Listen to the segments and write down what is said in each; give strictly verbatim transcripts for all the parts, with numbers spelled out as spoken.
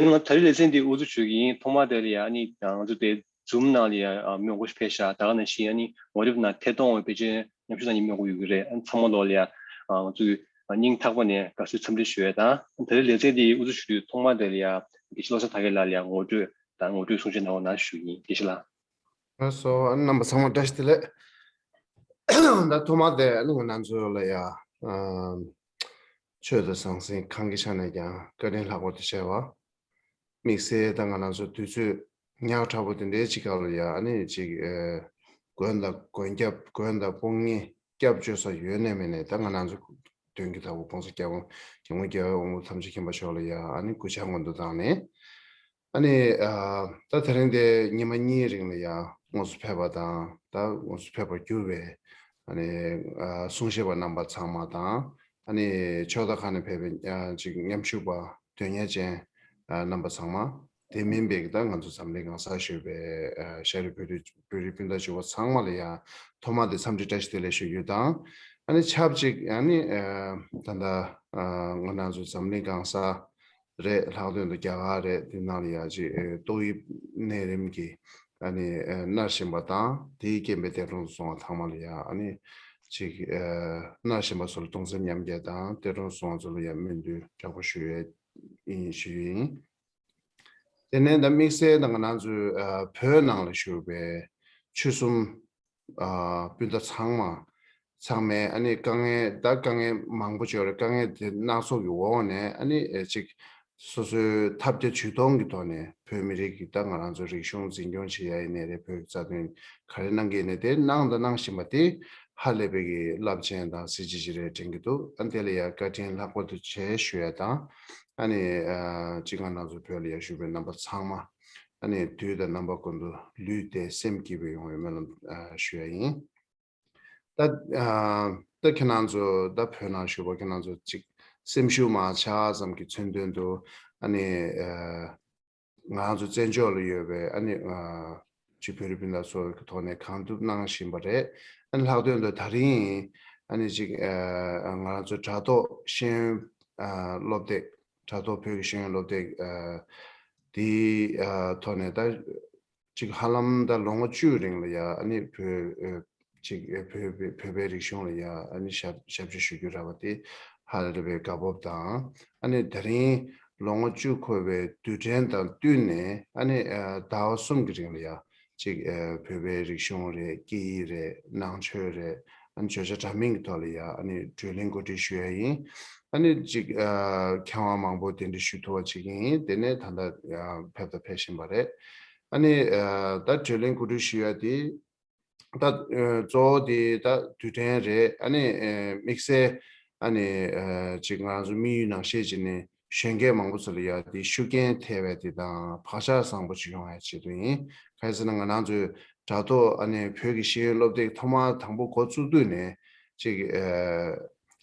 ང་ད་རེས་ལེ་ཚན་འདི་དབུ་འཛུགས་ཞུ་གི་ཡིན། ཐོག་མར་དེ་ལ་ཡ་ཨ་ནི་ང་ཚོ་དེ་Zoom་ནང་ལ་ཡ་མི་མང་པོ་ཞིག་ཕེབས་ཤག་ད་ག་ནང་བཞིན་ཨ་ནི་ངོ་དེབ་ནང་ཐད་གཏོང་བའི་དཔེ་ཆའི་མཉམ་ཞུགས་གནང་མཁན་མི་མང་པོ་ཡོད་ཀྱི་རེད། ཨ་ནི་ཚང་མ་ལོག་ལ་ཡ་ང་ཚོས་སྙིང་ཐག་པ་ནས་དགའ་བསུའི་འཚམས་འདྲི་ཞུ་ཡས་དང་། ད་རེས་ལེ་ཚན་འདི་དབུ་འཛུགས་ཞུ་དུས་ཐོག་མར་དེ་ལ་ཡ་དགེ་བཤེས་བློ་བཟང་དར་རྒྱས་ལགས་ལ་ཡ་ངོ་སྤྲོད་དང་ངོ་སྤྲོད་གསུང་བཤད་གནང་རོགས་གནང་ཞུ་གི་ཡིན། དགེ་བཤེས་ལགས། ལགས་སོ། རྣམ་པ་ཚང་མ་བཀྲ་ཤིས་བདེ་ལེགས། ད་ཐོག་མར་དེ་ང་རང་ཚོ་ལ་ཡ་ཨ་ཆོས་དང་ཟང་ཟིང་གང་གི་ཆ་ནས་ཀྱང་བཀའ་དྲིན་ལྷག་པར་དུ་ཆེ་བ། དམིགས་བསལ་ད་ང་རང་ཚོ་དུས་ཚོད་ཉག་ཕྲ་པོ་དེ་འདྲའི་ཅིག་སྐབས་ལ་ཡ་ཨ་ནི་ཅིག་ཨ་མགོན་དང་མགོན་སྐྱབས་མགོན་དང་དཔུང་གཉེན་སྐྱབས་བཅོལ་ས་ཡོད་ནའི་མེད་ནའི་ད་ང་རང་ཚོ་དོན་གྱི་བདག་པོ་༸གོང་ས་༸སྐྱབས་མགོན་༸སྐྱབས་མགོན་ཆེན་པོ་ཐམས་ཅད་མཁྱེན་པ་མཆོག་ལ་ཡ་ཨ་ནི་གུས་ཕྱག་སྔོན་དུ་བཏང་ནས། ཨ་ནི་ཨ་ད་དེ་རིང་དེ་ཉི་མ་གཉིས་རིང་ལ་ཡ་དངོས་སུ་ཕེབས་པ་དང་ད་དངོས་སུ་ཕེབས་པར་གྱུར་བའི་ཨ་ནི་ཨ་གསུང་བཤད་པ་རྣམ་པ་ཚང་མ་དང་། ཨ་ནི་ཕྱོགས་མཐའ་ཁག་ནས་ཕེབས་པའི་ཨ་ཅིག་མཉམ་ཞུགས་པ་དོན་གཉེར་ཅན་ཨ་རྣམ་པ་ཚང་མ། དེ་མིན་པའི་ད་ང་ཚོ་འཛམ་གླིང་གང་སར་བཞུགས་པའི་ཨ་ཤ་རི་བོད་རིགས་བོད་རིགས་སྤུན་ཟླ་གཅིག་པོ་ཚང་མ་ལ་ཡ་ཐོག་མར་དེ་འཚམས་འདྲི་བཀྲ་ཤིས་བདེ་ལེགས་ཞུ་རྒྱུ་དང་། ཨ་ནི་ཆབས་ཅིག་ཨ་ནི་ཨ་ད་ལྟ་ཨ་ང་རང་ཚོ་འཛམ་གླིང་གང་སར་རེད། ལྷག་དོན་དུ་རྒྱ་གར་རེད། དེ་ནང་ལ་ཡ་ཅིག་ཨེ་ཏོག་དབྱིབས་ནད་རིམས་ཀྱིས་ཨ་ནི་ཨེ་མནར་བཞིན་པ་དང་། དེའི་རྐྱེན་པས་འདས་གྲོངས་སུ་སོང་བ་ཚང་མ་ལ་ཡ་ཨ་ནི་ཅིག་ཨེ་མནར་བཞིན་པ་ཚོ་ལ་གདུང་སེམས་མཉམ་སྐྱེད་དང་། འདས་གྲོངས་སུ་སོང་བ་ཚོ་ལ་ཡ་སྨོན་འདུན་དྲག་པོ་ཞུ་ཡས་ཡིན་ཞུ་ཡས་ཡིན། དེ་ནས་ད་དམིགས་བསལ་ད་ང་རང་ཚོའི་ཨ་བོད་ནང་ལ་བཞུགས་པའི་ཆོལ་གསུམ་ཨ་སྤུན་ཟླ་ཚང་མ་ཚང་མས་ཨ་ནི་དཀའ་ངལ་ད་དཀའ་ངལ་མང་པོ་ཅིག་ཡོད་རེད། དཀའ་ངལ་དེ་སྣ་ཚོགས་ཀྱི་འོག་ནས་ཨ་ནི་ཨེ་ཅིག་སོ་སོའི་ཐབས་བརྒྱ་ཇུས་སྟོང་གི་ཐོག་ནས་བོད་མི་རིགས་ཀྱི་ད་ང་རང་ཚོའི་རིག་གཞུང་འཛིན་སྐྱོང་བྱེད་ཡ་ཡིན་ནའི་རེད། བོད་ཀྱི་རྩ་དོན་ག་རེ་གནང་གི་ཡིན་ནའི་དེ་གནང་དང་གནང་བཞིན་པ་དེ་ཧ་ལས་པའི་གི་རླབས་ཆེན་དང་གཟི་བརྗིད་ཅིག་རེད་དྲན་གྱི་འདུག་ཨ་དེ་ལ་ཡ་བཀའ་དྲིན་ལྷག་པར་དུ་ཆེ་ཞུ་ཡ་དང་། ཨ་ནི་ཨ་ཅིག་ང་རང་ཚོ་བོད་ལ་ཡ་བཞུགས་པའི་རྣམ་པ་ཚང་མ་ཨ་ནི་དུས་དང་རྣམ་པ་ཀུན་ཏུ་ལུས་བདེ་སེམས་སྐྱིད་པའི་ཡོང་བའི་སྨོན་ལམ་ཨ་ཞུ་ཡ་ཡིན། ད་ཨ་ད་ཁྱེད་རང་ཚོ་ད་བོད་ནང་བཞུགས་པ་ཁྱེད་རང་ཚོ་ཅིག་སེམས་ཤུགས་མར་ཆག་ཙམ་གྱི་མཚོན་དོན་དུ་ཨ་ནི་ཨ་ང་རང་ཚོ་བཙན་བྱོལ་ལ་ཡོད་པའི་ཨ་ནི་ཨ་ཅིག་བོད་རིགས་སྤུན་ཟླ་ཚོའི་ཐོག་ནས་གང་ཐུབ་གནང་བཞིན་པ་རེད། ཨ་ནི་ལྷག་དོན་དུ་ད་རིང་ཨ་ནི་ཅིག་ཨ་ང་རང་ཚོ་དྲ་ཐོག་ཤེས་ཡོན་ཨ་སློབ་སྟེགས། དྲ་ཐོག་བོད་ཀྱི་ཤེས་ཡོན་སློབ་སྟེགས་ཨ་དེའི་ཨ་ཐོག་ནས་ད་ཅིག་ཧ་ལམ་ད་ལོ་ངོ་བཅུ་རིང་ལ་ཡ་ཨ་ནི་བོད་ཨ་ཅིག་ཨ་བོད་བོད་བོད་པའི་རིག་གཞུང་ལ་ཡ་ཨ་ནི་ཞབས་ཞབས་ཕྱི་ཞུ་རྒྱུ་རག་པ་དེ་ཧ་ལས་པའི་དགའ་སྤོབས་དང་། ཨ་ནི་ད་རིང་ལོ་ངོ་བཅུ་འཁོར་བའི་དུས་དྲན་དང་བསྟུན་ནས་ཨ་ནི་ཨ་ཟླ་བ་གསུམ་གྱི་རིང་ལ་ཡ་ཅིག་ཨ་བོད་པའི་རིག་གཞུང་རེད། སྐད་ཡིག་རེད། ནང་ཆོས་རེད། ཨ་ནི་བརྗོད་བྱ་འདྲ་མིན་གྱི་ཐོག་ལ་ཡ་ཨ་ནི་བགྲོ་གླེང་གོ་སྒྲིག་ཞུ་ཡ་ཡིན། ཨ་ནི་ཅིག་ཨ་མཁས་དབང་མང་པོ་གདན་འདྲེན་ཞུ་ཐུབ་པ་བྱེད་ཀྱི་ཡིན། དེ་ནས་ད་ལྟ་ཨ་ཕེབས་དང་ཕེབས་བཞིན་པ་རེད། ཨ་ནི་ཨ་ད་བགྲོ་གླེང་གོ་སྒྲིག་ཞུ་ཡ་དེ་ད་ཨ་གཙོ་བོ་དེ་ད་དུས་དྲན་རེད། ཨ་ནི་ཨ་དམིགས་བསལ་ཨ་ནི་ཨ་ཅིག་ང་རང་ཚོ་དམིགས་ཡུལ་ནང་བཞིན་བྱས་ནས་གཞོན་སྐྱེས་མང་པོ་ཚོ་ལ་ཡ་དེ་ཤུགས་རྐྱེན་ཐེབས་པའི་དེ་དང་བག་ཆགས་བཟང་པོ་ཅིག་ཡོང་ཡ་ཆེད་དུ་ཡིན། གང་ཡིན་ཟེར་ན་ང་རང་ཚོའི་དྲ་ཐོག་ཨ་ནི་བོད་ཀྱི་ཤེས་ཡོན་སློབ་སྟེགས་ཐོག་མར་དང་པོ་འགོ་བཙུགས་དུས་ནས་ཅིག་ཨ་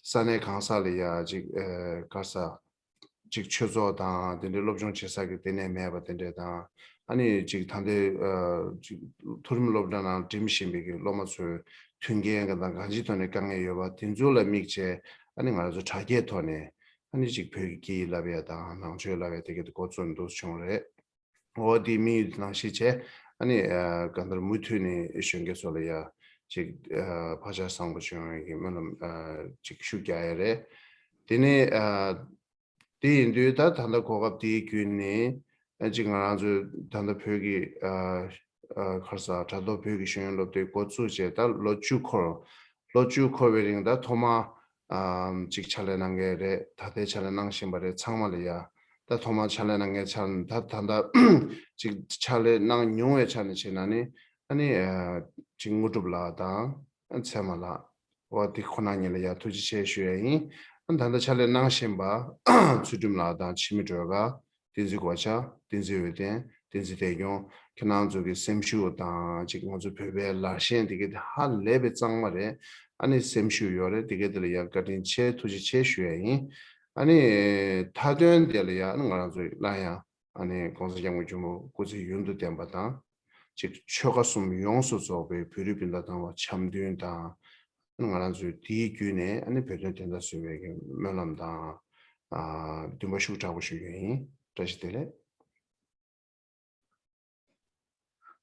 ས་གནས་གང་ས་ལ་ཡ་ཅིག་ཨ་ག་རེ་ཟ། ཅིག་ཆོས་ཚོགས་དང་དེ་འདྲའི་སློབ་སྦྱོང་བྱེད་ས་གི་ལྟེ་གནས་མེད་པ་དེ་འདྲས་དང་། ཨ་ནི་ཅིག་ད་ལྟའི་ཨ་ཅིག་མཐོ་རིམ་སློབ་གྲྭ་ནང་འགྲིམ་བཞིན་པའི་གི་སློབ་མ་ཚོའི་མཐུན་རྐྱེན་གི་དང་གང་ཅིའི་ཐོག་ནས་དཀའ་ངལ་ཡོད་པ་དེ་ཚོ་ལ་དམིགས་བྱས་ཨ་ནི་ང་རང་ཚོ་དྲ་རྒྱའི་ཐོག་ནས་ཨ་ནི་ཅིག་བོད་ཀྱི་སྐད་ཡིག་བསླབ་ཡ་དང་ནང་ཆོས་བསླབ་ཡ་དེ་གི་འགོ་བཙུགས་འདུག་བྱུང་རེད། འོ་དེའི་དམིགས་ཡུལ་ནང་བཞིན་བྱས་ཨ་ནི་ཨ་གང་ལྟར་མུ་མཐུད་ནས་གཞོན་སྐྱེས་ཚོ་ལ་ཡ་ཅིག་ཨ་བག་ཆགས་བཟང་པོ་བྱུང་བའི་གི་སྨོན་ལམ་ཨ་ཅིག་ཤུགས་རྒྱག་ཡ་རེད། དེ་ནས་ཨ། དེ་ཡིན་དུས་ད་ད་ལྟ་གོ་སྐབས་དེའི་བརྒྱུད་ནས་ཨ་ཅིག་ང་རང་ཚོའི་ད་ལྟ་བོད་ཀྱི་ཨ་ཨ་ག་རེ་ཟ་དྲ་ཐོག་བོད་ཀྱི་ཤེས་ཡོན་སློབ་དེབ་འགོ་བཙུགས་བྱས་ད་ལོ་བཅུ་འཁོར། ལོ་བཅུ་འཁོར་བའི་རིང་ད་ཐོག་མ་ཨ་ཅིག་ཕྱག་ལས་གནང་མཁན་རེད། ད་ལྟའི་ཕྱག་ལས་གནང་བཞིན་པ་རེད། ཚང་མ་ལ་ཡ་ད་ཐོག་མ་ཕྱག་ལས་གནང་མཁན་ཆ་ནས་ད་ད་ལྟ་ཅིག་ཕྱག་ལས་གནང་མྱོང་བའི་ཆ་ནས་བྱས་ན་ནི་ཨ་ནི་ཨ་ཅིག་དངོས་གྲུབ་ལགས་དང་། ཚད་མ་ལགས། འོ་དེ་ཁོ་ན་ཉིད་ལ་ཡ་ཐུགས་རྗེ་ཆེ་ཞུ་ཡ་ཡིན། ཨ་ད་ལྟ་ཕྱག་ལས་གནང་བཞིན་པ་ཚུལ་ཁྲིམས་ལགས་དང་འཆི་མེད་སྒྲོལ་དཀར། བསྟན་འཛིན་གོ་ཆ། བསྟན་འཛིན་འོད་ལྡན། བསྟན་འཛིན་བདེ་སྐྱོང་། ཁྱེད་རང་ཚོ་གི་སེམས་ཤུགས་དང་ཅིག་ང་ཚོ་བོད་པའི་ལར་ཞེན་དེ་ག་དེ་ཧ་ལས་པའི་གཙང་མ་རེད། ཨ་ནི་སེམས་ཤུགས་ཡོད་རེད། དེ་ག་དེ་ལ་ཡ་བཀའ་དྲིན་ཆེ་ཐུགས་རྗེ་ཆེ་ཞུ་ཡ་ཡིན། ཨ་ནི་མཐའ་དོན་དེ་ལ་ཡ་ཨ་ནི་ང་རང་ཚོ་སླར་ཡང་ཨ་ནི་༸གོང་ས་༸སྐྱབས་མགོན་ཆེན་པོ་སྐུ་ཚེ་ཡུན་དུ་བརྟན་པ་དང་། ཅིག་ཆོལ་ཁ་གསུམ་ཡོངས་སུ་རྫོགས་པའི་བོད་རིགས་སྤུན་ཟླ་དང་བ་འཆམ་མཐུན་དང་། ང་རང་ཚོས་དེའི་བརྒྱུད་ནས་ཨ་ནི་བོད་དོན་བདེན་མཐའ་གསལ་བའི་གི་སྨོན་ལམ་དང་། ཨ་འདུན་པ་ཤུགས་དྲག་པོ་ཞུ་རྒྱུ་ཡིན། བཀྲ་ཤིས་བདེ་ལེགས།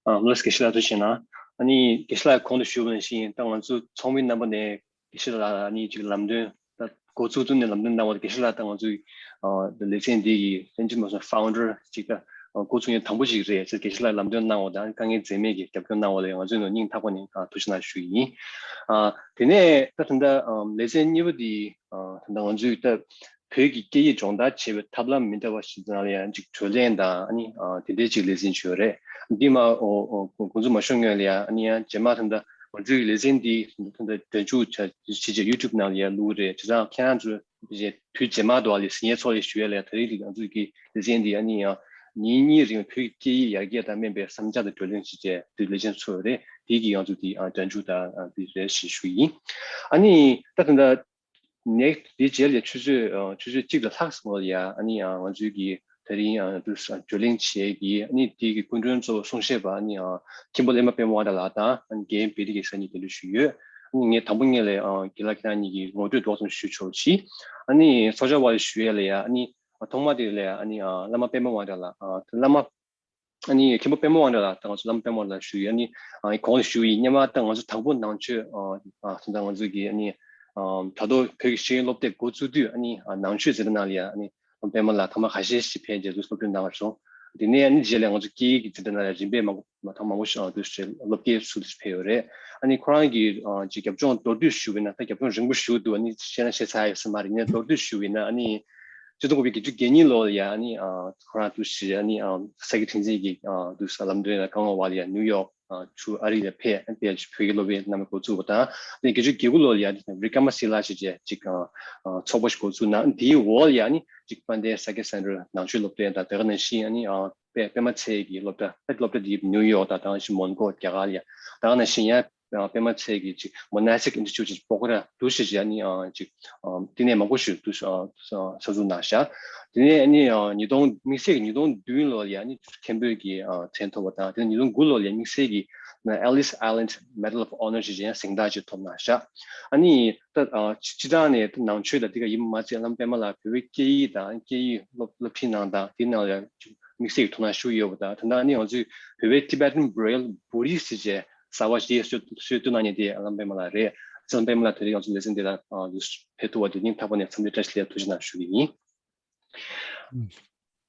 ཨ་ལགས་དགེ་བཤེས་ལགས་ཐུགས་རྗེ་གནང་། ཨ་ནི་དགེ་བཤེས་ལགས་གོང་དུ་ཞུས་པ་ནང་བཞིན་ད་ང་ཚོ་ཚོགས་མི་རྣམ་པ་ནས་དགེ་བཤེས་ལགས་ཨ་ནི་ཅིག་ལམ་སྟོན་ད་འགོ་ཚུགས་ཚུགས་ནས་ལམ་སྟོན་གནང་བ་དང་དགེ་བཤེས་ལགས་ད་ང་ཚོའི་ཨ་ལེ་ཚན་འདི་གི་ལྷན་ཅིག་མ་སོང་ཕའུན་ཌར་ཅིག་ད་འགོ་ཚུགས་མཁན་དང་པོ་ཞིག་རེད་ཟེར་དགེ་བཤེས་ལགས་ལམ་སྟོན་གནང་བ་དང་དཀའ་ངལ་འཛེམས་མེད་ཀྱི་རྒྱབ་སྐྱོར་གནང་བ་ལ་ང་ཚོའི་ངོས་སྙིང་ཐག་པ་ནས་ཨ་ཐུགས་རྗེ་གནང་ཞུ་གི་ཡིན། ཨ་དེ་ནས་ད་ད་ལྟ་ཨམ་ལེ་ཚན་གཉིས་པ་འདི་ཨ་ད་ལྟ་ང་ཚོའི་ད་བོད་ཀྱི་སྐད་ཡིག་སྦྱོང་བརྡར་བྱེད་པའི་ཐབས་ལམ་མི་འདྲ་བ་ཞིག་ནང་ལ་ཡང་ཅིག་གྲོས་གླེང་དང་ཨ་ནི་ཨ་དེ་འདྲའི་ཅིག་ལེ་ཚན་ཞིག་ཡོད་རེད། འདི་མ་ཨོ་ཨོ་འགོ་འཛུགས་མ་ཤོར་སྔོན་ལ་ཡང་ཨ་ནི་ཡང་རྗེས་མ་ད་ལྟ་ང་ཚོའི་ལེ་ཚན་འདི་ད་ལྟ་སྒྲ་འཇུག་བྱ་བྱེད་ཆེད་ཡུ་ཊུབ་ནང་ལ་ཡང་བླུགས་རེད། བྱས་ཙང་ཁྱེད་རང་ཚོ་དུས་རྗེས་མ་དུ་ཨ་ལེ་ཟིན་ཡས་ཚོགས་ལས་ཞུ་ཡས་ལ་ཡང་ད་རེས་ཀྱི་ང་ཚོའི་གི་ལེ་ཚན་འདི་ཨ་ནི་ཡང་ཉིན་གཉིས་རིང་བོད་ཀྱི་སྐད་ཡིག་ཡར་རྒྱས་དང་སྨན་པའི་བསམ་འཆར་དང་བགྲོ་གླེང་བྱེད་ཆེད་དུ་ལེ་ཚན་ཚུགས་རེད། དེའི་གི་ང་ཚོ་དེ་ཨ་སྒྲ་འཇུག་དང་ཨ་དེ་རེད་ཞེས་ཞུ་ཡིན། ཨ་ནི་ད་ད་ལྟ་ནེག་དེའི་རྗེས་ལ་ཆུ་ཚོད་ཨ་ཆུ་ཚོད་གཅིག་ལ་ལྷག་སོང་བ་ལ་ཡ་ཨ་ནི་ཨ་ང་ཚོའི་གི་ད་རིང་ཨ་དུ་ཨ་བགྲོ་གླེང་བྱེད་ཀྱི་ཨ་ནི་དེའི་གི་སྐུ་མགྲོན་གཙོ་བོ་གསུང་བཤད་པ་ཨ་ནི་ཨ་མཁན་པོ་བླ་མ་པད་མ་དབང་གྲགས་ལགས་དང་ཨ་ནི་རྒན་བེ་ཏི་གེ་སར་གཉིས་གདན་འདྲེན་ཞུས་ཡོད། ཨ་ནི་ངས་དང་པོ་ངས་ལས་ཨ་དགེ་ལགས་ཁྱེད་རང་གཉིས་ཀྱི་ངོ་སྤྲོད་ཏོག་ཙམ་ཞུ་ཆོག་ཅིག་ཨ་ནི་ཚོགས་བཅར་བ་ཞུ་ཡས་ལ་ཡ་ཨ་ནི་ཨ་ཐོག་མ་དེ་ལ་ཡ་ཨ་ནི་ཨ་བླ་མ་པད་མ་དབང་གྲགས་ལགས་ཨ་བླ་མ་ཨ་ནི་མཁན་པོ་པད་མ་དབང་གྲགས་ལགས་དང་ང་ཚོ་བླ་མ་པད་མ་དབང་གྲགས་ལགས་ཞུ་ཡིན། ཨ་ནི་ཨ་གོང་ལ་ཞུ་ཡིན། སྔོན་མ་ད་ང་ཚོ་དང་པོ་ནང་ཆོས་ཨ་ཨ་ད་ང་ཚོ་གི་ཨ་ནི་ཨ་དྲ་ཐོག་བོད་ཀྱི་ཤེས་ཡོན་སློབ་དེབ་འགོ་བཙུགས་དུས་ཨ་ནི་ཨ་ནང་ཆོས་འཛིན་གྲྭ་ནང་ལ་ཡ་ཨ་ནི་བླ་མ་པད་མ་ལགས་ཐེངས་མ་ཁ་ཤས་ཤིག་ཕེབས་རྗེས་སློབ་སྟོན་གནང་བ་བྱུང་། དེ་ནས་ཨ་ནི་རྗེས་ལ་ང་ཚོ་སྐད་ཡིག་གི་འཛིན་གྲྭ་ནང་ལ་རིམ་པས་མང་པོ་མ་ཐེངས་མང་པོ་ཞིག་ཨ་དུ་ཞིག་སློབ་དགེ་ཚུལ་དུ་ཕེབས་ཡོད་རེད། ཨ་ནི་ཁོ་རང་གི་ཨ་ཅིག་རྒྱབ་ལྗོངས་མདོར་བསྡུས་ཞུ་བས་ན་ད་རྒྱབ་ལྗོངས་རིང་པོ་ཞུ་འདུག་ཨ་ནི་བཤད་ན་བཤད་ཚར་ཡོད་ས་མ་རེད། ཡིན་ན་མདོར་བསྡུས་ཞུ་བས་ན་ཨ་ནི། ཆིག་སྟོང་དགུ་བརྒྱ་བརྒྱད་ཅུ་གྱ་གཉིས་ལོ་ལ་ཡ་ཨ་ནི་ཨ་ཁོ་རང་དུ་ཞིག་ཨ་ནི་ཨ་ས་སྐྱ་ཁྲི་འཛིན་གྱི་ཨ་དུ་ས་ལམ་སྟོན་ལ་བཀའ་དབང་འོག་ལ་ཡ་ནིའུ་ཡོག་ཨ་ཆུ་ཨ་རི་ལ་ཕེབས་ཨ་ནི་ཕེབས་བོད་ཀྱི་སློབ་དཔོན་རྣམ་པའི་འགོ་བཙུགས་པ་དང་། ཨ་ནི་བརྒྱད་ཅུ་གྱ་དགུ་ལོ་ལ་ཡ་ཨ་ནི་རི་ཀ་མ་སི་ལ་ཞེས་བྱས་ཅིག་ཨ་ཨ་ཚོགས་པ་ཞིག་འགོ་བཙུགས་གནང་། དེའི་འོག་ལ་ཡ་ཨ་ནི་ཅིག་དཔལ་ལྡན་ས་སྐྱ་སེན་ཊར་ནང་ཆོས་སློབ་སྟོན་དང་དེ་ག་ནང་བཞིན་ཨ་ནི་ཨ་པད་པད་མ་ཚེ་གི་སློབ་གྲྭ་ཨ་སློབ་གྲྭ་འདི་ནིའུ་ཡོག་དང་དེ་ག་ནང་བཞིན་མོན་གྷོ་རྒྱ་གར་ལ་ཡ་དེ་ག་ནང་བཞིན་ཡ། ཨ་པད་མ་ཚེ་གི་ཅིག་མོ་ན་སི་ཊིག་ཨིན་སི་ཊི་ཊུཊ་ཅིག་སྤོག་ར་འདུ་ཤེས་ཅིག་ཨ་ནི་ཨ་ཅིག་ཨ་དེ་ནས་མང་པོ་ཞིག་འདུ་ཤ་ཨ་གསར་འཛུགས་གནང་ཤག་དེ་ནས་ཨ་ནི་ཨ་ཉིས་སྟོང་དམིགས་བསལ་གྱི་ཉིས་སྟོང་བདུན་ལོ་ལ་ཡ་ཨ་ནི་མཁན་པོའི་གི་ཨ་མཚན་ཐོབ་པ་དང་། དེ་ནས་ཉིས་སྟོང་དགུ་ལོ་ལ་ཡ་དམིགས་བསལ་གྱི་ཨེ་ལི་སི་ཨའི་ལེན་ཌི་མེ་ཌལ་ཨོཕ་ཨོ་ནར་ཞེས་བྱས་ཡང་གཟེངས་རྟགས་ཅིག་ཐོབ་གནང་ཤག་ཨ་ནི་ད་ཨ་སྤྱི་སྤྱི་བཏང་ནས་ད་ནང་ཆོས་དང་དེ་ག་ཡིན་མ་ཚད་བླ་མ་པད་མ་ལགས་བོད་པའི་སྐད་ཡིག་དང་སྐད་ཡིག་སློབ་སློབ་ཁྲིད་གནང་སྟངས་དེ་ནང་ལ་ཡང་དམིགས་བསལ་གྱི་དོ་སྣང་ཤུགས་ཡོད་པ་དང་། ད་ལྟ་ནི་ང་ཚོའི་བོད་པའི་Tibetan Braille Buddhist ཞེས་བྱས་གསར་པ་ཞིག་གསོལ་གསོལ་གཏོད་གནང་མཁན་དེ་བླ་མ་པད་མ་ལགས་རེད། བླ་མ་པད་མ་ལགས་དེ་རིང་ང་ཚོ་ལེ་ཚན་འདི་ལ་ཨ་ཕེབས་ཐུབ་པ་དེ་སྙིང་ཐག་པ་ནས་འཚམས་འདྲི་བཀྲ་ཤིས་བདེ་ལེགས་ཐུགས་རྗེ་གནང་ཞུ་གི་ཡིན།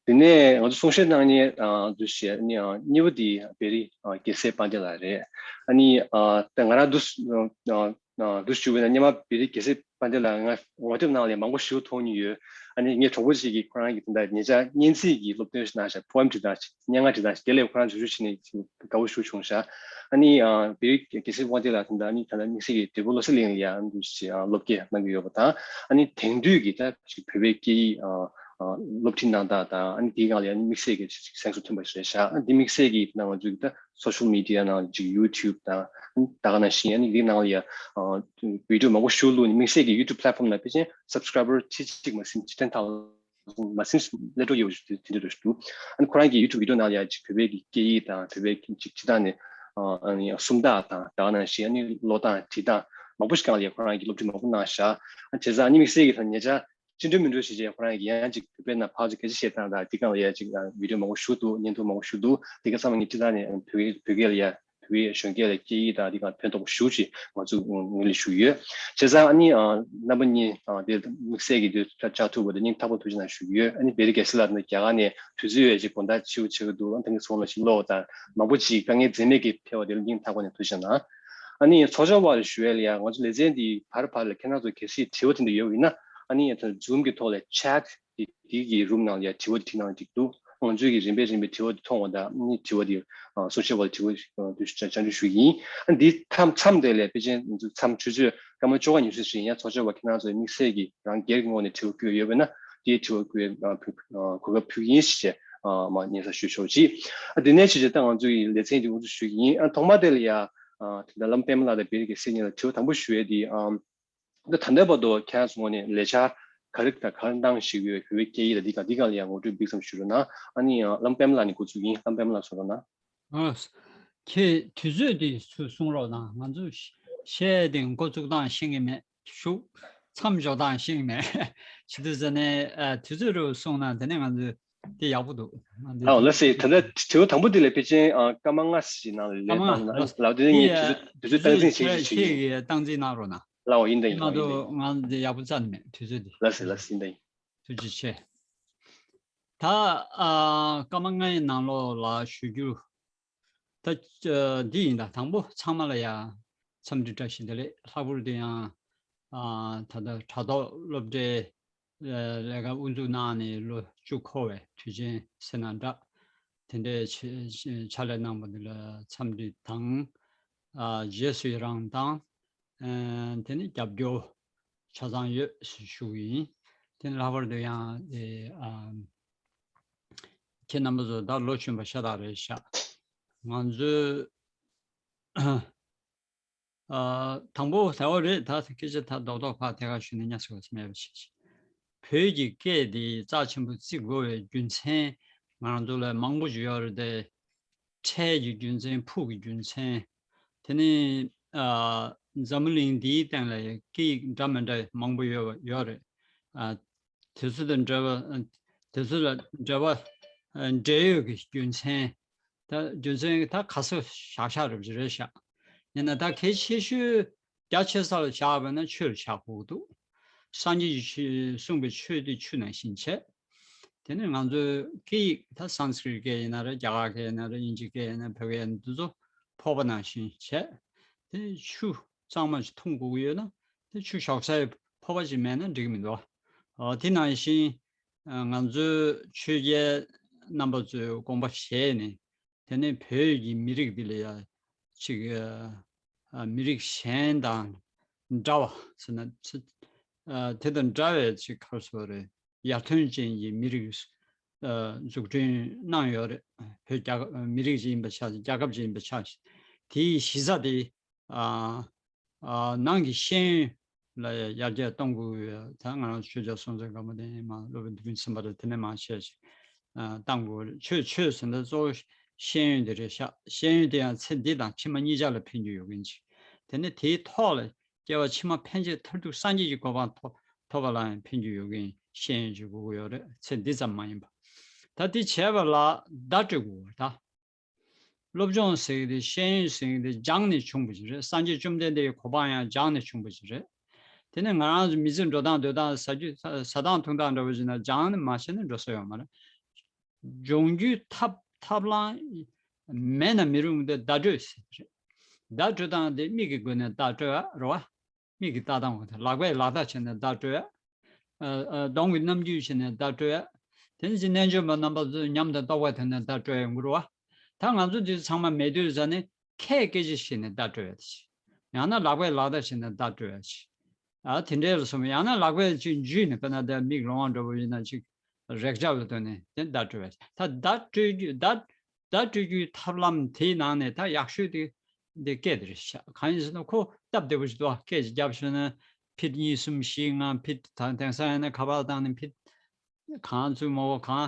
དེ་ནས་ང་ཚོ་གསུང་བཤད་གནང་མཁན་ཨ་འདུ་ཤེས་ཨ་ནི་ཨ་གཉིས་པ་དེ་བེ་རི་ཨ་རྒྱལ་སྲས་དཔལ་ལྡན་ལགས་རེད། ཨ་ནི་ཨ་ད་ང་རང་འདུ་ཨ་ཨ་འདུ་ཞུ་བས་ན་སྔོན་མ་བེ་རི་རྒྱལ་སྲས་དཔལ་ལྡན་ལགས་ང་ངོ་དེབ་ནང་ལ་མང་པོ་ཞིག་མཐོང་མྱོང་ཡོད། ཨ་ནི་ངའི་གྲོགས་པོ་ཞིག་གིས་ཁོ་རང་གིས་ད་ལྟ་ཉེ་ཆར་སྙན་ཚིག་གི་སློབ་སྟོན་ཞིག་གནང་ཤག་པོ་ཨེམ་བྲིས་སྟངས་ཤིག་སྙན་ངག་བྲིས་སྟངས་ཤིག་དེ་ལས་ཁོ་རང་འཛུལ་ཞུགས་བྱས་ནས་དགའ་བོ་ཞེ་པོ་བྱུང་ཤག་ཨ་ནི་ཨ་བེ་རི་རྒྱལ་སྲས་དཔལ་ལྡན་ལགས་ད་ལྟ་ཨ་ནི་ད་ལྟ་དམིགས་བསལ་གྱི་འབྲས་སྤུངས་བློ་གསལ་གླིང་ལ་ཡང་འདུ་ཤེས་ཨ་སློབ་དགེ་གནང་གི་ཡོད་པ་དང་། ཨ་ནི་དེང་དུས་ཀྱི་ད་ཅིག་བོད་པའི་སྐད་ཡིག་ཨ་ཨ་སློབ་ཁྲིད་གནང་སྟངས་དང་། ཨ་ནི་དེའི་སྒང་ལ་ཡང་དམིགས་བསལ་གྱི་ཅིག་གཟེངས་སུ་ཐོན་པ་ཞིག་རེད་ཤག་ཨ་ནི་དེ་དམིགས་བསལ་གྱི་ད་ང་ཚོའི་ད་སོ་ཤལ་མི་ཌི་ཡ་ནང་ཅིག་ཡུ་ཊུབ་དང་ཨ་ནི་ད་ག་ནང་བཞིན་ཨ་ནི་དེའི་ནང་ལ་ཡང་ཨ་བི་ཌིའོ་མང་པོ་ཞིག་བླུགས་ནས་དམིགས་བསལ་གྱི་ཡུ་ཊུབ་པི་ལེཊ་ཕོམ་ནང་ཕལ་ཆེར་སབ་སི་ཀ་རའེ་བར་ཁྲི་གཅིག་མ་ཟིན་ཁྲི་ཊེན་ཐའོ་ཛེན་མ་ཟིན་སླེབས་འགྲོ་ཡོད་པ་ཞིག་དེ་འདྲ་འདྲ་ཞིག་འདུག་ཨ་ནི་ཁོ་རང་གི་ཡུ་ཊུབ་བི་ཌིའོ་ནང་ལ་ཡང་ཅིག་བོད་པའི་གི་སྐད་ཡིག་དང་བོད་པའི་གི་ཅིག་སྤྱི་བཏང་ནས་ཨ་ནི་སུམ་རྟགས་དང་ད་ག་ནང་བཞིན་ཨ་ནི་ཀློག་སྟངས་བྲིས་སྟངས་མང་པོ་ཞིག་སྒང་ལ་ཡང་ཁོ་རང་གིས་སློབ་ཁྲིད་མང་པོ་གནང་ཤག་ཨ་བྱས་ཙང་ཨ་ནི་དམིགས་བསལ་གྱི་ད་ཉེ་ཆར་ཅི་འདྲ་མི་འདྲ་ཞིག་བྱས་ཁོ་རང་གིས་ཡང་ཅིག་བོད་པའི་ནང་ཕར་ཚུར་སྐད་ཆ་བཤད་སྟངས་དང་དེ་སྒང་ལ་ཡང་ཅིག་བི་ཌིའོ་མང་པོ་ཞིག་འདུག་བརྙན་ཐུང་མང་པོ་ཞིག་འདུག་དེ་ག་ཚང་མ་ངས་སྤྱི་བཏང་ནས་བོད་སྐད་བོད་སྐད་ལ་ཡང་བོད་པའི་གཞོན་སྐྱེས་ལ་སྐད་ཡིག་དང་དེ་སྒང་ཕན་ཐོགས་པོ་ཞེ་པོ་ཅིག་ང་ཚོས་ངོས་ལེན་ཞུ་གི་ཡོད། བྱས་ཙང་ཨ་ནི་ཨ་རྣམ་པ་གཉིས་ཨ་དེ་དམིགས་བསལ་གྱི་དུས་ཚོད་བཅར་ཐུབ་པ་དེ་སྙིང་ཐག་པ་ཐུགས་རྗེ་གནང་ཞུ་གི་ཡོད། ཨ་ནི་བེ་རི་རྒྱལ་སྲས་ལགས་ནི་རྒྱ་གར་ནས་དུས་ཚོད་ཡོད་ཅིག་དགོང་དག་ཕྱི་པོ་ཆགས་ཀྱི་འདུག་ཨ་ནི་ད་གིན་སོང་ལ་ཞིག་ཀློག་དང་མང་པོ་ཅིག་དཀའ་ངལ་འཛེམས་མེད་ཀྱིས་ཕེབས་པ་དེ་ལ་སྙིང་ཐག་པ་ནས་ཐུགས་རྗེ་གནང་། ཨ་ནི་ཚོགས་བཅར་བ་ལ་ཞུ་ཡས་ལ་ཡང་ང་ཚོ་ལེ་ཚན་འདི་བར་བར་ལ་ཁྱེད་རང་ཚོ་གལ་སྲིད་དྲི་བ་དེ་འདྲ་ཡོད་པ་ཡིན་ན་ཨ་ནི་ང་ཚོ་ཛུམ་གྱི་ཐོག་ལ་ཆེ་ཊི་དེ་དེ་གི་རུམ་ནང་ལ་ཡང་དྲི་བ་དེ་བྲིས་གནང་འགྲིག་འདུག་ང་ཚོས་ཀྱི་རིམ་པས་རིམ་པས་དྲི་བ་དེ་མཐོང་བ་དང་ཨ་ནི་དྲི་བ་དེ་གསུང་བཤད་པ་ལ་དྲི་བ་དེ་བཅར་འདྲི་ཞུ་གི་ཡིན། ཨ་ནི་འདི་མཚམས་མཚམས་དེ་ལ་ཕལ་ཆེར་ང་ཚོ་མཚམས་ཆུ་ཚོད་སྐར་མ་བཅོ་ལྔ་ཉི་ཤུ་ཞིག་ཡང་ཚོགས་བཅར་བ་ཁྱེད་རང་ཚོས་དམིགས་བསལ་གྱི་རང་སྒེར་གྱི་ངོས་ནས་དྲི་བ་བཀོད་ཡོད་པ་ཡིན་ན་དེའི་དྲི་བ་བཀོད་གོ་སྐབས་ཕུལ་གྱི་ཡིན་ཞེས་མ་སྙན་སེང་ཞུ་ཆོག་ཅིག་ཨ་དེ་ནས་ཕྱིན་ཆད་ད་ང་ཚོ་ཡི་ལེ་ཚན་འདི་འགོ་འཛུགས་ཞུ་གི་ཡིན། ཨ་ཐོག་མ་དེ་ལ་ཡ་ཨ་དེ་འདྲ་བླ་མ་པད་མ་ལགས་དང་བེ་རི་རྒྱལ་སྲས་གཉིས་ལ་དྲི་བ་དང་པོ་ཞུ་ཡས་དེ་ཨ། ད་ད་ལྟའི་བར་དུ་ཁྱེད་རང་ཚོ་ངོས་ནས་ལས་འཆར་ག་རེ་དང་ག་རེ་གནང་བཞིན་ཡོད། བོད་པའི་སྐད་ཡིག་ལ་འདི་ག་འདི་ག་ལ་ཡང་ངོ་སྤྲོད་སྦིག་ཙམ་ཞུ་རོགས་གནང་། ཨ་ནི་ཡང་བླ་མ་པད་མ་ལགས་ནས་འགོ་འཛུགས་ཡིན། བླ་མ་པད་མ་ལགས་གསུང་རོགས་གནང་། ཨོ། ཁྱེད་དུས་ཚོད་འདི་ཚུར་གསུང་རོགས་གནང་། ང་ཚོ་བཤད་དེ་འགོ་བཙུགས་སྟངས་ཤེས་ཀྱི་མེད། ཞུ་མཚམས་འཇོག་སྟངས་ཤེས་ཀྱི་མེད། བྱེད་དུས་ཟ་ནས་ཨ་དུས་ཚོད་རུ་གསུངས་ན་དེ་ནས་ང་ཚོས་ དེ་ཡག་པོ་འདུག་ང་འདི། ཨའོ་ལགས་སེ། ད་ལྟ་དྲི་བ་དང་པོ་དེ་ལ་ཕལ་ཆེར་ཨ་སྐར་མ་ལྔ་ཞིག་ནང་ལ་ལན་སྐར་མ་བཏང་གནང་ལགས། ལགས། དེ་ནས་ངས་དུས་ཚོད་དུས་ཚོད་སྟངས་འཛིན་བྱེད་ཀྱི་བྱེད་ཀྱི་ཡིན། ཁྱེད་ཀྱིས་སྟངས་འཛིན་གནང་རོགས་གནང་། ལའོ་ཡིན་ད་ཡིན། མ་ལའོ་ཡིན་ད་ཡིན། མ་གཏོགས་ང་འདི་ཡག་པོ་རྩ་ནས་མེད། དུས་ཚོད་འདི། ལགས་སེ་ལགས་སེ། ཡིན་ད་ཡིན། ཐུགས་རྗེ་ཆེ། ད་ཨ་སྐར་མ་ལྔའི་ནང་ལོགས་ལ་ཞུ་རྒྱུ། ད་ཨ་འདི་ཡིན་ད། དང་པོ་ཚང་མ་ལ་ཡ་འཚམས་འདྲི་བཀྲ་ཤིས་བདེ་ལེགས། ལྷག་པར་དུ་ཡང་ཨ་ད་ལྟ་དྲ་ཐོག་སློབ་གྲྭའི་ལས་ཀ་དབུ་འཛུགས་གནང་ནས་ལོ་བཅུ་འཁོར་བའི་དུས་ཆེན་ཟེར་ན་འདྲ། དེ་འདྲའི་ཕྱག་ལས་གནང་བ་འདི་ལ་འཚམས་འདྲི་དང་། ཨ་རྗེས་སུ་ཡི་རང་དང་། ཨ་དེ་ནི་རྒྱབ་སྐྱོར་ཆ་ཚང་ཡོད་ཞུ་གི་ཡིན། དེ་ནི་ལྷག་པར་དུ་ཡང་ཨ་ཁྱེད་རྣམ་པ་ཚོ་ད་ལོ་ཆུང་བ་ཤ་སྟག་རེད་ཤག་ང་ཚོས་ཨ་དང་པོ་ཟེར་བ་རེད། ད་སྐད་ཆ་ད་རྡོག་རྡོག་ཕར་ཐད་ཀར་ཞུས་ནས་ཉམས་སུ་མེད་པ་བྱེད་ཅིག་བོད་ཀྱི་སྐད་འདི་རྩ་ཆེན་པོ་བརྩི་དགོས་པའི་རྒྱུ་མཚན་ང་རང་ཚོ་ལ་མང་པོ་ཞིག་ཡོད་རེད་དེ། ཕྲད་ཀྱི་རྒྱུ་མཚན། ཕུགས་ཀྱི་རྒྱུ་མཚན། དེ་ནི་ཨ་འཛམ་བུ་གླིང་འདིའི་སྟེང་ལ་སྐད་ཡིག་འདྲ་མི་འདྲ་མང་པོ་ཡོད་པ་ཡོད་རེད། ཨ་དེ་ཚོ་དང་འབྲེལ་བ། དེ་ཚོ་ལ་འབྲེལ་བ། ཨ་འབྲེལ་ཡོད་ཀྱི་རྒྱུ་མཚན། ད་རྒྱུ་མཚན་ད་ག་ཚོད་བཞག་བཞག་རེད་ཀྱི་རེད་ཤག་ཡིན་ན་ད་གལ་ཆེ་ཤོས་རྒྱ་ཆེ་ས་ལ་བཞག་པ་ན་ཆོས་ལ་བཞག་དགོས་ཀྱི་འདུག་སངས་རྒྱས་ཀྱིས་ཆོས་གསུངས་པའི་ཆོས་དེ་ཆུ་ནང་བཞིན་བྱས། དེ་ནས་ང་ཚོའི་སྐད་ཡིག་ད་སཾ་སྐྲྀཏ་སྐད་ཡིན་ན་རེད། རྒྱ་གར་སྐད་ཡིན་ན་རེད། དབྱིན་ཇི་སྐད་ཡིན་ན། བོད་སྐད་ཡིན་ན། འདི་ཚོ་ཕོར་པ་ནང་བཞིན་བྱས། དེ་ཆུ་གཙང་མ་ཞིག་འཐུང་དགོས་ཀྱི་ཡོད་ན་དེ་ཆུ་ཞོགས་ཚའི་ཕོར་པ་ཞིག་མེད་ན་འགྲིག་གི་མི་འདུག་ཨ་དེ་ནང་བཞིན་ང་ཚོའི་ཆོས་རྒྱལ་རྣམ་པ་ཚོས་དགོངས་པ་བཞེས་ནས། དེ་ནས་བོད་ཀྱི་མི་རིགས་འདི་ལ་ཡ་ཅིག་ཨ་མི་རིགས་གཞན་དང་འདྲ་བ་ཟེར་ན། ཨ་དེ་དང་འདྲ་བའི་ཅིག་ག་རེ་ཟེར་དགོས་རེད། ཡར་ཐོན་ཅན་གྱི་མི་རིགས་ཨ་འཛུགས་སྐྲུན་གནང་ཡོད་རེད། བོད་རྒྱལ་ཁབ་མི་རིགས་ཅིག་ཡིན་པ་ཆགས། རྒྱལ་ཁབ་ཅིག་ཡིན་པ་ཆགས། དེའི་གཞི་རྩ་དེ་ཨ་ཨ་ནང་གི་ཤེས་ཡོན་ལ་ཡར་རྒྱས་གཏོང་དགོས། ད་ང་རང་ཆོས་རྒྱལ་སྲོང་བཙན་སྒམ་པོ་དེ་མ་སློབ་དཔོན་བདུད་འཇོམས་སེམས་དཔའ་རེད། དེ་ནས་མར་བཤད་ཅིག་ཨ་བཏང་དགོས་རེད། ཆོས་ཆོས་ཟེར་འདི་གཙོ་བོ་ཤེས་ཡོན་དེ་རེད་ཤག་ཤེས་ཡོན་དེ་ཡང་ཚེ་འདི་དང་ཕྱི་མ་གཉིས་ཆར་ལ་ཕན་རྒྱུ་ཡོད་མཁན་ཅིག་དེ་ནས་དེའི་ཐོག་ལ་སྐྱེ་བ་ཕྱི་མ་ཕན་ཆད་མཐར་ཐུག་སངས་རྒྱས་ཀྱི་གོ་འཕང་ཐོབ་ཐོབ་པ་ལ་ཡང་ཕན་རྒྱུ་ཡོད་མཁན་ཤེས་ཡོན་ཅིག་དགོས་ཀྱི་ཡོད་རེད། ཚེ་འདི་ཙམ་མ་ཡིན་པ། ད་དེ་བྱས་པ་ལ་བརྡ་སྤྲོད་དགོས་པ་རེད་ད། སློབ་སྦྱོང་ཟེར་གྱི་དེ། ཤེས་ཡོན་ཟེར་གྱི་དེ་སྦྱངས་ནས་བྱུང་བ་ཞིག་རེད། སངས་རྒྱས་བཅོམ་ལྡན་འདས་ཀྱི་གོ་འཕང་ཡང་སྦྱངས་ནས་བྱུང་བ་ཞིག་རེད། དེ་ནས་ང་རང་ཚོ་མི་ཚེ་འགྲོ་སྟངས་སྡོད་སྟངས། ཟ་རྒྱུ་ཟ་སྟངས་འཐུང་སྟངས་འདྲ་བོ་ཞིག་ན་སྦྱངས་ནས་མ་བྱས་ན་འགྲོ་ས་ཡོད་མ་རེད། སྦྱོང་རྒྱུའི་ཐབས་ཐབས་ལམ་མེད་ན་མི་རུང་། དེ་བརྡ་སྤྲོད་ཟེར་གྱི་རེད། བརྡ་སྤྲོད་སྟངས་དེ་མིག་གི་སྒོ་ནས་བརྡ་སྤྲོད་ཡ་རེད་བ། མིག་གིས་ལྟ་སྟངས་དང་། ལག་པས་ལག་བརྡ་བྱས་ནས་བརྡ་སྤྲོད་ཡ། ཨ་ཨ་གདོང་གི་རྣམ་འགྱུར་བྱས་ནས་བརྡ་སྤྲོད་ཡ། དེ་ནས་ཅིག་རྣལ་འབྱོར་པ་རྣམ་པ་ཚོས་ཉམས་དང་རྟོགས་པ་ཐོན་ནས་བརྡ་སྤྲོད་ཡ་ཡོང་གི་རེད་བ། ད་ང་ཚོ་འདི་ཚང་མ་མེད་དུས་ཙ་ནས་ཁས་སྐད་ཆ་བཤད་ནས་བརྡ་སྤྲོད་ཡ་དེ་བྱས། ཡང་ན་ལག་པས་ལག་བརྡ་བྱས་ནས་བརྡ་སྤྲོད་ཡ་བྱས། ཨ་དེ་འདྲའི་ལ་སོགས་པ། ཡང་ན་ལག་པས་ཅིག་འཇུས་ནས། དཔེར་ན་དེ་མིག་ལོང་བ་འདྲ་བོ་ཡིན་ན་ཅིག་རེག་བྱ་ལ་ལྟོས་ནས་དེ་བརྡ་སྤྲོད་ཡ། ད་བརྡ་སྤྲོད་རྒྱུ་བརྡ་བརྡ་སྤྲོད་རྒྱུའི་ཐབས་ལམ་དེའི་ནང་ནས་ད་ཡག་ཤོས་དེ་འདི་སྐད་དེ་རེད་ཤག་གང་ཡིན་ཟེར་ན་ཁོ་སྟབས་བདེ་པོ་ཞིག་འདུག་ཨ། སྐད་ཅིག་བརྒྱབ་ཤོག་ན་ཕིཊ་གཉིས་གསུམ་བཞི་ལྔ་ཕིཊ། ད་དེང་སང་ཡིན་ན་ཁ་པར་བཏང་ནས་ཕིཊ་གང་བཙུགས་མ་དགོས། གང་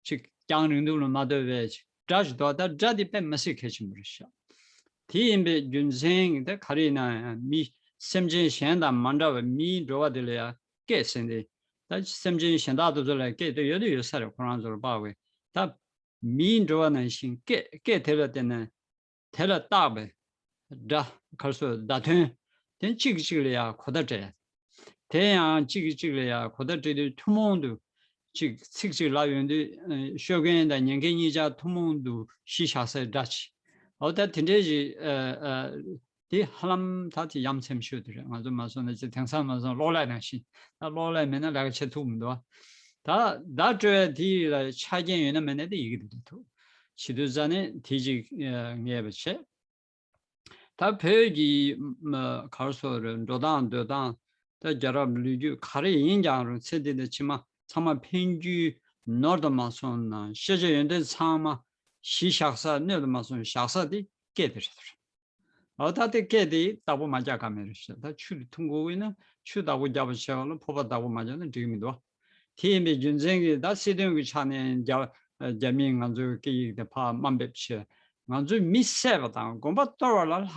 ཅིག་རྒྱང་རིང་ཐུང་ལ་མ་ལྟོས་པའི་ཅིག་སྒྲ་ཞིག་འདུག་ཨ། ད་སྒྲ་དེ་དཔེ་མི་སྲིད་གལ་ཆེན་པོ་རེད་ཤག་དེ་ཡིན་པའི་རྒྱུ་མཚན་གྱིས་ད་ག་རེ་ཡིན་ན་ཡང་མི་སེམས་ཅན་གཞན་དང་མ་འདྲ་བའི་མིའི་འགྲོ་བ་དེ་ལ་ཡང་སྐད་ཟེར་འདི། ད་སེམས་ཅན་གཞན་དག་དེ་ཚོ་ལ་སྐད་དེ་ཡོད་དེ་ཡོད་ས་རེད། ཁོ་རང་ཚོར་དཔག་པའི། ད་མིའི་འགྲོ་བ་ནང་བཞིན་སྐད་སྐད་དེ་ལ་བརྟེན་ནས་དེ་ལ་བཏགས་པའི་སྒྲ། ག་རེ་ཟེར། བརྡ་དོན་དེ་གཅིག་གིས་གཅིག་ལ་ཡང་གོ་བརྡ་སྤྲད། དེ་ཡང་གཅིག་གིས་གཅིག་ལ་ཡང་གོ་བརྡ་སྤྲད་དུས་ཐུན་མོང་དུ་གཅིག་ཚིག་གཅིག་ལབ་ཡོང་དུས་ཨ་ཤོད་མཁན་དང་ཉན་མཁན་གཉིས་ཆ་ཐུན་མོང་དུ་གཞི་བཞག་སའི་སྒྲ་ཅིག་འོ་ད་དེ་འདྲའི་ཞིག་ཨ་ཨ་དེ་ཧ་ལམ་ད་དེ་ཡ་མཚན་ཤོས་དེ་རེད། ང་ཚོ་མ་སོང་ན་ཅིག་དེང་སང་མ་སོང་གློག་ཀླད་ནང་བཞིན། ད་གློག་ཀླད་མེད་ན་ལས་ཀ་བྱེད་ཐུབ་མི་འདུག་ད་བརྡ་སྤྲོད་ཡ་དེ་ལ་ཆ་རྐྱེན་ཡོད་ན་མེད་ན་དེ་ཡི་གེ་དེ་འབྲི་ཐུབ། བྱེད་དུས་ཙ་ནས་དེ་ཅིག་ངེས་པ་བྱས། ད་བོད་ཀྱི་ག་རེ་ཟེར་དགོས་རེད། འགྲོ་སྟངས་སྡོད་སྟངས། ད་རྒྱལ་རབས་ལོ་རྒྱུས་ག་རེ་ཡིན་ཀྱང་རུང་། ཚེ་འདི་དང་ཕྱི་མ་ཚང་མ་ཕན་རྒྱུའི་ནོར་དུ་མ་སོང་ན། ཤེས་བྱ་ཡོན་ཏན་ཚང་མ་གཞི་བཞག་ས། སྣོད་དུ་མ་སོང་བཞག་ས་དེ་སྐད་དེ་རེད། འོ་ད་དེ་སྐད་དེ་བདག་པོ་མ་རྒྱག་ཀ་མེད་རེད་ཤག་ད་ཆུ་དེ་འཐུང་དགོས་ཀྱི་ན་ཆུ་བདག་པོ་རྒྱག་པ་བྱས་པ་ལ་ཕོར་པ་བདག་པོ་མ་རྒྱག་ན་འགྲིག་གི་མི་འདུག་དེ་ཡིན་པའི་རྒྱུ་མཚན་གྱིས་ད་སྲིད་དོན་གྱི་ཆ་ནས་རྒྱ་རྒྱ་མིས་ང་ཚོའི་སྐད་ཡིག་དེ་ཕར་དམའ་འབེབས་བྱས། ང་ཚོས་མི་བསད་པ་དང་དགོན་པ་གཏོར་བ་ལ་ལྷག་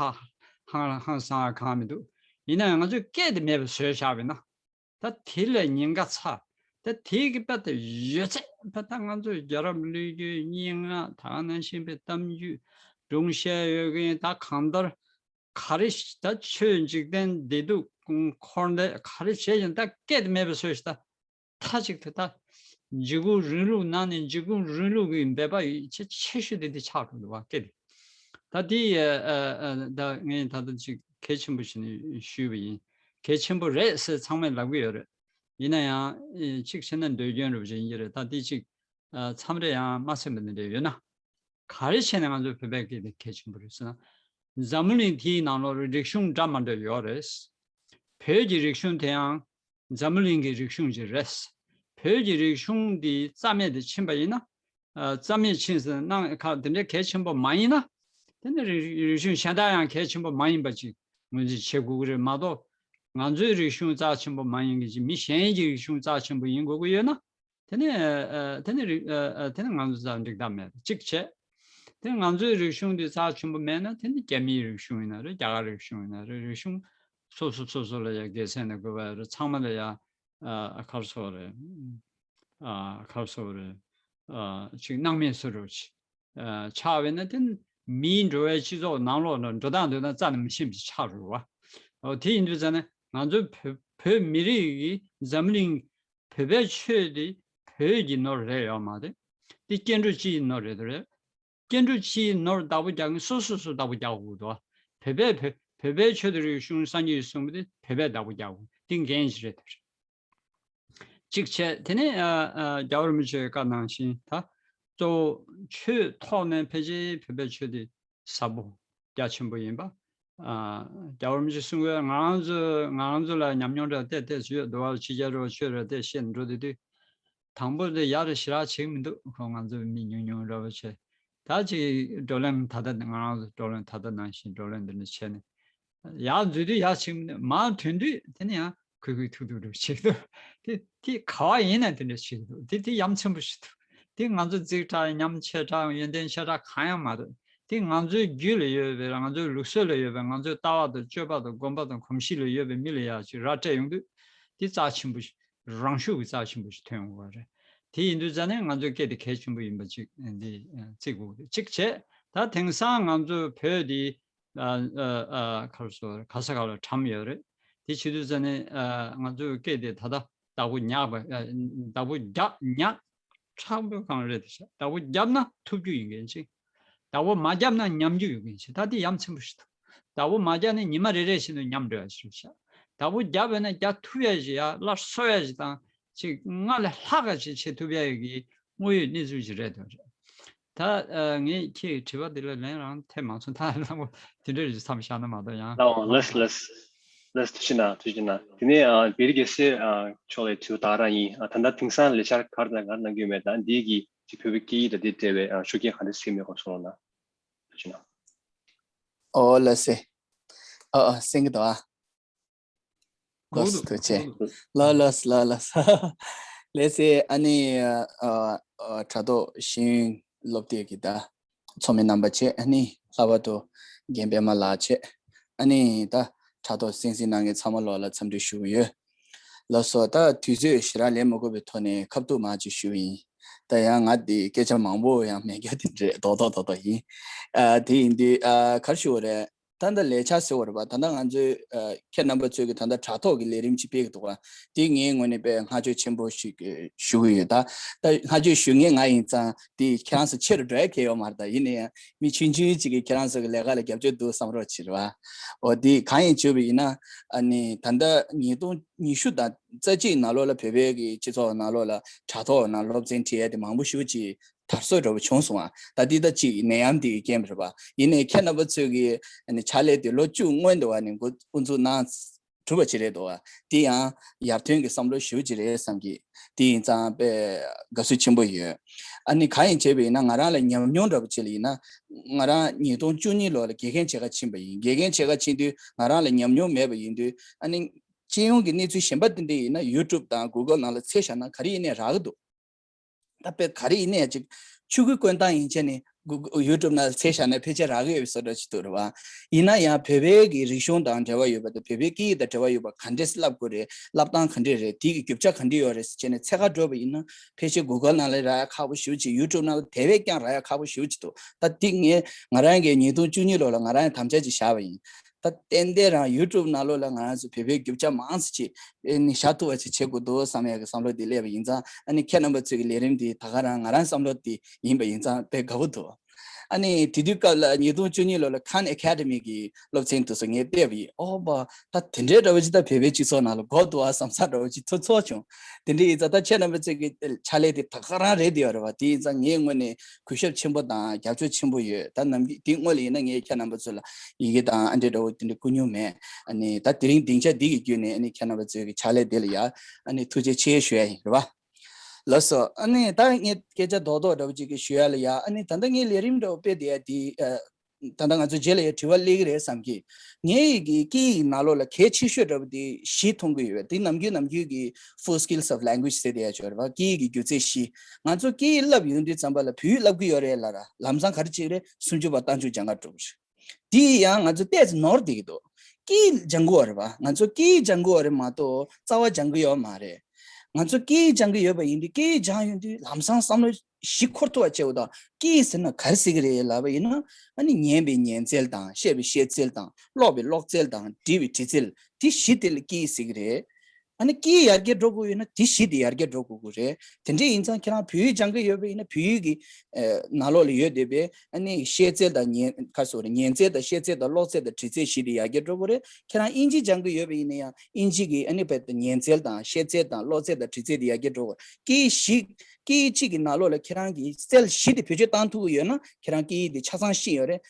ཧང་ཧང་སང་གང་མི་འདུག་ཡིན་ན་ཡང་ང་ཚོས་སྐད་དེ་མེད་པ་བཟོས་བཞག་པ་ཡིན་ན། ད་དེ་ལས་ཉེན་ཁ་ཚ། ད་དེའི་གི་དཔེ་ད་ཡོད་ཚད་དཔེ་ད་ང་ཚོ་རྒྱལ་རབས་ལོ་རྒྱུས་སྙན་ངག་ད་ག་ནང་བཞིན་པའི་གཏམ་རྒྱུད་སྒྲུང་བཤད་ཡོད་མཁན་ད་གང་ལྟར་ག་རེ་ད་ཆོས་འཇིག་རྟེན་བདེ་སྡུག་འཁོར་འདས་ག་རེ་བྱས་ཀྱང་ད་སྐད་དེ་མེད་པའི་བཟོ་ཞིག་ད། མཐའ་གཅིག་ཏུ་ད་འཇིགས་སྐུལ་རིང་ལུགས་ནང་ནས་འཇིགས་སྐུལ་རིང་ལུགས་ཀྱི་འབད་པ་ཡིད་ཆེས་ཆེ་ཤོས་དེ་འདི་ཆགས་འགྲོ་འདུག་བ་སྐད་དེ། ད་འདི་ཨ་ཨ་ཨ་ད་ངས་ད་ལྟ་ཅིག་གལ་ཆེན་པོ་ཞིག་ནས་ཞུས་པ་ཡིན། གལ་ཆེན་པོ་རེད་ཟེར་ཚང་མས་ལབ་ཀྱི་ཡོད་རེད། ཡིན་ན་ཡང་ཨེ་གཅིག་བྱས་ན་འདོད་སྐྱོན་རུ་བྱེད་ཡིན་གྱི་རེད། ད་འདི་ཅིག་ཨ་མཚམས་རེ་ཡང་མ་ཟིན་པ་འདི་འདྲ་ཡོད་ན། ག་རེ་བྱས་ནས་ང་ཚོའི་བོད་པའི་སྐད་དེ་གལ་ཆེན་པོ་རེད་ཟེར་ན། འཛམ་བུ་གླིང་འདིའི་ནང་ལོགས་རིག་གཞུང་འདྲ་མ་འདྲ་ཡོད་རེད། བོད་ཀྱི་རིག་གཞུང་དེ་ཡང་འཛམ་བུ་གླིང་གི་རིག་གཞུང་ཅིག་རེད། བོད་ཀྱི་རིག་གཞུང་འདི་རྩ་མེད་དུ་ཕྱིན་པ་ཡིན་ན། ཨ་རྩ་མེད་ཕྱིན་ཟིན་གནང་ཁག་དེ་འདྲ་གལ་ཆེན་པོ་མ་ཡིན་ན། དེ་ནི་རིག་རིག་གཞུང་གཞན་དག་ཡང་གལ་ཆེན་པོ་མ་ཡིན་པ་ཅིག་ངོས་འཛིན་བྱེད་དགོས་ཀྱི་རེད་མ་གཏོགས། ང་ཚོའི་རིག་གཞུང་རྩ་ཆེན་པོ་མ་ཡིན་གྱི་ཅིག་མི་གཞན་གྱི་རིག་གཞུང་རྩ་ཆེན་པོ་ཡིན་དགོས་ཀྱི་ཡོད་ན། དེ་ནི་ཨ་དེ་ནི་རིག་ཨ་དེ་ནི་ང་ཚོ་རྩ་འགྲིག་ཐབས་མེད་གཅིག་བྱས། དེ་ང་ཚོའི་རིག་གཞུང་འདི་རྩ་ཆེན་པོ་མེད་ན་དེ་ནི་རྒྱ་མིའི་རིག་གཞུང་ཡིན་ན་རེད། རྒྱ་གར་རིག་གཞུང་ཡིན་ན་རེད། རིག་གཞུང་སོ་སོ་སོ་སོ་ལ་ཡ་དགེ་མཚན་ནི་དགོས་པ་རེད། ཚང་མ་ལ་ཡ་ཨ་ཁར་སོ་རེད། ཨ་ཁར་སོ་རེད། ཨ་ཅིག་སྣང་མེད་བཟོ་འདྲ་ཅིག་ཨ་ཆགས་པས་ན་དེ་ནི་མིའི་འགྲོ་བའི་སྤྱི་ཚོགས་ནང་ལོགས་ལ་འགྲོ་སྟངས་འདོད་ན་རྩ་ནས་མི་ཤེས་པ་ཅིག་ཆགས་འགྲོ་བ། འོ་དེ་ཡིན་དུས་ཙ་ན་ང་ཚོའི་བོད་བོད་མི་རིགས་ཀྱི་འཛམ་གླིང་བོད་པའི་ཆོས་དེ་བོད་ཀྱི་ནོར་རེད་ཡོད་མ་རེད། དེ་སྐྱེ་འགྲོ་སྤྱིའི་ནོར་རེད་དོ་རེད། སྐྱེ་འགྲོ་སྤྱིའི་ནོར་བདག་པོ་རྒྱག་མཁན་སོ་སོ་སོ་བདག་པོ་རྒྱག་དགོས་འདུག་བ། བོད་པའི་བོད་བོད་པའི་ཆོས་དང་རིག་གཞུང་སངས་རྒྱས་ཀྱིས་གསུངས་པ་དེ་བོད་པས་བདག་པོ་རྒྱག་དགོས། དེ་འགན་ཞིག་རེད་དོ་རེད། གཅིག་བྱས་དེ་ནས་ཨ་ཨ་རྒྱལ་བ་རིན་པོ་ཆེའི་བཀའ་ནང་བཞིན་ད་གཙོ་བོ་ཆོས་ཐོག་ནས་ཕལ་ཆེར་བོད་པའི་ཆོས་དེ་ཟབ་པོ་རྒྱ་ཆེན་པོ་ཡིན་པ། ཨ་རྒྱལ་བ་རིན་པོ་ཆེས་གསུངས་པའི་ང་རང་ཚོ་ང་རང་ཚོ་ལ་ཉམས་མྱོང་འདྲ་བལྟས་བལྟས་སུ་ཡོད་འདུག་བ། ཕྱི་རྒྱལ་རོགས་ཆོས་ར་བལྟས་བཤད་འགྲོ་དེ་དུས། དང་པོ་དེ་ཡག་རེ་ཞེ་དྲག་བྱེད་ཀྱི་མི་འདུག་ཁོ་ང་ཚོ་མི་ཉུང་ཉུང་འདྲ་བོ་བྱས། ད་ཅིག་བགྲོ་གླེང་ད་ལྟ་ང་རང་ཚོ་བགྲོ་གླེང་ད་ལྟ་ནང་བཞིན་བགྲོ་གླེང་འདི་འདྲ་བྱས་ནས། ཡག་འཛུལ་དུས་ཡག་ཕྱིན་མི་འདུག་མར་ཐོན་དུས་དེ་ནི་ཡང་ཁུག་ཁུག་ཐུག་ཐུག་འདྲ་བྱེད་ཀྱི་འདུག་དེ་དེ་ག་བ་ཡིན་ན་དེ་འདྲ་བྱེད་ཀྱི་འདུག་དེ་དེ་ཡ་མཚན་པོ་ཞིག་འདུག་དེ་ང་ཚོ་རྫིག་དྲགས་ཉམས་ཆེ་དྲགས་ཡོན་ཏན་ཆེ་དྲགས་གང་ཡང་མ་རེད། དེ་ང་ཚོའི་རྒྱུད་ལ་ཡོད་པའི་ང་ཚོའི་ལུགས་སྲོལ་ལ་ཡོད་པའི་ང་ཚོའི་ལྟ་བ་དང་སྤྱོད་པ་དང་སྒོམ་པ་དང་གོམས་གཤིས་ལ་ཡོད་པའི་མི་ལ་ཡ་ཅིག་ར་སྤྲད་ཡོང་དུས་དེ་རྩ་ཆེན་པོ་ཞིག་རང་ཤུགས་ཀྱི་རྩ་ཆེན་པོ་ཞིག་ཐོན་ཡོང་བ་རེད། དེ་ཡིན་དུས་ཙ་ནས་ང་ཚོའི་སྐད་དེ་གལ་ཆེན་པོ་ཡིན་པ་ཅིག་འདི་བརྩི་དགོས་ཀྱི་གཅིག་བྱས། ད་དེང་སང་ང་ཚོའི་བོད་འདི་ཨ་ཨ་ཨ་ག་རེ་ཟེར་ག་ས་ག་ལ་གྲམ་ཡོད་རེད། དེ་བྱེད་དུས་ཙ་ནས་ཨ་ང་ཚོའི་སྐད་དེ་ད་ལྟ་བདག་པོ་ཉག་པ་ཨ་བདག་པོ་རྒྱག་ཉག་དྲག་པོ་གང་རེད་དེ་བྱ་བདག་པོ་རྒྱབ་ན་ཐུབ་རྒྱུ་ཡིན་མཁན་ཅིག་བདག་པོ་མ་བརྒྱབ་ན་ཉམས་རྒྱུ་ཡོད་མཁན་ཞིག་ད་དེ་ཡ་མཚན་པོ་ཞིག་འདུག་བདག་པོ་མ་བརྒྱབ་ན་ཉི་མ་རེ་རེ་བཞིན་དུ་ཉམས་འགྲོ་ཡ་ཞིག་རེད་ཤག་བདག་པོ་བརྒྱབ་པས་ན་རྒྱག་ཐུབ་ཡ་ཞིག་ཡ་སླར་གསོ་ཡ་ཞིག་དང་ཅིག་སྔར་ལས་ལྷག་ག་ཅིག་བྱེད་ཐུབ་ཡ་ཡི་གི་དངོས་ཡོད་གནས་ཚུལ་ཞིག་རེད་འདུག་ད་ངས་ཁྱེད་ཀྱི་དྲི་བ་འདི་ལ་ལན་རང་ཐེབས་མ་སོང་། ད་ལྷག་པོ་དེ་འདྲ་རེ་མཚམས་བཞག་ན་མ་གཏོགས་ཡང་། ལགས་འོང་། ལགས་ལགས་ལགས་ཐུགས་རྗེ་གནང་། ཐུགས་རྗེ་གནང་། དེ་ནས་བེ་རི་རྒྱལ་སྲས་མཆོག་ལ་དྲི་བ་ད་ག་རང་ཡིན། ད་ལྟ་དེང་སང་ལས་འཆར་ག་རེ་དང་ག་རེ་གནང་གི་ཡོད་མེད་དང་འདི་གི་ཅིག་བོད་པའི་སྐད་ཡིག་དང་དེ་འབྲེལ་བའི་ཨ་ཤུགས་རྐྱེན་ག་འདྲ་སྲིད་མེད་སྐོར་གསུང་རོགས་གནང་། ཐུགས་རྗེ་གནང་། ཨོ་ལགས་སེ། ཨ་ཨ་གསན་གྱི་འདུག་ཨ། གོ་གོ་འདུག་ཐུགས་རྗེ་ཆེ། གོ་གོ་འདུག་ལགས་ལགས་ལགས་ལགས། ལགས་སེ། ཨ་ནི་ཨ་ཨ་དྲ་ཐོག་ཤེས་ཡོན་སློབ་དེབ་ཀྱི་ད་ཚོགས་མི་རྣམ་པ་བཅས། ཨ་ནི་ལྷག་པར་དུ་རྒན་པད་མ་ལགས་བཅས། ཨ་ནི་ད་དྲ་ཐོག་གསན་གཟིགས་གནང་མཁན་ཚང་མ་ལོག་ལ་འཚམས་འདྲི་ཞུ་གི་ཡོད། ལགས་སོ། ད་དུས་ཚོད་ཞེ་དྲག་ལེན་མ་དགོས་པའི་ཐོག་ནས་ཁ་ཐུག་མར་ཅིག་ཞུ་གི་ཡིན། ད་ཡང་ང་འདི་སྐད་ཆ་མང་པོ་ཡང་མེད་རྒྱུ་དེ་འདྲས་རྡོག་རྡོག་རྡོག་རྡོག་ཡིན། ཨ་དེ་ཡིན་དུས་ཨ་ག་རེ་ཞུ་དགོས་རེད། ད་ལྟ་ལས་འཆར་ཟེར་བ་རེད་པ། ད་ལྟ་ང་ཚོས་ཨ་ཁྱེད་རྣམ་པ་ཚོས་ཀྱི་ད་ལྟ་དྲ་ཐོག་གི་ལས་རིམ་ཅིག་སྤེལ་གྱི་འདུག་ག་དེ་ངའི་ངོས་ནས་དཔེ་བསྔགས་བརྗོད་ཆེན་པོ་ཞིག་ཞུ་གི་ཡོད། ད་ད་བསྔགས་བརྗོད་ཞུ་མཁན་ང་ཡིན་ཙང་དེ་ཁྱེད་རང་ཚོ་ཆེ་རུ་འགྲོ་ཡ་གང་ཡང་ཡོད་མ་རེད། ད་ཡིན་ན་ཡང་མི་ཆུང་ཆུང་ཅིག་གིས་ཁྱེད་རང་ཚོ་གི་ལས་ཀ་ལ་རྒྱབ་སྐྱོར་འདུག་བསམ་རོགས་བྱེད་རེད་པ། འོ་དེ་གང་ཡིན་བརྗོད་པ་ཡིན་ན། ཨ་ནི་ད་ལྟ་ཉིས་སྟོང་ཉི་ཤུ་དང་རྩ་གཅིག་ནང་ལོགས་ལ་བོད་པའི་གི་སྤྱི་ཚོགས་ནང་ལོགས་ལ་དྲ་ཐོག་ནང་སློབ་ཚན་ཁྲིད་ཡ་དེ་མང་པོ་ཞེ་པོ་ཅིག་དར་སྲོལ་འདྲ་པོ་བྱུང་སོང་ང་། ད་འདི་ད་ཅིག་ནད་ཡམས་འདི་གི་རྐྱེན་པ་རེད་པ། ཡིན་ནའི་ཁྱེད་རྣམ་པ་ཚོས་ཀྱི་ཨ་ནི་ཕྱག་ལས་དེ་ལོ་བཅུ་སྔོན་དུ་བ་ནས་འགོ་དབུ་འཛུགས་གནང་གྲུབ་པ་ཅིག་རེད་འདུག་ག་དེ་ཡང་ཡར་ཐོན་གྱི་བསམ་བློ་ཞེ་པོ་ཅིག་རེད་བསམ་གི། དེ་ཡིན་ཙང་དཔེ་དགའ་བསུ་ཆེན་པོ་ཡོད། ཨ་ནི་གང་ཡིན་བྱས་པ་ཡིན་ན་ང་རང་ལ་ཉམས་མྱོང་འདྲ་པོ་ཅིག་ལ་ཡིན་ན། ང་རང་ཉིས་སྟོང་བཅུ་གཉིས་ལོ་ལ་དགེ་རྒན་བྱེད་ག་ཕྱིན་པ་ཡིན། དགེ་རྒན་བྱེད་ག་ཕྱིན་དུས་ང་རང་ལ་ཉམས་མྱོང་མེད་པ་ཡིན་དུས། ཨ་ནི་སྤྱི་ཡོངས་ཀྱི་གནས་ཚུལ་གཞན་པ་དེ་འདྲ་ཡིན་ན་ཡུ་ཊུབ་དང་གུ་གལ་ནང་ལ་འཚོལ་བཞག་ན་ག་རེ་ཡིན་ནའི་རག་གི་འདུག་ད་དཔེ་ག་རེ་ཡིན་ནའི་ཅིག་ ཆོས་སྐུའི་བཀོད་སྟངས་ཡིན་ཆ་ནི་གུ- གུ- YouTube ནང་འཚོལ་བཞག་ན་ཕལ་ཆེར་རག་གི་ཡོད་པའི་བཟོ་འདྲ་ཅིག་འདུག་རེད་བ། ཡིན་ན་ཡང་བོད་པའི་གི་རིག་གཞུང་དང་འབྲེལ་བ་ཡོད་པ་དང་བོད་པའི་སྐད་ཡིག་དང་འབྲེལ་བ་ཡོད་པ་ག་འདྲས་བསླབ་དགོས་རེད། བསླབ་སྟངས་ག་འདྲས་རེད། དེ་གི་རྒྱུ་ཆ་ག་འདྲས་ཡོད་རེད་ཟེར་བྱས་ནས་འཚོལ་ག་འགྲོ་བ་ཡིན་ན་ཕལ་ཆེར་Google ནང་ལ་རག་ཡ་ཁག་པོ་ཞེ་པོ་ཅིག YouTube ནང་ལ་དེ་བས་ཀྱང་རག་ཡ་ཁག་པོ་ཞེ་པོ་ཅིག་འདུག་ད་དེ་ངས་ང་རང་གི་ཉིས་སྟོང་བཅུ་གཉིས་ལོ་ལ་ང་རང་ཡང་དམ་བཅའ་ཅིག་བཞག་པ་ཡིན། ད་ཏན་ཏན་རང་YouTube ནང་ལོགས་ལ་ང་རང་ཚོ་བོད་པའི་རྒྱུ་ཆ་མང་ཙམ་ཅིག་ཨེ་ནི་བཞག་ཐུབ་པ་ཅིག་བྱེད་དགོས་འདུག་བསམ་ཡག་གི་བསམ་བློ་དེ་སླེབས་པ་ཡིན་ཙང་། ཨ་ནི་ཁྱེད་རྣམ་པ་ཚོའི་གི་ལས་རིམ་དེ་ད་ག་རང་ང་རང་བསམ་བློ་དེ་ཡིན་པ་ཡིན་ཙང་དཔེ་དགའ་པོ་འདུག་ཨ་ནི་དེ་དུས་སྐབས་ལ་ཉིས་སྟོང་བཅུ་གཉིས་ལོ་ལ་Khan Academy གི་སློབ་ཚན་དེ་ཚོ་ངས་བལྟས་པ་ཡིན། ཨོ་བ། ད་དེ་འདྲའི་འདྲ་བོ་ཅིག་ད་བོད་པའི་སྤྱི་ཚོགས་ནང་ལ་དགོས་འདུག་ཨ་བསམ་ས་འདྲ་བོ་ཅིག་ཚོར་ཚོར་བྱུང་། དེ་འདྲ་ཡིན་ཙང་ད་ཁྱེད་རྣམ་པ་ཚོའི་གི་ཕྱག་ལས་དེ་ད་ག་རང་རེད་བསྡད་ཡོད་རེད་བ། དེ་ཡིན་ཙང་ངའི་ངོས་ནས་གུས་ཞབས་ཆེན་པོ་དང་རྒྱབ་སྐྱོར་ཆེན་པོ་ཡོད། ད་ནམ་རྒྱུན་དེ་སྔོན་ལ་ཡིན་ན་ངས་ཁྱེད་རྣམ་པ་ཚོ་ལ་ཡི་གེ་དང་ཨ་འདྲས་འདྲ་བོ་དེ་འདྲ་བསྐུར་མྱོང་མེད། ཨ་ནི་ད་དེ་རིང་སྡིངས་ཆ་འདི་གི་བརྒྱུད་ནས་ཨ་ནི་ཁྱེད་རྣམ་པ་ཚོའི་གི་ཕྱག་ལས་དེ་ལ་ཡ་ཨ་ནི་ཐུགས་རྗེ་ཆེ་ཞུ་ཡ་ཡིན། རེད་བ། ལགས་སོ། ཨ་ནི་ད་ངས་སྐད་ཆ་རྡོག་རྡོག་འདྲ་བོ་ཅིག་གི་ཞུ་ཡ་ལ་ཡ། ཨ་ནི་ད་ལྟ་ངས་ལས་རིམ་འདྲ་བོ་སྤེལ་བསྡད་ཡ་དེ་ཨ། ད་ལྟ་ང་ཚོ་རྗེས་ལ་ཡ་དྲི་བ་སླེབས་ཀྱི་རེད་བསམ་གི། ངའི་ཡི་གེ་སྐད་ཡིག་ནང་ལོགས་ལ་གལ་ཆེ་ཤོས་འདྲ་བོ་དེ་བཞི་མཐོང་གི་ཡོད་པ་དེ་ནམ་རྒྱུན་ནམ་རྒྱུན་གྱི་Four Skills of Language ཟེར་བསྡད་ཡ་ཅིག་ཡོད་རེད་བ། སྐད་ཡིག་གི་སྒྱུ་རྩལ་བཞི། ང་ཚོ་སྐད་ཡིག་བསླབ་ཡོང་དུས་ཙམ་པ་ལ་བོད་ཡིག་བསླབ་ཀྱི་ཡོད་རེད་ལབ་ར། ལམ་སང་ག་རེ་བྱེད་ཀྱི་རེད། སུམ་ཅུ་པ་རྟགས་འཇུག་སྦྱང་ག་འགྲོ་གི་རེད། དེ་ཡང་ང་ཚོ་ཏོག་ཙམ་ནོར་བསྡད་ཀྱི་འདུག་སྐད་ཡིག་སྦྱང་གི་ཡོད་རེད་བ། ང་ཚོ་སྐད་ཡིག་སྦྱང་གི་ཡོད་རེད་མ་གཏོགས་རྩ་བ་སྦྱང་གི་ཡོད་མ་རེད། ང་ཚོ་སྐད་ཡིག་སྦྱང་གི་ཡོད་པ་ཡིན་དུས་སྐད་ཡིག་སྦྱང་ཡོང་དུས་ལམ་སང་བསམ་བློ་བཞི་འཁོར་ཐུབ་པ་བྱེད་དགོས་དང་། སྐད་ཡིག་ཟེར་ན་ག་རེ་ཟེར་གི་རེད་ལབ་པ་ཡིན་ན། ཨ་ནི་ཉན་པའི་ཉན་རྩལ་དང་། བཤད་པའི་བཤད་རྩལ་དང་། ཀློག་པའི་ཀློག་རྩལ་དང་། འབྲི་བའི་འབྲི་རྩལ། དེ་བཞི་དེ་ལ་སྐད་ཡིག་ཟེར་གི་རེད། ཨ་ནི་སྐད་ཡིག་ཡར་རྒྱས་འགྲོ་དགོས་ཡོད་ན་དེ་བཞི་དེ་ཡར་རྒྱས་འགྲོ་དགོས་ཀྱི་རེད། དེ་འདྲ་ཡིན་ཙང་ཁྱེད་རང་བོད་ཡིག་སྦྱང་གི་ཡོད་པ་ཡིན་ན་བོད་ཡིག་གི་ཨ་ནང་ལོགས་ལ་ཡོད་བསྡད་པའི་ཨ་ནི་བཤད་རྩལ་དང་ཉན། ག་རེ་ཟེར་དགོས་རེད། ཉན་རྩལ་དང་བཤད་རྩལ་དང་ཀློག་རྩལ་དང་འབྲི་རྩལ་བཞི་དེ་ཡར་རྒྱས་འགྲོ་དགོས་རེད། ཁྱེད་རང་དབྱིན་ཇི་སྦྱང་གི་ཡོད་པ་ཡིན་ན་ཡང་དབྱིན་ཇི་གི་ཨ་ནི་བོད་དུ་ཉན་རྩལ་དང་བཤད་རྩལ་དང་ཀློག་རྩལ་དང་འབྲི་རྩལ་དེ་ཡར་རྒྱས་འགྲོ་དགོས། སྐད་ཡིག་བཞི། སྐད་ཡིག་གཅིག་གི་ནང་ལོགས་ལ་ཁྱེད་རང་གི་རྩལ་བཞི་དེ་བེད་སྤྱོད་བཏང་ཐུབ་ཀྱི་ཡོད་ན་ཁྱེད་རང་སྐད་ཡིག་དེ་ཆ་ཚང་ཤེས་ཡོད་རེད།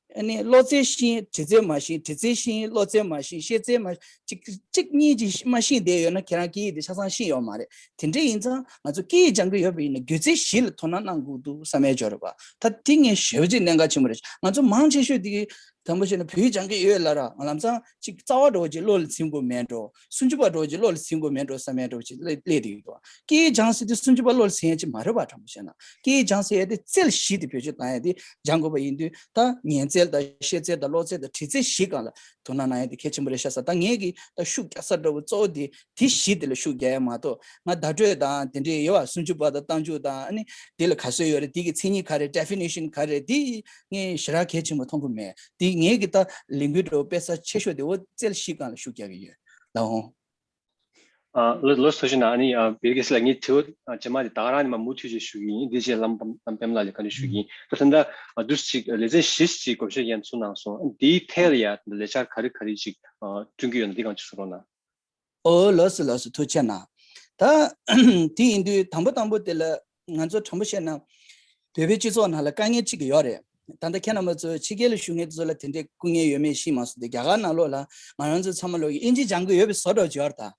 ཨ་ནི་ཀློག་རྩལ་ཤེས། འབྲི་རྩལ་མ་ཤེས། འབྲི་རྩལ་ཤེས། ཀློག་རྩལ་མ་ཤེས། བཤད་རྩལ་མ། གཅིག་གཅིག་གཉིས་ཀྱིས་མ་ཤེས་བསྡད་ཡོད་ན་ཁྱེད་རང་སྐད་ཡིག་དེ་ཆ་ཚང་ཤེས་ཡོད་མ་རེད། དེ་འདྲ་ཡིན་ཙང་ང་ཚོ་སྐད་ཡིག་སྦྱང་གི་ཡོད་པ་ཡིན་ན་སྒྱུ་རྩལ་བཞི་ལ་དོ་སྣང་གནང་དགོས་འདུག་བསམ་ཡས་ཅིག་ཡོད་རེད་པ། ད་དེ་ངས་ཞེ་པོ་ཅིག་གནད་འགག་ཆེན་པོ་རེད། ང་ཚོ་མང་ཆེ་ཤོས་དེ་གི་དང་པོ་བཤད་ན་བོད་ཡིག་སྦྱང་གི་ཡོད་ལབ་ར། ང་ལམ་སང་ཅིག་རྩ་བ་འདྲ་བོ་ཅིག་བློ་ལ་འཛིན་དགོས་མེད་འགྲོ། སུམ་ཅུ་པ་འདྲ་བོ་ཅིག་བློ་ལ་འཛིན་དགོས་མེད་འགྲོ་བསམ་ཡས་འདྲ་བོ་ཅིག་སླེབས་སླེབས་བསྡད་ཀྱི་འདུག་སྐད་ཡིག་སྦྱང་ཟེར་དུས་སུམ་ཅུ་པ་བློ་ལ་འཛིན་ཡས་ཅིག་མ་རེད་པ། དྲང་པོ་བཤད་ན། སྐད་ཡིག་སྦྱང་ཟེར་ཡས་དེ་རྩལ་བཞི་དེ་བེད་སྤྱོད་བཏང་ཡས་དེ་སྦྱང་དགོས་པ་ཡིན་དུས། ད་ཉན་རྩལ་དང་བཤད་རྩལ་དང་ཀློག་རྩལ་དང་འབྲི་རྩལ་བཞི་སྒང་ལ་དོ་སྣང་གནང་ཡས་དེ་གལ་ཆེན་པོ་རེད་ཤག་ས། ད་ངས་ཀྱི་ད་ཤུགས་རྒྱག་ས་འདྲ་བོ་གཙོ་བོ་དེ་དེ་བཞི་དེ་ལ་ཤུགས་རྒྱག་ཡས་མ་གཏོགས། ང་བརྡ་སྤྲོད་དང་དེ་འདྲའི་ཡོད་པ། སུམ་ཅུ་པ་དང་རྟགས་འཇུག་དང་། ཨ་ནི་དེ་ལ་ག་ཚོད་ཡོད་རེད། དེ་གི་མཚན་ཉིད་ག་རེ། ཌེ་ཕི་ནེ་ཤན་ག་རེ། དེ་ངས་ཞེ་དྲག་གལ་ཆེན་པོ་མཐོང་གི་མེད། དེ་ངས་ཀྱི་ད་ལས་འགུལ་འདྲ་བོ་སྤེལ་ས་ཆེ་ཤོས་དེ་འོ་རྩལ་བཞི་སྒང་ལ་ཤུགས་རྒྱག་གི་ཡོད། ལགས་འོང་། ཨ། ལགས་ལགས་སོ། ཞུ་ན། ཨ་ནི་ཨ་བེར་ཀེ་སི་ལགས། ངས་དྲི་བ་ཨ་རྗེས་མ་དེ་ད་ག་རང་ནས་མར་མུ་མཐུད་ཅིག་ཞུ་གི་ཡིན། དེ་རྗེས་ལམ་ལམ་པདྨ་ལགས་ལ་བཀའ་འདྲི་ཞུ་གི་ཡིན། ད་ད་ལྟ་ཨ་འདུག་སེ་ཅིག་ལེ་ཚན་བཞི་ཅིག་བགོ་བཤའ་ཡན་གསུངས་གནང་སོང་། ཨ་འདིའི་ཐད་ལ་ཡ་ད་ལས་འཆར་ག་རེ་ག་རེ་ཅིག་ཨ་བསྐྲུན་གྱི་ཡོད་ན་འདི་སྒང་ཅིག་གསུང་རོགས་གནང་། ཨོ་ལགས་སོ་ལགས་སོ། ཐུགས་རྗེ་གནང་། ད་དེ་ཡིན་དུས་དང་པོ་དང་པོ་དེ་ལ་ང་ཚོ་དྲང་པོ་བཤད་ན་བོད་པའི་སྤྱི་ཚོགས་ནང་ལ་དཀའ་ངལ་གཅིག་ཡོད་རེད། ད་ལྟ་ཁྱེད་རྣམ་པ་ཚོ་ཕྱི་རྒྱལ་ལ་བཞུགས་མཁན་དེ་ཚོ་ལ་དེ་འདྲའི་སྐུ་ངལ་ཡོད་མེད་ཤེས་མ་སོང་སྟེ། རྒྱ་གར་ནང་ལོགས་ལ་ང་རང་ཚོ་ཚང་མ་ལོག་གི་དབྱིན་ཇི་སྦྱང་གི་ཡོད་པའི་བཟོ་འདྲ་ཅིག་ཡོད་རེད་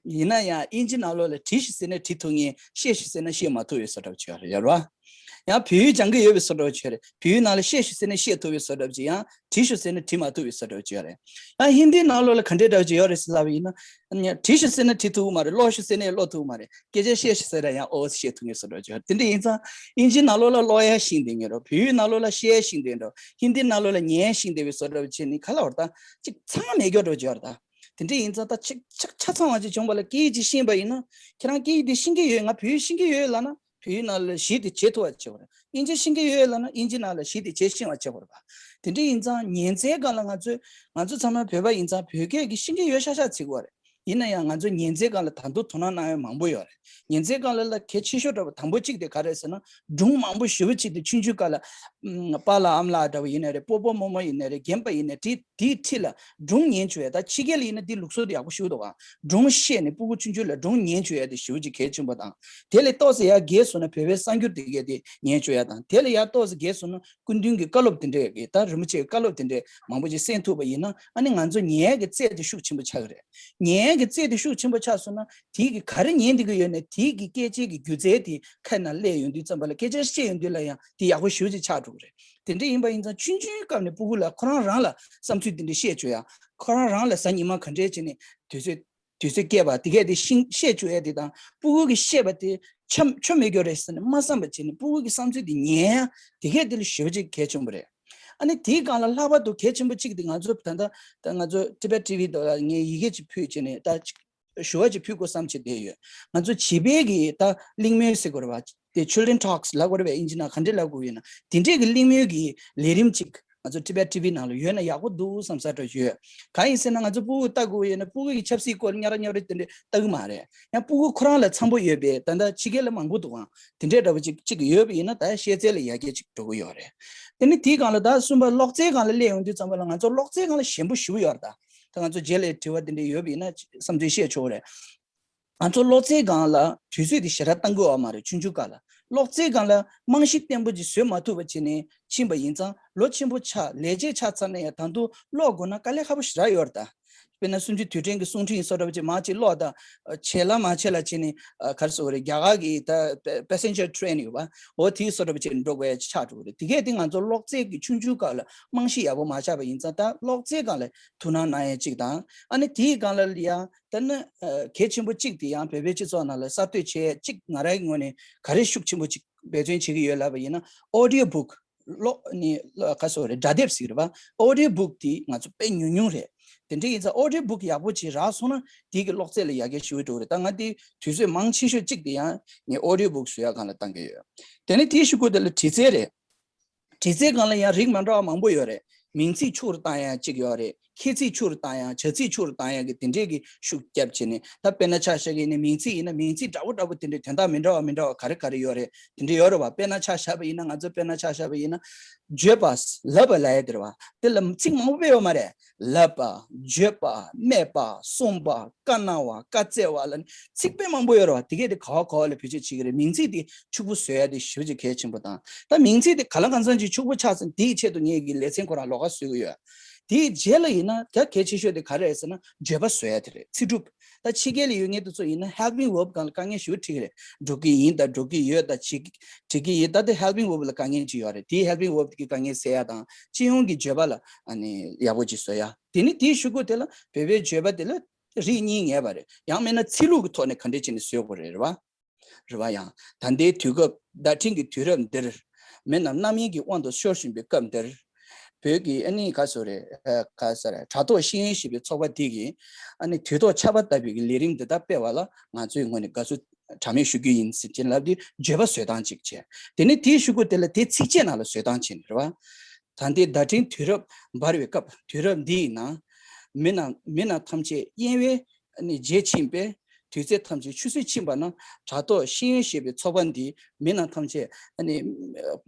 ད། ཡིན་ན་ཡང་དབྱིན་ཇི་ནང་ལོགས་ལ་བྲིས་ཤིག་ཟེར་ན་བྲིས་ཐུབ་མཁན། བཤད་ཤིག་ཟེར་ན་བཤད་མ་ཐུབ་པའི་བཟོ་འདྲ་ཅིག་ཡོད་རེད། ཡོད་རེད་བ། ཡང་བོད་ཡིག་སྦྱང་གི་ཡོད་པའི་བཟོ་འདྲ་ཅིག་ཡོད་རེད། བོད་ཡིག་ནང་ལ་བཤད་ཤིག་ཟེར་ན་བཤད་ཐུབ་པའི་བཟོ་འདྲ་ཅིག་ཡང་བྲིས་ཤིག་ཟེར་ན་བྲིས་མ་ཐུབ་པའི་བཟོ་འདྲ་ཅིག་ཡོད་རེད། ཡང་ཧིན་དི་ནང་ལོགས་ལ་ག་འདྲའི་འདྲ་ཅིག་ཡོད་རེད་ཟེར་ལབ་པ་ཡིན་ན། བྲིས་ཤིག་ཟེར་ན་བྲིས་ཐུབ་ཀྱི་མ་རེད། ཀློག་ཤིག་ཟེར་ན་ཀློག་ཐུབ་ཀྱི་མ་རེད། སྐད་ཆ་བཤད་ཤིག་ཟེར་ན་ཡང་ཨོ་ཟེར་བཤད་ཐུབ་མཁན་བཟོ་འདྲ་ཅིག་ཡོད་རེད། དེ་འདྲ་ཡིན་ཙང་དབྱིན་ཇི་ནང་ལོགས་ལ་ཀློག་ཡ་ཤེས་བསྡད་མཁན་འདྲ་བོ། བོད་ཡིག་ནང་ལོགས་ལ་བཤད་ཤེས་བསྡད་མཁན་འདྲ་བོ། ཧིན་དི་ནང་ལོགས་ལ་ཉན་ཤེས་བསྡད་པའི་བཟོ་འདྲ་བོ་བྱས་ནས་ག་ལབ་དགོས་རེད་ད། ཅིག་ཚང་མེད་མཁན་འདྲ་བོ་ཅིག་ཡོད་རེད་ད། དེ་འདྲ་ཡིན་ཙང་ད་ཆ་ཆ་ཆ་ཚང་བ་ཅིག་བྱུང་བ་ལ་སྐད་ཡིག་ཅིག་ཤེས་པ་ཡིན་ན། ཁྱེད་རང་སྐད་ཡིག་དེ་ཤེས་ཀྱི་ཡོད། ང་བོད་ཡིག་ཤེས་ཀྱི་ཡོད་ལབ་ན་བོད་ཡིག་ནང་ལ་གཞི་དེ་བྱེད་ཐུབ་པ་བྱེད་དགོས་རེད། དབྱིན་ཇི་ཤེས་ཀྱི་ཡོད་ལབ་ན་དབྱིན་ཇི་ནང་ལ་གཞི་དེ་བྱེད་ཤེས་པ་བྱེད་དགོས་རེད་པ། དེ་འདྲ་ཡིན་ཙང་ཉན་རྩལ་སྒང་ལ་ང་ཚོས་ང་ཚོ་ཚང་མ་བོད་པ་ཡིན་ཙང་བོད་སྐད་ཀྱི་ཤེས་ཀྱི་ཡོད་ཤག་ཤག་བྱེད་དགོས་རེད། ཡིན་ན་ཡང་ང་ཚོ་ཉན་རྩལ་སྒང་ལ་ད་དུང་དོ་སྣང་གནང་ཡ་མང་པོ་ཡོད་རེད། ཉན་རྩལ་སྒང་ལ་ལ་གལ་ཆེ་ཤོས་འདྲ་བ་དང་པོ་གཅིག་དེ་ག་རེད་ཟེར་ན། སྒྲུང་མང་པོ་ཞེ་པོ་ཅིག་དེ་ཆུང་ཆུང་སྒང་ལ། ཨམ། པཱ་ལགས་ཨ་མ་ལགས་འདྲ་བ་ཡིན་ནའི་རེད། སྤོ་བོ་རྨོ་མོ་ཡིན་ནའི་རེད། རྒན་པ་ཡིན་ནའི་དེ་དེའི་འཁྲིས་ལ་སྒྲུང་ཉན་བཅུག་ཡ། ད་ཕྱི་རྒྱལ་ལ་ཡིན་ན་དེ་ལུགས་སྲོལ་དེ་ཡག་པོ་ཞེ་པོ་འདུག་ག་སྒྲུང་བཤད་ནས་སྤུ་གུ་ཆུང་ཆུང་ལ་སྒྲུང་ཉན་བཅུག་ཡ་དེ་ཞེ་པོ་ཅིག་གལ་ཆེན་པོ་དང་། དེ་ལས་ཏོག་ཙམ་ཡར་རྒས་སོང་ན་བོད་པའི་གསར་འགྱུར་དེ་གས་དེ་ཉན་བཅུག་ཡ་དང་། དེ་ལས་ཡར་ཏོག་ཙམ་རྒས་སོང་ན་སྐུ་མདུན་གྱི་བཀའ་སློབ་དེ་འདྲས་ཀྱི། ད་རིན་པོ་ཆེའི་བཀའ་སློབ་དེ་འདྲས་མང་པོ་ཅིག་གསན་ཐུབ་པ་ཡིན་ན། ཨ་ནི་ང་ཚོ་ཉན་ཡ་གི་རྩལ་དེ་ཤུགས་ཆེན་པོ་ཆགས་ཀྱི་རེད། ཉན་ཡ་གི་རྩལ་དེ་ཤུགས་ཆེན་པོ་ཆགས་སོང་ན། དེ་གི་ག་རེ་ཉན་བསྡད་ཀྱི་ཡོད་ནའི་དེ་གི་སྐད་ཆའི་གི་སྒྱུ་རྩལ་དེ་ཁ་ནང་སླེབས་ཡོང་དུས་ཙམ་པ་ལ། སྐད་ཆ་བཤད་ཡོང་དུས་ལ་ཡང་དེ་ཡག་པོ་ཞེ་པོ་ཅིག་ཆགས་འགྲོ་གི་རེད། དེ་འདྲ་ཡིན་པ་ཡིན་ཙང་ཆུང་ཆུང་སྐབས་ནས་སྤུ་གུ་ལ་ཁོ་རང་རང་ལ་བསམ་ཚུལ་དེ་འདྲ་བཤད་བཅུག་ཡ། ཁོ་རང་རང་ལ་གཟའ་ཉི་མ་ག་འདྲས་བྱས་ནས་དུས་ཚོད་ དུས་ཚོད་བསྐྱལ་བ་དེ་གས་དེ་ཤིང་བཤད་བཅུག་ཡས་དེ་དང་སྤུ་གུ་གི་བཤད་པ་དེ་ཆ་ཆོ་མེད་རྒྱུ་རེད་ཟེར་ནས་མ་བསམ་པ་བྱས་ནས་སྤུ་གུ་གི་བསམ་ཚུལ་དེ་ཉན་ཡ་དེ་གས་དེ་ལ་ཞེ་པོ་ཅིག་གལ་ཆེན་པོ་རེད། ཨ་ནི་དེའི་སྒང་ལ་ལྷག་པར་དུ་གལ་ཆེན་པོ་གཅིག་དེ་ང་ཚོ་ད་ལྟ་ད་ང་ཚོ་Tibet T V་དུ་ལ་ངས་ཡི་གེ་ཅིག་ཕུལ་བྱས་ནས་ད་ཞུ་བ་ཅིག་ཕུལ་དགོས་བསམ་བྱས་བསྡད་ཡོད། ང་ཚོ་བྱིས་པའི་གི་ད་གླེང་མོལ་ཟེར་དགོས་རེད་བ། དེ་Children Talks་ལབ་དགོས་རེད་བས། ཨིན་ཇི་ནང་ག་འདྲས་ལབ་དགོས་ཡོད་ན་དེ་འདྲས་ཀྱི་གླེང་མོལ་གྱི་ལས་རིམ་ཅིག་ང་ཚོ་Tibet T V་ནང་ལ་ཡོད་ན་ཡག་པོ་འདུག་བསམ་ས་འདྲ་ཡོད། གང་ཡིན་ཟེར་ན་ང་ཚོ་སྤུ་གུ་ལྟ་དགོས་ཡོད་ན་སྤུ་གུ་ཡི་ཆབ་སྲིད་སྐོར་ཉག་ར་ཉག་ར་དེ་འདྲས་ལྟ་གི་མ་རེད། ཡང་སྤུ་གུ་ཁོ་རང་ལ་འཚམ་པོ་ཡོད་པའི་ད་ལྟ་ཕྱི་རྒྱལ་ལ་མང་པོ་འདུག་ཨང་། དེ་འདྲས་འདྲ་པོ་ཅིག་ཅིག་ཡོད་པ་ཡིན་ན་ད་ཤེས་ཚད་ལ་ཡར་རྒྱས་ཅིག་འགྲོ་གི་ཡོད་རེད། དེ་ནི་དེའི་སྒང་ལ་ད་གསུམ་པ་གློག་རྫས་སྒང་ལ་སླེབས་ཡོང་དུས་ཙམ་པ་ལ་ང་ཚོ་གློག་རྫས་སྒང་ལ་ཞན་པོ་ཞེ་པོ་ཡོད་རེད་ད། ད་ང་ཚོ་རྗེས་ལ་དྲི་བ་དེ་འདྲས་ཡོད་པ་ཡིན་ན་བསམ་ཚུལ་བཤད་ཆོག་གི་རེད། ང་ཚོ་གློག་རྫས་སྒང་ལ་དུས་ཚོད་དེ་ཞེ་དྲག་བཏང་གི་ཡོད་མ་རེད། ཆུང་ཆུང་སྐབས་ལ་གློག་རྫས་སྒང་ལ་རྨང་གཞི་བརྟན་པོ་ཅིག་བཟོས་མ་ཐུབ་པ་བྱས་ནས་ཕྱིན་པ་ཡིན་ཙང་ལོ་ཆེན་པོ་ཆགས་ལས་བྱེད་ཆགས་ཚར་ནས་ཡང་ད་དུང་གློག་དགོས་ན་དཀའ་ལས་ཁག་པོ་ཞེ་དྲག་ཡོད་རེད་ད། དཔེར་ན་གསུམ་བཅུའི་དུས་དྲན་གྱི་གསུང་འཕྲིན་སོགས་འདྲ་པོ་ཅིག་མར་ཅིག་གློག་དང་ཆད་ལ་མ་ཆད་ལ་བྱས་ནས་ག་རེ་ཟེར་དགོས་རེད། རྒྱ་གར་གྱི་ད་passenger train་ཡོད་པ། འོ་དེའི་སོགས་འདྲ་པོ་ཅིག་འགྲོ་དགོས་ཡ་ཆགས་འགྲོ་གི་རེད། དེ་གས་དེ་ང་ཚོ་གློག་རྫས་ཀྱི་ཆུང་ཆུང་སྐབས་ལ་རྨང་གཞི་ཡག་པོ་མ་ཆགས་པ་ཡིན་ཙང་ད་གློག་རྫས་སྒང་ལ་ཐུགས་སྣང་གནང་ཡ་གཅིག་དང་། ཨ་ནི་དེའི་སྒང་ལ་ཡང་ད་ནི་གལ་ཆེན་པོ་གཅིག་དེ་ཡང་བོད་པའི་སྤྱི་ཚོགས་ནང་ལ་གསར་གཏོད་བྱེད་ཡ་གཅིག་ང་རང་གི་ངོས་ནས་ག་རེ་ཤུགས་ཆེན་པོ་གཅིག་འབད་བརྩོན་བྱེད་ཀྱི་ཡོད་ལབ་པ་ཡིན་ན་audio book གློག་ནི་ག་སོ་རེད། སྒྲ་དེབ་ཟེར་གི་རེད་པ། audio book་དེ་ང་ཚོ་དཔེ་ཉུང་ཉུང་རེད། དེ་འདྲ་ཡིན་ཙང་audio book་ཡག་པོ་ཅིག་རག་སོང་ན་དེ་གི་གློག་རྫས་ལ་ཡར་རྒྱས་ཞེ་པོ་འགྲོ་གི་རེད། ད་ང་དེ་དུས་ཚོད་མང་ཆེ་ཤོས་གཅིག་དེ་ཡང་ངས་audio book་བཟོ་ཡ་སྒང་ལ་བཏང་གི་ཡོད། དེ་ནས་དེའི་གཞུག་གུ་དེ་ལ་འབྲི་རྩལ་རེད། འབྲི་རྩལ་སྒང་ལ་ཡང་རིགས་མ་འདྲ་བ་མང་པོ་ཡོད་རེད། མིང་ཚིག་ཕྱོགས་རུ་བཏང་ཡ་གཅིག་ཡོད་རེད། ཁྱད་ཚིག་ཕྱོགས་རུ་བཏང་ཡ། བྱ་ཚིག་ཕྱོགས་རུ་བཏང་ཡ་གི་དེ་འདྲས་ཀྱི་ཤུགས་བརྒྱབ་བྱས་ནས། ད་དཔེར་ན་ཆ་བཞག་གི་ཡིན་ན་མིང་ཚིག་ཡིན་ན་མིང་ཚིག་འདྲ་བོ་འདྲ་བོ་དེ་འདྲས་དོན་དག་མི་འདྲ་བ་མི་འདྲ་བ་ག་རེ་ག་རེ་ཡོད་རེད། དེ་འདྲས་ཡོད་རེད་བ། དཔེར་ན་ཆ་བཞག་པ་ཡིན་ན་ང་ཚོ་དཔེར་ན་ཆ་བཞག་པ་ཡིན་ན་བརྗོད་པ། ལབ་པ་ལབ་ཡ་དེ་རེད་བ། དེ་ལ་ཚིག་མང་པོ་དཔེ་ཡོད་མ་རེད། ལབ་པ། བརྗོད་པ། སྨྲས་པ། གསུངས་པ། བཀའ་གནང་བ། བཀའ་སྩལ་བ་ལ་ནི་ཚིག་དཔེ་མང་པོ་ཡོད་རེད་བ། དེ་གས་དེ་ག་བ་ག་བ་ལ་བེད་སྤྱོད་བྱེད་ཀྱི་རེད། མིང་ཚིག་དེ་ཕྱུག་པོ་བཟོ་ཡ་དེ་ཞེ་པོ་ཅིག་གལ་ཆེན་པོ་དང་། ད་མིང་ཚིག་དེ་ག་ལ་གང་འཚམ་ཅིག་ཕྱུག་པོ་ཆགས་ཚར་ན་དེའི་ཆེད་དུ་ངེད་ཀྱི་ལེ་ཚན་ཁོ་རང་ལོགས་ཀ་བཟོ་གི་ཡོད། དེའི་རྗེས་ལ་ཡིན་ན་ད་གལ་ཆེ་ཤོས་དེ་ག་རེ་རེད་ཟེར་ན་བརྗོད་པ་བཟོ་ཡ་དེ་རེད། ཚིག་གྲུབ། ད་ཕྱི་རྒྱལ་ལ་ཡོད་མཁན་དེ་ཚོ་ཡིན་ན་helping verb་སྒང་ལ་དཀའ་ངལ་ཞེ་པོ་འཕྲད་ཀྱི་རེད། འགྲོ་གི་ཡིན་དང་འགྲོ་གི་ཡོད་དང་བྱེད་ཀྱི་བྱེད་ཀྱི་ཡིན། ད་དེ་helping verb་ལ་དཀའ་ངལ་ཅིག་ཡོད་རེད། དེའི་helping verb་གི་དཀའ་ངལ་སེལ་ཡ་དང་སྤྱི་ཡོངས་ཀྱི་བརྗོད་པ་ལ་ཨ་ནི་ཡག་པོ་ཅིག་བཟོ་ཡ། དེ་ནི་དེའི་གཞུག་གུ་དེ་ལ་བོད་པའི་བརྗོད་པ་དེ་ལ་རིགས་གཉིས་ངེས་པ་རེད། ཡང་མིན་ན་ཚིག་ལྷུག་གི་ཐོག་ནས་ག་འདྲས་བྱས་ནས་བཟོ་དགོས་རེད། རེད་བ། རེད་བ། ཡང་ད་ལྟའི་དུས་སྐབས་བརྡ་འཕྲིན་གྱི་དུས་རབས་འདིར། མི་རྣམས་རྣམ་གཡེང་གི་དབང་དུ་ཤོར་བཞིན་པའི་སྐབས་འདིར། བོད་ཀྱི་ཨ་ནི་ག་ཟེར་རེད། ཨ་ག་ཟེར་རེད། དྲ་ཐོག་ཤེས་ཡོན་ཞེས་པའི་ཚོགས་པ་འདི་གིས་ཨ་ནི་དུས་ཐོག་ཆར་པ་ལྟ་བུའི་གི་ལས་རིམ་འདི་དག་སྤེལ་བ་ལ་ང་ཚོའི་ངོས་ནས་དགའ་བསུ་གྲངས་མེད་ཞུ་རྒྱུ་ཡིན་ཟེར་གྱི་ལབ་དུས་བརྗོད་པ་བཟོ་སྟངས་གཅིག་བྱས། དེ་ནས་དེའི་གཞུག་གུ་དེ་ལ་དེ་ཚིགས་བཅད་ནང་ལ་བཟོ་སྟངས་བྱས་ནས་རེད་བ། ད་ལྟའི་བརྡ་འཕྲིན་དུས་རབས་འབར་བའི་སྐབས་དུས་རབས་འདི་ཡི་ནང་། མི་རྣམས་མི་རྣམས་ཐམས་ཅད་གཡེང་བས་ཨ་ནི་བརྗེད་ཕྱིན་པས། དུས་ཚོད་ཐམས་ཅད་ཆུད་ཟོས་ཕྱིན་པ་ན། དྲ་ཐོག་ཤེས་ཡོན་ཞེས་པའི་ཚོགས་པ་འདིས་མི་རྣམས་ཐམས་ཅད་ཨ་ནི་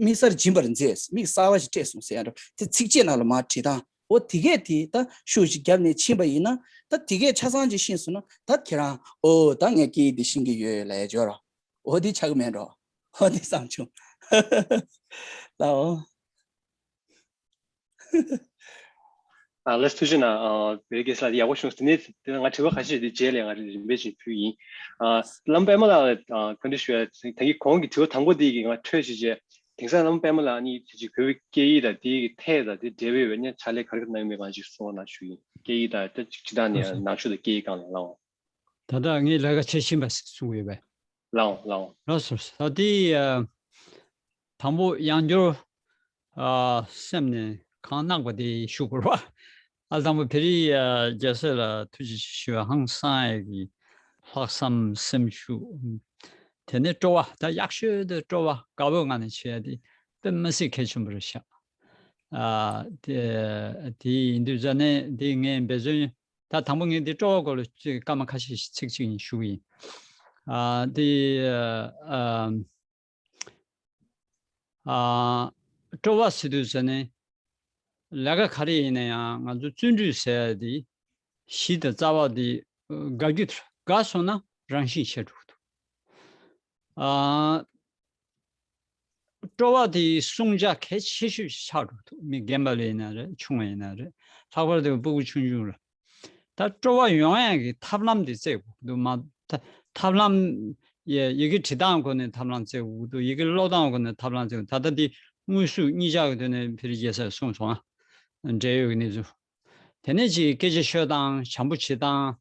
དམིགས་བསལ་སྦྱིན་པར་མཛད། དམིགས་བསལ་བ་ཞིག་སྤྲད་སོང་ཟེར་ཡ་འདྲ་དེ་ཚིགས་བཅད་ནང་ལ་མར་བྲིས་སྟངས། འོ་དེ་གས་དེ་ད་ཤུགས་ཤིག་བརྒྱབ་ནས་ཕྱིན་པ་ཡིན་ན། ད་དེ་གས་ཆ་ཚང་ཅིག་ཤེས་སོང་ན་ད་ཁྱེད་རང་ཨོ་ད་ངས་སྐད་ཡིག་འདི་ཤེས་ཀྱི་ཡོད་ལབ་ཡ་འབྱོར་རོ། འོ་དེ་ཆགས་ཀྱི་མེད་འགྲོ། འོ་དེ་བསམ་བྱུང་། ལའོ། ཨ་ལགས་ཐུགས་རྗེ་གནང་། ཨ་བོད་རྒྱལ་ས་ལགས་ཡག་པོ་བྱུང་། དེ་ནས་དེ་ང་དྲི་བ་ཁ་ཤས་དེ་རྗེས་ལ་ང་རིམ་པས་ཅིག་ཕུལ་ཡིན། ཨ་བླ་མ་པད་མ་ལགས་ལ་ཨ་བཀའ་འདྲི་ཞུ་ཡ། ད་གིན་གོང་གི་དྲི་བ་དང་པོ་དེ་གི་ང་འཕྲོས་བྱས་རྗེས་དེང་སང་བླ་མ་པད་མ་ལགས་ནི་དེ་ཅིག་བོད་པའི་སྐད་ཡིག་དང་དེ་གི་ཐད་དང་དེ་འབྲེལ་བའི་ཉེ་ཕྱག་ལས་ག་རེ་གནང་ཡོད་མེད་གང་ཅིག་གསུང་རོགས་གནང་ཞུ་ཡིན། སྐད་ཡིག་དང་ད་ཅིག་སྤྱིར་བཏང་ནས་ལགས་སོ། ནང་ཆོས་དང་སྐད་ཡིག་སྒང་ལ་ལའོ། ད་ལྟ་ངས་ལས་ཀ་བྱེད་བཞིན་པ་ཞིག་གསུང་ཡོད་པས། ལའོ་ལའོ། ལགས་སོ། ད་དེ་ཨ་དང་པོ་ཡང་བསྐྱར་ཨ་སེམས་ནས་གང་གནང་པ་དེ་ཞུ་དགོས་རེད་པ། ཨ་དང་པོ་བོད་རིགས་ཨ་རྒྱལ་སྲས་ལ་ཐུགས་རྗེ་ཆེ་ཞུ་བ་ཧང་སང་ཡས་ཀྱི་ལྷག་བསམ་སེམས་ཤུགས། དེ་ནས་སྤྲོ་བ། ད་ཡག་ཤོས་དེ་སྤྲོ་བ་དགའ་བོའི་ངང་ནས་བྱེད་ཡ་དེ་དཔེ་མི་སྲིད་གལ་ཆེན་པོ་རེད་ཤག་ཨ་དེ་དེ་ཡིན་དུས་ཙ་ནས་དེ་ངས་འབད་བརྩོན། ད་དང་པོ་ངས་འདི་སྤྲོ་བ་སྐོར་ལ་ཅིག་སྐར་མ་ཁ་ཤས་ཤིག་ཚིག་གཅིག་ཡིན་ཞུ་གི་ཡིན། ཨ་འདི་ཨ་ཨ་སྤྲོ་བ་ཟེར་དུས་ཟེར་ནས་ལས་ཀ་ག་རེ་ཡིན་ན་ཡང་ང་ཚོ་བརྩོན་འགྲུས་ཟེར་ཡ་འདི་གཞི་དང་རྩ་བ་འདི་དགའ་རྒྱུ་དེ་རེད། དགའ་སོང་ན་རང་བཞིན་ཆགས་འགྲོ་གི་འདུག་ཨ། སྤྲོ་བ་དེ་བསྲུང་བྱ་གལ་ཆེ་ཤོས་ཤིག་ཆགས་འགྲོ་འདུག་མི་རྒན་པ་ལ་ཡིན་ན་རེད། ཆུང་བ་ཡིན་ན་རེད། ལྷག་པར་དུ་སྤུ་གུ་ཆུང་ཆུང་ལ། ད་སྤྲོ་བ་ཡོང་ཡག་གི་ཐབས་ལམ་དེ་བཙལ་དགོས་འདུག་མ། ད་ཐབས་ལམ་ཡ་ཡི་གེ་འབྲི་སྟངས་སྒོ་ནས་ཐབས་ལམ་བཙལ་དགོས་འདུག་ཡི་གེ་ཀློག་སྟངས་སྒོ་ནས་ཐབས་ལམ་བཙལ་དགོས། ད་ལྟ་འདི་དངོས་སུ་གཉིས་ཆར་གྱི་ཐོག་ནས་བོད་རིགས་རྒྱལ་སར་གསུངས་སོང་ང་། འབྲེལ་ཡོད་ཀྱི་གནས་ཚུལ། དེ་ནས་ཅིག་སྐད་ཆ་ཤོད་སྟངས། བྱམས་པོ་བྱེད་སྟངས།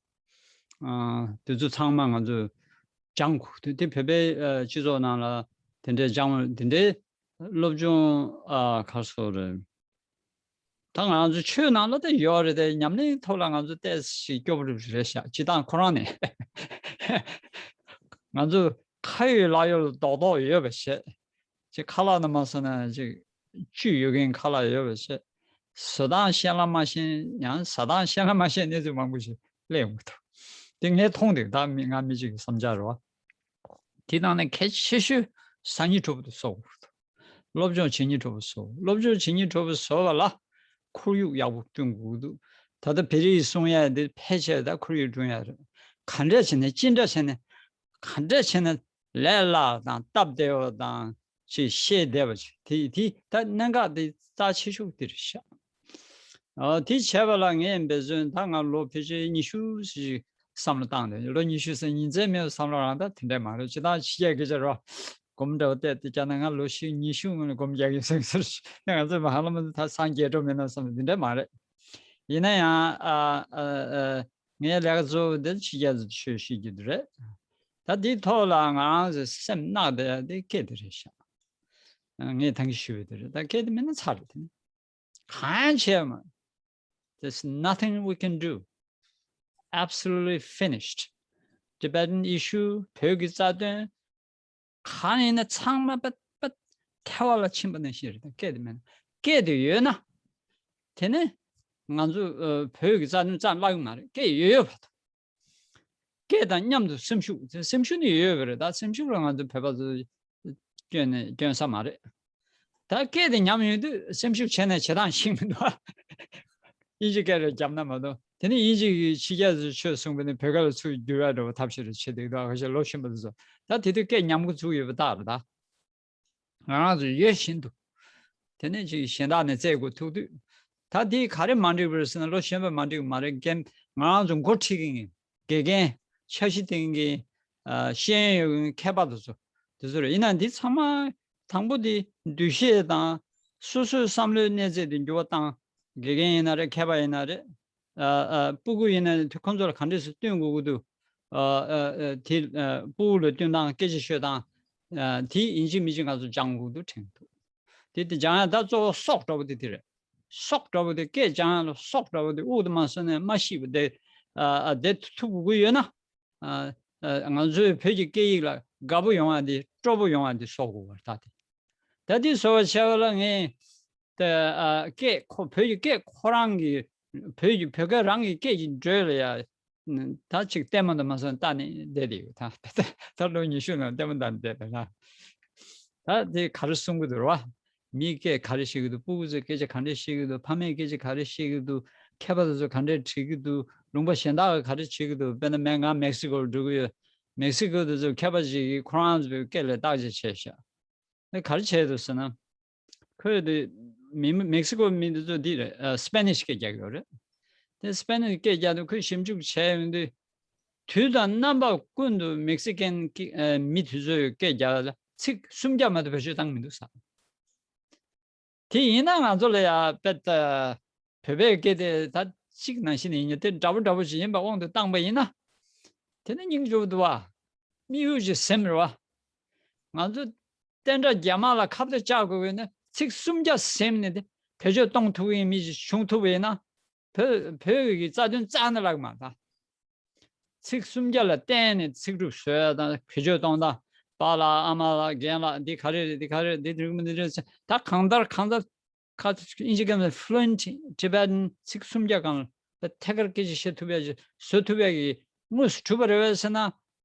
ཨ། དེ་ཚོ་ཚང་མ་ང་ཚོས་སྦྱང་དགོས། དེ་དེ་བོད་པའི་ཨ་སྤྱི་ཚོགས་ནང་ལ་དེ་འདྲའི་སྦྱང་བ་དེ་འདྲའི་སློབ་སྦྱོང་ཨ་ག་རེ་ཟེར་དགོས་རེད། ད་ང་ཚོ་ཆོས་ནང་ལ་ད་ཡོད་རེད་དེ། ཉམས་ལེན་ཐོག་ལ་ང་ཚོ་ཏོག་ཙམ་ཞིག་སྐྱོ་པོ་རེད་ཤག་སྤྱིར་བཏང་ཁོ་རང་ནས་ང་ཚོ་ཁ་ཡོད་ལག་ཡོད་ལ་རྡོག་རྡོག་ཡོད་པ་བྱས། ཅིག་ཁ་ལག་ནང་མ་སོང་ན་ཅིག་བཅུད་ཡོད་མཁན་ཁ་ལག་ཡོད་པ་བྱས། བཟོ་སྟངས་ཤེས་ལ་མ་ཤེས། ཡང་ཟ་སྟངས་ཤེས་ལ་མ་ཤེས་གནས་ཚུལ་མང་པོ་ཞིག་སླེབས་ཡོང་གི་འདུག་དེ་ངས་མཐོང་འདུག་ད་མི་ང་མི་གཅིག་གི་བསམ་འཆར་རེད་བ། དེ་ནང་ནས་གལ་ཆེ་ཤོས་ཟ་སྙིང་བྲོ་པོ་དེ་བཟོ་དགོས་འདུག་སློབ་སྦྱོང་བྱེད་སྙིང་བྲོ་པོ་བཟོ། སློབ་སྦྱོང་བྱེད་སྙིང་བྲོ་པོ་བཟོ་བ་ལ་ཁོར་ཡུག་ཡག་པོ་བསྐྲུན་དགོས་འདུག་ད་ལྟ་བེ་རི་ཡིས་གསུང་ཡ་དེ་ཕལ་ཆེར་ད་ཁོར་ཡུག་བསྐྲུན་ཡ་རེད། ག་འདྲ་བྱས་ནས་ཅི་འདྲ་བྱས་ནས་ག་འདྲ་བྱས་ནས་ལས་སླ་དང་སྟབས་བདེ་བ་དང་ཅིག་ཤེས་བསྡད་པ་ཅིག་དེ་དེ་ད་གནད་འགག་དེ་རྩ་ཆེ་ཤོས་དེ་རེད་ཤག་ཨ། དེ་བྱས་པ་ལ་ངས་འབད་བརྩོན་ད་ང་ལོ་ཕལ་ཆེར་ཉི་ཤུ་ཞིག་བསམ་བློ་བཏང་དེ། ལོ་ཉི་ཤུ་ཟེར་ཉིན་མཚན་མེད་པའི་བསམ་བློ་རང་ད་དེ་འདྲ་མ་རེད། ཇི་ལྟར་ཕྱི་རྒྱལ་སྐད་ཆ་རོ། སྒོར་མོ་འདྲ་བོ་བལྟས་ཏེ་བསྐྱལ་ན་ང་ལོ་བཞི་ཉི་ཤུ་སྔོན་ལ་སྒོར་མོ་རྒྱག་གི་ཡིན་ཟེར་ཟེར་ནས། ང་ཚོས་མ་ཧ་ལམ་ད་སངས་རྒྱས་འགྲོ་མེད་ན་བསམ། དེ་འདྲ་མ་རེད། ཡིན་ན་ཡང་ཨ་ཨ་ཨ་ངའི་ལས་ཀ་གཙོ་བོ་འདི་ཕྱི་རྒྱལ་དུ་ཆོས་ཤེས་རྒྱུ་དེ་རེད། ད་འདིའི་ཐོག་ལ་ང་རང་ཚོའི་སེམས་གནག་བསྡད་ཡ་དེ་སྐད་དེ་རེད་ཤག་ངས་ད་གིན་ཞུས་པ་དེ་རེད། ད་སྐད་དེ་མེད་ན་ཚར་རེད་དེ། གང་ཡང་བྱས་མ། There's nothing we can do. Absolutely finished. Tibetan issue, བོད་ཀྱི་རྩ་དོན། གང་ཡིན་ན་ཚང་མ་པད་པད་ཐལ་བ་ལ་ཕྱིན་པ་ནང་བཞིན་རེད། ད་སྐད་དེ་མེད་ན། སྐད་དེ་ཡོད་ན། དེ་ནས་ང་ཚོ་ཨ་བོད་ཀྱི་རྩ་དོན་རྩ་བརླག་གི་མ་རེད། སྐད་ཡོད་ཡོད་པ་དང་། སྐད་དང་མཉམ་དུ་སེམས་ཤུགས། སེམས་ཤུགས་ནི་ཡོད་ཡོད་པ་རེད། ད་སེམས་ཤུགས་ལ་ང་ཚོ་བོད་པ་ཚོ་སྐྱོན་ནས་སྐྱོན་ས་མ་རེད། ད་སྐད་དེ་ཉམས་ཡོང་དུས་སེམས་ཤུགས་ཆེ་ནས་བྱེད་སྟངས་ཤེས་མི་འདུག་དབྱིན་ཇི་སྐད་རེ་བརྒྱབ་ན་མ་གཏོགས། དེ་ནི་དབྱིན་ཇི་གིས་ཕྱི་རྒྱལ་དུ་ཆོས་གསུངས་པ་ནི་བོད་སྐད་ལ་ཚུར་བསྒྱུར་ཡ་འདྲ་བོ་ཐབས་ཤེས་རེ་བྱེད་བསྡད་འདུག་ཁ་ཤས་ལོ་གཞོན་པ་དེ་ཚོ། ད་དེ་དུས་སྐད་ཉམས་འགོ་ཚུགས་ཡོད་པ་རྟགས་རེད་ད། ང་རང་ཚོ་ཡོད་བཞིན་དུ། དེ་ནས་ཅིག་གཞན་དག་ནས་བཙལ་དགོས་ཐུག་དུས། ད་འདི་ག་རེ་མ་འགྲིག་པ་རེད་ཟེར་ན། ལོ་གཞོན་པ་མ་འགྲིག་པ་མ་རེད། རྒན། ང་རང་ཚོ་འགོ་ཁྲིད་མཁན་གྱི་དགེ་རྒན། འཆར་གཞི་བཏིང་མཁན་གྱི་ཨ་ཤེས་ཡོན་ཡོད་མཁན་མཁས་པ་དེ་ཚོ། དེ་ཚོ་རེད། ཡིན་ན་འདི་ཚང་མ་དང་པོ་འདི་འདུ་ཤེས་དང་སོ་སོའི་བསམ་བློའི་གནས་ཚད་དེ་འགྱུར་བ་བཏང་། དགེ་རྒན་ཡིན་ན་རེད། མཁས་པ་ཡིན་ན་རེད། ཨ་ཨ་སྤུ་གུ་ཡིན་ན་ཁོང་ཚོ་ལ་ག་འདྲས་སེ་སྟོན་དགོས་ཀྱི་འདུག་ཨ་ཨ་ཨ་དེ་ཨ་སྤུ་གུ་ལ་སྟོན་སྟངས། སྐད་ཆ་ཤོད་སྟངས། ཨ་དེ་ཡིན་གཅིག་མིན་གཅིག་ང་ཚོ་སྦྱང་དགོས་འདུག་དྲན་འདུག་དེ་དེ་སྦྱང་ཡ་ད་གཙོ་བོ་སྲོག་འདྲ་བོ་དེ་དེ་རེད། སྲོག་འདྲ་བོ་དེ། སྐད་སྦྱང་ཡ་ལ་སྲོག་འདྲ་བོ་དེ་དབུགས་དེ་མ་སོང་ནས་མ་ཤི་བ་དེ། ཨ་ཨ་དེ་ཐུབ་དགོས་ཀྱི་ཡོད་ན། ཨ་ཨ་ང་ཚོའི་བོད་ཀྱི་སྐད་ཡིག་ལ་དགའ་པོ་ཡོང་བ་འདི། སྤྲོ་པོ་ཡོང་བ་འདི་བཟོ་དགོས་པ་རེད་ད། དེ་ད་འདི་བཟོ་བ་བྱས་པ་ལ་ངས་ད་ཨ་སྐད་ཁོ། བོད་ཀྱི་སྐད་ཁོ་རང་གི། བོད་ཀྱི་བོད་སྐད་རང་གི་སྐད་ཀྱི་འགྲོས་ལ་ཡ་ད་ཅིག་ལྟད་མོ་འདྲ་མ་སོང་བལྟས་ནས་བསྡད་དེ་ཡོད་ད། ད་ལོ་ཉི་ཤུ་ནང་ལྟད་མོ་བལྟས་ནས་བསྡད་པ་ལ། ད་དེ་ག་རེ་གསུང་གི་འདུག་རེད་བ། མིའི་སྐད་ག་རེ་བཤད་ཀྱི་འདུག་སྤུ་གུ་ཚོས་སྐད་ཆ་ག་འདྲས་བཤད་ཀྱི་འདུག་ཕ་མས་སྐད་ཆ་ག་རེ་བཤད་ཀྱི་འདུག་མཁས་པ་དེ་ཚོ་ག་འདྲས་དྲིས་ཀྱི་འདུག་ལུང་པ་གཞན་དག་གིས་ག་རེ་བྱེད་ཀྱི་འདུག་དཔེར་ན་མེ། ང་མེག་སི་ཀོ་ལ་འགྲོ་གི་ཡོད། མེག་སི་ཀོ་དེ་ཚོ་མཁས་པ་ཅིག་གིས་ཁོ་རང་ཚོའི་སྐད་ལ་བརྟག་དཔྱད་བྱས་ཤག་ཨེ་ག་རེ་བྱས་འདུག་ཟེར་ན། ཁོས་དེ་མི། མེག་སི་ཀོ་མི་དེ་ཚོ་འདི་རེད། ཨ་སི་པེ་ནིཤ་སྐད་རྒྱག་གི་ཡོད་རེད། དེ་སི་པེ་ནིཤ་སྐད་རྒྱག་དུས་ཁོས་ཞིབ་འཇུག་བྱས་ཡོང་དུས། དུས་དང་རྣམ་པ་ཀུན་ཏུ་མེག་སི་ཀན་སྐད། ཨ་མི་དེ་ཚོའི་སྐད་རྒྱག་ལ་ཚིག་སུམ་བརྒྱ་མ་གཏོགས་བེད་སྤྱོད་བཏང་མི་འདུག་ཟེར། དེ་ཡིན་ན་ང་ཚོ་ལ་ཡ་དཔེ་ད་བོད་པའི་སྐད་དེ་ད་གཅིག་ནང་བཞིན་ཡིན་ཉོ་དེ་འདྲ་པོ་འདྲ་པོ་ཞིག་ཡིན་པ་དབང་དུ་བཏང་པ་ཡིན་ན། དེ་ནི་སྙིང་རྗེ་པོ་འདུག་བ། དམིགས་ཡུལ་གྱི་སེམས་རེད་བ། ང་ཚོ་བསྟན་དགྲ་རྒྱ་དམར་ལ་ཁ་གཏད་བཅག་དགོས་པས་ན་ཚིག་སུམ་བརྒྱ་ཟིན་ནས་དེ་བེད་སྤྱོད་གཏོང་ཐུབ་ཀྱི་མི་ཞིག་བྱུང་ཐུབ་པ་ཡིན་ན། བོད་བོད་ཀྱི་རྩ་དོན་རྩ་ནས་བརླག་མ་ད། ཚིག་སུམ་བརྒྱ་ལ་བརྟེན་ནས་ཚིག་གྲུབ་བཟོས་དང་བེད་སྤྱོད་གཏོང་སྟངས། པཱ་ལགས། ཨ་མ་ལགས། རྒན་ལགས། འདི་ག་རེ་རེད། འདི་ག་རེ་རེད། འདི་འགྲིག་མི་འདི་འགྲིག་ཟེར། ད་གང་ལྟར་གང་ལྟར་ཁ་དབྱིན་ཇི་སྐད་ནས་fluent Tibetan ཚིག་སུམ་བརྒྱ་སྒང་ལ་ཐད་ཀར་སྐད་ཆ་བཤད་ཐུབ་ཡ་ཅིག་བཟོ་ཐུབ་ཡ་གི་དངོས་སུ་གྲུབ་པ་རེད་པས་ཟེར་ན།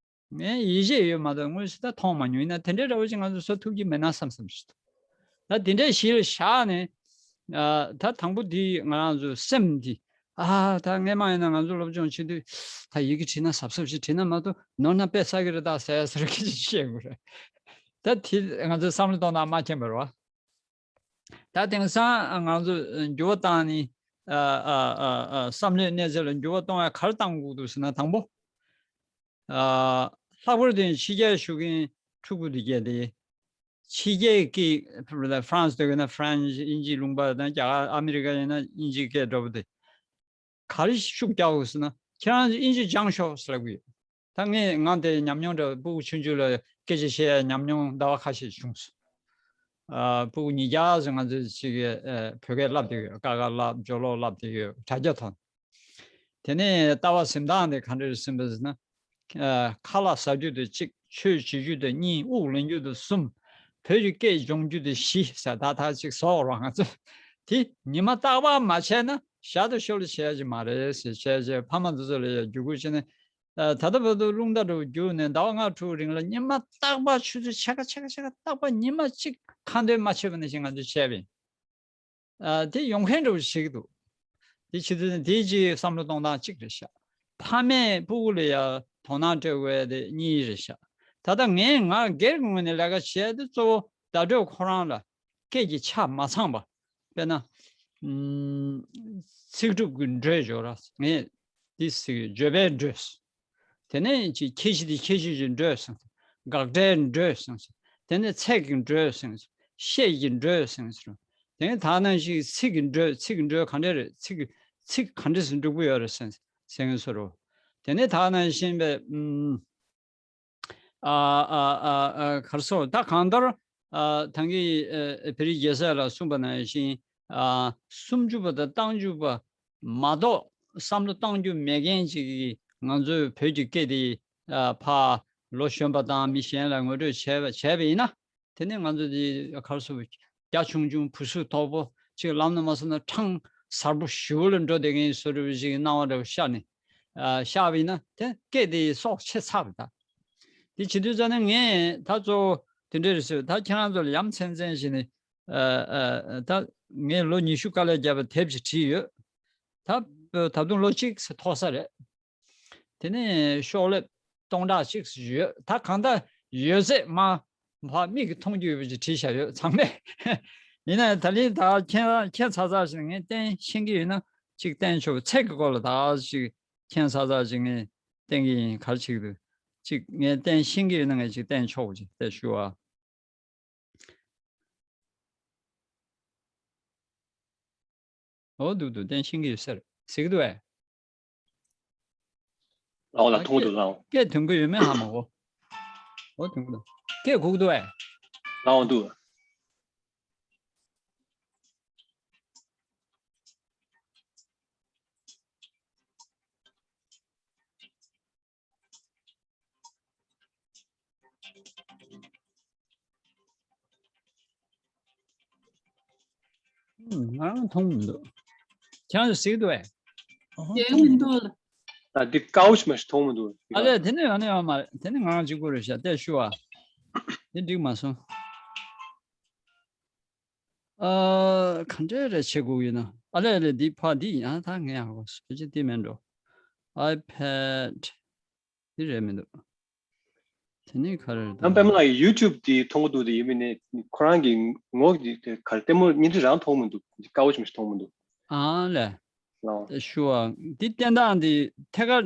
ངས་ཡིད་ཆེས་ཡོད་མ་གཏོགས་དངོས་སུ་ད་མཐོང་མ་མྱོང་། ཡིན་ན་དེ་འདྲའི་འདྲ་བོ་ཅིག་ང་ཚོས་བཟོ་ཐུབ་ཀྱི་མེད་ན་བསམ་བསམ་ཞིག་འདུག་ད་དེ་འདྲའི་གཞི་ལ་བཞག་ནས། ཨ་ད་དང་པོ་འདི་ང་རང་ཚོའི་སེམས་འདི། ཨ་ད་སྔས་མ་ཡིན་ན་ང་ཚོ་སློབ་སྦྱོང་བྱེད་དུས་ད་ཡི་གེ་བྲིས་ན་གཟབ་གཟབ་ཞིག་བྲིས་ན་མ་གཏོགས་ནོར་ན་དཔེ་བསགས་ཀྱི་རེད་ད་ཟེར་ཟེར་སྐད་ཆ་བཤད་དགོས་རེད། ད་དེ་ང་ཚོས་བསམ་བློ་གཏོང་སྟངས་མ་མཁྱེན་པ་རེད་བ། ད་དེང་སང་ང་ཚོ་འགྱུར་བ་བཏང་ནས། ཨ་ཨ་ཨ་ཨ་བསམ་བློའི་གནས་ཚད་ལ་འགྱུར་བ་གཏོང་ཡ་ག་རེ་གཏང་དགོས་འདུག་ཟེར་ན། དང་པོ། ཨ་ལྷག་པར་དུ་ཕྱི་རྒྱལ་བཞུགས་མཁན་ཕྲུ་གུ་འདི་གས་དེ། ཕྱི་རྒྱལ་གྱི་ཧྥ་རན་སི་སྡོད་ཀྱི་ན་ཧྥ་རན་སི། དབྱིན་ཇིའི་ལུང་པ་དང་རྒྱ་གར། ཨ་མི་རི་ཀ་ཡིན་ན་དབྱིན་ཇིའི་སྐད་འདྲ་པོ་དེ། ག་རེ་ཤུགས་རྒྱག་དགོས་ཟེར་ན། ཁྱེད་རང་ཚོ་དབྱིན་ཇི་སྦྱངས་ཤོག་ཟེར་ལབ་ཀྱི་ཡོད། ད་ངས་ང་དེ་ཉམས་མྱོང་འདྲ་བོ་སྤུ་གུ་ཆུང་ཆུང་ལ་སྐད་ཆ་བཤད་ཡ་ཉམས་མྱོང་ཟླ་བ་ཁ་ཤས་བྱུང་སོང་། ཨ། སྤུ་གུ་ཉིས་བརྒྱ་ཙམ་ང་ཚོས་ཅིག་ཨ། བོད་སྐད་བསླབ་བསྡད་ཡོད། ཀ་ཁ་བསླབ། སྦྱོར་ཀློག་བསླབ་བསྡད་ཡོད། དྲ་རྒྱ་ཐོག། དེ་ནས་ལྟ་བ་འཛིན་སྟངས་དེ་ག་འདྲ་རེད་ཟེར་བ་ཟེར་ན། ཨ། ཁ་ལག་ཟ་རྒྱུ་དེ་གཅིག་ཆོས་བྱེད་རྒྱུ་དེ་གཉིས། དབུགས་ལེན་རྒྱུ་དེ་གསུམ། བོད་ཀྱི་སྐད་སྦྱོང་རྒྱུ་དེ་བཞི་ཟེར། ད་ད་ཅིག་ཟོག་རོགས། ང་ཚོ་དེ་ཉི་མ་རྟག་པར་མ་བྱས་ན་ཞག་དང་ཤོ་ལོ་བྱེད་ཡ་ཅིག་མ་རེད་ཟེར། བྱས་བྱས་ཕ་མ་ཚོ་ལ་ཡ་བརྒྱུད་སྐུར་བྱས་ནས། ཨ། ད་ལྟ་བར་དུ་རླུང་རྟ་འདྲ་བོ་བརྒྱུགས་ནས་ཟླ་བ་ལྔ་དྲུག་རིང་ལ་ཉི་མ་རྟག་པར་ཆུ་ཚོད་ཕྱེད་ཀ་ཕྱེད་ཀ་ཕྱེད་ཀ་རྟག་པར་ཉི་མ་གཅིག་ཁ་འདོན་མ་བྱས་པ་ནང་བཞིན་ང་ཚོས་བྱས་པ་ཡིན། ཨ། དེ་ཡོང་མཁན་འདྲ་བོ་ཞིག་འདུག་དེ་བྱེད་དུས་དེ་ཅིག་བསམ་བློ་གཏོང་སྟངས་གཅིག་རེད་ཤག་ཕ་མས་སྤུ་གུ་ལ་ཡ་དོ་སྣང་སྤྲད་དགོས་དེ་གཉིས་རེད་ཤག་ད་ལྟ་ངས་ང་སྒེར་གྱི་ངོས་ནས་ལས་ཀ་བྱས་དུས་གཙོ་བོ་བརྡ་སྤྲོད་ཁོ་རང་ལ་སྐད་ཀྱི་ཆ་མ་ཚང་བ། དཔེར་ན། ཨམ། ཚིག་གྲུབ་ཀྱི་འགྲོས་སྦྱོར་ར། ངས་འདི་ཟེར་གྱི་ཡོད། བརྗོད་པའི་འགྲོས། དེ་ནས་ཅིག་ཁྱད་གཞི་དེ་ཁྱད་གཞི་ཀྱི་འགྲོས་ཟེར། དགག་སྒྲའི་འགྲོས་ཟེར། དེ་ནས་ཚེག་གི་འགྲོས་ཟེར། བཤད་ཀྱི་འགྲོས་ཟེར། དེ་ནས་ད་ནང་བཞིན་ཚིག་གི་འགྲོས། ཚིག་གི་འགྲོས་ག་འདྲ་རེད། ཚིག་གི་ཚིག་ག་འདྲ་ཟེར་འགྲུབ་ཀྱི་ཡོད་རེད་ཟེར་ཟེར་མཁན་བཟོ་འདྲ། དེ་ནས་ད་ནང་བཞིན་པའི། ཨམ། ཨ། ཨ། ཨ། ཨ། ག་རེ་ཟེར། ད་གང་ལྟར། ཨ། ད་གིན། ཨ། བེ་རི་རྒྱལ་སྲས་ལ་གསུངས་པ་ནང་བཞིན། ཨ། སུམ་ཅུ་པ་དང་རྟགས་འཇུག་པ་མ་གཏོགས་བསམ་བློ་གཏོང་རྒྱུ་མེད་མཁན་ཅིག་གིས་ང་ཚོའི་བོད་ཀྱི་སྐད་དེ། ཨ། ཕར་ལོ་གཞོན་པ་དང་མི་གཞན་ལ་ངོ་སྤྲོད་བྱས་པ་བྱས་པ་ཡིན་ན། དེ་ནས་ང་ཚོ་འདི་ག་རེ་ཟེར། རྒྱ་ཆུང་ཆུང་བུ་སུ་དོག་པོ་ཅིག་ལམ་ན་མ་སོང་ན་འཕྲང་གཟར་པོ་ཞེ་པོ་ལ་འགྲོ་བསྡད་མཁན་བཟོ་འདྲ་བོ་ཞིག་གི་སྣང་བ་འདྲ་བོ་ཤར་ནས། ཨ། ཤར་བ་ཡིན་ན་དེ་སྐད་དེ་སྲོག་ཆད་ཚར་བ་ད། དེ་བྱེད་དུས་ཙ་ན་ངས་ད་གཙོ་བོ་དེ་འདྲ་རེད་ཟེར། ད་ཁྱེད་རང་ཚོ་ལ་ཡ་མཚན་མཚན་ཞིག་ནས། ཨ། ཨ། ད་ངས་ལོ་ཉི་ཤུ་དཀའ་ལས་བརྒྱབ་པ་དེབ་ཅིག་བྲིས་ཡོད། ད་ད་དུང་ལོ་གཅིག་ཙམ་ཐོགས་ས་རེད། དེ་ནས་ཤོག་ལེབ་སྟོང་ཕྲག་གཅིག་ཡོད། ད་གང་ལྟར་ཡོད་ཚད་མར་ཕར་མིག་གིས་མཐོང་རྒྱུ་ཡོད་པ་ཅིག་བྲིས་བཞག་ཡོད་ཚང་མས། ཡིན་ན་ད་ལན་ད་ཁྱེད་རང་ཁྱད་མཚར་མཚར་ཞིག་ངས་བསྟན་ཤེས་ཀྱི་ཡོད་ན་ཅིག་བསྟན་ཆོག་ཚིག་གི་སྐོར་ལ་ད་ཅིག་ཁྱད་མཚར་མཚར་ཞིག་ངས་བསྟན་གྱི་ཡིན། ག་རེ་བྱེད་ཀྱི་འདུག་ཅིག་ངས་བསྟན་ཤེས་ཀྱི་ཡོད་ན་ངས་ཅིག་བསྟན་ཆོག་པ་ཅིག་བལྟས་ཞུ་བ། འོ་འདུག་འདུག་བསྟན་ཤེས་ཀྱི་ཡོད་ཟེར་ཟེར་གྱི་འདུག་ཨེ། ལའོ་ལ་ཨ། མཐོང་གི་འདུག་ལའོ། སྐད་ཐོན་གྱི་ཡོད་མེད་ཧ་མ་གོ། འོ་ཐོན་གྱི་འདུག་སྐད་གོ་གི་འདུག་ཨེ། ལའོ་འདུག་ང་རང་མཐོང་མི་འདུག་ཁྱེད་རང་ཚོ་གཟིགས་འདུག་ཨེ། ཨོ་ཡོད་མི་འདུག་ད་འདི་ཀའུ་ཆི་མ་ཞིག་མཐོང་མི་འདུག་ཨ་ལས། དེ་ནི་ཡང་ནི་ཡང་མ་རེད། དེ་ནི་ང་རང་གཅིག་པུ་རེད་ཤག་བལྟས་ཞུ་བ། དེ་འགྲིག་མ་སོང་། ཨ། ག་འདྲས་རེ་བྱེད་དགོས་ཡིན་ན། ཨ་ལས་ལས། འདི་ཕ་འདི་ཡིན། ཨ། ད་ངས་ཧ་གོ་སོང་། ཅི་འདི་མིན་འགྲོ། iPad། འདི་རེད་མི་འདུག་དེ་ནི་ག་རེ་རེད་ད། ཨ། པད་མ་ལགས་ཀྱི་YouTube་དེ་མཐོང་གི་འདུག་དེ་ཡིན་མིན་ནི་ཁོ་རང་གི་ངོ་དེ་ག་རེ་ལྟད་མོ་བརྙན་འཕྲིན་རང་མཐོང་མི་འདུག་ཀའུ་ཆི་མ་ཞིག་མཐོང་མི་འདུག་ཨ་ལས། ལའོ། ཞུ་བ། འདི་བསྟན་སྟངས་འདི་ཐད་ཀར་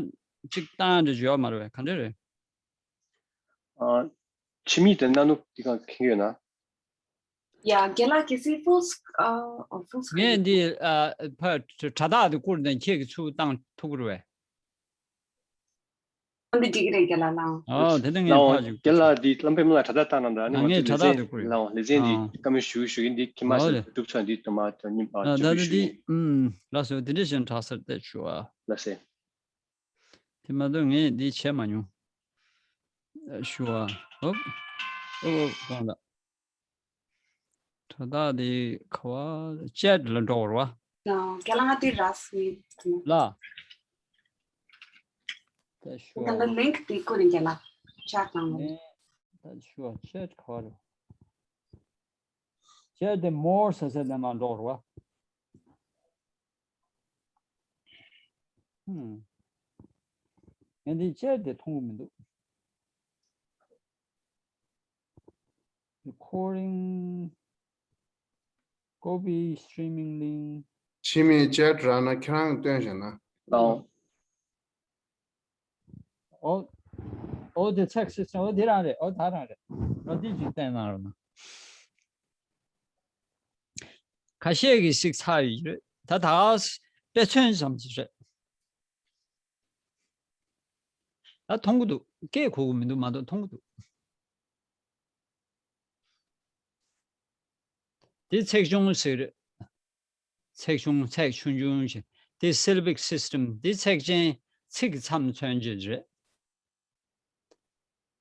ཅིག་བཏང་ཡ་འདྲ་ཡོད་མ་རེད་པས། ག་འདྲ་རེད། ཨ། ཕྱི་མིག་དེ་སྣ་ནུབ་འདི་གང་ཁེངས་ཡོད་ན། ཡ། རྒན་ལགས་གལ་སྲིད་ཕུལ་སི། ཨ། ཨོ། ཕུལ་སི་ངས་འདི། ཨ། ཕ་དྲ་ཐག་དེ་བསྐུར་ནས་ཁྱེད་ཀྱི་ཚུར་བཏང་ཐུབ་ཀྱི་རེད་པས། འདི་འགྲིག་གི་རེད་རྒན་ལགས་ལགས། ཨོ། དེ་ནས་ངས་ལའོ། ཕར་ཞིག་རྒན་ལགས་འདི་ལམ་པའི་མི་ལ་དྲ་ཐག་བཏང་གནང་དང་། ཨ་ནི། ཨ། ང་ངས་ཚོ་དྲ་ཐག་དེ་བསྐུར་ཡོད། ལའོ། ལེ་ཚན་འདི། ཨ། བཀའ་མོལ་ཞུ་ཞུ་གི་འདི་ཁྱི་མ་ཨོ་ཟེར་ལེ། གྲུབ་ཚོད་འདི་དུ་མ་དུ་གཉིས་པ། ཨ། ད་ཅོ་ལྟ་ཞུ་འདི། ཞུ་ཡིན། ཨུམ། ལགས་སོ། དེ་འདྲ་བཞིན་དྲག་སར་བལྟས་ཞུ་བ། ལགས་སེ། དེ་མ་གཏོགས་ངས་འདི་བྱས་མ་མྱོང་། ཞུ་བ། ཨོབ། ཨོབ། ཨོབ། གང་ལ། དྲ་ཐག་དེ་ག་བ་ཅེཊ་ལ་འགྲོ་བར་བ། ཡང་རྒན་ལགས་ང་དེ་ར་སི་ལ། ད་ཞུ་ད་ལ་བ། ལིང་ཀི་དེ་བསྐུར་ནས་རྒན་ལགས་ཅེཊ་ནང་ལ། ངས་ད་ཞུ་བ་ཅེཊ་ག་བ་རེད། ཅེཊ་དེ་མོར་ཟེར་ཟེར་ནས་མར་འགྲོ་བར་བ། ཧུམ། ངས་འདི་ཅེཊ་དེ་མཐོང་གི་མི་འདུག Recording, copy, streaming link. ཕྱི་མིག་ཅེཊ་རག་ན་ཁྱེད་རང་གིས་སྟོན་བཞག་ན། ལའོ། ཨོ། ཨོ། དེ་ཚེག་སི་སི་ཊམ། ཨོ། དེ་རང་རེད། ཨོ། ད་རང་རེད། ཨོ། དེ་ཅིག་བསྟན་གནང་རོགས་གནང་། ཁ་ཤས་ཀྱིས་ཞིག་ཚར་ཡོད་རེད། ད་ད་དཔེ་མཚོན་ཙམ་ཞིག་རེད། ད་མཐོང་གི་འདུག་སྐད་གོ་གི་མི་འདུག་མ་གཏོགས་མཐོང་གི་འདུག་འདི་ཚེག་ཆུང་ཟེར། ཚེག་ཆུང་ཚེག་ཆུང་ཆུང་བྱས། འདི་syllabic system འདི་ཚེག་ཅན་ཚིག་གི་མཚམས་མཚོན་བྱེད་རེད།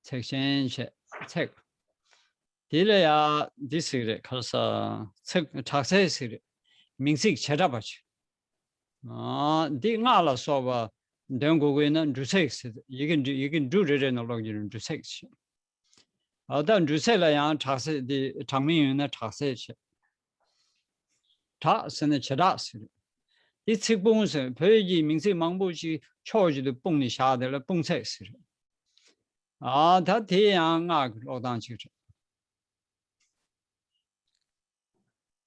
ཚེག་ཅན་བྱས་ཚེག་དེ་ལ་ཡ་འདི་ཟེར་རེད། ག་རེ་ཟ། ཚེག་དྲག་ཚེག་ཟེར་རེད། མིང་ཚིག་བྱེ་བྲག་པ་ཅིག་འདི་སྔགས་ལ་སོགས་པ་འདོན་དགོས་ཀྱི་ཡིན་ན་འབྲུ་ཚེག་ཟེར། ཡི་གེ་འབྲུ་ཡི་གེ་འབྲུ་རེ་རེ་ནང་ཀློག་རྒྱུ་རེད། འབྲུ་ཚེག་ཟེར། ཨ་ད་འབྲུ་ཚེག་ལ་ཡང་དྲག་ཚེག་དེ་དྲག་མིན་ཡོད་ན་དྲག་ཚེག་བྱེད། དྲག་ཟེར་ན་བྱེ་བྲག་ཟེར། དེ་ཚེག་དཔུང་ཟེར། བོད་ཀྱི་མིང་ཚིག་མང་པོ་ཞིག་ཕྱོགས་བཞི་དུ་སྤུངས་ནས་བཞག་དེ་ལ་དཔུང་ཚེག་ཟེར། ཨ་ད་དེ་ཡང་སྔགས་ཀྱི་ཀློག་སྟངས་ཅིག་རེད།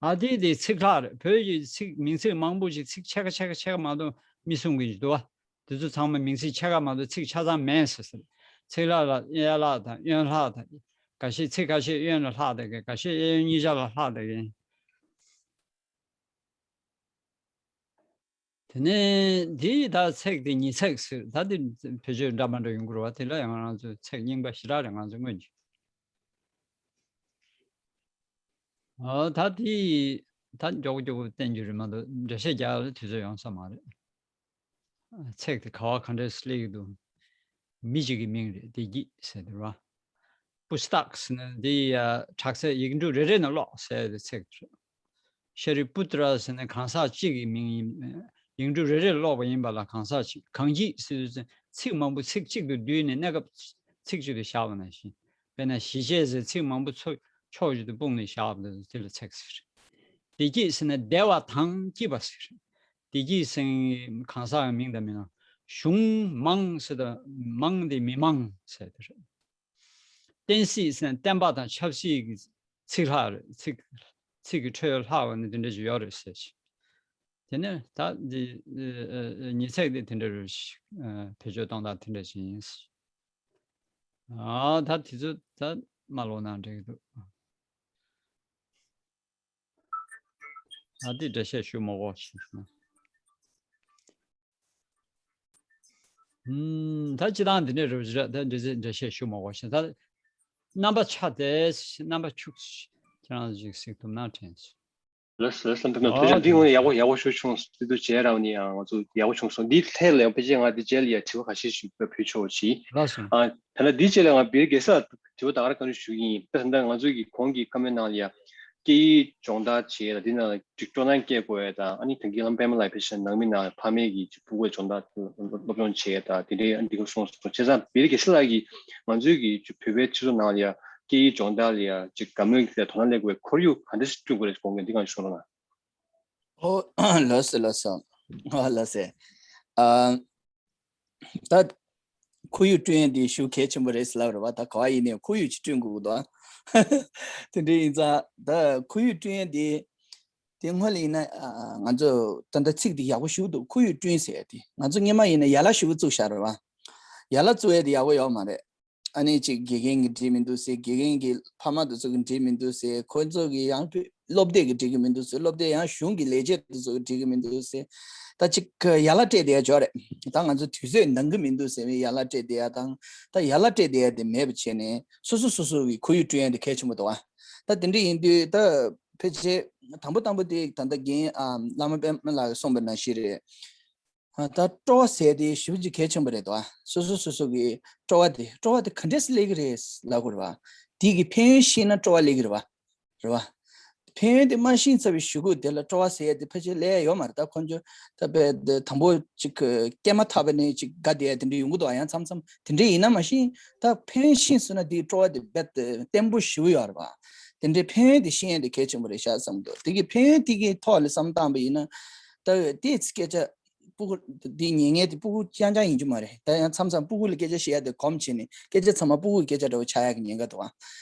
ཨ་དེ་དེ་ཚིག་ལྷག་རེད། བོད་ཀྱི་ཚིག་མིང་ཚིག་མང་པོ་ཞིག་ཚིག་ཕྱེད་ཀ་ཕྱེད་ཀ་ཕྱེད་ཀ་མ་གཏོགས་མི་གསུང་གི་འདུག་བ། དེ་ཚོ་ཚང་མ་མིང་ཚིག་ཕྱེད་ཀ་མ་གཏོགས་ཚིག་ཆ་ཚང་མེད་ཟེར་ཟེར། ཚིག་ལྷག་ལ་གཡས་ལྷག་དང་གཡོན་ལྷག་དང་། འགའ་ཤས་ཚིག་ཁ་ཤས་གཡོན་ལ་ལྷག་བསྡད་མཁན། འགའ་ཤས་གཡས་གཡོན་གཉིས་ཆ་ལ་ལྷག་བསྡད་མཁན། དེ་ནས་འདིའི་ད་ཚེག་དེ་ཉི་ཚེག་ཟེར། ད་དེ་བེད་སྤྱོད་འདྲ་མ་འདྲ་ཡོང་གི་རེད་བ། དེ་ལ་ཡང་ང་རང་ཚོས་ཚེག་རྙིང་པ་ཞེ་དྲག་རེད། ང་ཚོ་སྔོན་གྱི། ཨ་ད་དེ་ད་མགྱོགས་མགྱོགས་བསྟན་རྒྱུ་རེད་མ་གཏོགས་འགྲེལ་བཤད་རྒྱག་ཡག་ལ་དུས་ཚོད་ཡོང་ས་མ་རེད། ཚེག་དེ་ག་བ་ག་འདྲས་སླེབས་ཀྱི་འདུག་མི་གཅིག་གི་མིང་རེད། བདེ་སྐྱིད་ཟེར་དེ་རེད་བ། པུ་སྟག་ཟེར་ན་འདི་ཡ་དྲག་ཚེག་ཡིག་འབྲུ་རེ་རེ་ནས་ཀློག་ཟེར་དེ་ཚེག་རེད། ཤ་རི་པུ་ཏྲ་ཟེར་ན་གང་ཟག་གཅིག་གི་མིང་ཡིན། ཡིག་འབྲུ་རེ་རེ་ཀློག་པ་ཡིན་པ་ལ་གང་ཟག་གཅིག་གང་སྐྱིད་ཟེར་དུས་ཚེ་ཚིག་མང་པོ་ཚིག་གཅིག་ཏུ་བསྡུས་ནས་གནས་སྐབས་ཚིག་གཅིག་ཏུ་བཞག་པ་ནང་བཞིན། དཔེར་ན་ཞི་བྱེད་ཟེར་ཚིག་མང་པོ་ཚོ་ཕྱོགས་བཞི་ཏུ་སྤུངས་ནས་བཞག་པ་དེ་ལ་ཚེག་ཟེར། བདེ་སྐྱིད་ཟེར་ན་བདེ་བ་དང་སྐྱིད་པ་ཟེར། བདེ་སྐྱིད་ཟེར་གང་ཟག་གི་མིང་དང་མི་སྣ། གཞུང་མང་ཟེར་དང་མང་དེ་མི་མང་ཟེར་དེ་རེད། བསྟན་སྲིད་ཟེར་ན་བསྟན་པ་དང་ཆབ་སྲིད་ཀྱི་ཚིག་ལྷག་རེད། ཚིག་ཚིག་གི་འཕྲོས་ལྷག་པ་ནི་དེ་འདྲ་ཞིག་ཡོད་རེད་ཟེར་ཅིག་དེ་ནས་ད་འདི་ཨ་ཨ་ཉི་ཚེག་འདི་དེ་འདྲ་རེད་ཞིག་ཨ་བེད་སྤྱོད་གཏོང་སྟངས་དེ་འདྲ་ཞིག་ཡིན། ཨ་ད་དེ་ཚོ་ད་མ་ཀློག་ན་འགྲིག་གི་འདུག་ཨ་འདི་འགྲེལ་བཤད་ཞུ་མ་དགོས་ཞེས་ཟེར་ན། ཨུམ། ད་སྤྱི་བཏང་འདི་འདྲ་རེད་པ། ད་འདི་ཚོ་འགྲེལ་བཤད་ཞུ་མ་དགོས་ཤིང་། ད་རྣམ་པ་ཆ་དེ་རྣམ་པ་ཁྱུག་ཁྱེད་རང་ཅིག་གཟིགས་ཐུབ་ན་དྲན་སོང་། ལགས་སོ་ལགས་སོ། འདི་ནང་དོན་ཨོ་ཆེན་འདི་དངོས་གནས་ཡག་པོ་ཡག་པོ་ཞིག་བྱུང་སོང་། དེ་དུས་རྗེས་རང་ནས་ཡང་ང་ཚོ་ཡག་པོ་བྱུང་སོང་། འདི་ཐད་ལ་ཡང་ཕལ་ཆེར་ང་འདི་རྗེས་ལ་ཡང་དྲི་བ་ཁ་ཤས་ཤིག་ཕུལ་ཆོག་ཅིག་ལགས་སོ། ཨ་ད་ལྟ་འདི་རྗེས་ལ་ང་བེར་རྒྱལ་སར་དྲི་བ་ད་ག་རང་ག་རེ་ཞུ་གི་ཡིན། ད་ད་ལྟ་ང་ཚོ་གི་གོང་གི་བཀའ་མོལ་ནང་ལ་ཡང་སྐད་ཡིག་སྦྱོང་བརྡར་བྱེད་ཡ་དང་འདི་ནང་ཅིག་སྤྲོ་སྣང་སྐྱེ་དགོས་ཡ་དང་། ཨ་ནི་ད་གིན་ལམ་པད་མ་ལགས་ཕལ་ཆེར་ནང་མི་ནང་ཕ་མེས་ཀྱི་ཅིག་སྤུ་གུ་སྦྱོང་བརྡར་སློབ་སྦྱོང་བྱེད་ཡ་དང་དེ་འདྲའི་འདི་ག་གསུངས་སོང་། བྱས་ཙང་བེ་རི་གེ་སི་ལགས་ཀྱིས་ང་ཚོའི་གི་ཅིག་བོད་པའི་སྤྱི་ཚོགས་ནང་ལ་ཡ་སྐད་ཡིག་སྦྱོང་བརྡར་ལ་ཡ་ཅིག་དགའ་མོས་ཀྱི་དོ་སྣང་སླེབས་དགོས་པའི་ཁོར་ཡུག་ག་འདྲ་ཞིག་བསྐྲུན་དགོས་རེད་དགོངས་མཁན་འདི་གང་ཞུ་རོགས་གནང་། ཨོ་ལགས་སོ་ལགས་སོ། ཨོ་ལགས་སེ། ཨ། ད་ཁོར་ཡུག་བསྐྲུན་ཡས་འདི་ཞེ་གལ་ཆེན་པོ་རེད་ཟེར་ལབ་རེད་བ། ད་ག་བ་ཡིན་ནའི་ཁོར་ཡུག་ཅིག་བསྐྲུན་དགོས་ཀྱི་འདུག་ཨ། དེ་འདྲ་ཡིན་ཙང་ད་ཁོར་ཡུག་བསྐྲུན་ཡས་འདི་དེ་སྔོན་ལ་ཡིན་ན་ཨ་ང་ཚོ་ད་ལྟ་ཚིག་འདི་ཡག་པོ་ཞེ་པོ་འདུག་ཁོར་ཡུག་བསྐྲུན་ཟེར་ཡས་དེ་ང་ཚོ་སྔོན་མ་ཡིན་ན་ཡ་ལ་ཞེ་པོ་བཙུགས་བཞག་རེད་བ། ཡ་ལ་བཙུགས་ཡས་དེ་ཡག་པོ་ཡོད་མ་རེད། ཨ་ནི་ཅིག་དགེ་རྒན་གྱིས་འགྲིག་མི་འདུག་ཟེར། དགེ་རྒན་གྱི་ཕ་མ་དེ་ཚོ་གིས་འགྲིག་མི་འདུག་ཟེར། ཁོ་ཚོ་གིས་ཡང་སློབ་སྡེ་གིས་འགྲིག་གི་མི་འདུག་ཟེར། སློབ་སྡེ་ཡང་གཞུང་གི་ལས་བྱེད་དེ་ཚོ་གིས་འགྲིག་གི་མི་འདུག་ཟེར། ད་ཅིག་ཡ་ལ་སྤྲད་བསྡད་ཡ་ཅིག་ཡོད་རེད། ད་ང་ཚོ་དུས་ཚོད་འདང་གི་མི་འདུག་ཟེར་བའི་ཡ་ལ་སྤྲད་བསྡད་ཡ་དང་། ད་ཡ་ལ་སྤྲད་བསྡད་ཡ་དེ་མེད་པ་བྱས་ནས་སོ་སོ་སོ་སོ་གི་ཁོར་ཡུག་བསྐྲུན་ཡ་དེ་གལ་ཆེན་པོ་འདུག་ཨ། ད་དེ་འདྲ་ཡིན་དུས་ད་ཕལ་ཆེར་དང་པོ་དང་པོ་དེ་ད་ལྟ་རྒན་ཨ་བླ་མ་པད་མ་ལགས་ཀྱིས་གསུངས་པ་ནང་བཞིན་རེད། ད་སྤྲོ་བ་ཟེར་དེ་ཞེ་པོ་ཅིག་གལ་ཆེན་པོ་རེད་དོ། སོ་སོ་སོ་སོ་གི་སྤྲོ་བ་དེ་སྤྲོ་བ་དེ་ག་འདྲས་སེ་སླེབས་ཀྱི་རེད་ལབ་དགོས་རེད་བ། དེ་གི་ཕན་ཡོན་ཤེས་ན་སྤྲོ་བ་སླེབས་ཀྱི་རེད་བ། རེད་བ། ཕན་ཡོན་དེ་མ་ཤེས་ཚར་བའི་གཞུག་གུ་དེ་ལ་སྤྲོ་བ་ཟེར་ཡ་དེ་ཕལ་ཆེར་སླེབས་ཡ་ཡོད་མ་རེད། ད་ཁོང་ཚོ་ད་དཔེ་དེ་དང་པོ་ཅིག་སྐྱེས་མ་ཐག་པ་ནས་ཅིག་དགའ་བསྡད་ཡ་དེ་འདྲ་ཡོང་གི་འདུག་ཨ། ཡང་མཚམས་མཚམས་དེ་འདྲ་ཡིན་ན་མ་གཞི་ད་ཕན་ཡོན་ཤེས་སོང་ན་དེའི་སྤྲོ་བ་དེ་རྦད་དེ་བརྟན་པོ་ཞེ་པོ་ཡོད་རེད་བ། དེ་འདྲའི་ཕན་ཡོན་དེ་ཤེས་ཡ་དེ་གལ་ཆེན་པོ་རེད་ཤག་བསམ་གྱི་འདུག་དེ་གི་ཕན་ཡོན་དེ་གི་ཐོག་ལ་བསམ་བློ་བཏང་པ་ཡིན་ན། ད་དེ་སྐད་ཆ། སྤུ་གུ་འདི་ཉན་མཁན་དེ་སྤུ་གུ་རྐྱང་རྐྱང་ཡིན་རྒྱུ་མ་རེད། ད་ཡང་མཚམས་མཚམས་སྤུ་གུ་ལ་སྐད་ཆ་བཤད་ཡ་དེ་གོམས་བྱས་ནས་སྐད་ཆ་ཚང་མ་སྤུ་གུའི་སྐད་ཆ་འདྲ་བོ་ཆགས་ཡ་གི་ཉེན་ཁ་འདུག་ཨ།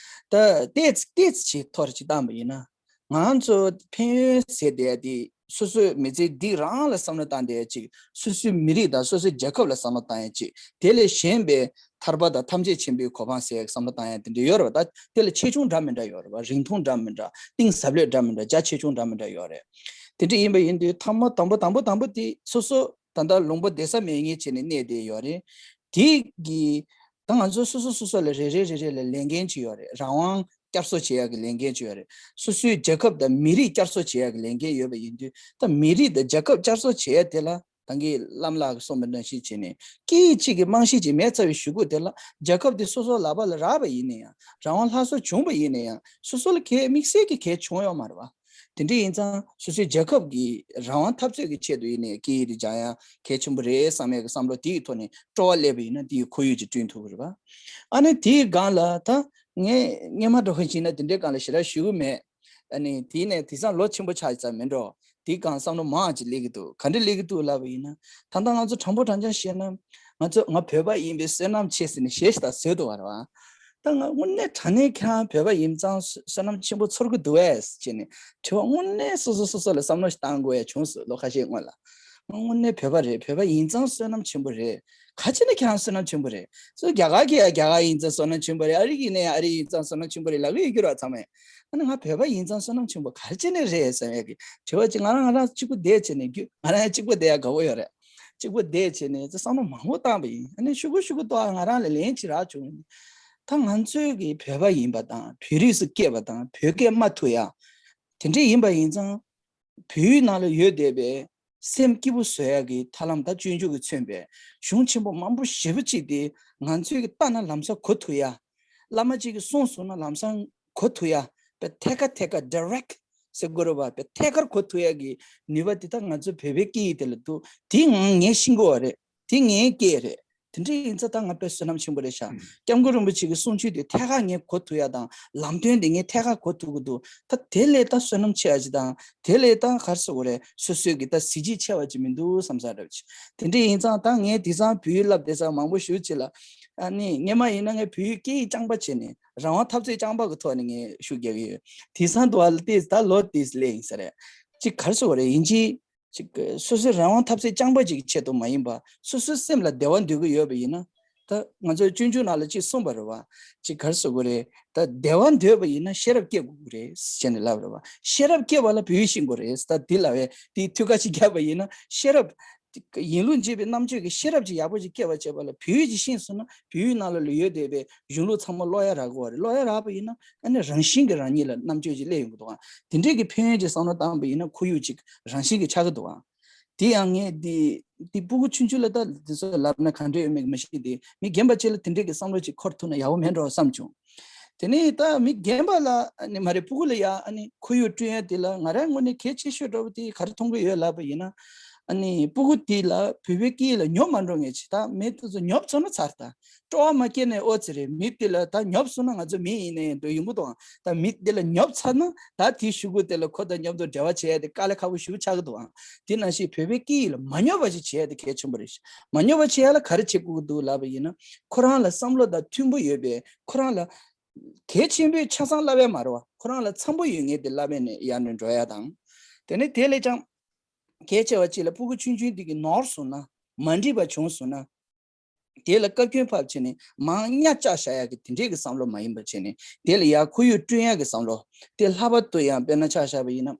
ད་ཏོག་ཙམ་ཏོག་ཙམ་ཅིག་ཐོག་ཅིག་བཏང་པ་ཡིན་ན། ང་ཚོ་ཕན་ཡོན་ཟེར་བསྡད་ཡ་དེ་སོ་སོའི་མི་ཚེ་འདི་རང་ལ་བསམ་བློ་བཏང་བསྡད་ཡ་ཅིག་སོ་སོའི་མི་རིགས་དང་སོ་སོའི་རྒྱལ་ཁབ་ལ་བསམ་བློ་བཏང་ཡ་ཅིག་དེ་ལས་གཞན་པའི་ཐར་པ་དང་ཐམས་ཅད་མཁྱེན་པའི་གོ་འཕང་ཟེར་ཡ་བསམ་བློ་བཏང་ཡ་དེ་འདྲ་ཡོད་རེད་བ། ད་དེ་ལ་ཆེ་ཆུང་འདྲ་མི་འདྲ་ཡོད་རེད་བ། རིང་ཐུང་འདྲ་མི་འདྲ། གཏིང་ཟབ་ལོས་འདྲ་མི་འདྲ། རྒྱ་ཆེ་ཆུང་འདྲ་མི་འདྲ་ཡོད་རེད། དེ་འདྲ་ཡིན་པ་ཡིན་དུས་ཐ་མ་དང་པོ་དང་པོ་དང་པོ་དེ་སོ་སོ་ད་ལྟ་ལུང་པ་བསྡད་ས་མེད་མཁན་བྱས་ནས་གནས་བསྡད་ཡོད་རེད། དེ་གི་ད་ང་ཚོ་སོ་སོ་སོ་སོ་ལ་རེ་རེ་རེ་རེ་ལ་ལས་འགན་ཅིག་ཡོད་རེད། རང་དབང་བསྐྱར་གསོ་བྱེད་ཡག་གི་ལས་འགན་ཅིག་ཡོད་རེད། སོ་སོའི་རྒྱལ་ཁབ་དང་མི་རིགས་བསྐྱར་གསོ་བྱེད་ཡག་གི་ལས་འགན་ཡོད་པ་ཡིན་དུས། ད་མི་རིགས་དང་རྒྱལ་ཁབ་བསྐྱར་གསོ་བྱེད་ཡག་དེ་ལ། ད་གིན་བླམ་ལགས་ཀྱིས་གསུངས་པ་ནང་བཞིན་བྱས་ནས། སྐད་ཡིག་གཅིག་གི་རྨང་གཞི་ཅིག་མེད་ཚར་བའི་གཞུག་གུ་དེ་ལ། རྒྱལ་ཁབ་དེ་སོ་སོ་ལག་པ་ལ་རག་པ་ཡིན་ན་ཡང་། རང་དབང་སླར་གསོ་བྱུང་བ་ཡིན་ན་ཡང་། སོ་སོ་ལ་གལ་དམིགས་བསལ་གྱི་གལ་བྱུང་ཡོད་མ་རེད་པ། དེ་འདྲ་ཡིན་ཙང་སོ་སོའི་རྒྱལ་ཁབ་ཀྱི་རང་དབང་འཐབ་རྩོད་ཀྱི་ཆེད་དུ་ཡིན་ནའི་སྐད་ཡིག་དེ་སྦྱང་ཡ་གལ་ཆེན་པོ་རེད་བསམ་ཡ་གི་བསམ་བློ་དེའི་ཐོག་ནས་སྤྲོ་བ་སླེབས་པ་ཡིན་ན། དེའི་ཁོར་ཡུག་ཅིག་བསྐྲུན་ཐུབ་ཀྱི་རེད་པ། ཨ་ནི་དེའི་སྒང་ལ་ད་ངས་སྔོན་མ་འདྲ་བོ་བྱས་ན་དེ་འདྲའི་སྒང་ལ་ཞེ་དྲག་ཞུ་གི་མེད། ཨ་ནི་དེ་ནས་དེང་སང་ལོ་ཆེན་པོ་ཆགས་ཙམ་མིན་འགྲོ། དེའི་སྒང་བསམ་བློ་མང་ཅིག་སླེབས་ཀྱི་འདུག། ག་འདྲ་སླེབས་ཀྱི་འདུག་ལབ་པ་ཡིན་ན། ད་ལྟ་ང་ཚོ་དྲང་པོ་དྲང་རྐྱང་བཤད་ན། ང་ཚོ་ང་བོད་པ་ཡིན་པའི་བསོད་ནམས་ཆེ་ཟེར་ནས་གཞས་ཞིག་ད་བཟོས་འདུག་པ། རེད་པ། ད་ང་དངོས་གནས་དྲང་གནས་ཁྱེད་རང་བོད་པ་ཡིན་ཙང་བསོད་ནམས་ཆེན་པོ་ཚོར་གྱི་འདུག་གས་ཟེར་ནས་དྲི་བ་དངོས་གནས་སོ་སོ་སོ་སོ་ལ་བསམ་བློ་ཞིག་བཏང་དགོས་ཡ་བྱུང་སོང་། ལོ་ཁ་ཤས་སྔོན་ལ། ང་དངོས་གནས་བོད་པ་རེད། བོད་པ་ཡིན་ཙང་བསོད་ནམས་ཆེན་པོ་རེད། ག་ཅི་ནས་ཁྱེད་རང་བསོད་ནམས་ཆེན་པོ་རེད། སོ་རྒྱ་གར་གྱི་ཡ་རྒྱ་གར་ཡིན་ཙང་བསོད་ནམས་ཆེན་པོ་རེད། ཨ་རི་གི་ནས་ཡ་ཨ་རི་ཡིན་ཙང་བསོད་ནམས་ཆེན་པོ་རེད་ལབ་ཀྱི་ཡོད་རེད་པ་ཚང་མས། ཨ་ནི་ང་བོད་པ་ཡིན་ཙང་བསོད་ནམས་ཆེན་པོ་ག་རེ་བྱས་ནས་རེད་བསམ་ཡག་གི་དྲི་བ་ཅིག་ང་རང་ང་རང་གཅིག་པུ་བསྡད་བྱས་ནས་རྒྱུ། ང་རང་ཡང་གཅིག་པུ་བསྡད་ཡག་དགའ་བོ་ཡོད་རེད། གཅིག་པུ་བསྡད་བྱས་ནས་ཙི་བསམ་བློ་མང་པོ་བཏང་པ་ཡིན། ཨ་ནི་ཤུ་གུ་ཤུ་གུ་ཏོ་ང་རང་ལ་ལན་ཅིག་རག་བྱུང་། ད་ང་ཚོའི་གི་བོད་པ་ཡིན་པ་དང་བོད་རིགས་སུ་སྐྱེས་པ་དང་བོད་སྐད་མ་ཐུབ་ཡག་དེ་འདྲས་ཡིན་པ་ཡིན་ཙང་། བོད་ཡིག་ནང་ལ་ཡོད་བསྡད་པའི་སེམས་སྐྱིད་པོ་བཟོ་ཡག་གི་ཐབས་ལམ་ད་སྤྱོད་འཇུག་གིས་མཚོན་པའི་གཞུང་ཆེན་པོ་མང་པོ་ཞེ་པོ་ཅིག་དེ་ང་ཚོའི་གི་ལྟ་ན་ལམ་སང་གོ་ཐུབ་ཡག། བླ་མ་གཅིག་གིས་གསུངས་སོང་ན་ལམ་སང་གོ་ཐུབ་ཡག་པའི་ཐད་ཀར་ཐད་ཀར་direct་ཟེར་དགོས་རེད་པ། པའི་ཐད་ཀར་གོ་ཐུབ་ཡག་གི་ནུས་པ་དེ་ད་ང་ཚོ་བོད་པའི་སྐད་ཡིག་དེ་ལ་འདུག། དེ་ང་ངས་ཤེས་ཀྱི་ཡོད་རེད། དེ་ངའི་སྐད་རེད། དེ་འདྲ་ཡིན་ཙང་ད་ང་དཔེ་བསོད་ནམས་ཆེན་པོ་རེད་ཤག། སྐྱབས་མགོན་རིན་པོ་ཆེ་གི་གསུང་ཆོས་དེ་ཐད་ཀར་ངས་གོ་ཐུབ་ཡག་དང་ལམ་སྟོན་དེ་ངས་ཐད་ཀར་གོ་ཐུབ་ཀྱི་འདུག། ད་དེ་ལས་ད་བསོད་ནམས་ཆེ་བ་ཅིག་དང་དེ་ལས་ད་ག་རེ་ཟེར་དགོས་རེད། སོ་སོའི་གི་ད་གཟི་བརྗིད་ཆེ་བ་ཅིག་མི་འདུག་བསམ་ས་འདྲ་བ་ཅིག། དེ་འདྲ་ཡིན་ཙང་ད་ངས་དེང་སང་བོད་ཡིག་བསླབ་བསྡད་ས་མང་པོ་ཞེ་པོ་ཅིག་ལ། ཨ་ནི་སྔོན་མ་ཡིན་ན་ངས་བོད་ཡིག་སྐད་ཡིག་རྐྱང་པ་བྱས་ནས་རང་དབང་འཐབ་རྩོད་རྐྱང་པ་གི་ཐོག་ནས་ངས་ཤུགས་རྒྱག་གི་ཡོད། དེང་སང་དུ་བ་ལ་ཏོག་ཙམ་ད་ལོ་ཏོག་ཙམ་སླེབས་ཡིན་ས་རེད། ཅིག་ག་རེ་ཟེར་དགོས་རེད། ཡིན་གཅིག་ཅིག་སོ་སོའི་རང་དབང་འཐབ་རྩོད་རྐྱང་པ་ཅིག་གི་ཆེད་དུ་མ་ཡིན་པ། སོ་སོའི་སེམས་ལ་བདེ་བ་འདོད་ཀྱི་ཡོད་པ་ཡིན་ན། ད་ང་ཚོའི་སྤྱོད་འཇུག་ནང་ལ་ཅིག་གསུངས་པ་རེད་པ། ཅིག་ག་རེ་ཟེར་དགོས་རེད། ད་བདེ་བ་འདོད་པ་ཡིན་ན་ཤེས་རབ་སྐྱེ་དགོས་ཀྱི་རེད་ཟེར་ནས་ལབ་རེད་པ། ཤེས་རབ་སྐྱེ་བ་ལ་བོད་ཡིག་ཤེས་དགོས་རེད། ད་འདི་ལབ་པའི་དེའི་ཐུགས་ཁ་ཅིག་བརྒྱབ་པ་ཡིན་ན། ཤེས་རབ་ཡིན་ལུགས་འབྱེད་པའི་རྣམ་དཔྱོད་ཀྱི་ཤེས་རབ་ཅིག་ཡག་པོ་ཅིག་སྐྱེ་བ་བྱེད་པ་ལ་བོད་ཡིག་ཅིག་ཤེས་སོང་ན་བོད་ཡིག་ནང་ལ་ཡོད་བསྡད་པའི་གཞུང་ལུགས་ཚང་མ་ཀློག་ཡ་རག་གི་རེད། ཀློག་ཡ་རག་པ་ཡིན་ན་ཨ་ནི་རང་བཞིན་གྱིས་རང་ཉིད་ལ་རྣམ་དཔྱོད་ཅིག་སླེབས་ཡོང་གི་འདུག་ག། དེ་འདྲས་ཀྱི་ཕན་ཡོན་ཅིག་བསམ་བློ་བཏང་པ་ཡིན་ན་ཁོར་ཡུག་ཅིག་རང་བཞིན་གྱིས་ཆགས་ཀྱི་འདུག་ག། དེ་ཡང་ངས་འདི་འདི་སྤུ་གུ་ཆུང་ཆུང་ལ་ད་འདི་ཚོ་ལབ་ན་ག་འདྲས་ཡོད་མེད་མི་ཤེས་ཏེ། མི་རྒན་པ་ཅིག་ལ་དེ་འདྲས་ཀྱི་བསམ་བློ་ཅིག་འཁོར་ཐུབ་ན་ཡག་པོ་མེད་འགྲོ་བསམ་བྱུང་། དེ་ནས་ད་མི་རྒན་པ་ལ་ཨ་ནི་མ་རེད། སྤུ་གུ་ལ་ཡ་ཨ་ནི་ཁོར་ཡུག་བསྐྲུན་ཡ་དེ་ལ་ང་རང་ངོས་ནས་གལ་ཆེ་ཤོས་འདྲ་བོ་དེ་ག་རེ་མཐོང་གི་ཡོད་ལབ་པ་ཡིན་ན། ཨ་ནི་སྤུ་གུ་དེ་ལ་བོད་པའི་སྐད་ཡིག་ལ་ཉོབ་མ་འགྲོ་ངེས་ཅིག། ད་མི་དེ་ཚོ་ཉོབ་སོང་ན་ཚར། ད་སྤྲོ་བ་མ་སྐྱེས་ནས་ཨོ་ཙི་རེད། མི་དེ་ལ་ད་ཉོབ་སོང་ན་ང་ཚོ་མི་ཡིན་ནའི་འདོད་ཡོང་གི་འདུག་ཨང་། ད་མི་དེ་ལ་ཉོབ་ཚར་ན་ད་དེའི་གཞུག་གུ་དེ་ལ་ཁོ་དང་མཉམ་དུ་འབྲེལ་བ་བྱེད་ཡ་དེ་དཀའ་ལས་ཁག་པོ་ཞེ་པོ་ཆགས་ཀྱི་འདུག་ཨང་། དེ་ནང་བཞིན་བོད་པའི་སྐད་ཡིག་ལ་མ་ཉོབ་པ་ཞིག་བྱེད་ཡ་དེ་གལ་ཆེན་པོ་རེད། མ་ཉོབ་པ་བྱེད་ཡ་ལ་ག་རེ་བྱེད་དགོས་ཀྱི་འདུག་ལབ་པ་ཡིན་ན། ཁོ་རང་ལ་བསམ་བློ་དང་མཐུན་པོ་ཡོད་པའི། ཁོ་རང་ལ་གལ་ཆེན་པོའི་ཆ་ཚང་བསླབ་ཡ་མ་རེད་པ། ཁོ་རང་ལ་འཚམ་པོ་ཡོད་མཁན་དེ་བསླབ་ཡ་ནས་ཡར་ནས་འགྲོ་ཡ་དང་། དེ་ནས་དེ་ལས་ཀྱང་གལ་ཆེ་བ་ཅིག་ལ་སྤུ་གུ་ཆུང་ཆུང་དེ་གི་ནོར་སོང་ན། མ་འགྲིག་པ་བྱུང་སོང་ན། དེ་ལ་བཀའ་བཀྱོན་ཕབ་བྱས་ནས་མར་གཉའ་བཅག་བཞག་ཡག་གི་དེ་འདྲས་ཀྱི་བསམ་བློ་མ་ཡིན་པ་བྱས་ནས། དེ་ལ་ཡར་ཁོར་ཡུག་བསྐྲུན་ཡག་གི་བསམ་བློ། དེ་ལྷག་པར་དུ་ཡང་དཔེར་ན་ཆ་བཞག་པ་ཡིན་ན།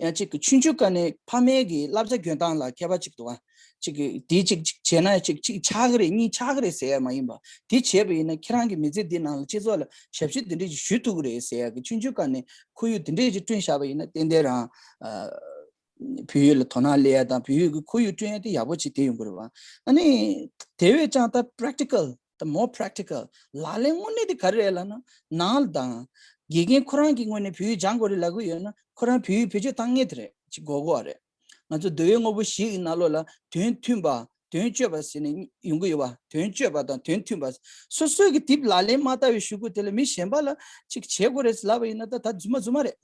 ཡང་གཅིག་གི་ཆུང་ཆུང་སྒང་ནས་ཕ་མའི་གི་བསླབ་བྱ་འཇོན་ཐང་ལ་ཁྱད་པར་ཅིག་འདུག་ག། གཅིག་གི་དེ་གཅིག་གཅིག་བྱས་ན་གཅིག་གཅིག་ཆགས་ཀྱི་རེད། གཉིས་ཆགས་ཀྱི་རེད་ཟེར་ཡ་མ་ཡིན་པ། དེ་བྱས་པ་ཡིན་ན་ཁྱེད་རང་གི་མི་ཚེ་འདི་ནང་ལ་སྤྱི་ཚོགས་ལ་ཞབས་ཕྱི་དེ་འདྲས་ཅིག་ཞུ་ཐུབ་ཀྱི་རེད་ཟེར་ཡ་གི་ཆུང་ཆུང་སྒང་ནས་ཁོར་ཡུག་དེ་འདྲས་ཅིག་བསྐྲུན་བཞག་པ་ཡིན་ན་ཏན་ཏན་རང་། ཨ། བོད་ཡིག་ལ་དོ་སྣང་སླེབས་ཡ་དང་བོད་ཡིག་གི་ཁོར་ཡུག་བསྐྲུན་ཡ་དེ་ཡག་པོ་ཅིག་དེ་ཡོང་གི་རེད་པ། ཨ་ནི། དེ་བས་ཀྱང་ད་practical། ད་more practical། ལག་ལེན་དངོས་གནས་དེ་ག་རེ་རེད་ལབ་ན། ནང་ལ་དང་། དགེ་རྒན་ཁོ་རང་གི་ངོས་ནས་བོད་ཡིག་སྦྱང་དགོས་རེད་ལབ་གི་ཡོད་ན། ཁོ་རང་བོད་ཡིག་བེད་སྤྱོད་བཏང་མཁན་དེ་རེད། ཅིག་དགོས་དགོས་པ་རེད། ང་ཚོ་འདོད་ཡོན་དངོས་པོ་བཞི་ཡི་ནང་ལོགས་ལ་དོན་མཐུན་པ། དོན་སྤྱོད་པ་ཟེར་ནས་ཡོང་གི་ཡོད་པ། དོན་སྤྱོད་པ་དང་དོན་མཐུན་པ། སོ་སོའི་གི་དེབ་ལག་ལེན་མ་བསྟར་བའི་གཞུག་གུ་དེ་ལ་མི་གཞན་པ་ལ་ཅིག་བྱེད་དགོས་རེད་ལབ་པ་ཡིན་ན། ད་ད་རྫུན་མ་རྫུན་མ་རེད།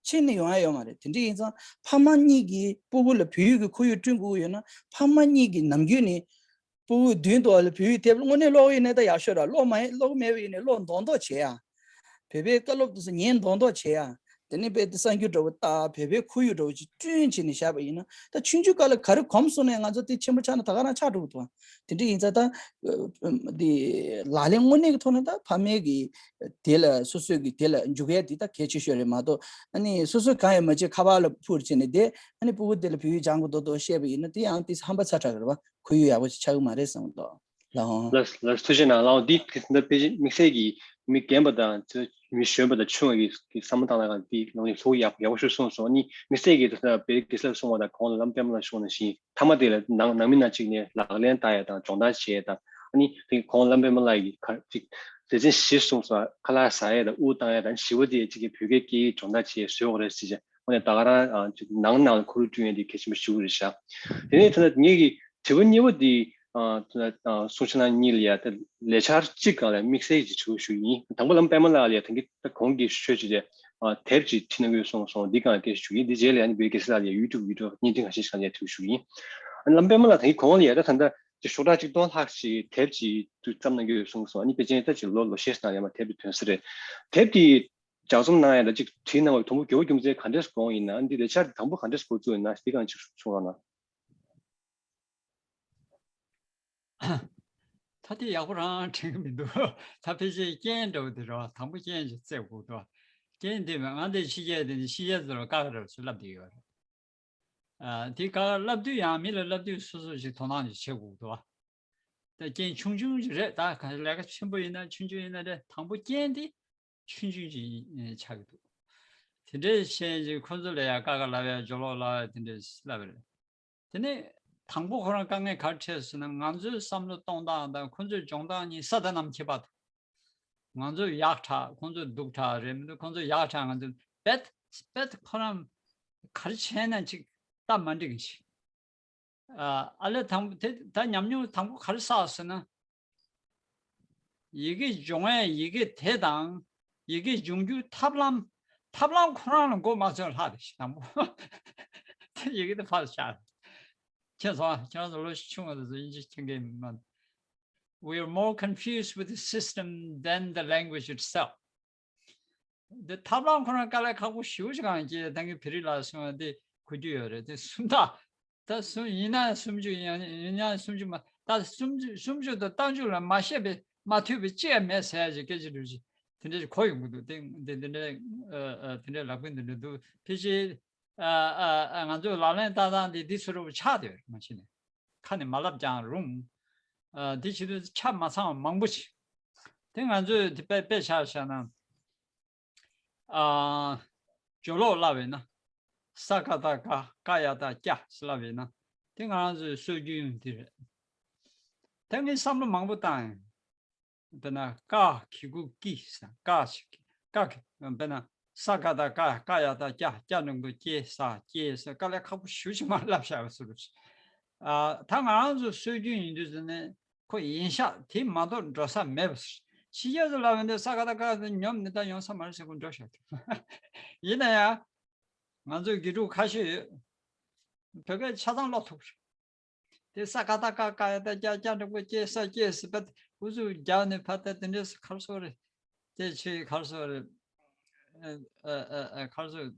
ཕྱིན་ནས་ཡོང་ཡ་ཡོད་མ་རེད། དེ་འདྲ་ཡིན་ཙང་ཕ་མ་གཉིས་ཀྱིས་སྤུ་གུ་ལ་བོད་ཡིག་གི་ཁོར་ཡུག་བསྐྲུན་དགོས་ཀྱི་ཡོད་ན། ཕ་མ་གཉིས་ཀྱིས་ནམ་རྒྱུན་ནས་སྤུ་གུ་མདུན་དུ་ལ་བོད་ཡིག་དེབ་དངོས་གནས་ཀློག་ཡོད་ན་ད་ཡག་ཤོས་ར། ཀློག་མ་ཀློག་མེད་པ་ཡིན་ནའི་ཀློག་མདོག་མདོག་བྱེད་ཡ། བོད་པའི་བཀའ་སློབ་དེ་ཚོ་ཉན་མདོག་མདོག་བྱེད་ཡ། དེ་ནས་དཔེ་དེ་གསར་འགྱུར་འདྲ་བོ་ལྟ། བོད་པའི་ཁོར་ཡུག་འདྲ་བོ་ཅིག་བསྐྲུན་བྱས་ནས་བཞག་པ་ཡིན་ན། ད་ཆུང་ཆུང་སྒང་ལ་ག་རེ་གོམས་སོང་ན་ང་ཚོ་དེ་ཆེན་པོ་ཆགས་ན་ད་ག་རང་ཆགས་འགྲོ་གི་འདུག་ཨ། དེ་འདྲ་ཡིན་ཙང་ད། འདི་ལག་ལེན་དངོས་གནས་ཀྱི་ཐོག་ནས་ད་ཕ་མའི་གི་དེ་ལ་སོ་སོའི་གི་དེ་ལ་འཇུག་ཡ་དེ་ད་གལ་ཆེ་ཤོས་རེད་མ་གཏོགས། ཨ་ནི་སོ་སོས་གང་ཡང་མ་བྱས་ཁ་པར་ལ་འཕུར་བྱས་ནས་དེ་ཨ་ནི་སྤུ་གུ་དེ་ལ་བོད་ཡིག་སྦྱང་དགོས་མདོག་མདོག་བཤད་པ་ཡིན་ན་དེ་ཡང་དེ་ཧམ་པ་ཚ་དྲགས་རེད་པ། ཁོར་ཡུག་ཡག་པོ་ཞིག་ཆགས་ཀྱི་མ་རེད་བསམ་གི་འདུག། ལགས་ལགས་ཐུགས་རྗེ་གནང་། ལགས་འདི་དེ་འདྲ་དཔེ་ཆ་དམིགས་བསལ་གྱི་མི་རྒན་པ་དང་ཚོ་མི་གཞོན་པ་དང་ཆུང་བ་གི་གི་བསམ་བློ་བཏང་ན་གང་འདི་ནང་ནས་ལྷུག་ཡག་ཡག་པོ་ཞིག་གསུངས་སོང་། ནི་དམིགས་བསལ་གྱི་དེ་འདྲ་བེ་རི་གེ་སར་གསུངས་པ་དང་གོང་ལ་བླ་མ་པདྨ་ལགས་གསུངས་ནང་བཞིན་མཐའ་མ་དེ་ལ་ནང་ནང་མི་ནང་གཅིག་ནས་ལག་ལེན་བསྟར་ཡ་དང་སྦྱོང་བརྡར་བྱེད་ཡ་དང་། ཨ་ནི་དེ་གོང་བླ་མ་པདྨ་ལགས་ཀྱིས་ག་ཅིག་ལེ་ཚན་བཞི་གསུངས་སོང་། ཁ་ལག་ཟ་ཡ་དང་དབུགས་བཏང་ཡ་དང་བཞི་པ་དེ་གཅིག་གི་བོད་སྐད་སྐད་ཡིག་སྦྱོང་བརྡར་བྱེད་ཡ་བཟོས་ཡོད་རེད་ཟེར་བྱས། དངོས་གནས་ད་ག་རང་ཨ་ཅིག་ནང་ནང་ལ་ཁོ་རང་བསྐྲུན་ཡས་དེ་གལ་ཆེན་པོ་ཞིག་རེད་ཤག་དེ་ནས་ད་ལྟ་ངེད་ཀྱི་དྲི་བ་གཉིས་པ་དེ་ཨ་ད་ལྟ་ཨ་གསུང་ཆོས་ནང་གཉིས་ལ་ཡ་ད་ལས་འཆར་གཅིག་སྒང་ལ་དམིགས་བསལ་གྱི་དྲི་བ་ཞུ་ཡིན། དང་པོ་བླ་མ་པདྨ་ལགས་ལ་ཡ་ད་གིན་ད་གོང་གི་ཤོད་ཅིག་དེ་ཨ་དེབ་ཅིག་བྲིས་གནང་གི་ཡོད་གསུངས་སོང་། འདི་སྒང་ལ་སྐད་ཆ་ཞུ་གི་ཡིན། འདི་རྗེས་ལ་ཡ་ནི་བོད་སྐད་ཟེར་ལ་ཡ་ཡུ་ཊུབ་བི་ཌི་ཡོ་བརྙན་འཕྲིན་ཁ་ཤས་ཤིག་སྒང་ལ་ཡ་དྲི་བ་ཞུ་གི་ཡིན། ཨ་བླ་མ་པདྨ་ལགས་ད་གིན་གོང་ལ་ཡ་ད་ད་ལྟ་ཅིག་ཤོག་གྲངས་གཅིག་སྟོང་ལྷག་ཅིག་དེབ་ཅིག་བརྩམས་གནང་གི་ཡོད་གསུངས་སོང་། ཨ་ནི་ཕལ་ཆེར་ད་ཅིག་ལོ་ལོ་ཤས་ཤིག་ནང་ཡ་མ་དེབ་དེ་ཐོན་ས་རེད། དེབ་དེ་ལྗགས་རྩོམ་གནང་ཡ་ད་ཅིག་བྲིས་གནང་བའི་དུམ་བུ་མགྱོགས་པོ་རྒྱུ་མཚན་ག་འདྲས་དགོངས་ཡིན་ན། འདི་ལས་འཆར་དང་པོ་ག་འདྲས་འགོ་བཙུགས་ཡིན་ན་འདི་གང་ཅིག་གསུང་རོགས་གནང་། ད་དེ་ཡག་པོ་རང་དྲན་གི་མི་འདུག་ད་ཕལ་ཆེར་རྐྱེན་འདྲ་བོ་དེ་རེད་བ། དང་པོ་རྐྱེན་ཅིག་བཙལ་དགོས་འདུག་རྐྱེན་དེ་མིན་ང་འདི་ཕྱི་རྒྱལ་དེ་ནི་ཕྱི་རྒྱལ་ཚོ་ལ་ཀ་ཁ་ར་ཚོ་བསླབ་བསྡད་ཡོད་རེད། ཨ་དེ་ཀ་ཁ་བསླབ་དུས་ཡང་མི་ལ་བསླབ་དུས་སོ་སོ་ཞིག་དོ་སྣང་ཅིག་བྱེད་དགོས་འདུག་བ། ད་རྐྱེན་ཆུང་ཆུང་ཅིག་རེད། ད་ག་ལས་ཀ་ཆེན་པོ་ཡིན་ན་ཆུང་ཆུང་ཡིན་ན་རེད། དང་པོ་རྐྱེན་དེ་ཆུང་ཆུང་ཅིག་ཆགས་ཀྱི་འདུག་དེ་འདྲའི་ཤེས་ཅིག་ཁོ་ཚོ་ལ་ཡང་ཀ་ཁ་བསླབ་ཡ་སྦྱོར་ཀློག་བསླབ་ཡ་དེ་འདྲའི་བསླབ་པ་རེད། དེ་ནས་དང་པོ་ཁོ་རང་དཀའ་ངལ་ག་རེ་འཕྲད་ཟེར་ན། ང་ཚོའི་བསམ་བློ་གཏོང་སྟངས་དང་ཁོ་ཚོའི་སྦྱོང་སྟངས་གཉིས་ས་དང་གནམ་ཁྱད་པར་འདུག་ང་ཚོ་ཡག་དྲགས་ཁོ་ཚོ་སྡུག་དྲགས་རེད་མི་འདུག་ཁོ་ཚོ་ཡག་དྲགས་ང་ཚོ་བེད་བེད་ཁོ་རང་ག་རེ་བྱས་ན་ཅིག་སྟབས་མ་འགྲིག་གི་ཞིག་ཨ་ཨ་ལས་དང་པོ་དེ་ད་ཉམས་མྱོང་དང་པོ་ག་རེ་བསགས་ཟེར་ན། ཡི་གེ་སྦྱོང་ཡས་ཡི་གེ་དེ་དང་ཡི་གེ་སྦྱོང་རྒྱུའི་ཐབས་ལམ། ཐབས་ལམ་ཁོ་རང་ལ་མགོ་མ་ཚོས་ལྷག་རེད་ཞིག་དང་པོ་དེ་ཡི་གེ་དེ་ཕར་བཞག་ཁྱེད་ཚོ་ཁྱེད་རང་ཚོ་ལོ་ཆུང་བ་དེ་ཚོ་དབྱིན་ཇི་མཁྱེན་གི་མ། We are more confused with the system than the language itself. འདི་ཐབས་ལམ་ཁོ་རང་དཀའ་ལས་ཁག་པོ་ཞེ་པོ་ཅིག་གང་སྐྱེས་ད་གིན་བེ་རི་ལ་སོང་བ་འདི་གོ་རྒྱུ་ཡོད་རེད། དེ་སུམ་རྟགས་ད་སུམ་ཡིན་ན་སུམ་ཅུ་ཡིན་ཡང་ཡིན་ཡང་སུམ་ཅུ་མ་ད་སུམ་ཅུ་སུམ་ཅུ་དང་རྟགས་འཇུག་ལ་མ་བཤད་པའི་མ་ཐུག་པའི་ཅི་ཡང་མེད་ཟེར་ཡ་ཅིག་སྐད་ཆ་འདྲ་ཅིག་དེ་འདྲ་ཅིག་གོ་ཡོང་གི་འདུག་དེ་འདི་འདི་འདྲ་ཨ་ཨ་དེ་འདྲ་ལབ་གི་འདི་འདྲ་འདུག་ཕལ་ཆེར་ཨ་ཨ་ཨ་ང་ཚོས་ལག་ལེན་བསྟར་སྟངས་འདི་འདི་ཚོ་རུ་ཆགས་བསྡད་ཡོད་རེད། མ་གཞི་ནས་ཁ་ནས་མ་ལབ་ཀྱང་རུང་། ཨ་འདི་བྱེད་དུས་ཆ་མ་ཚང་བ་མང་པོ་ཞིག་དེ་ང་ཚོས་དེ་དཔེ་དཔེ་ཆ་བཞག་ན། ཨ་སྦྱོར་ཀློག་བསླབ་པས་ན། ས་ཀ་བཏགས་སྐ། ཀ་ཡ་བཏགས་ཀྱ་ཟེར་བསླབ་པས་ན། དེ་ང་རང་ཚོའི་སྲོལ་རྒྱུན་འདི་རེད། དེ་ངས་བསམ་བློ་མང་པོ་བཏང་ཡིན། དཔེར་ན་ཀ་གི་གུ་ཀི་ཟེར་ཀ་ཞིག་ཀ་གི་དཔེར་ན་ས་ཀ་བཏགས་སྐ། ཀ་ཡ་བཏགས་སྐྱ། སྐྱ་འགྲེང་བུ་སྐྱེ་ས་སྐྱེས་ཟེར་དཀའ་ལས་ཁག་པོ་ཞེ་པོ་ཅིག་མར་བསླབ་བཞག་པ་ཟེར་རོ། ཨ་ད་ང་རང་ཚོའི་སྲོལ་རྒྱུན་ཡིན་དུས་ཙམ་ནས་ཁོ་ཡིན་ཤག་དེ་མ་གཏོགས་འགྲོ་ས་མེད་པ་ཟེར། ཕྱི་རྒྱལ་ཚོ་ལབ་པ་འདི་ས་ཀ་བཏགས་སྐ་ཟེར་ཉོབ་ནི་ད་ཡོང་ས་མ་རེད་ཟེར་ཁོ་འགྲོ་ཤག་ཡིན་ན་ཡང་ང་ཚོའི་དགེ་ཕྲུག་ཁ་ཤས་ཡོད། བོད་སྐད་ཆ་ཚང་ཀློག་ཐུབ་རེད། དེ་ས་ཀ་བཏགས་སྐ། ཀ་ཡ་བཏགས་སྐྱ། སྐྱ་འགྲེང་བུ་སྐྱེ་ས་སྐྱེས་ཟེར་བ་དེ་ཨུ་ཚུགས་རྒྱག་ནས་ཕར་ལྟ་དེ་འདྲས་ག་རེ་ཟེར་རེད། དེ་ཆེ་ག་རེ་ཟེར་རེད། ཨ་ཨ་ཨ་ག་རེ་ཟེར།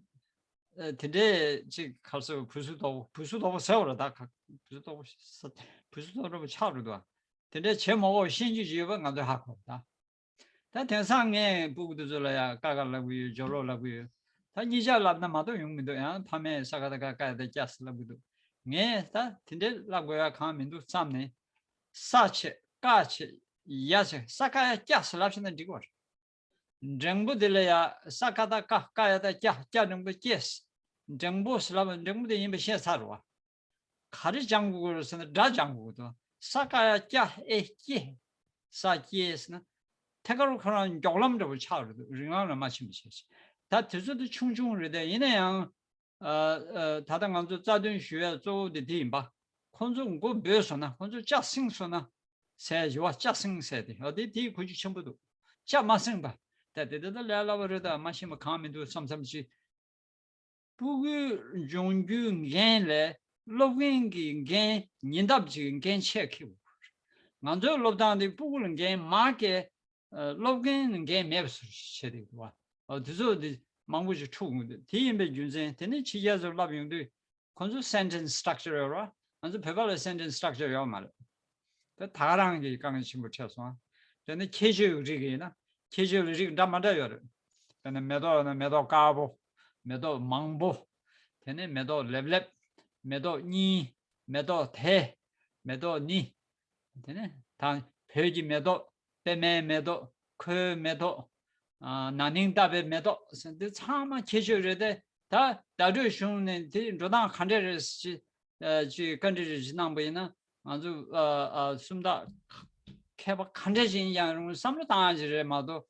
ཨ་དེ་འདྲས་ཅིག་ག་རེ་ཟེར། བུ་སུ་དོག་པོ། བུ་སུ་དོག་པོ་ཟེར་བ་རེད་ད། ག་བུ་སུ་དོག་པོ་ས་བུ་སུ་དོག་པོ་ཆགས་རེད་དོ། དེ་འདྲས་བྱེད་མ་དགོས་ཤེས་རྒྱུ་ཅིག་ཡོད་པ་ང་ཚོས་ཧ་གོ་ད། ད་དེང་སང་ངས་སྤུ་གུ་དེ་ཚོ་ལ་ཡང་ཀ་ཁ་ལབ་གི་ཡོད། སྦྱོར་ཀློག་ལབ་གི་ཡོད། ད་གཉིས་ཆ་ལབ་ན་མ་གཏོགས་ཡོང་མི་འདུག་ཡང་ཕ་མས་ས་ཀ་བཏགས་སྐ། ཀ་ཡ་བཏགས་སྐྱ་ཟེར་ལབ་གི་འདུག་ངས་ད་དེ་འདྲའི་ལབ་དགོས་ཡ་གང་མི་འདུག་བསམ་ནས་ས་བྱས་ཀ་བྱས་ཡ་བྱས་ས་ཀ་ཡ་སྐྱ་ཟེར་ལབ་ཤེས་ན་འགྲིག་གི་རེད། འགྲེང་བུ་དེ་ལ་ཡ་ས་ཀ་བཏགས་སྐ། ཀ་ཡ་བཏགས་སྐྱ། སྐྱ་འགྲེང་བུ་སྐྱེས། འགྲེང་བུ་ཟེར་ལབ་འགྲེང་བུ་དེ་ཡིན་པ་ཤེས་ཚར་བ། ག་རེ་སྦྱང་དགོས་ཀྱི་རེད་ཟེར་ན་སྒྲ་སྦྱང་དགོས་ཀྱི་འདུག་ས་ཀ་ཡ་སྐྱ་ཨེ་སྐྱེ། ས་སྐྱེ་ཟེར་ན། ཐད་ཀར་ཁོ་རང་མགྱོགས་ལམ་འདྲ་པོ་ཆགས་རེད་འདུག་རིང་ལམ་ལ་མ་ཕྱིན་པ་བྱས་ཤིང་། ད་དེ་ཚོ་དེ་ཆུང་ཆུང་རེད་དེ། ཡིན་ན་ཡང་། ཨ་ཨ་ད་ལྟ་ང་ཚོ་རྩ་དོན་ཞུ་ཡ་གཙོ་བོ་དེ་དེ་ཡིན་པ། ཁོང་ཚོ་མགོ་འབོད་སོང་ན། ཁོང་ཚོ་ལྕགས་སྲིང་སོང་ན། ཟས་ཞུ་བ་ལྕགས་སྲིང་ཟས་དེ་ཨ་དེ་དེའི་གོ་རྒྱུ་ཆེན་པོ་འདུག་ལྕགས་མ་སྲིང་པ། ད་དེ་དེ་ད་ལས་སླ་པོ་རེད། ད་མ་ཤེས་པ་གང་མི་འདུག་བསམ་བསམ་ཅིག་སྤུ་གུའི་སྦྱོང་རྒྱུའི་འགན་ལས་སློབ་གིན་གྱི་འགན་ཉེ་འདབས་ཀྱི་འགན་ཆེ་ཁེ། ང་ཚོའི་སློབ་སྟངས་འདི་སྤུ་གུ་ལ་འགན་མང་གེ་སློབ་གིན་ལ་འགན་མེད་པ་བཟོ་བྱས་ཏེ་འདུག་བ། འོ་དེ་ཚོ་འདི་མང་པོ་ཞིག་འཁྲུག་ཡོང་དུས་དེ་ཡིན་པའི་རྒྱུ་མཚན་དེ་ནི་ཕྱི་རྒྱལ་ཚོར་བསླབ་ཡོང་དུས་ཁོང་ཚོ་sentence structure ཡོད་རེད་བ། ང་ཚོ་བོད་པ་ལ་sentence structure ཡོད་མ་རེད། དེ་ད་ག་རང་གི་དཀའ་ངལ་ཆེན་པོ་འཕྲད་སོང་། དེ་ནི་ཁྱད་ཆོས་ཀྱི་རིགས་ཡིན་ན་ཁྱད་ཆོས་ཀྱི་རིགས་འདྲ་མ་འདྲ་ཡོད་རེད། དཔེར་ན་མེ་ཏོག་ཡོད་ན་མེ་ཏོག་དཀར་པོ། མེ་ཏོག་མང་པོ། དེ་ནས་མེ་ཏོག་ལེབ་ལེབ། མེ་ཏོག་གཉིས། མེ་ཏོག་དེ། མེ་ཏོག་ནི། དེ་ནས་ད་ དང་བོད་ཀྱི་མེ་ཏོག་པད་མའི་མེ་ཏོག་ཁོའི་མེ་ཏོག་ཨ་ན་ནིང་བཏབ་པའི་མེ་ཏོག་འདི་ཚང་མ་ཁྱད་ཆོས་རེད་དེ། ད་བརྡ་སྤྲོད་གཞུང་ནས་དེ་འགྲོ་སྟངས་ག་འདྲས་རེད་ཅེས་ཅིག་བཀའ་འདྲི་རེ་ཅིག་གནང་པ་ཡིན་ན། ང་ཚོ་ཨ་ཨ་སུམ་རྟགས་མཁས་པ་ག་འདྲས་ཅིག་ཡིན་ཀྱང་རུང་བསམ་བློ་བཏང་ཡ་ཅིག་རེད་མ་གཏོགས།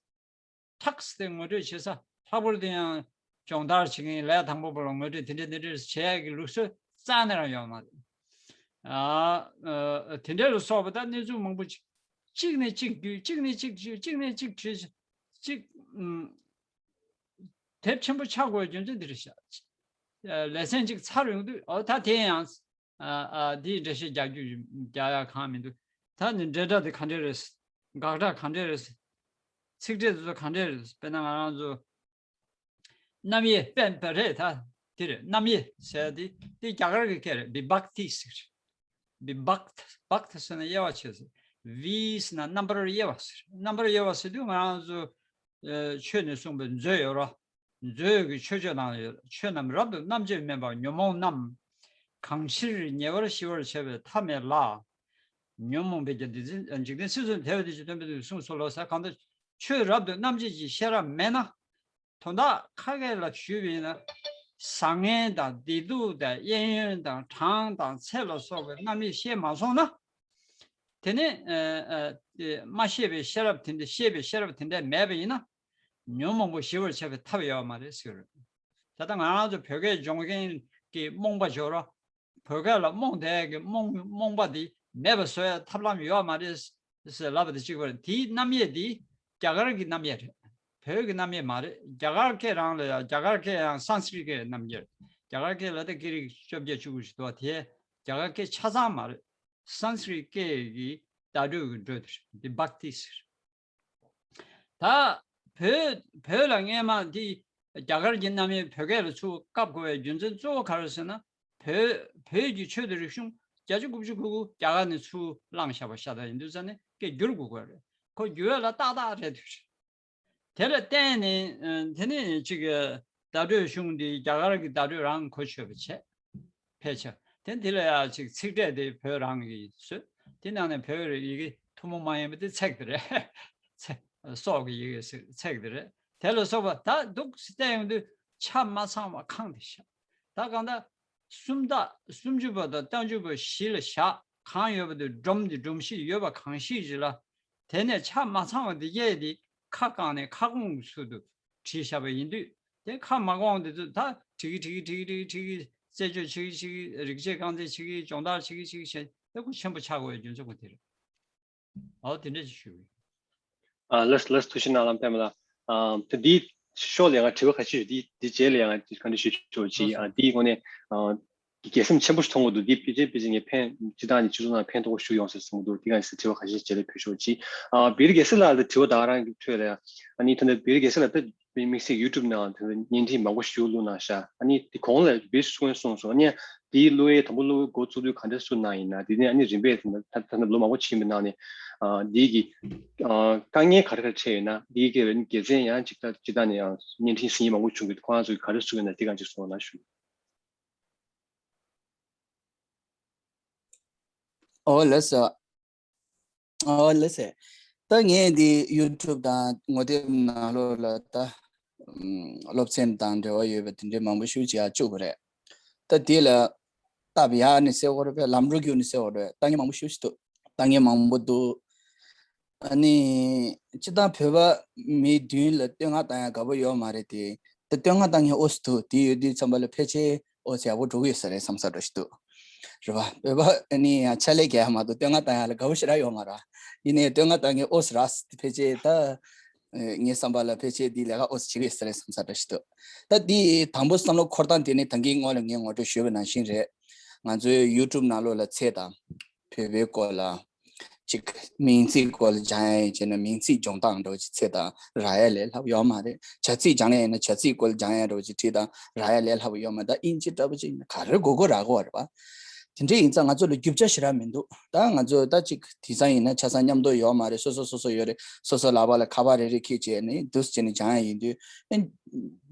ཐགས་དེ་ངོ་སྤྲོད་བྱེད་ས་ལྷག་པར་དུ་ཡང་སྦྱོང་བརྡར་བྱེད་མཁན་ལས་དང་པོ་པོ་ལ་ངོ་སྤྲོད་དེ་འདྲས་དེ་འདྲས་བྱེད་ཡག་གི་ལུགས་སྲོལ་རྩ་ནས་རང་ཡོད་མ་རེད། ཨ་ཨ་དེ་འདྲས་ལ་སོགས་པ་ད་གནས་ཚུལ་མང་པོ་ཅིག་གཅིག་ནས་གཅིག་བརྒྱུད། གཅིག་ནས་གཅིག་བརྒྱུད། གཅིག་ནས་གཅིག་བརྒྱུད། གཅིག་ཨུམ། དེབ་ཆེན་པོ་ཆགས་དགོས་རྒྱུ་མཚན་འདི་རེད་ཤག་ཨ་ལེ་ཚན་གཅིག་ཚར་ཡོང་དུས། ཨོ་ད་དེ་ཡང་ཨ་ཨ་འདིའི་འགྲེལ་བཤད་རྒྱག་རྒྱུ་རྒྱག་ཡག་གང་མི་འདུག་ད་ནི་འབྲེལ་སྒྲ་དེ་ག་འདྲས་རེད། དགག་སྒྲ་ག་འདྲས་རེད། ཚིག་ཕྲད་དེ་ཚོ་ག་འདྲས་རེད། དཔེར་ན་ང་རང་ཚོ་རྣམ་དབྱེ་དཔེ་དཔེ་རེད། ད་དེ་རེད། རྣམ་དབྱེ་ཟེར་དེ་དེ་རྒྱ་གར་གྱི་སྐད་རེད། བི་བག་ཏི་ཟེར། བི་བག་ཏི། བག་ཏི་ཟེར་ན་དབྱེ་བ་ཕྱེ་ཟེར། བི་ཟེར་ན་རྣམ་པར་དབྱེ་བ་ཟེར། རྣམ་པར་དབྱེ་བ་ཟེར་དུས་ང་རང་ཚོ་ཨ་ཆོས་ནས་གསུངས་པའི་མཛོད་ཡོད་ར། མཛོད་ཀྱི་མཆོད་བརྗོད་ནང་ཡོད། ཆོས་རྣམས་རབ་ཏུ་རྣམ་དཔྱོད་མིན་པ་ཉོན་མོངས་རྣམས། གང་ཕྱིར་ཉེ་བར་ཞི་བར་བྱ་བའི་ཐབས་མེད་ལ། ཉོན་མོངས་པའི་རྒྱུ་འདི་འཛིན། འཇིག་རྟེན་སྲིད་གསུམ་དེ་བས་འདི་ཕྱིར་སྟོན་པའི་དུས་གསུངས་སོ་ལོ་ཟེར། གང་ལྟར་ཆོས་རབ་ཏུ་རྣམ་དཔྱོད་ཀྱི་ཤེས་རབ་མེད་ན། དོན་དག་ཁ་སྐད་ལ་ཞུས་པ་ཡིན་ན། བཟང་ངན་དང་བདེ་སྡུག་དང་གཡས་གཡོན་དང་གྲངས་དང་ཚད་ལ་སོགས་པའི་རྣམ་དབྱེ་ཤེས་མ་སོང་ན། དེ་ནི་ཨ་ཨ་དེ་མ་ཤེས་པའི་ཤེས་རབ་དེ་འདྲ། ཤེས་པའི་ཤེས་རབ་དེ་འདྲ་མེད་པ་ཡིན་ན། ཉོན་མོངས་པ་ཞི་བར་བྱ་བའི་ཐབས་ཡོད་མ་རེད་ཟེར། ད་ལྟ་ང་རང་ཚོ་བོད་སྐད་སྦྱོང་མཁན་གྱི་རྨོངས་པ་སྦྱོར་བ། བོད་སྐད་ལ་རྨོངས་བསྡད་ཀྱི་རྨོངས་རྨོངས་པ་འདི་མེད་པ་བཟོ་ཡ་ཐབས་ལམ་ཡོད་མ་རེད་ཟེར་ལབ་པ་དེ་གཅིག་པ་རེད། དེའི་རྣམ་དབྱེ་འདི་རྒྱ་གར་གྱི་རྣམ་དབྱེ་རེད། བོད་ཀྱི་རྣམ་དབྱེ་མ་རེད། རྒྱ་གར་སྐད་རང་ལ་ཡང་རྒྱ་གར་སྐད་ཡང་སཾ་སྐྲྀཏ་སྐད་རྣམ་དབྱེ་རེད། རྒྱ་གར་སྐད་ལ་ད་སྐད་རིགས་བཅོ་བརྒྱད་བཅུ་དགུ་ཞིག་འདུག་དེ་རྒྱ་གར་སྐད་ཆ་ཚང་མ་རེད། སཾ་སྐྲྀཏ་སྐད་ཀྱི་བརྡ་སྤྲོད་ཀྱི་འགྲོས་དེ་རེད། འདི་བག་ཏི་ཟེར། ད་བོད་བོད་ལ་སྔས་མ་འདི་རྒྱ་གར་གྱི་རྣམ་དབྱེ་བོད་སྐད་ལ་ཚུར་བཀབ་དགོས་པའི་རྒྱུ་མཚན་གཙོ་བོ་ག་རེ་ཟེར་ན། བོད་བོད་ཀྱི་ཆོས་དང་རིག་གཞུང་བརྒྱ་ཆ་དགུ་བཅུ་གོ་དགུ་རྒྱ་གར་ནས་ཚུར་བླངས་བཞག་པ་ཤ་སྟག་ཡིན་དུས་ཙང་ནས་སྐད་བསྒྱུར་དགོས་ཀྱི་རེད། ཁོ་བསྒྱུར་བ་ལ་ཏག་ཏག་རེད་འདུག་དེ་ལ་བརྟེན་ནས་ཨ་དེ་ནས་ཅིག་བརྡ་སྤྲོད་གཞུང་འདི་རྒྱ་གར་གྱི་བརྡ་སྤྲོད་རང་གོ་ཆོད་པ་བྱས། ཕལ་ཆེར་དེ་འདི་ལ་ཡང་ཅིག་ཚིག་ཕྲད་དེ་བོད་རང་གི་བཟོས། དེ་ནང་ནས་བོད་རིགས་ཡི་གེ་ཐུན་མོང་མ་ཡིན་པ་དེ་ཚེག་དེ་རེད། ཚེ་སྲོག་གི་ཡི་གེ་ཚེག་དེ་རེད། དེ་ལ་སོགས་པ་ད་འདུག་སེ་བལྟས་ཡོང་དུས་ཆ་མ་ཚང་བ་གང་དེ་ཤ། ད་གང་ལྟར་སུམ་རྟགས་སུམ་ཅུ་པ་དང་རྟགས་འཇུག་པ་བཞི་ལ་བཞག་གང་ཡོད་པ་དེ་སྒྲོམ་དེ་སྒྲོམ་གཞི་ཡོད་པ་གང་ཞིག་ཅིག་ལ། དེ་ནས་ཆ་མ་ཚང་བ་འདི་གས་དེ་ཁ་བཀང་ནས་ཁ་སྐོང་གི་ཚུལ་དུ་བྲིས་བཞག་པ་ཡིན་དུས། དེ་ཁ་མ་སྐོང་དེ་ཚོ་ད་བྲིས་གི་བྲིས་གི་བྲིས་གི་བྲིས་གི་བྲིས་གི་རྩད་གཅོད་བྱེད་གི་བྱེད་གི་རིག་དཔྱད་རྐང་འཛིན་བྱེད་གི་སྦྱོང་བརྡར་བྱེད་གི་བྱེད་གི་བྱས་ཏེ་ཁོ་ཆེན་པོ་ཆགས་དགོས་པའི་རྒྱུ་མཚན་ཁོ་དེ་རེད། ཨོ་དེ་འདྲ་ཞིག་ཞུ་གི། ཨ་ལགས་ལགས། ཐུགས་རྗེ་གནང་ལགས་པད་མ་ལགས། ཨ་ད་འདི་ཤོག་ལ་ཡང་དྲི་བ་ཁ་ཤས་ཡོད། འདི་འདི་རྗེས་ལ་ཡང་ག་འདྲ་ཞུ་ཆོག་ཅིག་ཨ་འདིའི་ངོས་ནས་ཨ་དགེ་མཚན་ཆེན་པོ་ཞིག་མཐོང་གི་འདུག་འདི་ཕལ་ཆེར་ཕལ་ཆེར་ངས་ཕན་སྤྱི་བཏང་ནས་སྤྱི་ཚོགས་ནང་ཕན་ཐོགས་པོ་ཞིག་ཡོང་ཟེར་བསམ་གྱི་འདུག་འདི་ག་ནས་དྲི་བ་ཁ་ཤས་རྗེས་ལ་ཕུལ་ཆོག་ཅིག་ཨ་བིར་རྒྱལ་སྲས་ལགས་ལ་དྲི་བ་ད་ག་རང་གི་ཐོག་ལ་ཡང་ཨ་ནི་ད་ལྟ་བིར་རྒྱལ་སྲས་ལགས་ད་དམིགས་བསལ་ཡུ་ཊུབ་ནང་ད་བརྙན་འཕྲིན་མང་པོ་ཞིག་བླུགས་གནང་ཤག་ཨ་ནི་དེ་གོང་ལ་བིར་སྐུ་ངོས་གསུངས་སོང་། ཨ་ནི་དེའི་བླུགས་ཡས་དང་པོ་བླུགས་འགོ་བཙུགས་དུས་ག་འདྲ་བཙུགས་གནང་ཡིན་ན། དེ་ནས་ཨ་ནི་རིམ་པས་ད་ད་ད་ལོ་མང་པོ་ཕྱིན་པའི་ནང་ནས་ཨ་འདི་གི་ཨ་དཀའ་ངལ་ག་རེ་ག་རེ་འཕྲད་ཡོད་ན། འདི་གི་དགེ་མཚན་ཡང་ཅིག་ད་ཅིག་ད་ནས་ཨ་བརྙན་འཕྲིན་ཟིན་ཡིག་མང་པོ་བྱུང་གི་འདུག་ཁོ་རང་ཚོ་གི་ག་རེ་བཟོ་གི་ཡོད་ན་དེ་གང་ཅིག་གསུངས་རོགས་གནང་ཞུ། ཨོ་ལགས་སོ། ཨོ་ལགས་སོ། ད་ངས་འདི་ཡུ་ཊུབ་དང་ངོ་དེབ་ནང་ལོགས་ལ་ད་ཨམ་སློབ་ཚན་དང་འབྲེལ་བ་ཡོད་པ་དེ་འདྲའི་མང་པོ་ཞིག་བྱེད་ཡག་བཅུག་པ་རེད། ད་དེ་ལ་སྟབས་ཡག་ནི་ཟེར་དགོས་རེད་པས། ལམ་འགྲོ་རྒྱུག་ནི་ཟེར་དགོས་རེད་པས། ལྟ་མཁན་མང་པོ་ཞིག་ཞིག་འདུག་ལྟ་མཁན་མང་པོ་འདུག་ཨ་ནི་སྤྱིར་བཏང་བོད་པ་མི་མདུན་ལ་བསྟོད་བསྔགས་བཏང་ཡག་དགའ་པོ་ཡོད་མ་རེད་དེ། ད་བསྟོད་བསྔགས་བཏང་མཁན་ཨོ་སི་འདུག་དེ་ཡོད་དུས་ཙམ་པ་ལ་ཕལ་ཆེར་ཨོ་སི་ཡག་པོ་འགྲོ་གི་ཡོད་ས་རེད་བསམ་ས་འདྲ་ཞིག་འདུག་རེད་པ། བོད་པ་ཨ་ནི་ཡང་ཕྱག་ལས་རྒྱག་ཡག་མ་གཏོགས་བསྟོད་བསྔགས་བཏང་ཡག་ལ་དགའ་པོ་ཞེ་དྲག་ཡོད་མ་རེད། ཡིན་ནའི་བསྟོད་བསྔགས་བཏང་མཁན་ཨོ་སི་རེད། ཕལ་ཆེར་ད་ངའི་བསམ་པ་ལ་ཕལ་ཆེར་འདི་ལས་ཀ་ཨོ་སི་བྱེད་ཀྱི་ཡོད་ས་རེད་བསམ་ས་འདྲ་ཞིག་འདུག་ད་འདི་དང་པོ་བསམ་བློ་འཁོར་སྟངས་དེ་ནི་ད་གིན་སྔོན་ལ་ངས་ངོ་སྤྲོད་ཞུས་པ་ནང་བཞིན་རེད། ང་ཚོའི་ཡུ་ཊུབ་ནང་ལོགས་ལ་ཚེ་དང་བོད་པའི་སྐོར་ལ་ཅིག་མིང་ཚིག་སྐོར་ལ་སྦྱང་ཡ་ཡིན་བྱས་ན་མིང་ཚིག་སྦྱོང་སྟངས་འདྲ་བོ་ཅིག་ཚེ་དང་རག་ཡ་ལས་སླ་པོ་ཡོད་མ་རེད། བྱ་ཚིག་སྦྱང་ཡ་ཡིན་ན་བྱ་ཚིག་སྐོར་ལ་སྦྱང་ཡ་འདྲ་བོ་ཅིག་བྲིས་དང་རག་ཡ་ལས་སླ་པོ་ཡོད་མ་རེད། ད་དབྱིན་ཇི་འདྲ་བོ་ཅིག་ཡིན་ན་ག་རེ་དགོས་དགོས་རག་གི་ཡོད་རེད་པ། དེ་འདྲ་ཡིན་ཙང་ང་ཚོ་ལ་རྒྱུ་ཆ་ཞེ་དྲག་མི་འདུག་ད་ང་ཚོ་ད་ཅིག་དེང་སང་ཡིན་ན་ཆ་ཚང་མཉམ་དུ་ཡོད་མ་རེད། སོ་སོ་སོ་སོ་ཡོད་རེད། སོ་སོ་ལག་པ་ལ་ཁ་པར་རེ་རེ་འཁྱེར་བྱས་ནས་འདུག་སེ་བྱས་ནས་སྦྱང་ཡ་ཡིན་དུས་ཨེ་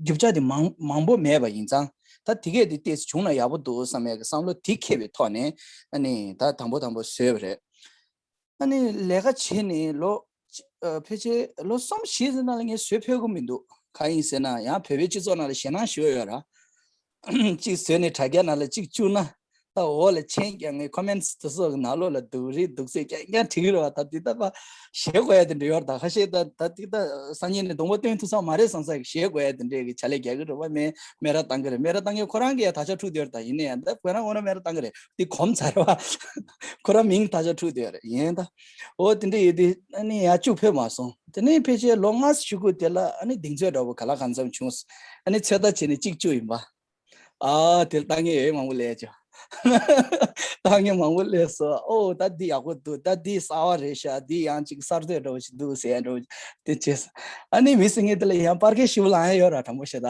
རྒྱུ་ཆ་དེ་མང་མང་པོ་མེད་པ་ཡིན་ཙང་ད་དེ་གས་དེ་ཏོག་ཙམ་བྱུང་ན་ཡག་པོ་འདུག་བསམ་ཡ་གི་བསམ་བློ་དེ་འཁྱེར་བའི་ཐོག་ནས་ཨ་ནི་ད་དང་པོ་དང་པོ་བཟོས་པ་རེད། ཨ་ནི་ལས་ཀ་བྱས་ནས་ལོ་ཕལ་ཆེར་ལོ་གསུམ་བཞི་ཙམ་ནང་ལ་ངས་བཟོས་ཕོད་ཀྱི་མི་འདུག་གང་ཡིན་ཟེར་ན་ཡང་བོད་པའི་སྤྱི་ཚོགས་ནང་ལ་ཞེད་སྣང་ཞེ་པོ་ཡོད་ར། གཅིག་བཟོས་ནས་དྲ་རྒྱ་ནང་ལ་གཅིག་བཅུག་ན། ད་འོག་ལ་མཆན་རྒྱག་མཁན་ཀོ་མེན་ཊི་དེ་ཚོ་གི་ནང་ལོགས་ལ་སྡུག་རུས་སྡུག་ཚིག་རྐྱང་རྐྱང་བྲིས་ཀྱི་རེད་བ། ད་འདི་ལྟ་བ་ཞེད་དགོས་ཡ་དེ་འདྲ་ཡོད་རེད། ད་ཁ་ཤས་ད་ད་འདི་ལྟ་སང་ཉིན་ནས་སྡོང་པོ་སྟོན་ཐུབ་ས་མ་རེད་བསམ་ས་གི་ཞེད་དགོས་ཡ་དེ་འདྲས་ཀྱི་བྱ་ལས་རྒྱག་གི་རེད་བ། མེ་མེ་ར་བཏང་གི་རེད། མེ་ར་བཏང་མཁན་ཁོ་རང་གི་ཡ་དག་ཆ་འཁྲུག་བསྡད་ཡོད་རེད། ད་ཡིན་ན་ཡང་ད་ཁོ་རང་ངོ་མ་མེ་ར་བཏང་གི་རེད། འདི་གོམས་ཚར་བ། ཁོ་རང་མིང་དག་ཆ་འཁྲུག་བསྡད་ཡོད་རེད། ཡིན་ད། འོ་དེ་འདྲས་ཡོད་དུས་ཨ་ནི་ཡ་བཅུག་ཕོད་མ་སོང་། དེ་ནས་ཕལ་ཆེར་ལོ་ལྔ་ཙམ་གཞུག་གུ་དེ་ལ་ཨ་ནི་གདེང་ཚོད་འདྲ་བོ་ག་ལ་གང་འཚམ་བྱུང་། ཨ་ནི་ཚོད་ལྟ་བྱས་ནས་གཅིག་བཅུག་ཡིན་པ། ཨ་དེ་ལྟ་མཁན་ཡོད་མང་པོ་སླེབས་བྱུང་། ལྟ་མཁན་མང་པོ་སླེབས་སོང་། ཨོ་ད་འདི་ཡག་པོ་འདུག་ད་འདི་གསར་བ་རེད་ཤག་འདི་ཡང་ཅིག་གསར་གཏོད་འདྲ་བོ་ཞིག་འདུག་ཟེར་འདྲ་བོ་དེ་བྱས་སོང་། ཨ་ནི་མི་ཟེར་མཁན་དེ་ལ་ཡང་པར་སྐད་ཞིབ་ལངས་ཡ་ཡོད་ར། དྲང་པོ་བཤད་ད།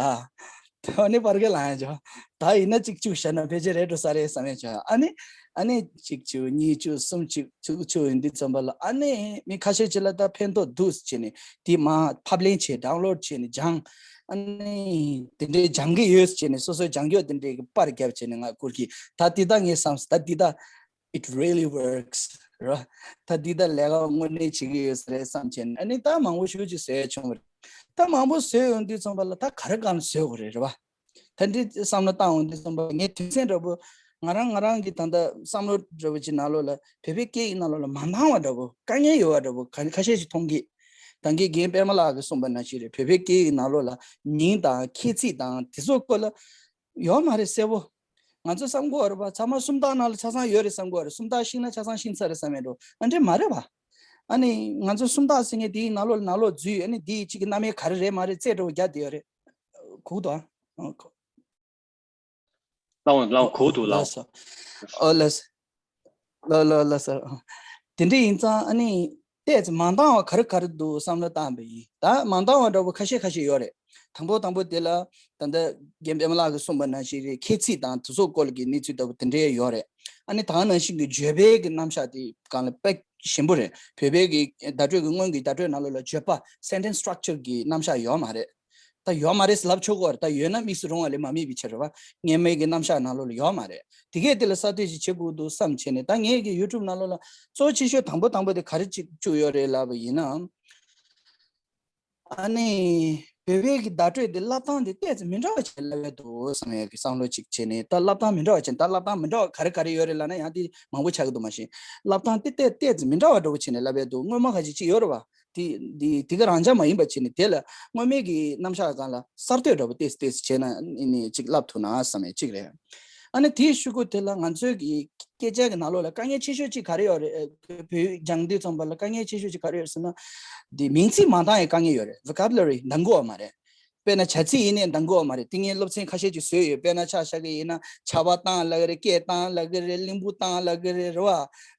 ཨ་ནི་པར་སྐད་ལངས་ཡ་བྱུང་། ད་ཡིན་ན་གཅིག་བཅུག་བཞག་ན་ཕལ་ཆེར་རེད་འགྲོ་ས་རེད་བསམ་ཡ་བྱུང་། ཨ་ནི་ཨ་ནི་གཅིག་བཅུག་གཉིས་བཅུག་གསུམ་བཅུག་བཅུ་བཅུག་ཡིན་དུས་ཙམ་པ་ལ་ཨ་ནི་མི་ཁ་ཤས་ཅིག་ལ་ད་ཕན་ཐོགས་འདུག་ཟེར་བྱས་ནས་དེ་མར་ཕབ་ལེན་བྱས་ཌའུན་ལོཌ་བྱས་ནས་སྦྱངས། ཨ་ནི་དེ་འདྲའི་སྦྱང་གི་ཡོད་ཟེར་བྱས་ནས་སོ་སོའི་སྦྱང་ཡོད་དེ་འདྲའི་གི་པར་བརྒྱབ་བྱས་ནས་ང་བསྐུར་གྱི། ད་འདི་ད་ངས་བསམ་སོང་། ད་འདི་ད་it really works ར། ད་འདི་ད་ལས་ཀ་དངོས་གནས་བྱེད་ཀྱི་ཡོད་ས་རེད་བསམ་བྱས་ནས་ཨ་ནི་ད་མང་པོ་ཞེ་པོ་ཅིག་བཟོས་བྱུང་བ་རེད། ད་མང་པོ་བཟོས་ཡོང་དུས་ཙམ་པ་ལ་ད་ག་རེ་གང་བཟོས་དགོས་རེད་རེད་བ། ད་འདི་བསམ་བློ་བཏང་འོང་དུས་ཙམ་པ་ངས་དོན་ཚན་འདྲ་པོ་ང་རང་ང་རང་གི་ད་ལྟ་བསམ་བློ་འདྲ་པོ་ཅིག་ནང་ལོགས་ལ་བོད་པའི་སྐད་ཡིག་ནང་ལོགས་ལ་མ་འདང་བ་འདྲ་པོ་དཀའ་ངལ་ཡོད་པ་འདྲ་པོ་ཁ་ཁ་ཤས་ཤིག་མཐོང་གི། ད་གིན་རྒན་པད་མ་ལགས་ཀྱིས་གསུངས་པ་ནང་བཞིན་རེད། བོད་པའི་སྐད་ཡིག་ནང་ལོགས་ལ་མིང་དང་ཁྱད་ཚིག་དང་དེ་ཚོ་སྐོར་ལ་ཡོད་མ་རེད་གསལ་པོ། ང་ཚོ་བསམ་གྱི་ཡོད་རེད་པ། ཚང་མ་སུམ་རྟགས་ནང་ལ་ཆ་ཚང་ཡོད་རེད་བསམ་གྱི་ཡོད་རེད། སུམ་རྟགས་ཤེས་ན་ཆ་ཚང་ཤེས་ཚར་རེད་བསམ་ཡས་འགྲོ། ཨ་འདྲས་མ་རེད་པ། ཨ་ནི་ང་ཚོ་སུམ་རྟགས་ཟེར་མཁན་དེའི་ནང་ལོགས་ནང་ལོགས་འཛུལ། ཨ་ནི་དེའི་གཅིག་གི་རྣམ་དབྱེ་ག་རེ་རེད་མ་རེད་རྩོད་འགྲོ་རྒྱག་བསྡད་ཡོད་རེད། གོ་གི་འདུག་ཨ། ལགས་འོང་ལགས་འོང་གོ་འདུག་ལགས་འོང་། ལགས་སོ། ཨོ་ལགས་སོ། ལགས་ལགས་ལགས་སོ། དེ་འདྲ་ཡིན་ཙང་ཨ་ནི་ཏོག་ཙམ་མ་འདང་བ་ག་རེ་ག་རེ་འདུག་བསམ་བློ་བཏང་པ་ཡིན། ད་མ་འདང་བ་འདྲ་པོ་ཁ་ཤས་ཁ་ཤས་ཡོད་རེད། དང་པོ་དང་པོ་དེ་ལ་ད་ལྟ་རྒན་པད་མ་ལགས་ཀྱིས་གསུངས་པ་ནང་བཞིན་རེད། ཁྱད་ཚིག་དང་དེ་ཚོ་སྐོར་གྱི་གནས་ཚུལ་ལྟ་བུ་དེ་འདྲ་ཡོད་རེད། ཨ་ནི་ད་ག་ནང་བཞིན་གྱི་བརྗོད་པའི་གི་རྣམ་གཞག་དེ་སྒང་ལ་དཔེ་ཞན་པོ་རེད། བོད་པའི་གི་བརྡ་སྤྲོད་ཀྱི་སྔོན་གྱི་བརྡ་སྤྲོད་ནང་ལོགས་ལ་བརྗོད་པ་sentence structure གི་རྣམ་གཞག་ཡོད་མ་རེད། ད་ཡོད་མ་རེད་ལབ་ཆོག་གི་རེད། ད་ཡོད་ན་དམིགས་སུ་རུང་བ་ལས་མ་དམིགས་པའི་ཕྱིར་རེད་བ། སྔོན་མའི་གི་རྣམ་གཞག་ནང་ལོགས་ལ་ཡོད་མ་རེད། དེ་གས་དེ་ལ་གསར་གཏོད་ཅིག་བྱེད་དགོས་འདུག་བསམ་བྱས་ནས་ད་ངས་གི་ཡུ་ཊུབ་ནང་ལོགས་ལ་གཙོ་ཆེ་ཤོས་དང་པོ་དང་པོ་དེ་ག་རེ་ཅིག་བཅུག་ཡོད་རེད་ལབ་པ་ཡིན་ན། ཨ་ནི་བོད་པའི་གི་བརྡ་སྤྲོད་དེ་ལབ་སྟངས་དེ་ཏོག་ཙམ་མི་འདྲ་བ་ཅིག་ལབ་ཡ་འདུག་བསམ་ཡ་གི་བསམ་བློ་ཅིག་བྱས་ནས། ད་ལབ་སྟངས་མི་འདྲ་བ་བྱས་ནས། ད་ལབ་སྟངས་མི་འདྲ་བ་ག་རེ་ག་རེ་ཡོད་རེད་ལབ་ན་ཡང་དེ་མང་པོ་ཆགས་ཀྱི་འདུག་མ་གཞི་ལབ་སྟངས་དེ་ཏོག་ཏོག་ཙམ་མི་འདྲ་བ་འདྲ་པོ་བྱས་ནས་ལབ་ཡ་འདུག་སྔོན་མ་ག་ཅིག་ཅིག་ཡོད་རེད་བ། དེ་དེ་དེ་ག་རང་འཇགས་མ་ཡིན་པ་བྱས་ནས་དེ་ལ་སྔོན་མའི་གི་རྣམ་གཞག་སྒང་ལ་གསར་གཏོད་འདྲ་པོ་ཏོག་ཙམ་ཏོག་ཙམ་བྱས་ན་ནི་ཅིག་ལབ་ཐུབ་ན་བསམ་ཡ་ཅིག་རེད། ཨ་ནི་དེའི་གཞུག་གུ་དེ་ལ་ང་ཚོའི་གི་སྐད་ཆ་གི་ནང་ལོགས་ལ་དཀའ་ངལ་ཆེ་ཤོས་ཅིག་ག་རེ་ཡོད་རེད། བོད་ཡིག་སྦྱང་དུས་ཙམ་པ་ལ་དཀའ་ངལ་ཆེ་ཤོས་ཅིག་ག་རེ་ཡོད་ཟེར་ན། འདི་མིང་ཚིག་མ་འདང་ཡའི་དཀའ་ངལ་ཡོད་རེད། Vocabulary འདང་གི་ཡོད་མ་རེད། དཔེར་ན་བྱ་ཚིག་ཡིན་ནའི་འདང་གི་ཡོད་མ་རེད། དེ་ངས་སློབ་ཚན་ཁ་ཤས་ཅིག་བཟོས་ཡོད། དཔེར་ན་ཆ་བཞག་གི་ཡིན་ན་ཆར་པ་བཏང་ལབ་ཀྱི་རེད། སྐད་བཏང་ལབ་ཀྱི་རེད། གླིང་བུ་བཏང་ལབ་ཀྱི་རེད། རེད་བ།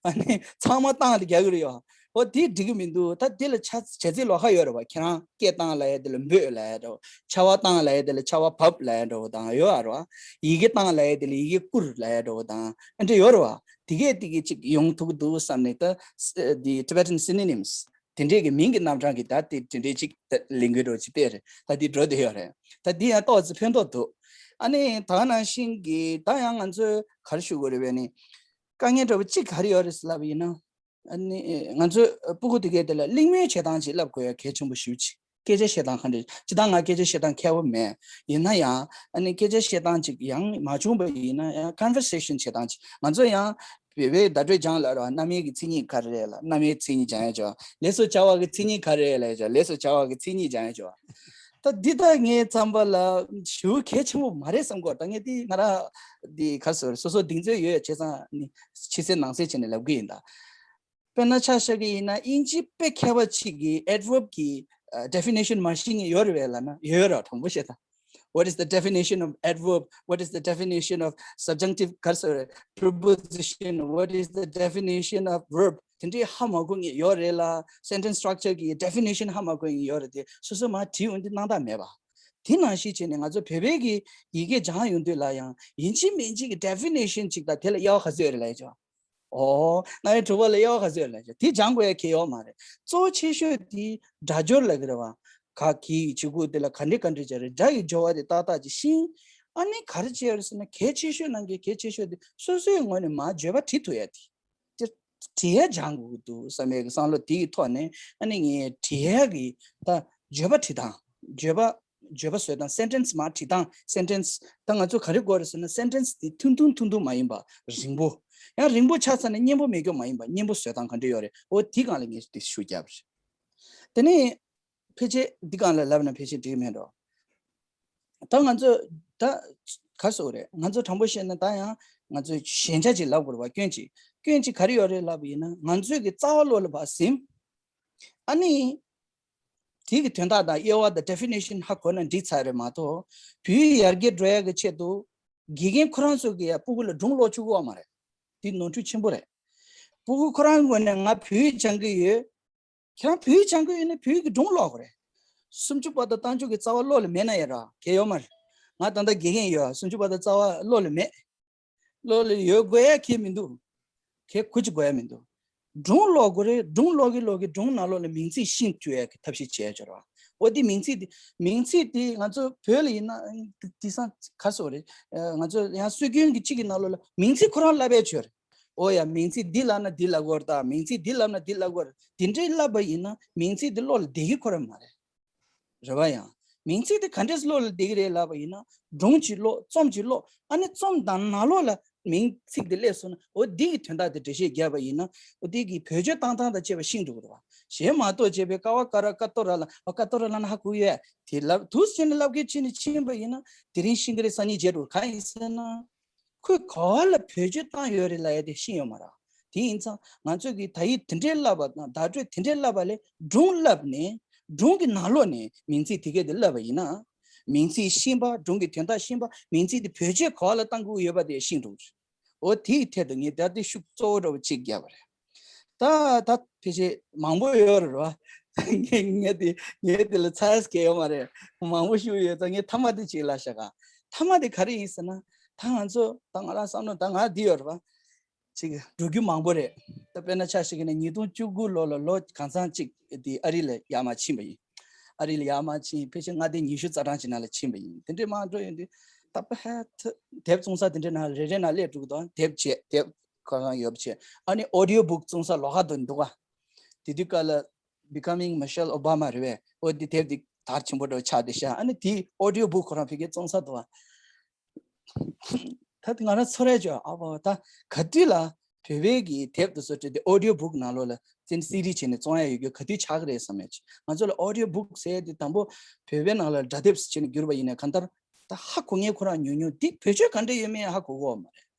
ཨ་ནི་ཚང་མ་བཏང་དེ་རྒྱག་གི་རེད་ཡོ། འོ་དེ་འགྲིག་གི་མི་འདུག་ད་དེ་ལ་བྱ་བྱ་ཚིག་ལོགས་ཀ་ཡོད་རེད་བ། ཁྱེད་རང་སྐད་བཏང་ལབ་ཡ་དེ་ལ་འབོད་ལབ་ཡ་འདྲ་བོ། ཆར་པ་བཏང་ལབ་ཡ་དེ་ལ་ཆར་པ་བབས་ལབ་ཡ་འདྲ་བོ་དང་ཡོད་ཨ་རོ། ཡི་གེ་བཏང་ལབ་ཡ་དེ་ལ་ཡི་གེ་བསྐུར་ལབ་ཡ་འདྲ་བོ་དང་ཨ་འདྲ་ཡོད་རེད་བ། དེ་གས་དེ་གས་ཅིག་ཡོང་ཐུབ་ཀྱི་འདུག་བསམ་ནས་ད་ས་དེ་Tibetan synonyms དེ་འདྲས་ཀྱི་མིང་གི་རྣམ་གྲངས་ཀྱི་ད་དེ་དེ་འདྲས་ཅིག་ད་ལས་འགུལ་འདྲ་བོ་ཅིག་སྤེལ་རེད། ད་དེ་འགྲོ་བསྡད་ཡོད་རེད། ད་དེ་ཡང་ཏོག་ཙམ་ཕན་ཐོགས་འདུག་ཨ་ནི་ད་ག་ནང་བཞིན་གྱི་ད་ཡང་ང་ཚོས་ག་རེ་ཞུ་དགོས་རེད་པས་ནི། དཀའ་ངལ་འདྲ་བོ་གཅིག་ག་རེ་ཡོད་རེད་ཟེར་ལབ་པ་ཡིན་ན། ཨ་ནི་ང་ཚོས་སྤུ་གུ་དེ་གས་དེ་ལ་གླེང་མོལ་བྱེད་སྟངས་ཅིག་བསླབ་དགོས་ཡ་གལ་ཆེན་པོ་ཞེ་པོ་ཅིག་སྐད་ཆ་བཤད་སྟངས་ག་འདྲ། སྤྱིར་བཏང་ང་སྐད་ཆ་བཤད་སྟངས་མཁས་པོ་མེད། ཡིན་ན་ཡང་ཨ་ནི་སྐད་ཆ་བཤད་སྟངས་ཅིག་ཡང་མ་བྱུང་བ་ཡིན་ན་ཡང་conversation བྱེད་སྟངས་ཅིག་ང་ཚོ་ཡང་བོད་པའི་བརྡ་སྤྲོད་སྦྱང་ལབ་ར་བ། རྣམ་དབྱེ་གི་མཚན་ཉིད་ག་རེ་རེད་ལ། རྣམ་དབྱེ་མཚན་ཉིད་སྦྱང་ཡ་བྱ་བ། ལས་སུ་བྱ་བ་གི་མཚན་ཉིད་ག་རེ་རེད་ལ་ཡ་བྱ་བ། ལས་སུ་བྱ་བ་གི་མཚན་ཉིད་སྦྱང་ཡ་བྱ་བ། ད་འདི་ད་ངའི་བསམ་པ་ལ་ཞེ་པོ་གལ་ཆེན་པོ་མ་རེད་བསམ་གོ། ད་ངས་འདི་ང་རང་འདི་ག་ཟེར་སོ་སོ་གདེང་ཚོད་ཡོད་ཡ་བྱས་ཙང་ནི་ཕྱི་གསལ་ནང་གསལ་བྱས་ནས་ལབ་གི་ཡིན་ད། དཔེར་ན་ཆ་བཞག་གི་ཡིན་ན་དབྱིན་ཇི་དཔེ་མཁས་པ་ཅིག་གིས་adverb གི་ཨ་definition མ་ཤེས་མཁན་ཡོད་རེད་པས་ལབ་ན་ཡོད་ར། དྲང་པོ་བཤད་ད། What is the definition of adverb? What is the definition of subjunctive ག་རེ་ཟེར་preposition? What is the definition of verb? དེ་འདྲའི་ཧ་མ་གོ་མཁན་ཡོད་རེད་ལ། sentence structure གི་definition ཧ་མ་གོ་མཁན་ཡོད་རེད་དེ་སོ་སོ་མར་བྲིས་ཡོང་དུས་སྣང་དག་མེད་པ། དེ་ནང་བཞིན་བྱས་ནས་ང་ཚོ་བོད་པའི་གི་ཡི་གེ་སྦྱང་ཡོང་དུས་ལ་ཡང་ཡིན་གཅིག་མིན་གཅིག་གི་definition ཅིག་དང་དེ་ལ་དབྱེ་བ་ག་ཚོད་ཡོད་རེད་ལབ་ཡ་ཅོ། ཨོ། རྣམ་དབྱེ་དྲུག་པ་ལ་དབྱེ་བ་ག་ཚོད་ཡོད་ལབ་ཡ་ཅོ། དེ་སྦྱང་དགོས་ཡ་གལ་ཡོད་མ་རེད། གཙོ་ཆེ་ཤོས་དེ་སྒྲ་སྦྱོར་ལབ་ཀྱི་རེད་བ། ག་གི་གཞུག་གུ་དེ་ལ་ག་འདྲ་ག་འདྲ་བྱས་རེད། སྒྲ་ཡི་སྦྱོར་བ་དེ་ཏག་ཏག་ཅིག་ཤེས། ཨ་ནི་ག་རེ་བྱས་ཡོད་རེད་ཟེར་ན་གལ་ཆེ་ཤོས་ནང་གི་གལ་ཆེ་ཤོས་དེ་སོ་སོའི་ངོས་ནས་མར་བརྗོད་པ་བྲིས་ཐུབ་ཡ་དེ། དེ་ འབྲི་ཡ་སྦྱང་དགོས་ཀྱི་འདུག་བསམ་པའི་བསམ་བློ་དེ་ཡི་ཐོག་ནས། ཨ་ནི་ངས་འབྲི་ཡ་གི་ད་བརྗོད་པ་འབྲི་སྟངས། བརྗོད་པ་བརྗོད་པ་བཟོ་སྟངས། སེན་ཊེན་སི་མར་བྲིས་སྟངས། སེན་ཊེན་སི་ད་ང་ཚོ་ག་རེ་དགོས་རེད་ཟེར་ན། སེན་ཊེན་སི་དེ་ཐུང་ཐུང་ཐུང་ཐུང་མ་ཡིན་པ་རིང་པོ། ཡང་རིང་པོ་ཆགས་ཚར་ན་སྙན་པོ་མེད་རྒྱུ་མ་ཡིན་པ། སྙན་པོ་བཟོ་སྟངས་ག་འདྲ་ཡོད་རེད། འོ་དེའི་སྒང་ལ་ངས་དེ་ཞུ་རྒྱབ་རེད། དེ་ནས་ཕལ་ཆེར་འདི་སྒང་ལ་ལབ་ན་ཕལ་ཆེར་འགྲིག་མེད་འགྲོ། ད་ང་ཚོ་ད་ག་རེ་ཟེར་དགོས་རེད། ང་ཚོ་དྲང་པོ་བཤད་ན་ད་ཡང་ང་ཚོ་ཞན་ཆ་ཅིག་ལབ་དགོས་རེད་བ། སྐྱོན་ཅིག་སྐྱོན་ཅིག་ག་རེ་ཡོད་རེད་ལབ་པ་ཡིན་ན། ང་ཚོའི་གི་རྩ་བ་བློ་ལ་ཕར་ཟིན། ཨ་ནི། དེ་གི་དོན་དག་དང་དབྱེ་བ་དང་ཌེ་ཕི་ནེ་ཤན་ཧ་གོ་ན་འགྲིག་ཚར་རེད་མ་གཏོགས། བོད་ཡིག་ཡར་རྒྱས་འགྲོ་ཡ་གི་ཆེད་དུ་དགེ་རྒན་ཁོ་རང་ཚོ་གིས་ཡ་སྤུ་གུ་ལ་སྒྲུང་ཀློག་བཅུག་གི་ཡོད་མ་རེད། དེ་ནོར་འཁྲུལ་ཆེན་པོ་རེད། སྤུ་གུ་ཁོ་རང་ངོས་ནས་ང་བོད་ཡིག་སྦྱང་གི་ཡོད། ཁྱེད་རང་བོད་ཡིག་སྦྱང་གི་ཡོད་ན་བོད་ཡིག་གི་སྒྲུང་ཀློག་དགོས་རེད། སུམ་ཅུ་པ་དང་རྟགས་འཇུག་གི་རྩ་བ་བློ་ལ་མེད་ན་ཡ་ར་གལ་ཡོད་མ་རེད། ང་ད་ལྟ་དགེ་རྒན་ཡོད། སུམ་ཅུ་པ་དང་རྩ་བ་བློ་ལ་མེད། བློ་ལ་ཡོད་དགོས་ཡ་གལ་མི་འདུག་གལ་གུ་ཅི་དགོས་ཡ་མི་འདུག་སྒྲུང་ཀློག་དགོས་རེད། སྒྲུང་ཀློག་གི་ཀློག་གི་སྒྲུང་ནང་ལོགས་ལ་མིང་ཚིག་ཤེས་བཅུག་ཡ་གི་ཐབས་ཤེས་བྱས་ཆོག་ར། འོ་དེ་མིང་ཚིག་དེ། མིང་ཚིག་དེ་ང་ཚོ་བོད་ལ་ཡིན་ན་དེང་སང་ག་རེ་ཟེར་དགོས་རེད། ང་ཚོ་ཡང་སྲོལ་རྒྱུན་གྱི་གཅིག་གི་ནང་ལོགས་ལ་མིང་ཚིག་ཁོ་རང་བསླབ་པས་ཆོག་རེད། འོ་ཡ། མིང་ཚིག་འདི་ལབ་ན་འདི་ལབ་དགོས་རེད། ད་མིང་ཚིག་འདི་ལབ་ན་འདི་ལབ་དགོས་རེད། དེ་འདྲའི་བསླབ་པ་ཡིན་ན་མིང་ཚིག་འདི་བློ་ལ་བསྡད་ཀྱི་ཁོ་རང་མ་རེད། རེད་བ། ཡང་མིང་ཚིག་དེ་ག་འདྲས་བློ་ལ་བསྡད་ཀྱི་རེད་ལབ་པ་ཡིན་ན། སྒྲུང་ཅིག་ཀློག་རྩོམ་ཅིག་ཀློག་ཨ་ནི་རྩོམ་དང་ནང་ལོགས་ལ་མིང་ཚིག་དེ་སླེབས་སོང་ན། འོ་འདི་གི་དོན་དག་དེ་འགྲེལ་བཤད་བརྒྱབ་པ་ཡིན་ན། འོ་འདི་གི་བེད་སྤྱོད་བཏང་སྟངས་དང་བཅས་པ་ཤེས་འགྲོ་གི་རེད་བ། གཞན་མ་གཏོགས་བྱས་པའི་ཀ་བ་ཀ་ར་ཀ་ཏོ་ར་ལ། ཨ་ཀ་ཏོ་ར་ལ་ན་ཧ་གོ་ཡོད། དེ་ལབ་དུས་ཕྱིན་ནས་ལབ་མཁན་ཕྱིན་ནས་ཕྱིན་པ་ཡིན་ན། དེ་རིང་ཤིང་ཀ་རེ་སང་ཉིན་བརྗེད་འགྲོ་ག་ཡིན་ཟེར་ན། ཁོས་ག་བ་ལ་བེད་སྤྱོད་བཏང་ཡོད་རེད་ལབ་ཡ་དེ་ཤེས་ཡོད་མ་རེད། དེ་ཡིན་ཙང་ང་ཚོས་ཀྱིས་ད་ཡིག་དེ་འདྲའི་བསླབ་པ་དང་བརྡ་སྤྲོད་དེ་འདྲའི་བསླབ་པ་ལས་སྒྲུང་བསླབས་ནས། སྒྲུང་གི་ནང་ལོགས་ནས་མིང་ཚིག་དེ་གས་དེ་བསླབས་པ་ཡིན་ན། མིང་ཚིག་ཤེས་པ། སྒྲུང་གི་དོན་དག་ཤེས་པ། མིང་ཚིག་དེ་བེད་སྤྱོད་ག་བ་ལ་བཏང་དགོས་ཡོད་པ་དེ་ཤེས་འགྲོ་གི་རེད། འོ་དེའི་ཐད་དུ་ངས་ད་ལྟ་ཤུགས་གཙོ་བོ་འདྲ་བོ་གཅིག་བརྒྱབ་པ་རེད། ད་ད་ཕལ་ཆེར་མང་པོ་ཡོད་རེད་བ། ངས་ངས་དེ་ངས་དེ་ལ་ཚ་ཡས་གལ་ཡོད་མ་རེད། མང་པོ་ཞིག་ཡོད་ཙང་ངས་མཐའ་མ་དེ་གཅིག་ལབ་བཞག་ག་མཐའ་མ་དེ་ག་རེ་ཡིན་ཟེར་ན། ད་ང་ཚོ་ད་ང་རང་བསམ་བློ་ད་ང་འདི་ཡོད་རེད་བ། ཅིག་འགྲོ་རྒྱུ་མང་པོ་རེད། ད་དཔེར་ན་ཆ་བཞག་ན་ཉིས་སྟོང་བཅུ་དགུ་ལོ་ལ་ལོ་གང་ཚང་གཅིག་དེ་ཨ་རི་ལ་ཡར་མར་ཕྱིན་པ་ཡིན། ཨ་རི་ལ་ཡར་མར་ཕྱིན། ཕལ་ཆེར་མངའ་སྡེ་ཉི་ཤུ་རྩ་གྲངས་ཅིག་ནང་ལ་ཕྱིན་པ་ཡིན། དེ་འདྲའི་མར་འགྲོ་ཡོང་དུས་ད་ཕ་ཧ་ད་དེབ་བཙོང་ས་དེ་འདྲའི་ནང་རེ་རེ་ནང་སླེབས་འགྲོ་གི་འདུག་དེབ་བྱས། དེབ་གང་གང་ཡོད་པ་བྱས། ཨ་ནི་ཨོ་ཌི་ཡོ་བུག་བཙོང་ས་ལོགས་ཀ་དུ་འདུག་ག་དེ་དུས་སྐབས་ལ་Becoming Michelle Obama རེད་པས། འོ་དེ་དེབ་དེ་དར་ཆེན་པོ་འདྲ་བོ་ཆགས་བསྡད་ཤག་ཨ་ནི་དེའི་ཨོ་ཌི་ཡོ་བུག་ཁོ་རང་ཕ་གིར་བཙོང་ས་འདུག་ག་ད་ང་རང་ཚོར་ཡ་ཅིག་ཨ་ཕ་ད་ག་དུས་ལ་བོད་པའི་གི་དེབ་དེ་ཚོ་བྲིས་ཏེ་ཨོ་ཌི་ཡོ་བུག་ནང་ལོགས་ལ་བཙན་སི་ཌི་བྱས་ནས་བཙོང་ཡ་ཡོད་རྒྱུ་ག་དུས་ཆགས་ཀྱི་རེད་བསམ་ཡ་ཅིག་ང་ཚོ་ལ་ཨོ་ཌི་ཡོ་བུག་ཟེར་ཡ་དེ་དང་པོ་བོད་པའི་ནང་ལ་སྒྲ་དེབ་བྱས་ནས་བསྒྱུར་བ་ཡིན་ན་གང་ལྟར་ད་ཧ་གོ་མཁན་ཁོ་རང་ཉུང་ཉུང་། དེ་བེད་སྤྱོད་ག་འདྲ་ཡོད་མེད་ཧ་གོ་གི་ཡོད་མ་རེད།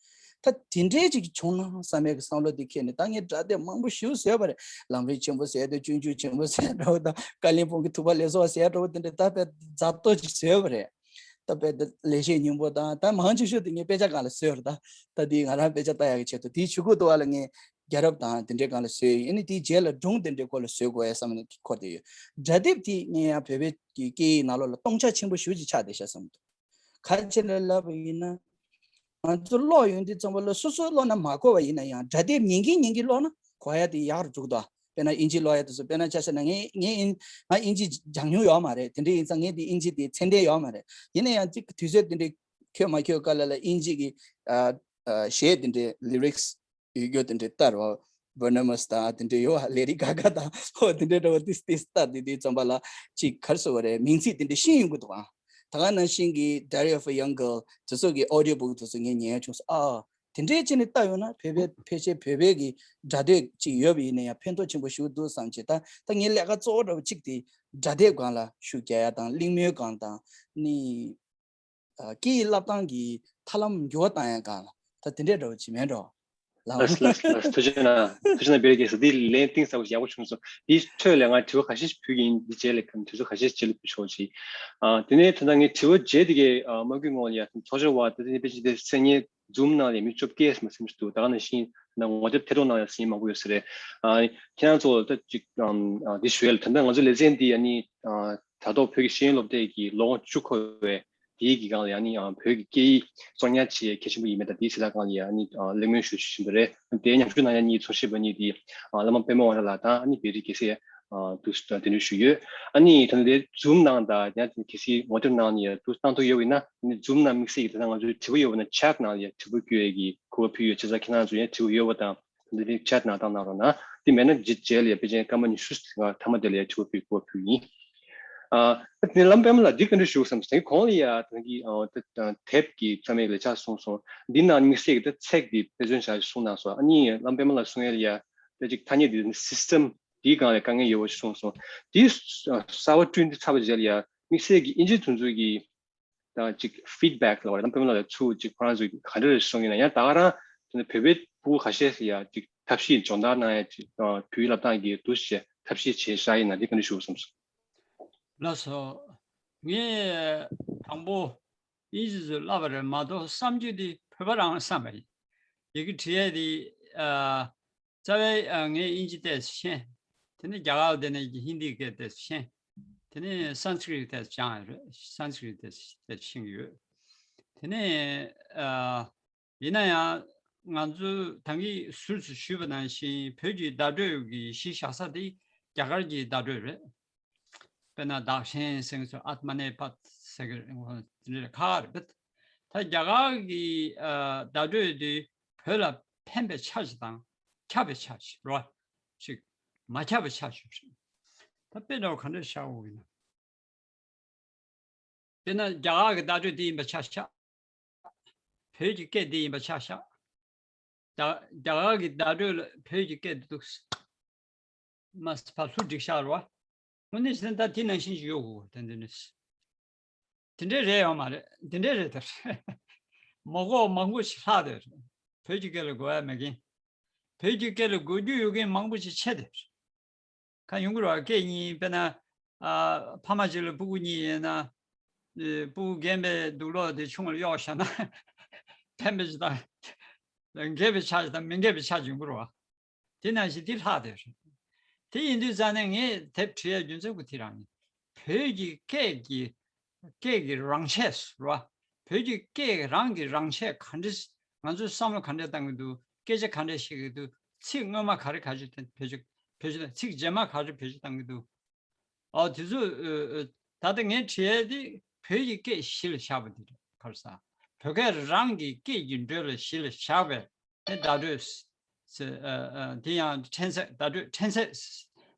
ད་དེ་འདྲའི་ཅིག་བྱུང་ན་བསམ་ཡ་གི་བསམ་བློ་དེ་འཁྱེར་ནས་ད་ངས་སྒྲ་དེབ་མང་པོ་ཞེ་པོ་བཟོས་པ་རེད། ལམ་རིམ་ཆེན་པོ་ཟེར་ཡ་དང་། སྤྱོད་འཇུག་ཆེན་པོ་ཟེར་ཡ་འདྲ་བོ་དང་། བཀའ་བློན་སྤུངས་ཀྱི་ཐུབ་པ་ལེགས་སོ་བ་ཟེར་ཡ་འདྲ་བོ་དེ་འདྲ་ད་དཔེ་རྫབ་ཏོ་ཅིག་བཟོས་པ་རེད། ད་དཔེ་ད་ལེགས་བཤད་སྙིང་པོ་དང་། ད་མང་ཆེ་ཤོས་དེ་ངས་དཔེ་ཆ་སྒང་ལ་བཟོས་རེད། ད་ད་དེ་ང་རང་དཔེ་ཆ་ལྟ་ཡག་གི་ཆེད་དུ། དེའི་གཞུག་གུ་དུ་བ་ལ་ངས་རྒྱལ་རབས་དང་དེ་འདྲའི་སྒང་ལ་བཟོས་ཡིན། ཨ་ནི་དེའི་རྗེས་ལ་སྒྲུང་དེ་འདྲའི་སྐོར་ལ་བཟོ་དགོས་ཡ་བསམ་ནས་འཁོར་བསྡད་ཡོད། སྒྲ་དེབ་དེ་ངས་ཡང་བོད་པའི་གི་སྐད་ཡིག་ནང་ལོགས་ལ་སྟོང་ཆ་ཆེན་པོ་ཞེ་པོ་ཅིག་ཆགས་བསྡད་ཤག་བསམ་འདུག་ག་རེ་བྱས་ནས་ལབ་པ་ཡིན་ན། ང་ཚོ་ཀློག་ཡོང་དུས་ཙམ་པ་ལ་སོ་སོས་ཀློག་ན་མ་གོ་བ་ཡིན་ན་ཡང་། སྒྲ་དེབ་ཉན་གིན་ཉན་གིན་ཀློག་ན་གོ་ཡ་དེ་ཡག་རུ་འགྲོ་གི་འདུག་དཔེར་ན་དབྱིན་ཇི་ཀློག་ཡ་དེ་ཚོ། དཔེར་ན་ཆ་བཞག་ན་ངས་ངས་དབྱིན་ང་དབྱིན་ཇི་སྦྱང་མྱོང་ཡོད་མ་རེད། དེ་འདྲ་ཡིན་ཙང་ངས་དེ་དབྱིན་ཇི་དེ་ཚད་ལྡན་ཡོད་མ་རེད། ཡིན་ན་ཡང་ཅིག་དུས་ཚོད་དེ་འདྲའི་ཁྱོད་མ་ཁྱོད་སྐབས་ལ་ལ་དབྱིན་ཇི་གི་ཨ་ཨ་གཞས་དེ་འདྲའི་ལི་རིག་སི་ཡོད་རྒྱུ་དེ་འདྲའི་ལྟར་བ། Venomous དང་དེ་འདྲའི་ཡོད་པ། Lady Gaga དང་། ཧོ་དེ་འདྲའི་འདྲ་བོ་ཏིས་ཏིས་ལྟར་དེ་དུས་ཙམ་པ་ལ་ཅིག་ག་རེ་ཟེར་དགོས་རེད། མིང་ཚིག་དེ་འདྲ་ཤེས་ཡོང་གི་འདུག་ཨ། ད་ག་ནང་བཞིན་གྱི་Diary of a Young Girl དེ་ཚོ་གི་ཨོ་ཌི་ཡོ་བུག་དེ་ཚོ་ངས་ཉན་བྱུང་སོང་། ཨ་དེ་འདྲའི་བྱས་ནས་ལྟ་ཡོང་ན་བོད་པའི་ཕལ་ཆེར་བོད་པའི་གི་སྒྲ་སྡེབ་ཅིག་ཡོད་པ་ཡིན་ན་ཡང་ཕན་ཐོགས་ཆེན་པོ་ཞིག་འདུག་བསམ་བྱས། ད་ད་ངའི་ལས་ཀ་གཙོ་བོ་འདྲ་བོ་གཅིག་དེ་སྒྲ་སྡེབ་སྒང་ལ་ཤུགས་རྒྱག་ཡ་དང་། གླེང་མོལ་སྒང་དང་ནི། ཨ་སྐད་ཡིག་བསླབ་སྟངས་ཀྱི་ཐབས་ལམ་འགྱུར་བ་བཏང་ཡ་སྒང་ལ་ད་དེ་འདྲའི་འདྲ་བོ་ཅིག་མེད་འགྲོ། ལགས་ལགས་ལགས་ལགས། ཐུགས་རྗེ་གནང་། ཐུགས་རྗེ་གནང་། བེ་རི་གེ་སི། འདི་ལན་གཏིང་ཟབ་པོ་ཡག་པོ་བྱུང་སོང་། འདིའི་ཁྲོད་ལ་ང་དྲི་བ་ཁ་ཤས་ཤིག་ཕུལ་གྱི་ཡིན། འདི་རྗེས་ལ་གམ་དུས་ཚོད་ཁ་ཤས་རྗེས་ལ་ཕུལ་ཆོག་ཅིག་ཨ་དེ་ནས་ད་ལྟ་ངའི་དྲི་བ་རྗེས་དེ་གའི་ཨ་མ་གུས་ངོ་ལ་ཡ་ཚོགས་ཆོས་བ་དེ་ནས་དཔེ་ཅིག་དེ་མཚན་སྙན་ཛུམ་ནང་ལ་མི་བཅོ་བརྒྱད་ཙམ་སེམས་ཤིག་འདུག་ད་ག་ནང་བཞིན་ང་ཚོའི་ཐད་གཏོང་ནང་ལ་ཟིན་མང་པོ་ཡོད་ས་རེད། ཨ་ཁྱེད་རང་ཚོ་ད་ཅིག་ཨམ་ཨ་འདི་ཞུ་ཡ་ལ། ད་ལྟ་ང་ཚོའི་ལེ་ཚན་འདི་ཨ་ནི་ཨ་དྲ་ཐོག་བོད་ཀྱི་ཤེས་ཡོན་སློབ་གྲྭའི་གི་ལོ་ངོ་བཅུ་འཁོར་བའི་དེའི་གི་སྒང་ལ་ཡང་ནི་ཨ་བོད་ཀྱི་སྐད་ཡིག་གཙོ་གཉེར་བྱེད་ཡ་གལ་ཆེན་པོ་ཡིན་མེད་དང་དེའི་གཞི་ལ་སྒང་ལ་ཡང་ནི་ཨ་གླེང་མོལ་ཞུ་བཞིན་པ་རེད། དེའི་མཉམ་ཞུགས་གནང་ཡ་གཉིས་ཚོགས་ཞིབ་པ་གཉིས་དེ་ཨ་བླ་མ་པད་མ་དབང་གྲགས་ལགས་དང་ཨ་ནི་བེ་རི་གེ་སི་ཨ་དུ་གདན་འདྲེན་ཞུས་ཡོད། ཨ་ནི་ད་ནི་དེ་ཛུམ་ནང་དང་ཡང་དེ་གལ་སྲིད་ངོ་དེབ་ནང་ནས་ཡང་དུ་བཏང་ཐུབ་ཡོད་པ་ཡིན་ན། ཨ་ནི་ཛུམ་ནང་དམིགས་བསལ་གྱི་ད་ལྟ་ང་ཚོའི་དྲི་བ་ཡོད་པ་ན་ཆེཊ་ནང་ལ་ཡང་དྲི་བ་བསྐྱོན་ཡ་གི་གོ་སྐབས་ཕུལ་ཡོད། བྱས་ཙང་ཁྱེད་རང་ཚོ་ཡང་དྲི་བ་ཡོད་པ་དང་ འདི་ནི་ཆད་ན་བཏང་གནང་རོགས་གནང་། དེ་མེད་ན་རྗེས་རྗེས་ལ་ཡ་ཕལ་ཆེར་སྐར་མ་ཉི་ཤུ་ཐ་མ་དེ་ལ་ཡ་ཕྱུག་པོ་ཕུལ་དགོས་ཕུལ་ཡིན། ཨ་དེ་ལམ་པད་མ་ལགས་འདི་ག་འདྲ་ཞུ་བསམ་སོང་། གོང་ལ་ཡ་ད་གི་ཨ་ད་དེབ་ཀྱི་རྩོམ་ཡིག་ལས་འཆར་གསུངས་སོང་། འདི་ནང་དམིགས་བསལ་གྱི་ད་ཚིག་འདི་དཔེ་མཚོན་བྱ་གསུངས་གནང་སོང་། ཨ་ནི་ལམ་པད་མ་ལགས་གསུང་ཡ་ལ་ཡ་ད་ཅིག་ཐ་སྙད་འདི་སི་སི་ཊམ་འདིའི་སྒང་ལ་དཀའ་ངལ་ཡོད་པ་གསུངས་སོང་། འདི་གསར་པ་བསྐྲུན་འདི་ཚར་བ་རྗེས་ལ་ཡ་དམིགས་བསལ་གྱི་དབྱིན་ཇི་དེ་ཚོ་གི་ད་ཅིག་ཕིཌ་བེག་ལབ་པ་རེད། ལམ་པད་མ་ལགས་ཚུར་ཅིག་ཁོ་རང་ཚོས་ག་འདྲ་རེ་གསུང་ཡིན་ན། ཡང་ད་ག་རང་དེ་ནས་བོད་པའི་ཕྲུ་གུ་ཁ་ཤས་ཤིག་ཡ་ཅིག་ཐབས་ཤེས་སྦྱོང་བརྡར་གནང་ཡ་ཅིག་ཨ་བོད་ཡིག་བསླབ་སྟངས་ཀྱི་འདུ་ཤེས་ཐབས་ཤེས་བྱས་བཞག་ཡིན་ན་འདི་ག་འདྲ་ཞུ་བསམ་སོང་། ལགས་སོ། ངས་དང་པོ་དབྱིན་ཇི་ཚོས་བསླབས་པ་རེད་མ་གཏོགས་བསམ་རྒྱུ་དེ་བོད་པ་རང་བསམ་པ་ཡིན། ཡི་གེ་འབྲི་ཡ་དེ་ཨ། རྩ་བའི་ཨ་ངས་དབྱིན་ཇི་ཏོག་ཙམ་ཤེས། དེ་ནས་རྒྱ་གར་དེ་ནས་ཧིན་དི་སྐད་ཏོག་ཙམ་ཤེས། དེ་ནས་སན་སི་ཀྲིད་ཏོག་ཙམ་སྦྱངས་ཡོད་རེད། སན་སི་ཀྲིད་ཏོག་ཙམ་ཤེས་ཀྱི་ཡོད། དེ་ནས་ཨ་ཡིན་ན་ཡང་ང་ཚོ་ད་གིན་ཟུར་དུ་ཞུས་པ་ནང་བཞིན་བོད་ཀྱི་བརྡ་སྤྲོད་ཀྱི་གཞི་བཞག་ས་དེ་རྒྱ་གར་གྱི་བརྡ་སྤྲོད་རེད། དཔེར་ན་བདག་གཞན་སེམས་སུ་ཨཏྨ་ནེ་པད་ཟེར་གྱི་རེད། དེ་འདྲ་ཁག་རེད་པས། ད་རྒྱ་གར་གྱི་ཨ་བརྡ་སྤྲོད་དེ་བོད་ལ་ཕན་པའི་ཆ་ཞིག་དང་ཁྱབ་པའི་ཆ་ཞིག་རོ། ཞིག་མ་ཁྱབ་པའི་ཆ་ཞིག་རེད། ད་དཔེ་འདྲ་བ་ག་འདྲ་བཞག་དགོས་ཡིན་ན། དཔེར་ན་རྒྱ་གར་གྱི་བརྡ་སྤྲོད་འདི་ཡིན་པ་ཆ་བཞག་བོད་ཀྱི་སྐད་འདི་ཡིན་པ་ཆ་བཞག་རྒྱ་རྒྱ་གར་གྱི་བརྡ་སྤྲོད་ལ་བོད་ཀྱི་སྐད་འདི་འདུག་མ་ཕར་ལྷུ་སྒྲིག་ཤག་རེད་བ། དངོས་གནས་བྱས་ན་ད་དེ་ནང་བཞིན་ཞིག་ཡོད་དགོས་ད་འདི་ནས། དེ་འདྲའི་རེད་ཡོད་མ་རེད། དེ་འདྲའི་རེད་དེ། མ་གོ་མང་པོ་ཞིག་ལྷག་དེ་རེད། བོད་ཀྱི་སྐད་ལ་གོ་ཡ་མེད་མཁན། བོད་ཀྱི་སྐད་ལ་གོ་རྒྱུ་ཡོད་མཁན་མང་པོ་ཞིག་ཆད་དེ་རེད། གང་ཡོང་གི་རེད་བ། སྐད་གཉིས་དཔེར་ན་ཨ་ཕ་མ་གཅིག་ལ་སྤུ་གུ་གཉིས་ཡོད་ན། ཨེ་སྤུ་གུ་རྒན་པའི་དུག་ལོག་དེ་ཆུང་བར་གཡོག་བཞག་ན་ཕན་པའི་ཆ་དང་། འགས་པའི་ཆ་དང་མི་འགས་པའི་ཆ་ཡོང་གི་རེད་བ། དེ་ནང་བཞིན་དེ་ལྷག་དེ་རེད། དེ་ཡིན་དུས་ཙང་ནས་ངས་དེབ་བྲིས་ཡའི་རྒྱུ་མཚན་ཁོ་དེ་རང་ཡིན། བོད་ཀྱི་སྐད་ཀྱི་སྐད་ཀྱི་རང་ཆས་སུ་རེད་བ། བོད་ཀྱི་སྐད་རང་གི་རང་ཆས་ག་འདྲ། ང་ཚོས་བསམ་བློ་ག་འདྲ་བཏང་གི་འདུག་སྐད་ཆ་ག་འདྲ་བཤད་ཀྱི་འདུག་ཚིག་སྔོན་མ་ག་རེ་ག་ཚོད་བེད་སྤྱོད་བེད་སྤྱོད་དང་ཚིག་རྗེས་མ་ག་ཚོད་བེད་སྤྱོད་བཏང་གི་འདུག་ཨོ་དེ་ཚོ་ཨ་ཨ་ད་ལྟ་ངས་བྲིས་ཡ་དེ་བོད་ཀྱི་སྐད་གཞི་ལ་བཞག་པ་དེ་རེད། ག་རེ་ཟ། བོད་སྐད་རང་གི་སྐད་ཀྱི་འགྲོས་ལ་གཞི་ལ་བཞག་པའི་དེ་བརྡ་སྤྲོད་ཟེར་ཨ་ཨ་དེ་ཡང་ཕྲན་ཚེགས་བརྡ་སྤྲོད་ཕྲན་ཚེགས་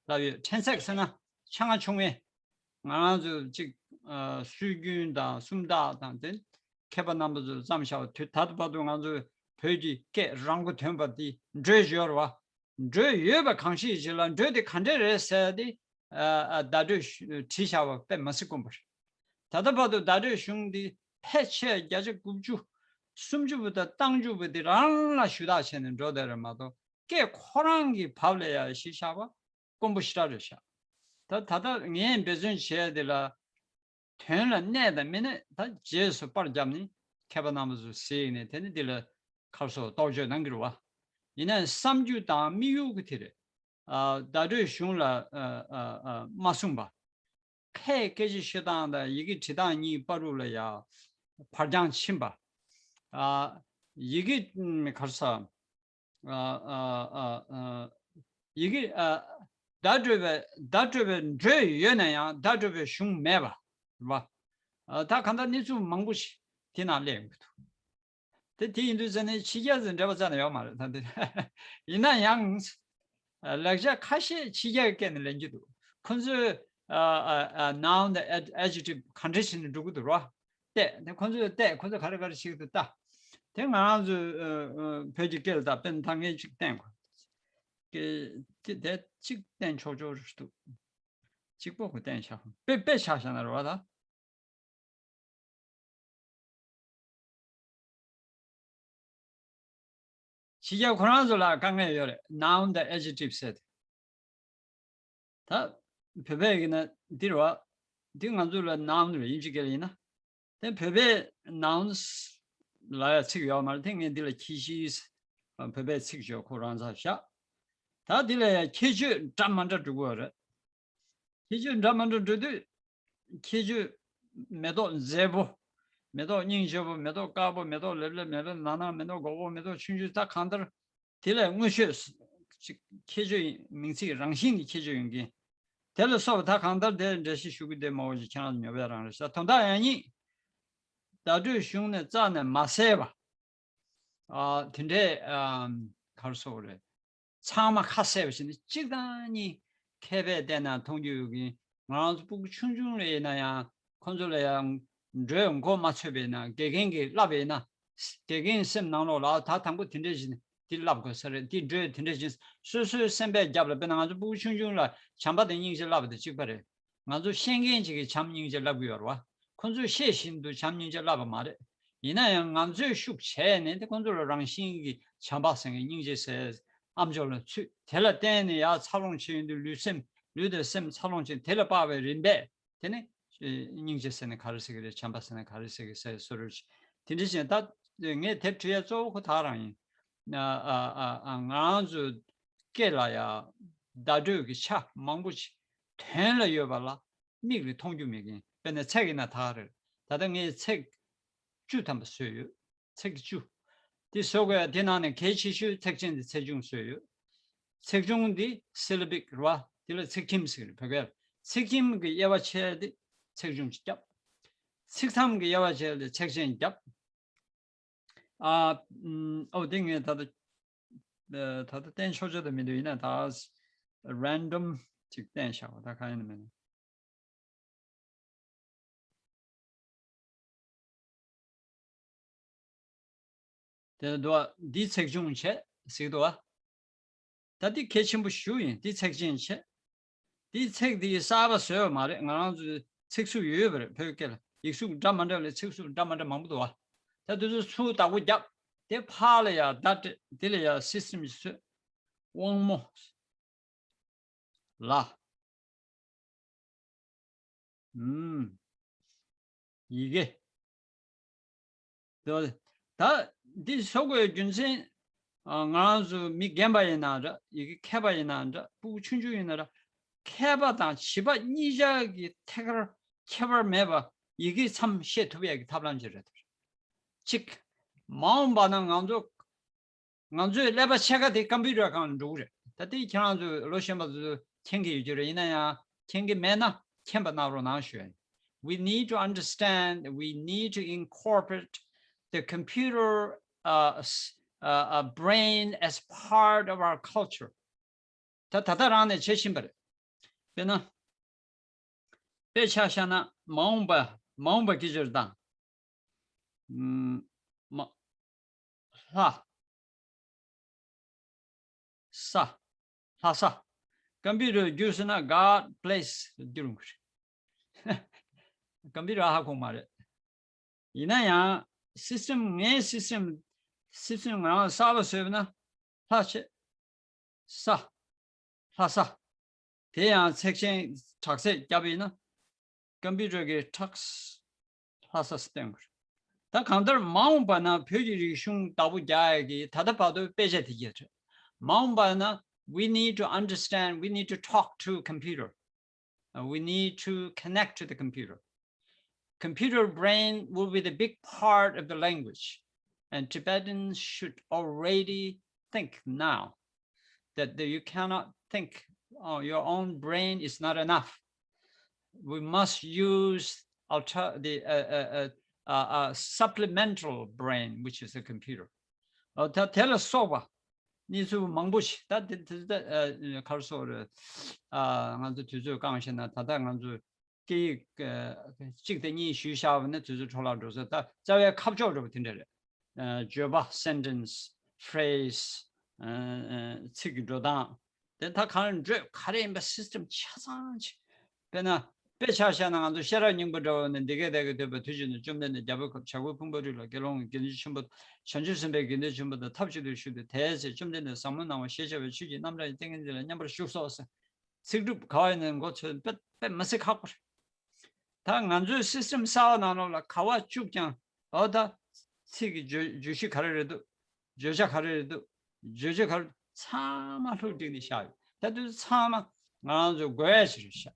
ལབ་ཡོད། ཕྲན་ཚེགས་ཟེར་ན་ཆ་ང་ཆུང་ངེ་ང་རང་ཚོ་གཅིག་ཨ་སྲོལ་རྒྱུན་དང་སུམ་རྟགས་དང་དེ་མཁས་པ་རྣམ་པ་ཚོས་བརྩམས་བཞག་པ་དུས་ད་ལྟ་བར་དུ་ང་ཚོས་བོད་ཀྱི་སྐད་རང་མགོ་ཐོན་པ་དེ་འགྲོས་ཡོད་རེད་བ། འགྲོས་ཡོད་པ་གང་ཞིག་ཅིག་ལ་འགྲོས་དེ་ག་འདྲས་རེད་ཟེར་ཏེ་ཨ་ཨ་བརྡ་སྤྲོད་ཞུ་བྲིས་བཞག་པ་དཔེ་མ་སྲིད་དཀོན་པོ་རེད། ད་ལྟ་བར་དུ་བརྡ་སྤྲོད་གཞུང་འདི་ཕལ་ཆེར་བརྒྱ་ཆ་དགུ་བཅུ་སུམ་ཅུ་པོ་དང་བཏང་ཆུ་པོ་དེ་རང་ལ་ཞུ་དག་བྱས་ནས་འགྲོ་བསྡད་རེད་མ་གཏོགས་སྐད་ཁོ་རང་གི་བབ་ལ་ཡ་གཞི་བཞག་པ་དཀོན་པོ་ཞེ་དྲག་རེད་ཤག་ད་ད་ལྟ་ངས་འབད་བརྩོན་བྱས་དེ་ལ་དོན་ལ་གནས་དང་མི་གནས་ད་རྗེས་སུ་པར་བརྒྱབ་ནས་མཁས་པ་རྣམ་པ་ཚོ་གཟིགས་ནས་དེ་ནི་འདི་ལ་ཁར་སོ་རྟོག་དཔྱོད་གནང་གི་རེད་བ། ཡིན་ནའི་བསམ་རྒྱུ་དང་དམིགས་ཡུལ་གི་དེ་རེད། ཨ་བརྡ་སྤྲོད་གཞུང་ལ་ཨ་ཨ་ཨ་མ་གསུངས་པ། ཁའི་སྐད་ཆ་བཤད་སྟངས་དང་ཡི་གེ་བྲིས་སྟངས་གཉིས་བར་དུ་ལ་ཡ་བར་འགྱངས་ཕྱིན་པ། ཨ་ཡི་གེ་ཨམ་གར་ས་ཨ་ཨ་ཨ་ཨ་ཡི་གེ་ཨ་བརྡ་སྤྲོད་པའི་བརྡ་སྤྲོད་པའི་འགྲོས་ཡོད་ན་ཡང་བརྡ་སྤྲོད་པའི་གཞུང་མེད་པ་རེད་བ། ཨ་ད་གང་ལྟར་གནས་ཚུལ་མང་པོ་ཞིག་དེ་ནང་སླེབས་ཡོང་གི་འདུག་དེ་དེ་ཡིན་དུས་ཙང་ནས་ཕྱི་རྒྱལ་ཚོ་འབྲེལ་བ་རྩ་ནས་ཡོད་མ་རེད་ད་དེ། ཡིན་ན་ཡང་ལེགས་ཆ་ཁ་ཤས་ཕྱི་རྒྱལ་སྐད་ནས་ལེན་གྱི་འདུག་ཁོ་ཚོས་ཨ་ཨ་ཨ་noun དང་ad- adjective ག་འདྲ་བྱས་ནས་འགྲོ་གི་འདུག་རོ། བལྟས་དེ་ཁོ་ཚོས་བལྟས་ཁོ་ཚོས་ག་རེ་ག་རེ་བྱེད་ཀྱི་འདུག་ལྟ། དེ་ང་རང་ཚོས་ཨ་ཨ་བོད་ཀྱི་སྐད་ལ་ད་དཔེར་ན་ད་ངས་ཅིག་བསྟན་དགོས། སྐད་དེ་དེ་གཅིག་བསྟན་ཆོག་ཆོག་རེད་འདུག་གཅིག་པོ་གོ་བསྟན་བཞག་དཔེ་དཔེ་ཆ་བཞག་ན་རེད་བ་ད། ཕྱི་རྒྱལ་ཁོ་རང་ཚོ་ལ་དཀའ་ངལ་ཡོད་རེད། noun དང་adjective ཟེར་ཏེ། ད་བོད་པའི་ཡིན་ན་འདི་རེད་བ། འདི་ང་ཚོ་ལ་noun རེད་དབྱིན་ཇི་སྐད་ལ་ཡིན་ན། དེ་བོད་པའི་nouns ལ་ཡ་ཚིག་ཡོད་མ་རེད། དེ་ངས་འདི་ལ་ཁྱད་གཞི་བོད་པའི་ཚིག་བརྗོད་ཁོ་རང་ཚ་བཞག་ད་འདི་ལ་ཡ་ཁྱད་ཆོས་འདྲ་མ་འདྲ་འགྲོ་གི་ཡོད་རེད། ཁྱད་ཆོས་འདྲ་མི་འདྲ་འགྲོ་དུས། ཁྱད་ཆོས་མེ་ཏོག་མཛེས་པོ། མེ་ཏོག་སྙིང་རྗེ་པོ། མེ་ཏོག་དཀར་པོ། མེ་ཏོག་ལེབ་ལེབ། མེ་ཏོག་ནག་ནག། མེ་ཏོག་སྒོར་སྒོར། མེ་ཏོག་ཆུང་ཆུང་། ད་གང་ལྟར་དེ་ལས་དངོས་ཆོས་ཅིག་ཁྱད་ཆོས་ཡིན། མིང་ཚིག་རང་བཞིན་གྱི་ཁྱད་ཆོས་ཡོད་མཁན་དེ་ལ་སོགས་པ་ད་གང་ལྟར་དེ་འགྲེལ་བཤད་ཞུ་གི་བསྡད་མ་འོ་ཞིག་ཁྱེད་རང་ཉོབ་ཡ་རང་རེད་ཤག་དོན་དག་ཡང་སྙིང་བརྡ་སྤྲོད་གཞུང་ནས་རྩ་ནས་མ་གསལ་བ། ཨ་དེ་འདྲའི་ཨམ་ག་རེ་ཟེར་དགོས་རེད། ཚང་མ་ཁ་གསལ་པོ་བྱས་ནས་གཅིག་དང་གཉིས་མཁས་པས་བལྟས་ན་མཐོང་རྒྱུ་ཡོད་ཀྱི་ཡིན། ང་རང་ཚོ་སྤུ་གུ་ཆུང་ཆུང་ལ་ཡིན་ན་ཡང་ཁོང་ཚོ་ལ་ཡང་འགྲོས་མགོ་མ་ཚོས་པ་ཡིན་ན་དགེ་རྒན་གྱིས་བསླབས་པ་ཡིན་ན། དགེ་རྒན་སེམས་ནང་ལོགས་ལ་ད་དང་པོ་དེ་འདྲས་བྱས་ནས་འདི་བསླབ་དགོས་ས་རེད། འདི་འགྲོས་དེ་འདྲས་བྱས་ནས་སོ་སོའི་སེམས་པའི་རྒྱབ་ལ། དཔེར་ན་ང་ཚོ་སྤུ་གུ་ཆུང་ཆུང་ལ་བྱམས་པ་དང་སྙིང་རྗེ་བསླབ་པ་དང་གཅིག་པ་རེད། ང་ཚོ་བཤད་མཁན་ཅིག་གིས་བྱམས་སྙིང་རྗེ་བསླབ་ཀྱི་ཡོད་རེད་བ། ཁོང་ཚོས་ཤེས་བཞིན་དུ་བྱམས་སྙིང་རྗེ་བསླབ་པ་མ་རེད། ཡིན་ན་ཡང་ང་ཚོས་ཤུགས་བྱས་ནས་དེ་ཁོང་ཚོ་ལ་རང་བཞིན་གྱིས་བྱམས་པ་ཟེར་མཁན་སྙིང་རྗེ་ཟེར། ཨ་མཆོག་ལ་ཚུད། དེ་ལ་བརྟེན་ནས་ཡར་འཚར་ལོངས་བྱེད་ཡོང་དུས་ལུས་སེམས། ལུས་དང་སེམས་འཚར་ལོངས་བྱེད། དེ་ལ་དཔག་པའི་རིམ་པས་དེ་ནི་སྙིང་རྗེ་ཟེར་ནས་ག་རེ་ཟེར་གྱི་རེད། བྱམས་པ་ཟེར་ནས་ག་རེ་ཟེར་གྱི་ཟེར་བཟོ་འདྲ་ཞིག་དེ་འདྲ་བྱས་ནས། ད་ངས་དེབ་བྲིས་ཡ་གཙོ་བོ་ཁོ་ཐག་རང་ཡིན། ཨ་ཨ་ཨ་ཨ། ང་རང་ཚོའི་སྐེ་ལ་ཡ་བརྡ་སྤྲོད་ཀྱི་ཆ་མང་པོ་ཞིག་དོན་ལ་ཡོད་པ་ལ་མིག་གིས་མཐོང་རྒྱུ་མེད་མཁན། དཔེར་ན་ཚེག་ཡིན་ན་ད་ག་རེད། ད་ལྟ་ངས་ཚེག་བཅུ་ཐམ་པ་བཟོས་ཡོད། ཚེག་བཅུ། དེ་བཟོ་དགོས་ཡ་དེ་ནང་ནས་གལ་ཆེ་ཤོས་ཚེག་ཆེན་དེ་ཚེག་ཆུང་བཟོས་ཡོད། ཚེག་ཆུང་འདི་སི་ལེ་བིག་རེད་བ། དེ་ལ་ཚེག་ཁྱིམ་ཟེར་གྱི་རེད་བོད་སྐད་ལ། ཚེག་ཁྱིམ་གྱི་དབྱེ་བ་ཕྱེ་སྟེ་ཚེག་ཆུང་ཅིག་བརྒྱབ། ཚེག་མཚམས་ཀྱི་དབྱེ་བ་ཕྱེ་སྟེ་ཚེག་ཆེན་བརྒྱབ། ཨ། ཨམ། ཨོ། དེ་ངས་ད་ལྟ། ཨ། ད་ལྟ་བསྟན་ཆོག་ཆོག་ད་མི་འདུག་ཡིན་ན་ད་རན་ཌམ་ཅིག་བསྟན་བཞག་པ། ད་གང་ཡིན་ན་མིན་ན། དེ་ལ་འདུག་བ། འདི་ཚེག་ཆུང་བྱས་ཟེར་གྱི་འདུག་བ། ད་འདི་གལ་ཆེན་པོ་ཞེ་པོ་ཡིན། འདི་ཚེག་ཆེན་བྱས། འདི་ཚེག་འདི་གསར་པ་བཟོས་པ་མ་རེད། ང་རང་ཚོའི་ཚིག་གཟུགས་ཡོད་པ་རེད། བོད་སྐད་ལ་ཡིག་གཟུགས་འདྲ་མ་འདྲ་ལ་ཚིག་གཟུགས་འདྲ་མ་འདྲ་མང་པོ་འདུག་བ། ད་དེ་ཚོ་ཚུར་བདག་པོ་བརྒྱབ། དེ་ཕར་ལ་ཡ་བརྡ་སྤྲད། དེ་ལ་ཡ་སི་སི་ཊམ་ཞིག་བཟོས། དབང་མོ། ལ། ཨུམ། ཡི་གེ། ད་འདི་བཟོ་དགོས་རྒྱུ་མཚན། ཨ། ང་རང་ཚོ་མི་རྒན་པ་ཡིན་ན་འདྲ། ཡི་གེ་མཁས་པ་ཡིན་ན་འདྲ། སྤུ་གུ་ཆུང་ཆུང་ཡིན་ན་འདྲ། མཁས་པ་དང་བྱིས་པ་གཉིས་ཆར་གྱི་ཐད་ཀར་ཁྱད་པར་མེད་པ་ཡི་གེ་མཚམས་ཤེས་ཐུབ་ཡག་གི་ཐབས་ལམ་ཅིག་རེད། གཅིག། མ་འོངས་པ་ན་ང་ཚོ། ང་ཚོའི་ཀླད་པ་ཕྱེད་ཀ་དེ་ཀམ་པུ་ཊར་སྒང་ལ་འགྲོ་གི་རེད། ད་དེ་ཁྱེད་རང་ཚོ་ལོ་གཞོན་པ་ཚོ་མཁྱེན་གྱི་ཡོད་ཀྱི་རེད། ཡིན་ན་ཡང་མཁྱེན་གྱི་མེད་ན་མཁྱེན་པ་གནང་རོགས་གནང་ཞུ། We need to understand, we need to incorporate the computer, uh, s- uh, uh, brain as part of our culture. ད་ད་ལྟ་རང་ནས་བྱེད་བཞིན་པ་རེད། དཔེར་ན། དཔེ་ཆ་བཞག་ན་མ་འོངས་པ། མ་འོངས་པ་སྐད་ཆ་རེད་ད། ཨམ། མ། ལྷ། ས། ལྷ་ས། ཀམ་པུ་ཊར་བསྒྱུར་ཟེར་ན་God bless བསྒྱུར་འོང་གི་རེད། ཀམ་པུ་ཊར་ཧ་གོ་མ་རེད། ཡིན་ན་ཡང་སི་སི་ཊམ། ངའི་སི་སི་ཊམ། སི་སི་ཊམ་ང་རང་གསར་པ་བཟོས་པ་ན་ལྷ་བྱས། ས། ལྷ་ས། དེ་ཡང་ཚེག་ཆེན་དྲག་ཚད་བརྒྱབ་པ་ཡིན་ན་ཀམ་པུ་ཊར་གྱིས་ཁྲག་ལྷ་ས་སྟོན་དགོས། ད་གང་ལྟར་མ་འོངས་པ་ན་བོད་ཀྱི་རིག་གཞུང་བདག་པོ་རྒྱག་ཡག་གི་ད་ལྟ་བར་དུ་དཔེ་ཆ་དེ་གྱད་རེད། མ་འོངས་པ་ན། We need to understand, we need to talk to computer. Uh, we need to connect to the computer. Computer brain will be the big part of the language. And Tibetans should already think now that the, you cannot think on your own brain is not enough. We must use alter, the, uh, uh, uh, uh, uh, supplemental brain, which is the computer. ཨོ། ད་དེ་ལ་སོགས་པ་གནས་ཚུལ་མང་པོ་ཞིག་ད་དེ་དེ་ད་ཨ་ག་རེ་ཟེར་དགོས་རེད། ཨ། ང་ཚོ་དུས་ཚོད་བཀག་བཞག་ན་ད་ལྟ་ང་ཚོ་སྐད་ཡིག་ཨ་གཅིག་དང་གཉིས་ཞུས་བཞག་པ་ན་དུས་ཚོད་འཕྲོ་བརླག་འགྲོ་ས། ད་རྩ་བའི་ཁ་ཕྱོགས་འགྲོ་བ་དེ་འདྲ་རེད། ཨ། བརྗོད་པ། sentence, phrase, ཨ། ཨ། ཚིག་གི་འགྲོ་སྟངས། དེ་ད་གང་འགྲོས་ག་རེ་ཡིན་པ་སི་སི་ཊམ་ཆ་ཚང་ཅིག་དཔེར་ན། དཔེ་ཆ་བཞག་ན་ང་ཚོ་ཤེས་རབ་སྙིང་པོ་འདྲ་བོ་ནས། འདི་སྐད་བདག་གིས་ཐོས་པ་དུས་གཅིག་ན། བཅོམ་ལྡན་འདས་རྒྱལ་པོའི་ཁབ་བྱ་རྒོད་ཕུང་པོའི་རི་ལ། དགེ་སློང་གི་དགེ་འདུན་ཆེན་པོ། བྱང་ཆུབ་སེམས་དཔའི་དགེ་འདུན་ཆེན་པོ་དང་ཐབས་གཅིག་ཏུ་བཞུགས་ཏེ། དེའི་ཚེ་བཅོམ་ལྡན་འདས་ཟབ་མོ་སྣང་བ་ཞེས་བྱ་བའི་ཆོས་ཀྱི་རྣམ་གྲངས་ཀྱི་ཏིང་ངེ་འཛིན་ལ་མཉམ་པར་ཞུགས་སོ་ཟེར། ཚིག་གྲུབ་ག་བ་ཡིན་ན་མགོ་ཚོས་དཔེ་དཔེ་མི་སྲིད་ཁག་པོ་རེད། ད་ང་ཚོའི་སི་སི་ཊམ་གསར་བ་ནང་ལོགས་ལ་ག་བ་བཅུག་ཀྱང་། འོ། ད་ཚིག་གི་བརྗོད་བརྗོད་གཞི་ག་རེ་རེད་འདུག་བརྗོད་བྱ་ག་རེ་རེད་འདུག་བརྗོད་བྱ་ག་རེ། ཚང་མ་ལྷུག་བསྒྲིགས་ནས་བཞག་ཡོད། ད་དུས་ཚང་མ་ང་རང་ཚོས་དགོས་ཡ་ཞིག་རེད་ཤག་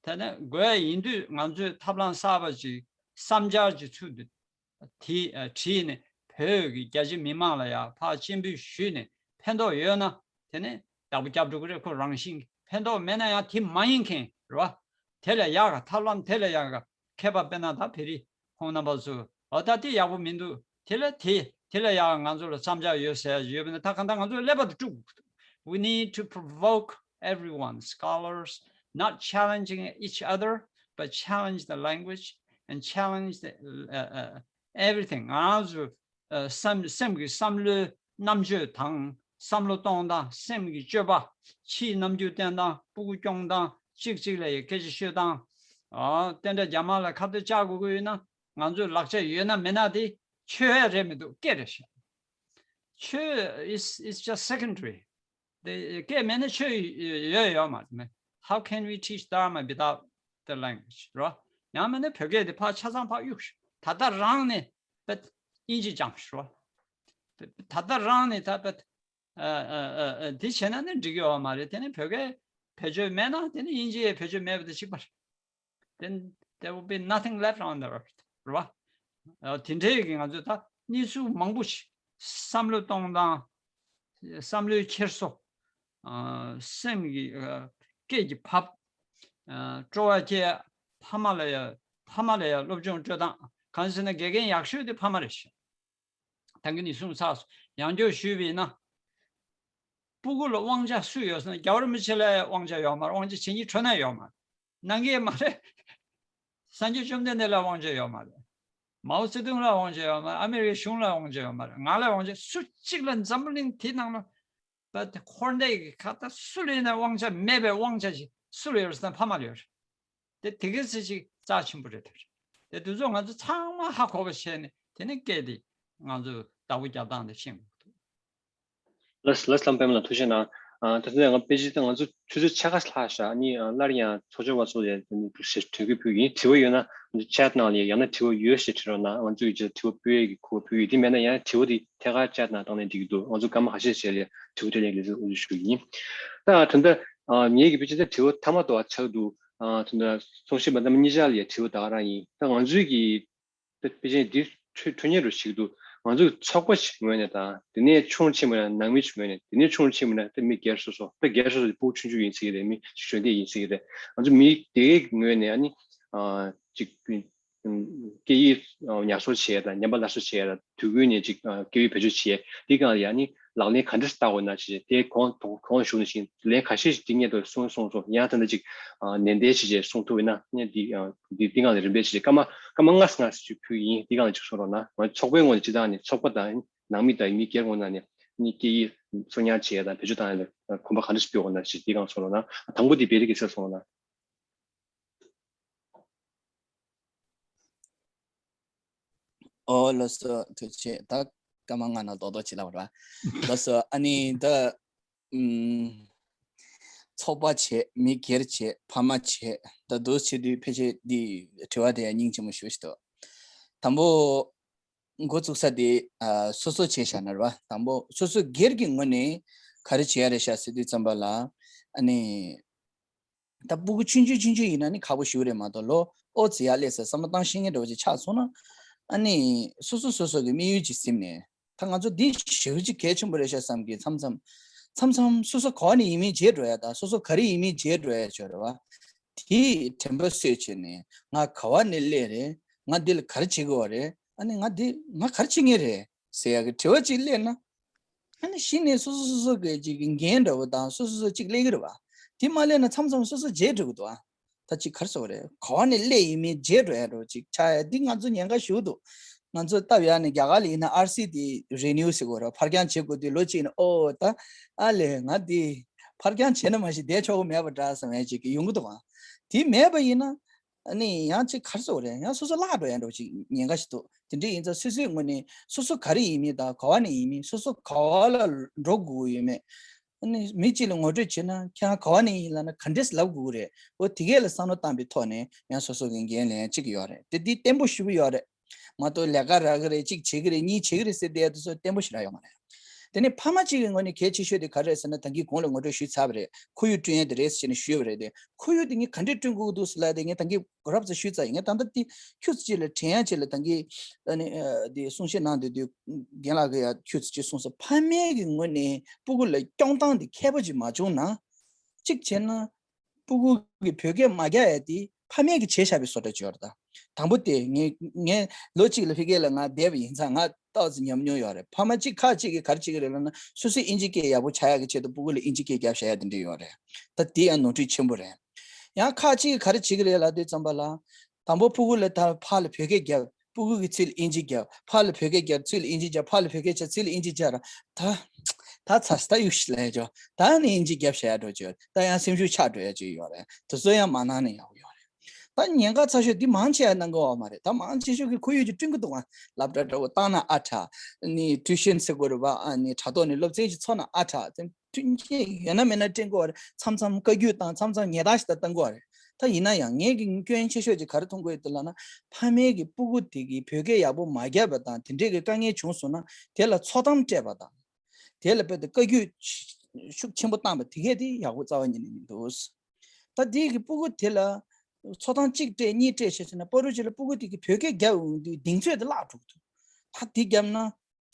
ད་ནི་དགོས་ཡ་ཡིན་དུས་ང་ཚོས་ཐབས་ལམ་གསར་པ་ཅིག་བསམ་འཆར་ཅིག་ཚུར་དུ་དེ་ཨ་བྲིས་ནས་བོད་ཀྱི་རྒྱ་ཆེ་མི་མང་ལ་ཡ་ཕར་སྤྱན་འབུལ་ཞུས་ནས་ཕན་ཐོགས་ཡོད་ན་དེ་ནི་བདག་པོ་རྒྱབ་འགྲོ་གི་རེད། ཁོ་རང་བཞིན་གྱིས། ཕན་ཐོགས་མེད་ན་ཡང་དེ་མ་ཡིན་མཁན་རེད་བ། དེ་ལས་ཡག་ག་ཐབས་ལམ་དེ་ལས་ཡག་ག་མཁས་པ་དཔེར་ན་ད་བོད་རིགས་ཁོང་རྣམ་པ་ཚོས། འོ། ད་དེ་ཡག་པོ་མི་འདུག་དེ་ལས་དེ་དེ་ལས་ཡག་ག་ང་ཚོ་ལ་བསམ་འཆར་ཡོད་ཟེར་ཡོད་པ་ན། ད་གང་ལྟར་ང་ཚོའི་ཀླད་པ་དེ་དཀྲུག་ we need to provoke everyone, scholars, not challenging each other, but challenge the language and challenge the, uh, uh, everything. ང་ཚོ་ཨ་སེམས་སེམས་ཀྱི་བསམ་བློའི་རྣམ་དཔྱོད་དང་བསམ་བློ་གཏོང་སྟངས། སེམས་ཀྱི་སྤྱོད་པ། ཕྱིའི་རྣམ་འགྱུར་བསྟན་སྟངས། སྤུ་གུ་སྐྱོང་སྟངས། གཅིག་གཅིག་ལ་ཡི་སྐད་ཆ་ཤོད་སྟངས། ཨ་དེ་འདྲ་རྒྱ་དམར་ལ་ཁ་གཏད་བཅག་དགོས་ཀྱི་ཡོད་ན། ང་ཚོའི་ལག་ཆ་ཡོད་ན་མེད་ན་དེ་ཆོས་ཡ་རེད་མི་འདུག་སྐད་རེད་ཤག་ཆོས is is just secondary. དེ་སྐད་མེད་ན་ཆོས་ཡོད་ཡོད་མ་རེད། How can we teach Dharma without the language? རོ། ཡང་མིན་ན་བོད་སྐད་དེ་ཕར་ཆ་ཚང་ཕར་གཡུག་ཤོག་ད་ལྟ་རང་ནས་པད་དབྱིན་ཇི་སྦྱངས་ཤོག་ད་ལྟ་རང་ནས་ད་པད་ཨ་ཨ་ཨ་ཨ་འདི་བྱས་ན་ནི་འགྲིག་གི་ཡོད་མ་རེད། དེ་ནི་བོད་སྐད་བེད་སྤྱོད་མེད་ན་དེ་ནི་དབྱིན་ཇི་ཡི་བེད་སྤྱོད་མེད་པ་དང་གཅིག་པ་རེད། Then there will be nothing left on the earth. རེད་བ། ཨ་དེ་འདྲའི་གི་ང་ཚོས་ད་གནས་ཚུལ་མང་པོ་ཞིག་བསམ་བློ་གཏོང་སྟངས། བསམ་བློའི་འཁྱེར་སོ། ཨ་སེམས་ཀྱི་ཨ་སྐད་ཀྱི་བབ། ཨ་སྤྲོ་བ་སྐྱེ་ཡ། ཕ་མ་ལ་ཡ་ཕ་མ་ལ་ཡ་སློབ་སྦྱོང་སྤྲོད་སྟངས། གང་ཟེར་ན་དགེ་རྒན་ཡག་ཤོས་དེ་ཕ་མ་རེད་ཤག་ད་གིན་ནས་གསུངས་ཚར་སོང་། ཡང་བསྐྱར་ཞུས་པ་ཡིན་ན། སྤུ་གུ་ལ་དབང་ཆ་སུ་ཡོད་ཟེར་ན་རྒྱལ་བ་རིན་པོ་ཆེ་ལ་དབང་ཆ་ཡོད་མ་རེད། དབང་ཆ་བྱེད་སྙིང་འདོད་ན་ཡོད་མ་རེད། གནང་གི་མ་རེད། སངས་རྒྱས་བཅོམ་ལྡན་འདས་ལ་དབང་ཆ་ཡོད་མ་རེད། མའོ་ཙེ་ཏུང་ལ་དབང་ཆ་ཡོད་མ་རེད། ཨ་མི་རི་ཀའི་གཞུང་ལ་དབང་ཆ་ཡོད་མ་རེད། ང་ལ་དབང་ཆ། སུ་གཅིག་ལ་འཛམ་བུ་གླིང་དེའི་ནང་ལ་པད་འཁོར་འདས་ཀྱི་ཁ་ད་སུ་ལ་ཡིན་ན་དབང་ཆ་མེད་པའི་དབང་ཆ་ཞིག་སུ་ལ་ཡོད་ཟེར་ན་ཕ་མ་ལ་ཡོད་རེད། དེ་དེ་ག་ཚོད་ཅིག་རྩ་ཆེན་པོ་རེད་དེ། དེ་དུས་ཚོད་ང་ཚོ་ཚང་མ་ཧ་གོ་བ་བྱས་ནས་དེ་ནས་སྐད་དེ་ང་ཚོས་བདག་པོ་རྒྱག་སྟངས་དེ་ཤེས་དགོས་འདུག་ལགས་ལགས་སམ། པདྨ་ལགས་ཐུགས་རྗེ་གནང་། ཨ་ད་ལྟ་ང་དཔེ་ཆ་དེ་ང་ཚོ་ཆུ་ཚོད་ཕྱེད་ཀ་ལྷག་བཞག་ནི་ཨ་སླར་ཡང་ཚོགས་ཆུང་བ་ཚོ་ཡང་དེ་ནི་འདུག་ཟེར་དྲན་སྐུལ་ཕུལ་གྱི་ཡིན། དྲི་བ་ཡོད་ན་ང་ཚོ་ཆེཊ་ནང་ལ་ཡང་ན་དྲི་བ་ཡོད་ཞེས་བྲིས་རོགས་གནང་། ང་ཚོ་ཡི་ཆེད་དྲི་བ་ཕུལ་ཡས་ཀྱི་གོ་སྐབས་ཕུལ་གྱི་ཡིན། དེ་མེད་ན་ཡང་དྲི་བ་དེ་ཐད་ཀར་ཆེཊ་ནང་བཏང་ན་འགྲིག་གི་འདུག་ང་ཚོ་སྐར་མ་ཁ་ཤས་ཤིག་ལ་དྲི་བ་སྤྲད་ལེན་གྱི་འོས་བསྡུ་ཞུ་གི་ཡིན། ད་ད་ལྟ་ཨ་ངེད་ཀྱི་དཔེ་ཆ་དེ་དྲི་བ་མཐའ་མ་དུ་ཆགས་འདུག་ཨ་ད་ལྟ་གསུང་བཤད་པ་རྣམ་པ་གཉིས་ཆར་ལ་ཡང་དྲི་བ་ད་ག་རང་ཡིན། ད་ང་ཚོའི་གི་ད་དཔེ་ཆ་འདི་འཕྲོད་འཕྲོད་སྙན་རུ་ཞིག་འདུག་ང་ཚོ་ཚོགས་པ་ཞིག་ངོས་ནས་དང་། དེ་ནས་ཆུང་ཆེན་མོ་ཡང་ནང་མི་ཞིག་ངོས་ནས། དེ་ནས་ཆུང་ཆེན་མོ་ན་ད་མི་སྒེར་སོ་སོ། ད་སྒེར་སོ་སོ་དེ་སྤུ་གུ་ཆུང་ཆུང་ཡིན་ཟེར་གྱི་རེད། མི་གཞོན་སྐྱེས་ཡིན་ཟེར་གྱི་རེད། ང་ཚོ་མི་སྡེ་གི་ངོས་ནས་ཨ་ནི་ཨ་ཅིག་སྐད་ཡིག་ཉར་གསོ་བྱེད་ཡ་དང་། ཉམས་པ་སླར་གསོ་བྱེད་ཡ་དང་། དུས་ཀུན་ནས་ཅིག་སྐད་ཡིག་བེད་སྤྱོད་བྱེད་ཡ་དེ་སྒང་ལ་ཡ་ནི་ལག་ལེན་ག་འདྲ་བསྟར་དགོས་ན་ཅེས་དེ་གོང་གོང་ཞུ་ནི་བཞིན་ལན་ཁ་ཤས་ཤིག་འདི་སྔོན་དུ་གསུངས་སོང་སོང་། ཡང་ད་ལྟ་ཅིག་ནན་ཏན་བྱས་བྱས་གསུང་ཐུབ་ཡིན་ན་ནི་འདི་འདི་འདི་སྒང་ལ་རིམ་པས་བྱས་བྱས་སྐར་མ་སྐར་མ་ལྔ་ཙམ་ལྔ་ཙམ་ཅིག་ཕུལ་ཡིན། འདི་སྒང་ལ་ཅིག་གསུང་རོགས་གནང་། ང་ཚོགས་པའི་ངོས་ནས་སྤྱི་བཏང་ནས་ཚོགས་པ་དང་ནང་མི་དང་མི་སྒེར་ངོས་ནས་ནི་སྐད་ཡིག་གསོ་ཉར་བྱེད་ཡ་དང་བེད་སྤྱོད་བཏང་ཡ་ལ་གོམ་པ་ག་འདྲ་ཞིག་སྤོས་དགོས་ན་ཅིག་འདི་སྒང་གསུང་རོགས་གནང་། དང་པོ་འདི་བེ་རི་གི་སེ་གསུང་རོགས་གནང་། ཨོ་ལགས་སོ། ཐུགས་རྗེ་ཆེ། ད་སྐར་མ་ལྔ་ནང་རྡོག་རྡོག་ཅིག་ལབ་པ་རེད་བ། ལགས་སོ། ཨ་ནི་ད་ཨུམ་ཚོགས་པ་བྱས། མི་སྒེར་བྱས། ཕ་མ་བྱས། ད་འདུག་བྱེད་དུས་ཕལ་ཆེར་འདི་དྲི་བ་དེ་ཡང་སྙིང་རྗེ་མོ་ཞེ་པོ་ཞིག་འདུག་དང་པོ་འགོ་བཙུགས་ས་དེ་ཨ་སོ་སོ་བྱས་བཞག་ན་རེད་བ། དང་པོ་སོ་སོ་སྒེར་གྱི་ངོས་ནས་ག་རེ་བྱེད་ཡ་རེད་ཤག་ཟེར་དུས་ཙམ་པ་ལ། ཨ་ནི་ད་སྤུ་གུ་ཆུང་ཆུང་ཆུང་ཆུང་ཡིན་ན་ནི་ཁག་པོ་ཞེ་པོ་རེད་མ་གཏོགས། ལོ་ཨོ་ཙི་ཡར་སླེབས་ཚར་བསམ་བློ་བཏང་ཤེས་མཁན་འདྲ་བོ་ཅིག་ཆགས་སོང་ན། ཨ་ནི་སོ་སོ་སོ་སོ་གི་དམིགས་ཡུལ་ཅིག་ཟིན་ནས། ད་ང་ཚོ་འདི་ཞེ་པོ་ཅིག་གལ་ཆེན་པོ་རེད་ཤག་བསམ་གི། མཚམས་མཚམས་མཚམས་མཚམས་སོ་སོ་ག་བ་ནས་ཡིན་མིན་བརྗེད་འགྲོ་ཡ་དང་། སོ་སོ་ག་རེ་ཡིན་མིན་བརྗེད་འགྲོ་ཡ་ཅིག་ཡོད་རེད་བ། དེ་དྲན་པ་གསོས་བྱས་ནས་ང་ག་བ་ནས་སླེབས་རེད། ང་འདི་ལ་ག་རེ་བྱེད་དགོས་པ་རེད། ཨ་ནི་ང་འདི་ང་ག་རེ་བྱེད་མཁན་རེད་ཟེར་ཡ་གི་དྲི་བ་ཅིག་སླེབས་ན། ཨ་ནི་གཞི་ནས་སོ་སོ་སོ་སོ་གི་ཅིག་གི་འགན་འདྲ་བོ་དང་སོ་སོ་སོ་ཅིག་སླེབས་ཀྱི་རེད་བ། དེ་མ་སླེབས་ན་མཚམས་མཚམས་སོ་སོ་བརྗེད་འགྲོ་གི་འདུག་ཨ། ད་ཅིག་ག་རེ་ཟེར་དགོས་རེད། ག་བ་ནས་སླེབས་ཡིན་མིན་བརྗེད་འགྲོ་ཡ་འདྲ་བོ་ཅིག་ཆགས་ཡ་འདི་ང་ཚོ་ཉེན་ཁ་ཞེ་པོ་འདུག་ང་ཚོ་སྟབས་ཡག་ནས་རྒྱ་གར་ལ་ཡིན་ན་ཨར་སི་དེ་རི་ནིའུ་ཟེར་དགོས་རེད། ཕར་འགྱངས་བྱེད་དགོས་དུས་ལོ་གཅིག་ནས་ཨོ་ད་ཨ་ལས་ང་འདི་ཕར་འགྱངས་བྱས་ན་མ་གཞི་བསྡད་ཆོག་གི་མེད་པ་འདྲ་བསམ་ཡ་ཅིག་ཡོང་གི་འདུག་ཨ། དེ་མེད་པ་ཡིན་ན། ཨ་ནི་ཡང་ཅིག་ག་རེ་ཟེར་དགོས་རེད། ཡང་སོ་སོ་བརླག་འགྲོ་ཡ་འདྲ་བོ་ཅིག་ཉེན་ཁ་ཞིག་འདུག་དེ་འདྲ་ཡིན་ཙང་སོ་སོའི་ངོས་ནས་སོ་སོ་ག་རེ་ཡིན་མིན་དང་ག་བ་ནས་ཡིན་མིན། སོ་སོ་ག་བ་ལ་འགྲོ་དགོས་ཀྱི་ཡོད་མེད། ཨ་ནི་མི་གཅིག་ལ་ངོ་སྤྲོད་བྱེད་ན་ཁྱེད་རང་ག་བ་ནས་ཡིན་ལབ་ན་ག་འདྲས་ལབ་དགོས་ཀྱི་རེད། འོ་དེ་གས་ལ་བསམ་བློ་བཏང་པའི་ཐོག་ནས་ཡང་སོ་སོ་གི་འགན་ལེན་ཅིག་ཡོད་རེད། དེ་འདི་བརྟན་པོ་ཞེ་པོ་ཡོད་རེད། མ་གཏོགས་ལས་ཀ་རག་གི་རེད། གཅིག་བྱེད་ཀྱི་རེད། གཉིས་བྱེད་ཀྱི་རེད་ཟེར་བསྡད་དུས་ཚོད་བརྟན་པོ་ཞིག་རག་ཡོད་མ་རེད། དེ་ནས་ཕ་མ་གཅིག་གི་ངོས་ནས་གལ་ཆེ་ཤོས་དེ་ག་རེ་རེད་ཟེར་ན། ད་གིན་གོང་ལ་ངོ་སྤྲོད་ཞུས་ཚར་བ་རེད། ཁོར་ཡུག་བསྐྲུན་ཡ་དེ་རེད་ཟེར་ནས་ཞུས་པ་རེད་དེ། ཁོར་ཡུག་དེ་ངས་ག་འདྲས་བསྐྲུན་དགོས་ཀྱི་འདུག་ཟེར་ལབ་དེ་ངས་ད་གིན་རོབ་ཙམ་ཞུས་ཚར་ཡིན། ངས་ད་ལྟ་དེ་ཁྱུ་ཙམ་ཅིག་ལ་དྲན་ཡ་ཅིག་ལ་ད་གིན་ཨ་ནི་ཨ་དེ་གསུང་བཤད་གནང་སྡོད་དུས་རྒན་ལགས་ཀྱིས་ཡ་ཁྱུ་ཙམ་ཅིག་གསུངས་སོང་། ཕ་མའི་གི་ངོས་ནས་སྤུ་གུ་ལ་སྐྱོང་སྟངས་དེ་མཁས་པོ་ཅིག་མ་བྱུང་ན། གཅིག་བྱས་ན། སྤུ་གུ་གིས་བོད་སྐད་མ་རྒྱག་ཡ་དེ་ཕ་མས་ཀྱིས་བྱས་བཞག་པའི་བཟོ་འདྲ་ཅིག་ཡོད་རེད་ད། དང་པོ་དེ་ངས་ངས་ལོ་གཅིག་ལ་ཕ་གི་ལ་ང་བསྡད་པ་ཡིན་ཙང་ང་ ཏོག་ཙམ་ཉམས་མྱོང་ཡོད་རེད། ཕ་མ་གཅིག་ཁག་གཅིག་གིས་ག་རེ་བྱེད་ཀྱི་རེད་ལབ་ན། སོ་སོའི་ཨིན་ཇི་སྐད་ཡག་པོ་ཆགས་ཡག་གི་ཆེད་དུ་སྤུ་གུ་ལ་ཨིན་ཇི་སྐད་རྒྱབ་བཞག་ཡག་དེ་འདྲ་ཡོད་རེད། ད་དེ་ཡང་ནོར་འཁྲུལ་ཆེན་པོ་རེད། ཡང་ཁག་གཅིག་གིས་ག་རེ་བྱེད་ཀྱི་རེད་ལབ་དུས་ཙམ་པ་ལ། དང་པོ་སྤུ་གུ་ལ་ད་ཕར་ལ་བོད་སྐད་རྒྱབ། སྤུ་གུ་གི་ཚིག་ལ་ཨིན་ཇི་རྒྱབ། ཕར་ལ་བོད་སྐད་རྒྱབ། ཚིག་ལ་ཨིན་ཇི་རྒྱབ། ཕར་ལ་བོད་སྐད་རྒྱབ། ཚིག་ལ་ཨིན་ཇི་རྒྱབ་ར། ད་ད་ཚ་ས་ད་གཡུག་ཞིག་ལས་ཅོ། ད་ནི་ཨིན་ཇི་རྒྱབ་བཞག་ཡག་འགྲོ་ཅོ། ད་ཡང་སེམས་ཤུགས་ཆག་འགྲོ་ཡག་ཅིག་ཡོད་རེད། དེ་ཚོ་ཡང་མ་གནང་ན་ཡག་པོ་ཡོད་རེད། ད་ཉེན་ཁ་ཚ་ཤོས་འདི་མང་ཆེ་བ་གནང་གི་ཡོད་མ་རེད། ད་མང་ཆེ་ཤོས་ཀྱི་ཁོར་ཡུག་ཅིག་བསྐྲུན་གི་འདུག་ཨ། སློབ་གྲྭ་འདྲ་བོ་བཏང་ན་ཨ་དྲག། ནི་ཊུའི་ཤན་ཟེར་དགོས་རེད་པ། ཨ་ནི་དྲ་ཐོག་ནས་སློབ་ཚན་ཞིག་འཚོགས་ན་ཨ་དྲག། དེ་མཐུན་རྐྱེན་ཡོད་ན་མེད་ན་སྤྲད་དགོས་པ་རེད། མཚམས་མཚམས་བཀའ་བཀྱོན་བཏང་། མཚམས་མཚམས་ཉེས་རྡུང་ཞིག་ད་བཏང་དགོས་པ་རེད། ད་ཡིན་ན་ཡང་ངས་ཀྱི་སྐྱོན་ཆེ་ཤོས་ཅིག་ག་རེ་མཐོང་གི་ཡོད་དེ་ལབ་ན། ཕ་མའི་གི་སྤུ་གུ་དེ་གིས་བོད་སྐད་ཡག་པོ་མ་རྒྱབ་པ་དང་དེ་འདྲས་ཀྱི་དཀའ་ངལ་བྱུང་སོང་ན། དེ་ལ་ཚོགས་གཏམ་སྤྲད་པ་དང་། དེ་ལ་དཔེ་དེ་བཀའ་བཀྱོན་ཤུགས་ཆེན་པོ་བཏང་པ་དེ་གས་དེ་ཡག་པོ་རྩ་བ་ཉིད་ནས་མི་འདུག། ད་དེ་གི་སྤུ་གུ་དེ་ལ་ཚོགས་གཏམ་གཅིག་སྤྲད་གཉིས་སྤྲད་བྱས་ཟེར་ན། པ་རུ་ཅིག་ལ་སྤུ་གུ་དེ་གིས་བོད་སྐད་རྒྱབ་ཡོང་དུས་གདེང་ཚོད་དེ་བརླག་འགྲོ་གི་འདུག། ད་དེ་རྒྱབ་ན།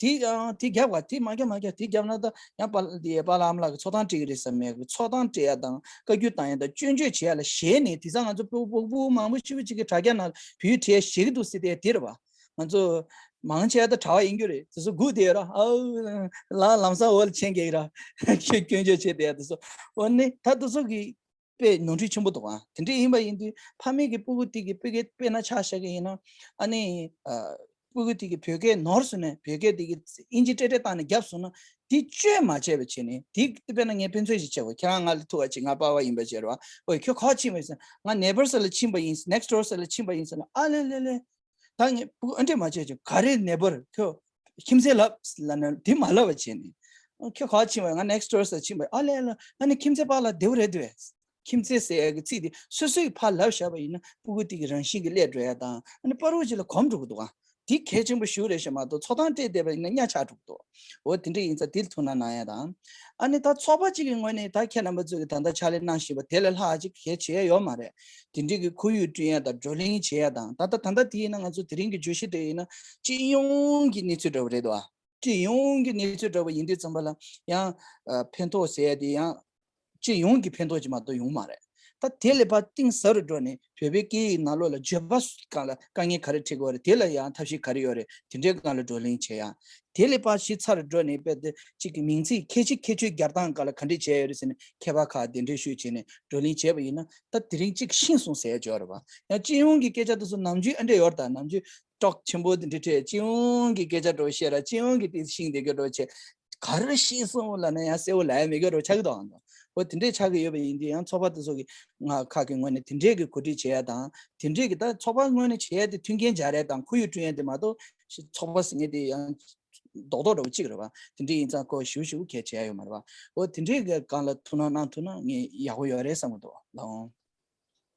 དེ་ཨ་དེ་རྒྱབ་ག་དེ་མ་རྒྱབ་མ་རྒྱབ། དེ་རྒྱབ་ན་ད་ཡང་པཱ་དེ་པཱ་ལགས་ཨ་མ་ལགས་ཀྱིས་ཚོགས་གཏམ་སྤྲད་ཀྱི་རེད་བསམ་མེད་གི། ཚོགས་གཏམ་སྤྲད་ཡ་དང་བཀའ་བཀྱོན་བཏང་ཡ་དང་སྐྱོན་བརྗོད་བྱེད་ཡ་ལ་ཞེད་ནས། དེང་སང་ང་ཚོ་སྤུ་སྤུ་སྤུ་གུ་མང་པོ་ཆེ་བོ་ཅིག་གིས་དྲ་རྒྱ་ནང་བོད་ཡིག་བྲིས་ཡ་ཞེད་ཀྱི་འདུག་ཟེར་དེ་དེ་རེད་པ། ང་ཚོ་མང་ཆེ་བ་ད་གྲྭ་པ་ཡིན་རྒྱུ་རེད། དེ་ཚོ་སྒུག་བསྡད་ཡོད་ར། ཨའུ་ལ་ལམ་སང་འོག་ལ་ཕྱིན་གྱི་ར། སྐྱོན་བརྗོད་བྱེད་བསྡད་ཡ་དེ་ཚོ། འོ་ནི་ད་དེ་ཚོ་གི་དཔེ་ནོར་འཁྲུལ་ཆེན་པོ་འདུག་ཨ། དེ་འདྲ་ཡིན་པ་ཡིན་དུས་ཕ་མེས་ཀྱི་སྤུ་གུ་དེ་གི་སྤུ་གུ་དཔེར་ན་ཆ་བཞག་གི་ཡིན་ན། ཨ་ནི་ཨ་སྤུ་གུ་དེ་གི་བོད་སྐད་ནོར་སོང་ནས། བོད་སྐད་དེ་གི་ཨིན་ཇི་ཏྲེ་ཏྲེ་བཏང་ནས་རྒྱབ་སོང་ན། དེ་བཅོས་མ་བྱས་པ་བྱས་ནས། དེ་དཔེར་ན་ངས་ཕན་ཚུན་ཞིག་བྱས་པ། ཁྱེད་རང་ང་ལ་ཐུག་པ་བྱས། ང་པ་ཕ་ཡིན་པ་བྱས་ར་བ། ཨོ་ཁྱོད་ག་པར་ཕྱིན་པ་ཡིན་ཟེར། ང་ནེ་བར་ས་ལ་ཕྱིན་པ་ཡིན། ནེག་སི་ཊི་ཌོར་ས་ལ་ཕྱིན་པ་ཡིན་ཟེར་ན། ཨ་ལེ་ལེ་ལེ། ད་ངས་སྤུ་གུ་ཨ་འདྲས་མ་བྱས་ཀྱང་ག་རེ་ནེ་བར་ཁྱོད་ཁྱིམ་མཚེས་ལབ་ལབ་ན་དེ་མ་ལབ་པ་བྱས་ནས། ཁྱོད་ག་པར་ཕྱིན་པ། ང་ནེག་སི་ཊི་ཌོར་ས་ཕྱིན་པ། ཨ་ལས་ལ་ཨ་ནི་ཁྱིམ་མཚེས་པ་ལ་བདེ་བོ་རེད་འདུག་བས། ཁྱིམ་མཚེས་ཟེར་ཡ་གི་ཚིག་དེ་སོ་སོས་ཕར་ལབ་བཞག་པ་ཡིན་ན་སྤུ་གུ་དེ་གི་རང་བཞིན་གྱིས་སླེབས་འགྲོ་ཡ་དང་། ཨ་ནི་པ་རུ་ཅིག་ལ་གོམས་འགྲོ་གི་འདུག་ག། དེ་གལ་ཆེན་པོ་ཞིག་རེད་ཤག་མ་གཏོགས། ཚོགས་གཏམ་སྤྲད་བསྡད་པ་ཡིན་ན་གཉའ་ཆག་འགྲོ་གི་འདུག། འོ་དེ་འདྲ་ཡིན་ཙང་དེ་ལ་ཐུགས་སྣང་གནང་ཡ་དང་། ཨ་ནི་ད་ཚོགས་པ་གཅིག་གི་ངོས་ནས་ད་ཁྱེད་རྣམ་པ་ཚོས་ཀྱི་ད་ལྟ་ཕྱག་ལས་གནང་བཞིན་པ་དེ་ལས་ལྷག་ཅིག་གལ་ཆེ་ཡ་ཡོད་མ་རེད། དེ་འདྲའི་གི་ཁོར་ཡུག་བསྐྲུན་ཡ་དང་བགྲོ་གླེང་བྱེད་ཡ་དང་། ད་ལྟ་ད་ལྟ་དེ་ཡིན་ན་ང་ཚོ་དེ་རིང་གི་བརྗོད་གཞི་དེ་ཡིན་ན་སྤྱི་ཡོངས་ཀྱི་གནས་ཚུལ་འདྲ་བོ་རེད་དོ། སྤྱི་ཡོངས་ཀྱི་གནས་ཚུལ་འདྲ་བོ་ཡིན་དུས་ཙམ་པ་ལ་ཡང་ཨ་ཕན་ཐོགས་ཟེར་ཡ་དེ་ཡང་སྤྱི་ཡོངས་ཀྱི་ཕན་ཐོགས་ཅིག་མ་གཏོགས་ཡོང་མ་རེད། ད་དེ་ལས་ཕར་གཏིང་ཟབ་རུ་འགྲོ་ནས་བོད་པའི་སྐད་ཡིག་ནང་ལོགས་ལ་བརྗོད་པ་སྒང་ལ་དཀའ་ངལ་ག་རེ་འཕྲད་ཀྱི་ཡོད་རེད། དེ་ལ་ཡང་ཐབས་ཤེས་ག་རེ་ཡོད་རེད། དེ་འདྲའི་སྒང་ལ་བགྲོ་གླེང་བྱེད་ཡ། དེ་ལས་ཕར་ཞིབ་ཚགས་རུ་འགྲོ་ནས་དཔེ་དེ་གཅིག་གི་མིང་ཚིག་ཁྱད་ཆོས་ཁྱད་ཆོས་རྒྱག་སྟངས་སྒང་ལ་ག་འདྲས་བྱས་ཡོད་རེད་ཟེར་ནས་མཁས་པ་ཁག་གདན་འདྲེན་ཞུས་བྱས་ནས་བགྲོ་གླེང་བྱས་པ་ཡིན་ན། ད་དེ་རིང་གཅིག་ཤེས་སོང་ཟེར་ཡ་ཅིག་ཡོད་རེད་པ། ཡང་སྤྱི་ཡོངས་ཀྱི་སྐད་ཆ་དེ་ཚོ་ནམ་རྒྱུན་ཨ་འདྲས་ཡོད་རེད། ད་ནམ་རྒྱུན་ཀྲོག་ཆེན་པོ་དེ་འདྲས་འཕྲད། སྤྱི་ཡོངས་ཀྱི་སྐད་ཆ་འདྲ་བོ་བཤད་ར། སྤྱི་ཡོངས་ཀྱི་དེ་ཤེས་བསྡད་རྒྱུ་འདྲ་བོ་བྱས། ག་རེ་ཤེས་སོང་ལབ་ན་ཡང་གསལ་བོ་ལབ་ཡ་མེད་རྒྱུ་འདྲ་བོ་ཆགས་ཀྱི་འདུག་ཨང་། འོ་དེ་འདྲས་ཆགས་ཀྱི་ཡོད་པ་ཡིན་དུས་ཡང་ཚོགས་པ་དེ་ཚོ་གི་ང་ཁག་གི་ངོས་ནས་དེ་འདྲས་ཀྱི་གོ་སྒྲིག་བྱེད་ཡ་དང་། དེ་འདྲས་ཀྱི་ད་ཚོགས་པ་ངོས་ནས་བྱེད་ཡ་དེ་མཐུན་རྐྱེན་སྦྱར་ཡ་དང་ཁོར་ཡུག་བསྐྲུན་ཡ་དེ་མ་གཏོགས། ཚོགས་པ་ཟེར་མཁན་དེ་ཡང་རྡོག་རྡོག་འདྲ་བོ་གཅིག་རེད་པ། དེ་འདྲས་ཡིན་ཙང་ཁོ་ཞེ་པོ་ཞེ་པོ་གལ་ཆེ་ཡ་ཡོད་མ་རེད་པ། འོ་དེ་འདྲས་ཀྱི་སྒང་ལ་ཐུགས་སྣང་གནང་ཐུབ་ན་ངས་ཡག་པོ་ཡོད་རེད་བསམ་གྱི་འདུག་ལགས་འོང་།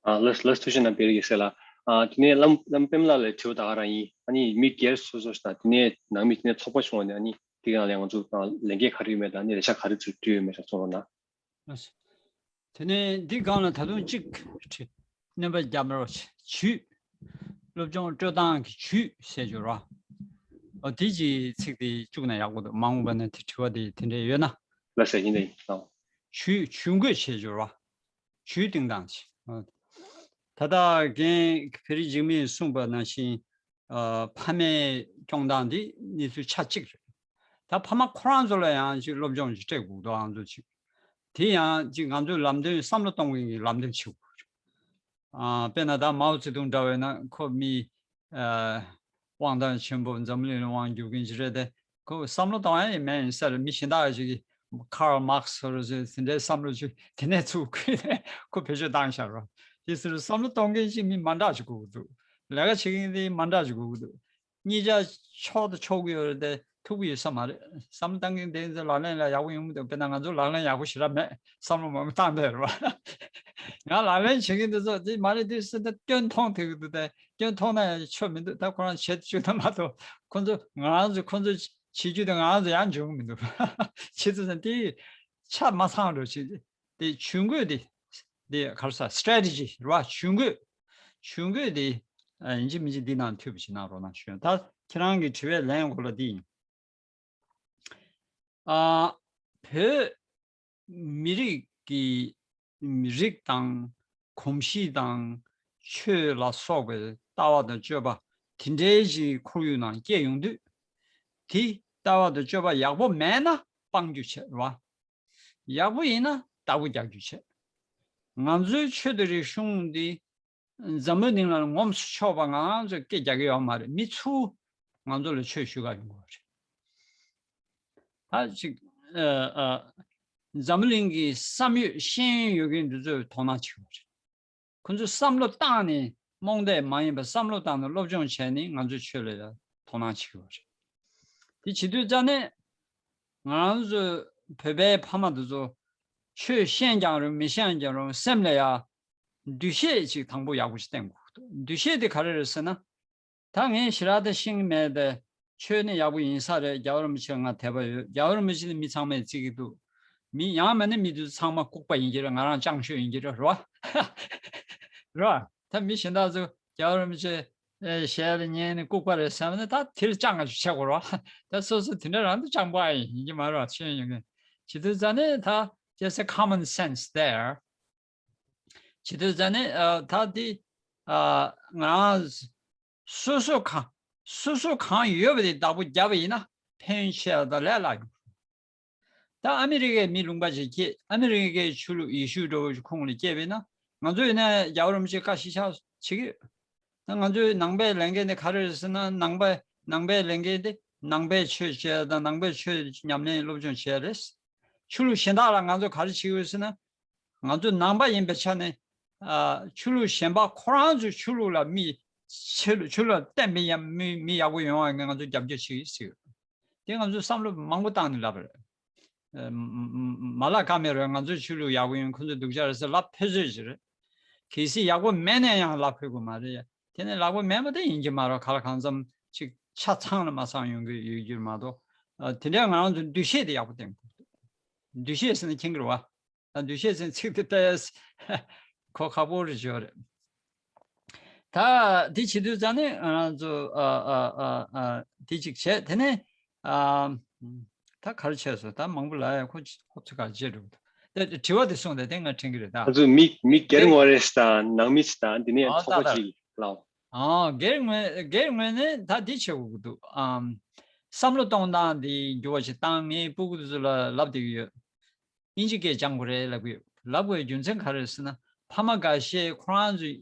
ཨ་ལགས་ལགས་ཐུགས་རྗེ་གནང་བེ་རི་ཡེ་སེ་ལགས། ཨ་དེ་ནས་བླམ་བླམ་པདྨ་ལགས་ལ་དྲི་བ་ད་ག་རང་ཡིན། ཨ་ནི་མི་སྒེར་སོ་སོ་ཞིག་དང་དེ་ནས་ནང་མི་དེ་ནས་ཚོགས་པ་བྱུང་བ་ནས་ཨ་ནི་དེ་ག་ལ་ང་ཚོ་ལས་འགན་ག་རེ་ཡོད་མེད་དང་ཨ་ནི་ལས་འཆར་ག་རེ་ཚུར་བསྐྲུན་ཡོད་མེད་ཞིག་གསུང་རོགས་གནང་། ལགས་སོ། དེ་ནས་འདི་སྒང་ལ་ད་དུང་གཅིག་དྲི། སྣོན་པ་རྒྱབ་རོགས་བྱེད། ཇུས། སློབ་སྦྱོང་སྤྲོད་སྟངས་ཀྱི་ཇུས་ཟེར་རྒྱུ་རོ། འོ་དེ་གྱི་ཚིག་དེ་བཅུག་ན་ཡག་པོ་འདུག། མ་འོངས་པ་ན་དེ་དྲི་བ་དེ་དེ་འདྲས་ཡོད་ན། ལགས་སོ། ཡིན་ད་ཡིན། ལགས། ཇུས་ཇུས་འགོད་བྱེད་རྒྱུ་རོ། ཇུས་བཏིང་སྟངས་བྱེད། ད་ལྟ་རྒན་བེ་རི་འཇིགས་མེད་གསུངས་པ་ནང་བཞིན། ཨ་ཕ་མའི་སྐྱོང་སྟངས་འདི་གནས་ཚུལ་ཆ་གཅིག་རེད། ད་ཕ་མ་ཁོ་རང་ཚོ་ལ་ཡང་ཅིག་སློབ་སྦྱོང་ཅིག་སྤྲད་དགོས་འདུག་ཨང་། ཚོ་ཅིག་དེ་ཡང་ཅིག་ང་ཚོའི་ལམ་སྟོན་བསམ་བློ་གཏོང་མཁན་གྱི་ལམ་སྟོན་བྱེད་དགོས། ཨ་དཔེར་ན་ད་མའོ་ཙེ་ཏུང་འདྲ་བས་ན་ཁོ་མི་ཨ་དབང་ཐང་ཆེན་པོ་འཛམ་གླིང་ལ་དབང་བསྒྱུར་མཁན་ཅིག་རེད་དེ། ཁོ་བསམ་བློ་གཏོང་ཡ་ཡིན་མིན་ཡིན་ས་རེད། མི་གཞན་དག་ཅིག་གིས་ཁཱརལ་མཱག་སི་ཟེར་རོ་ཟེར་དེ་འདྲའི་བསམ་བློ་ཅིག་དེ་ནས་ཚུར་ཁུར་ནས་ཁོ་བེད་སྤྱོད་བཏང་བཞག་རོ། དེ་ཟེར་བསམ་བློ་གཏོང་མཁན་ཅིག་མི་མ་འདྲ་ཅིག་དགོས་ཀྱི་འདུག། ལས་ཀ་བྱེད་མཁན་དེ་མ་འདྲ་ཅིག་དགོས་ཀྱི་འདུག། གཉིས་ཆ་ཕྱོགས་དང་ཕྱོགས་ཀྱི་ཡོད་རེད་དེ་ཐུག་གི་ཡོད་ས་མ་རེད། བསམ་བློ་བཏང་མཁན་དེ་ཚོ་ལག་ལེན་ལ་ཡག་པོ་ཡོང་གི་འདུག། དཔེར་ན་ང་ཚོ་ལག་ལེན་ཡག་པོ་ཞེ་དྲག་མེད། བསམ་བློ་མང་པོ་བཏང་བསྡད་རེད་བ། ང་ལག་ལེན་བྱེད་མཁན་དེ་ཚོ་དེ་མ་རེད་དེ་ཟེར་ན་སྐྱོན་མཐོང་ཐུབ་ཀྱི་འདུག་སྟེ། སྐྱོན་མཐོང་ན་ཡང་ཆོ་མི་འདུག། ད་ཁོ་རང་བྱེད་བཅུག་ན་མ་གཏོགས་ཁོ་ཚོ་ང་རང་ཚོ་ཁོ་ཚོ་བྱེད་རྒྱུ་དེ་ང་རང་ཚོ་ཡང་འཇོན་གི་མི་འདུག། བྱེད་ཚུལ་ཙམ་དེ་ཆ་མ་ཚང་རོགས་བྱེད། དེ་ཇུས་འགོད་དེ་དེ་ག་རེ་ཟ་སི་ཊེ་རེ་ཊི་ཇི་རེད་བ། ཇུས་འགོད། ཇུས་འགོད་དེ་ཡིན་གཅིག་མིན་གཅིག་འདི་ནང་འཐུས་པ་ཞིག་གནང་རོགས་གནང་ཞུ། ད་ཁྱེད་རང་གི་དྲི་བའི་ལན་གོ་ལ་འདི་ཡིན། ཨ་བོད་མི་རིགས་ཀྱི་རིགས་དང་གོམས་གཤིས་དང་ཆོས་ལ་སོགས་པའི་ལྟ་བ་དང་སྤྱོད་པ་དེ་འདྲའི་ཞིག་ཁོར་ཡུག་ནང་སྐྱེས་ཡོང་དུས། དེ་ལྟ་བ་དང་སྤྱོད་པ་ཡག་པོ་མེད་ན་སྤང་རྒྱུ་བྱེད་རོགས། ཡག་པོ་ཡིན་ན་བདག་པོ་རྒྱག་རྒྱུ་བྱེད། ང་ཚོའི་ཆོས་དང་རིག་གཞུང་འདི་འཛམ་བུ་གླིང་ལ་ངོམས་སུ་ཆོག་པ་ང་རང་ཚོས་སྐད་རྒྱག་གི་ཡོད་མ་རེད། མི་ཚུར་ང་ཚོ་ལ་ཆོས་ཞུ་ག་ཡོང་གི་ཡོད་རེད། ད་ཅིག་ཨ་ཨ་འཛམ་བུ་གླིང་གི་བསམ་ཡོད་ཤེས་ཡོན་ཡོད་མཁན་འདི་ཚོས་དོ་སྣང་བྱེད་ཀྱི་ཡོད་རེད། ཁོ་ཚོས་བསམ་བློ་བཏང་ནས་རྨོངས་དད་མ་ཡིན་པར་བསམ་བློ་བཏང་ནས་སློབ་སྦྱོང་བྱས་ནས་ང་ཚོའི་ཆོས་ལ་ཡང་དོ་སྣང་བྱེད་ཀྱི་ཡོད་རེད། དེ་བྱེད་དུས་ཙ་ནས་ང་རང་ཚོ་བོད་པའི་ཕ་མ་དེ་ཚོ་ཆོས་ཤེས་ཀྱང་རུང་མི་ཤེས་ཀྱང་རུང་སེམས་ལ་ཡང་འདུ་ཤེས་ཅིག་དང་པོ་ཡག་པོ་ཞིག་བསྟེན་དགོས་འདུག་འདུ་ཤེས་དེ་ག་རེ་རེད་ཟེར་ན། ད་ངས་ཞེ་དྲག་ད་ཤེས་ཀྱི་མེད་པས། ཆོས་ནི་ཡག་པོ་ཡིན་ས་རེད། རྒྱལ་བ་རིན་པོ་ཆེ་ལ་ང་དད་པ་ཡོད། རྒྱལ་བ་རིན་པོ་ཆེ་ནི་མི་ཚང་མས་བརྩི་གི་འདུག་མི་ཡང་མིན་ན་མི་དེ་ཚོ་ཚང་མ་ལྐུགས་པ་ཡིན་གྱི་རེད། ང་རང་སྤྱང་ཤོས་ཡིན་གྱི་རེད། རེད་བ། རེད་བ། ད་མི་གཞན་དག་ཚོ་རྒྱལ་བ་རིན་པོ་ཆེ་ཨེ་ཞལ་ལ་ཉན་ནས་ལྐུགས་པ་རེད་བསམ་ན་ད་དེ་ལ་སྤྱང་ང་ཞིག་བྱེད་དགོས་རེད་བ། ད་སོ་སོ་དེ་འདྲ་རང་དུ་སྤྱང་པོ་ཨ་ཡིན་ཡིན་གྱི་མ་རེད་བ། ཤེས་ཡོན་ཡོད་མཁན་བྱེད་དུས་ཙ་ནས་ད་just a common sense there། བྱེད་དུས་ཙ་ནས་ཨ་ད་དེ་ཨ་ང་རང་སོ་སོ་གང་སོ་སོ་གང་ཡོད་པ་དེ་བདག་པོ་བརྒྱབ་པ་ཡིན་ན་ཕན་ཡོན་ཆེ་བ་དང་ལས་སླ་ཡོང་། ད་ཨ་མི་རི་ཀའི་མི་ལུང་པ་ཞིག་སྐྱེས། ཨ་མི་རི་ཀའི་ཆོས་ལུགས་ཡེ་ཤུ་འདྲ་བོ་ཞིག་ཁོངས་ལ་སྐྱེས་པ་ཡིན་ན་ང་ཚོ་ཡིན་ན་རྒྱལ་བ་རིན་པོ་ཆེ་བཀའ་ཞིབ་ཆ་བྱེད་ཀྱི་ཡོད། ད་ང་ཚོའི་ནང་པའི་ལས་འགན་དེ་ག་རེ་རེད་ཟེར་ན། ནང་པའི་ནང་པའི་ལས་འགན་དེ་ནང་པའི་ཆོས་བྱས་དང་ནང་པའི་ཆོས་ཉམས་ལེན་སློབ་སྦྱོང་བྱས་རེད། ཆོས་ལུགས་གཞན་དག་ལ་ང་ཚོ་ག་རེ་བྱེད་ཀྱི་ཡོད་ཟེར་ན། ང་ཚོ་ནང་པ་ཡིན་པའི་ཆ་ནས་ཨ་ཆོས་ལུགས་གཞན་པ་ཁོ་རང་ཚོའི་ཆོས་ལུགས་ལ་མི་ཆོས་ལུགས་ཆོས་ལུགས་བསྟེན་པའི་ཡ་མི་མི་ཡག་པོ་ཡོང་བ་ང་ཚོ་རྒྱབ་སྐྱོར་བྱེད་ཀྱི་ཡོད་ཟེར་གྱི་ཡོད། དེ་ང་ཚོས་བསམ་བློ་མང་པོ་བཏང་ནས་ལབ་པ་རེད། ཨ་མ་མ་ལ་ཀ་མེད་རེད། ང་ཚོའི་ཆོས་ལུགས་ཡག་པོ་ཡོང་། ཁོ་ཚོས་སྡུག་ཅག་རེད་ཟེར་ལབ་ཕོད་ཚོད་ཅིག་རེད། གལ་སྲིད་ཡག་པོ་མེད་ན་ཡང་ལབ་ཕོད་དགོས་མ་རེད། དེ་ནས་ལག་པ་མེད་པ་དེ་ཡིན་གྱི་མ་རེད། ག་ལ་གང་འཚམ་ཅིག་ཆ་ཚང་ལ་མ་ཚང་ཡོང་གི་ཡོད་རྒྱུ་མ་གཏོགས། ཨ་དེ་འདྲའི་ང་རང་ཚོ་འདུ་ཤེས་དེ་ཡག་པོ་བསྟེན་དགོས། འདུ་ཤེས་ཟེར་ན་མཁྱེན་གྱི་རེད་བ། ད་འདུ་ཤེས་ཟེར་ཚིག་དེ་ལྟ་ཡ་གོ་ཁག་པོ་རེ་བྱོས་རེད། ད་དེ་བྱེད་དུས་ཙང་ནས་ང་རང་ཚོ་ཨ་ཨ་ཨ་ཨ་དེ་གཅིག་བྱས། དེ་ནས་ཨ་ད་ག་རེ་བྱས་སོང་། ད་མང་པོ་ལབ་ཡ་ཁོ་ཁོ་ཚོ་ག་རེ་བྱས་འགྲོ་གི་འདུག་དེ་དྲི་བ་དེ་གསུངས་ཏེ་དེ་ང་དྲན་གི་རེད་ད། ང་ཚོ་མི་མི་སྒེར་ངོས་རེ་དང་ནང་མི་དང་དེ་ནས་ཨ་ཚོགས་པ་ད་ད་ཅིག་ལའོ། ཨ་སྒེར་ངོས་སྒེར་ངོས་ནས་ད་འདི་བྱེད་དགོས་ཀྱི་འདུག་ཨམ་བསམ་བློ་གཏོང་སྟངས་འདི་འགྱུར་བ་ཞིག་བཏང་། ངའི་སྤུ་གུ་དེ་ཚོ་ལ་ལབ་བསྡད་ཀྱི་ཡོད། དབྱིན་ཇི་སྐད་སྦྱང་དགོས་རེད་ལབ་ཀྱི་ཡོད། ལབ་དགོས་རྒྱུ་མཚན་ག་རེ་རེད་ཟེར་ན། ཕ་མ་འགའ་ཤས་ཁོ་རང་ཚོས་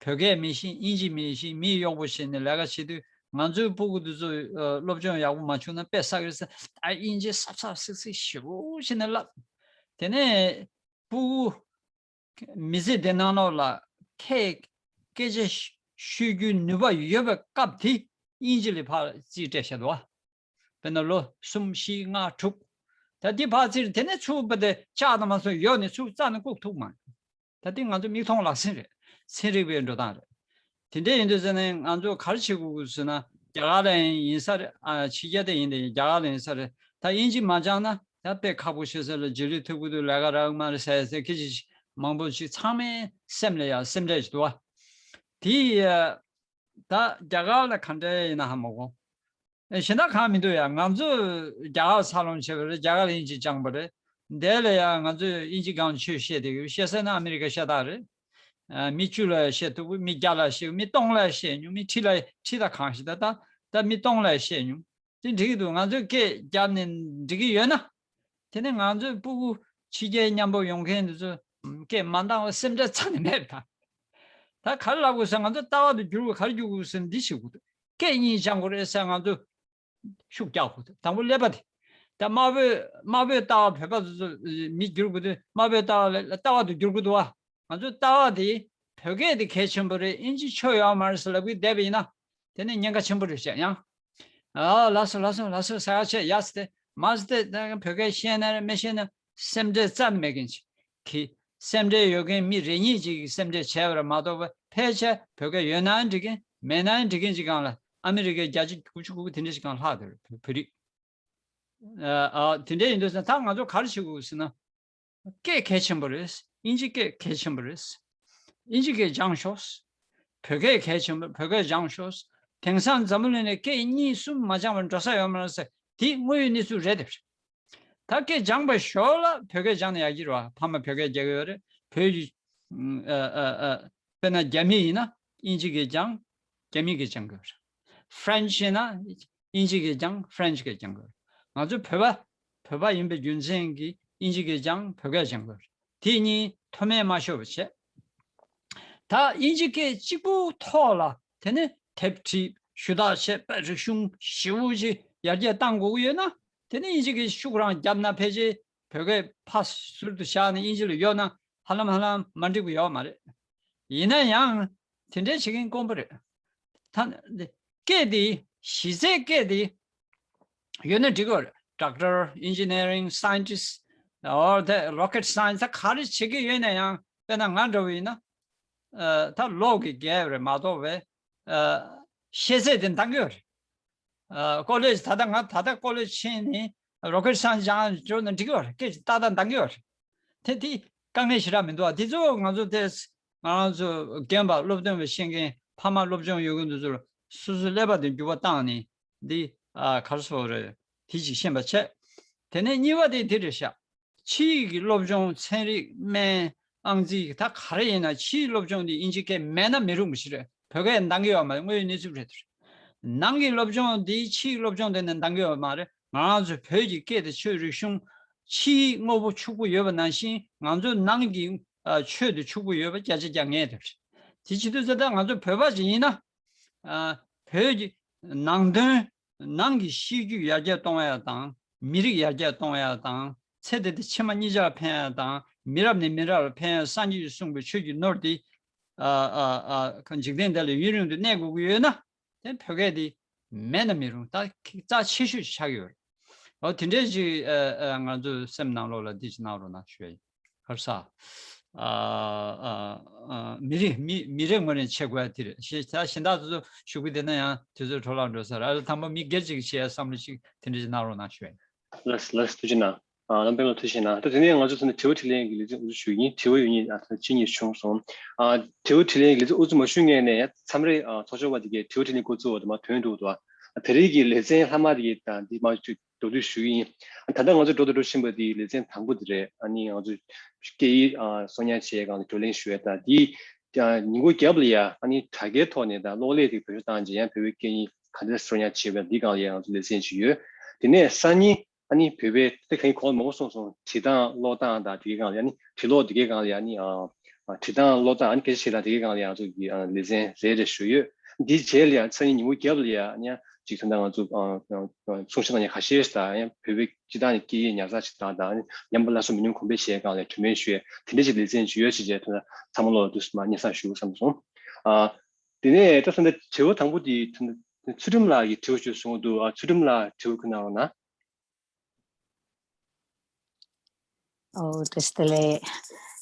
བོད་སྐད་མི་ཤེས། དབྱིན་ཇི་མི་ཤེས། མིའི་གཡོག་པོ་བྱས་ནས་ལས་ཀ་བྱེད་དུས་ང་ཚོའི་སྤུ་གུ་དེ་ཚོ་ཨ་སློབ་སྦྱོང་ཡག་པོ་མ་བྱུང་ན་དཔེ་བསགས་ཀྱི་རེད་ཟེར། ད་དབྱིན་ཇི་སབ་སབ་སིག་སིག་ཞེ་པོ་བྱས་ནས་ལབ། དེ་ནས་སྤུ་གུ་མི་ཚེ་འདི་ནང་ལོགས་ལ་ཁྱེད་སྐད་ཆ་ཤོད་རྒྱུའི་ནུས་པ་ཡོད་པའི་སྐབས་དེ་དབྱིན་ཇི་ལ་ཕར་རྩིས་སྤྲད་བཞག་འདུག་བ། དཔེར་ན་ལོ་གསུམ་བཞི་ལྔ་དྲུག་ད་འདི་ཕར་རྩིས། དེ་ནས་ཚུར་བ་དེ་ལྕགས་དང་མ་སོང་ཡོད་ནས་ཚུར་རྩ་ནས་བཀུག་ཐུབ་མ་རེད། ད་འདི་ང་ཚོ་མིག་མཐོང་ལག་ཟིན་རེད། ཚན་རིག་པའི་འགྲོ་སྟངས་རེད། དེ་འདྲ་ཡིན་དུས་ཟེར་ནས་ང་ཚོ་ག་རེ་བྱེད་དགོས་ཀྱི་ཟེར་ན། རྒྱ་གར་ལ་ཡིན་ས་རེད། ཨ་ཕྱི་རྒྱལ་དེ་ཡིན་དེ་རྒྱ་གར་ལ་ཡིན་ས་རེད། ད་དབྱིན་ཇི་མ་སྦྱངས་ན་ད་དཔེ་ཁག་པོ་ཤོར་ས་རེད། རྗེས་ལུས་ཐེབས་ཀྱི་འདུག་ལས་ཀ་རག་གི་མ་རེད་ཟེར་ཟེར་སྐད་ཆ་མང་པོ་ཞིག་ཚང་མའི་སེམས་ལ་ཡང་སེམས་ཁྲལ་ཞིག་འདུག་བ། དེ་ཡི་ད་རྒྱ་གར་ལ་ག་འདྲ་ཡིན་ན་ཧ་མ་གོ། ཨེ་གཞན་དག་གང་མི་འདུག་ཡ། ང་ཚོ་རྒྱ་གར་འཚར་ལོངས་བྱས་པ་རེད། རྒྱ་གར་ལ་དབྱིན་ཇི་སྦྱངས་པ་རེད། འདི་ལ་ཡ་ང་ཚོས་དབྱིན་ཇི་སྒང་ཆོས་བཤད་བསྡད་ཡོད། བཤད་ས་ན་ཨ་མི་རི་ཀ་ཤ་སྟག་རེད། ཨ་མི་བཅུ་ལ་བཤད་ཐུབ། མི་བརྒྱ་ལ་བཤད། མི་སྟོང་ལ་བཤད་མྱོང་། མི་ཁྲི་ལ་ཁྲི་དང་གང་ཞིག་ད་ད་ད་མི་སྟོང་ལ་བཤད་མྱོང་། དེ་འགྲིག་གི་འདུག་ང་ཚོས་སྐད་བརྒྱབ་ནས་འགྲིག་གི་ཡོད་ན། དེ་ནས་ང་ཚོའི་སྤུ་གུ་ཕྱི་རྒྱལ་མཉམ་པོ་ཡོང་མཁན་འདི་ཚོ་སྐད་མ་འདང་བ་སེམས་ཁྲལ་རྩ་ནས་མེད་པ། ད་ག་རེ་ལབ་དགོས་ཟེར། ང་ཚོ་ལྟ་བ་དེ་བསྒྱུར་དགོས། ག་རེ་བསྒྱུར་དགོས་ཟེར་ན་འདི་བྱེད་དགོས་འདུག་སྐད་གཉིས་སྦྱང་དགོས་རེད་ཟེར། ང་ཚོ་ཤུགས་རྒྱག་དགོས་འདུག་དང་པོ་ཀླད་པ་དེ། ད་དམར་པོའི་དམར་པོའི་ལྟ་བ་བོད་པ་ཚོ་མི་བསྒྱུར་དགོས་དུས་དམར་པོའི་ལྟ་བ་ལ་ལྟ་བ་དེ་བསྒྱུར་དགོས་འདུག་བ། ང་ཚོའི་ལྟ་བ་དེ་བོད་སྐད་དེ་གལ་ཆེན་པོ་རེད། དབྱིན་ཇི་ཆོ་ཡོད་མ་རེད་ཟེར་ལབ་གི་བསྡད་པ་ཡིན་ན། དེ་ནི་ཉེན་ཁ་ཆེན་པོ་རེད་བཤད་ཡང་། ཨ་ལགས་སོ་ལགས་སོ་ལགས་སོ་ཟེར་ཡག་བྱས་ཡ་ཟེར་ཏེ་མ་ཟེར་ཏེ་ད་བོད་སྐད་ཤེས་ན་རེད་མི་ཤེས་ན་སེམས་ཁྲལ་རྩ་ནས་མེད་མཁན་ཅིག་གིས་སེམས་ཁྲལ་ཡོད་མཁན་མི་རེ་གཉིས་ཅིག་གིས་སེམས་ཁྲལ་བྱས་པ་རེད་མ་གཏོགས་པ་ཕལ་ཆེར་བོད་སྐད་ཡོད་ནའང་འགྲིག་གིན་མེད་ནའང་འགྲིག་གིན་ཅིག་སྒང་ལ་ཨ་མི་རི་ཀའི་བརྒྱ་ཆ་དགུ་བཅུ་གོ་དགུ་དེ་འདྲ་ཞིག་སྒང་ལྷག་དེ་རེད་བོད་རིགས། ཨ་ཨ་དེ་འདྲ་ཡིན་དུས་ད་ང་ཚོ་ག་རེ་བྱེད་དགོས་ཟེར་ན། སྐད་གལ་ཆེན་པོ་རེད། དབྱིན་ཇི་སྐད་གལ་ཆེན་པོ་རེད། དབྱིན་ཇི་སྐད་སྦྱངས་ཤོག་བོད་སྐད་གལ་ཆེན་པོ། བོད་སྐད་སྦྱངས་ཤོག་དེང་སང་འཛམ་བུ་གླིང་ནས་སྐད་གཉིས་གསུམ་མ་སྦྱངས་པར་འགྲོ་ས་ཡོད་མ་རེད་ཟེར། དེ་དངོས་ཡོད་གནས་ཚུལ་རེད་དེ། ད་སྐད་སྦྱངས་པ་ཞོར་ལ་བོད་སྐད་སྦྱངས་ན་ཡག་གི་རེད་བ། ཕ་མ་བོད་སྐད་རྒྱག་གི་ཡོད་རེད། བོད་ཀྱི་ཨ་ཨ་ཨ་དཔེར་ན་རྒྱ་མི་ཡིན་ན་དབྱིན་ཇི་སྐད་སྦྱངས། རྒྱ་མི་སྐད་སྦྱང་དགོས་རེད། French་ཡིན་ན་ དབྱིན་ཇི་སྐད་སྦྱང་། French་སྐད་སྦྱང་དགོས། ང་ཚོ་བོད་པ་བོད་པ་ཡིན་པའི་རྒྱུ་མཚན་གྱིས་དབྱིན་ཇི་སྐད་སྦྱང་། བོད་སྐད་སྦྱང་དགོས། དེ་གཉིས་མཐོ་དམན་མ་ཤོར་བ་བྱས། ད་དབྱིན་ཇི་སྐད་གཅིག་པུ་ཐོག་ལ་དེ་ནི་དེབ་བྲིས། ཞུ་དག་བྱས། རིག་གཞུང་ཞེ་པོ་ཅིག་ཡར་རྒྱས་གཏང་དགོས་ཀྱི་ཡོད་ན། དེ་ནི་དབྱིན་ཇི་སྐད་ཤུགས་རང་བརྒྱབ་ན། ཕལ་ཆེར་བོད་སྐད་ཕར་ཟུར་དུ་བཞག་ནས་དབྱིན་ཇི་ལ་གཡོལ་ན་ཧ་ལམ་ཧ་ལམ་མ་འགྲིག་པ་ཡོད་མ་རེད། ཡིན་ན་ཡང་དེ་འདྲའི་བྱེད་མཁན་དཀོན་པོ་རེད། ད་སྐད་དེ་གཞི་རྩའི་སྐད་དེ་ཡོད་ན་འགྲིག་གི་རེད། Doctor, engineering, scientist, or the rocket science ད་ག་རེ་བྱེད་ཀྱི་ཡོད་ན་ཡང་། དཔེར་ན་ང་འདྲ་བོ་ཡིན་ན། ཨ། ད་ལོག་གི་རྒྱལ་རེད་མ་གཏོགས་པའི། ཨ། ཤེས་ཚད་དེ་འདང་གི་ཡོད་རེད། ཨ། ཀོ་ལེཇ་ད་ལྟ་ང་ད་ལྟ་ཀོ་ལེཇ་ཕྱིན་ནས་རོ་ཀེཊ་སའེན་སི་སྦྱང་འགྲོ་ན་འགྲིག་གི་ཡོད་རེད། སྐད་ཆ་ཏག་ཏག་འདང་གི་ཡོད་རེད། དེ་དེ་དཀའ་ངལ་ཞེ་དྲག་མི་འདུག་ཨ། དེ་ཚོ་ང་ཚོ་དེ་ང་རང་ཚོ་རྒན་པ་སློབ་སྟོན་པ་ཤེས་མཁན། ཕ་མ་སློབ་སྦྱོང་ཡོད་མཁན་དེ་ཚོར་སོ་སོའི་ཀླད་པ་དེ་འགྱུར་བ་བཏང་ནས། འདི། ཨ། ག་རེ་ཟེར་དགོས་རེད། དེ་ཅིག་ཤེས་པ་བྱས། དེ་ནས་གཉིས་པ་དེ་དེ་རེད་ཤག་ཕྱི་ཡི་གི་སློབ་སྦྱོང་། ཚན་རིག་སྨན། ཨང་རྩིས། ད་ག་རེ་ཡིན་ན་ཕྱིའི་སློབ་སྦྱོང་འདི་དབྱིན་ཇི་སྐད་མེད་ན་མི་རུང་བ་ཞིག་རེད། བོད་སྐད་འདང་གི་ཡོད་མ་རེད། དངོས་ཡོད་གནས་ཚུལ་རེད། དེ་རེད། ནང་གི་སློབ་སྦྱོང་འདི་ཕྱིའི་སློབ་སྦྱོང་དེ་ནས་འདང་གི་ཡོད་མ་རེད། ང་རང་ཚོའི་བོད་ཀྱི་སྐད་དེ་ཆོས་རིག་གཞུང་ཕྱིའི་དངོས་པོ་ཕྱུག་པོ་ཡོད་པ་ནང་བཞིན་ང་ཚོའི་ནང་གི། ཨ། ཆོས་དེ་ཕྱུག་པོ་ཡོད་པ་བརྒྱ་ཆ་བརྒྱ་ངེས་རེད། དེ་བྱེད་དུས་ཙམ་ད་ང་ཚོ་བོད་པ་ཞིག་ཡིན་ན། ཨ། བོད་ཀྱི་ནང་དོན། ནང་གི་གཤིས་རྒྱུད་ཡར་རྒྱས་གཏོང་ཡ་དང་། མི་རིགས་ཡར་རྒྱས་གཏོང་ཡ་དང་། ཚེ་འདི་དང་ཕྱི་མ་གཉིས་ཆར་ཕན་ཡ་དང་། མི་རབས་ནས་མི་རབས་ལ་ཕན་ཡ། སངས་རྒྱས་ཀྱིས་གསུངས་པའི་ཆོས་ཀྱི་ནོར་དེ། ཨ། ཨ། ཨ། འཇིག་རྟེན་འདི་ལ་ཡུན་རིང་དུ་གནས་དགོས་ཀྱི་ཡོད་ན། དེ་བོད་སྐད་དེ་མེད་ན་མི་རུང་། ད་རྩ་ཆེ་ཤོས་ཤིག་ཆགས་ཀྱི་ཡོད་རེད། འོ། དེ་འདྲའི་ཅིག་ཨ། ཨ། ང་ཚོའི་སེམས་ནང་ལོགས་ལ་འདི་ཅིག་གནང་རོགས་གནང་ཞུ་ཡ་ཡིན། ཧར་ས། ཨ། ཨ། ཨ། མི་རེ་མི་མི་རེ་ངོས་ནས་བྱེད་དགོས་ཡ་དེ་རེད། ཞེས་ད་གཞན་དག་སོ་སོ་ཞུ་གི་བསྡད་ན་ཡང་དུས་ཚོད་འཕྲོ་བརླག་འགྲོ་ས་རེད། ཨ། དང་པོ་མི་སྒེར་གཅིག་གིས་བྱེད་ཡ་བསམ་བློ་གཅིག་དེ་འདྲ་ཅིག་གནང་རོགས་གནང་ཞུ་ཡ་ཡིན། ལགས་ལགས། ཐུགས་རྗེ་གནང་། ཨ། ལམ་སྤེན་ལགས་ཐུགས་རྗེ་གནང་། ད་དེ་ནས་ང་ཚོ་ཚོ་ནས་དྲི་བ་དྲིས་ལན་གྱི་ལེ་ཚན་འུ་ཚོ་ཞུ་གི་ཡིན། དྲི་བ་ཡོད་ཉིད། ཨ། ད་གཅིག་གཉིས་བྱུང་སོང་། ཨ། དྲི་བ་དྲིས་ལན་གྱི་ལེ་ཚན་འུ་ཚོ་མ་ཞུ་སྔོན་ནས་མཚམས་རེ། ཨ། ཚོགས་ཞུགས་པ་དེ་གས་དྲི་བ་དྲིས་ལན་འགོ་བཙུགས་པ་དེ་མར་ཐོན་འདུག་འདུག་ཨ། དེ་རིང་གི་ལེ་ཚན་ལྷག་མ་དེ་གས་ད་འདི་མར་མདོར་བསྡུས་ཞུ་གི་ཡིན། ད་ལྟ་ང་ཚོ་འགྲོ་དང་འགྲོ་བཞིན་པ་དེའི་ལེ་ཚན་དང་པོ་དེ་རེད། ཨ་ནི་ང་ཚོ་སྐད་ཡིག་ཨ་གསོག་ཉར་བྱེད་སྒང་ལ་བགྲོ་གླེང་ཞུ་ཡས་དང་། དེའི་ཉིན་གུང་རྒྱབ་ལ་ཡ་ཨ་ནི་དྲ་རྒྱའི་ཐོག་ནས་ད་གློག་ཀླད་དེ་བེད་སྤྱོད་བཏང་རྗེས་ཡང་བོད་པའི་སྐད་ཡིག་ག་འདྲ་གསོག་ཉར་བྱེད་པ་འདི་སྒང་ལ་ཡ་ང་ཚོ་ལེ་ཚན་ཅིག་ཡོད། དེ་ནས་སང་ཉིན་ཨ་ནི་བོད་པའི་ད་གིན་གོང་ལ་མང་པོ་གསུངས་སོང་། བྲིས་སྟངས་ཀློག་སྟངས་དང་དེ་གའི་སྒང་ལ་ཡ། ཨ་ནི་བྲིས་ཀློག་དེ་གའི་སྒང་ལ་ཡ། ཨ་ནི་ཨ་བྲིས་སྟངས་ཀློག་སྟངས། ཨ་ནི་སྐད་ཆ་བཤད་སྟངས་དེ་གའི་སྒང་ལ་ཡ་ང་ཚོ་གི་ཨ་ལེ་ཚན་རེ་རེ་ཞུས་ཡོད། འདིའི་རྗེས་ལ་ཡང་སང་ཉིན་ཉིན་གུང་རྒྱབ་ལ་ཡང་ཡང་ཅིག་ད་ལྟ་ང་ཚོ་ཨ་ཨ་གསུང་བཤད་གནང་མཁན་ཁ་ཤས་དང་། ཡང་བོད་པའི་སྤྱིར་བཏང་གི་སྐད་ཡིག་ཉར་ཚགས་བྱེད་སྟངས་དང་། ཉམས་པ་སླར་གསོ་མི་ཉམས་གོང་འཕེལ་བྱེད་སྒང་ལ་གྲོས་མོལ་ཞུ་ཡས་དེ་འདྲ་ཅིག་ལེ་ཚན་ཅིག་ཡོད་ཟེར་བྱས། ད་ལྟ་ཚང་མ་ལོག་ལ་དུས་སུ་མར་སྙན་སེང་ཞུ་བསམ་སོང་། ཨ་དེ་ནས་ད་ད་ལྟ་དྲི་བ་དང་པོ་དེ་ད་ལྟ་ཚུལ་ཁྲིམས་ལགས་ཀྱིས་དྲི་བ་ཅིག་གསུངས་འདུག་ཨ་ཚུལ་ཁྲིམས་ལགས་དྲི་བ་ཁུར་གནང་རོགས་གནང་། ཨོ། བཀྲ་ཤིས་བདེ་ལེགས།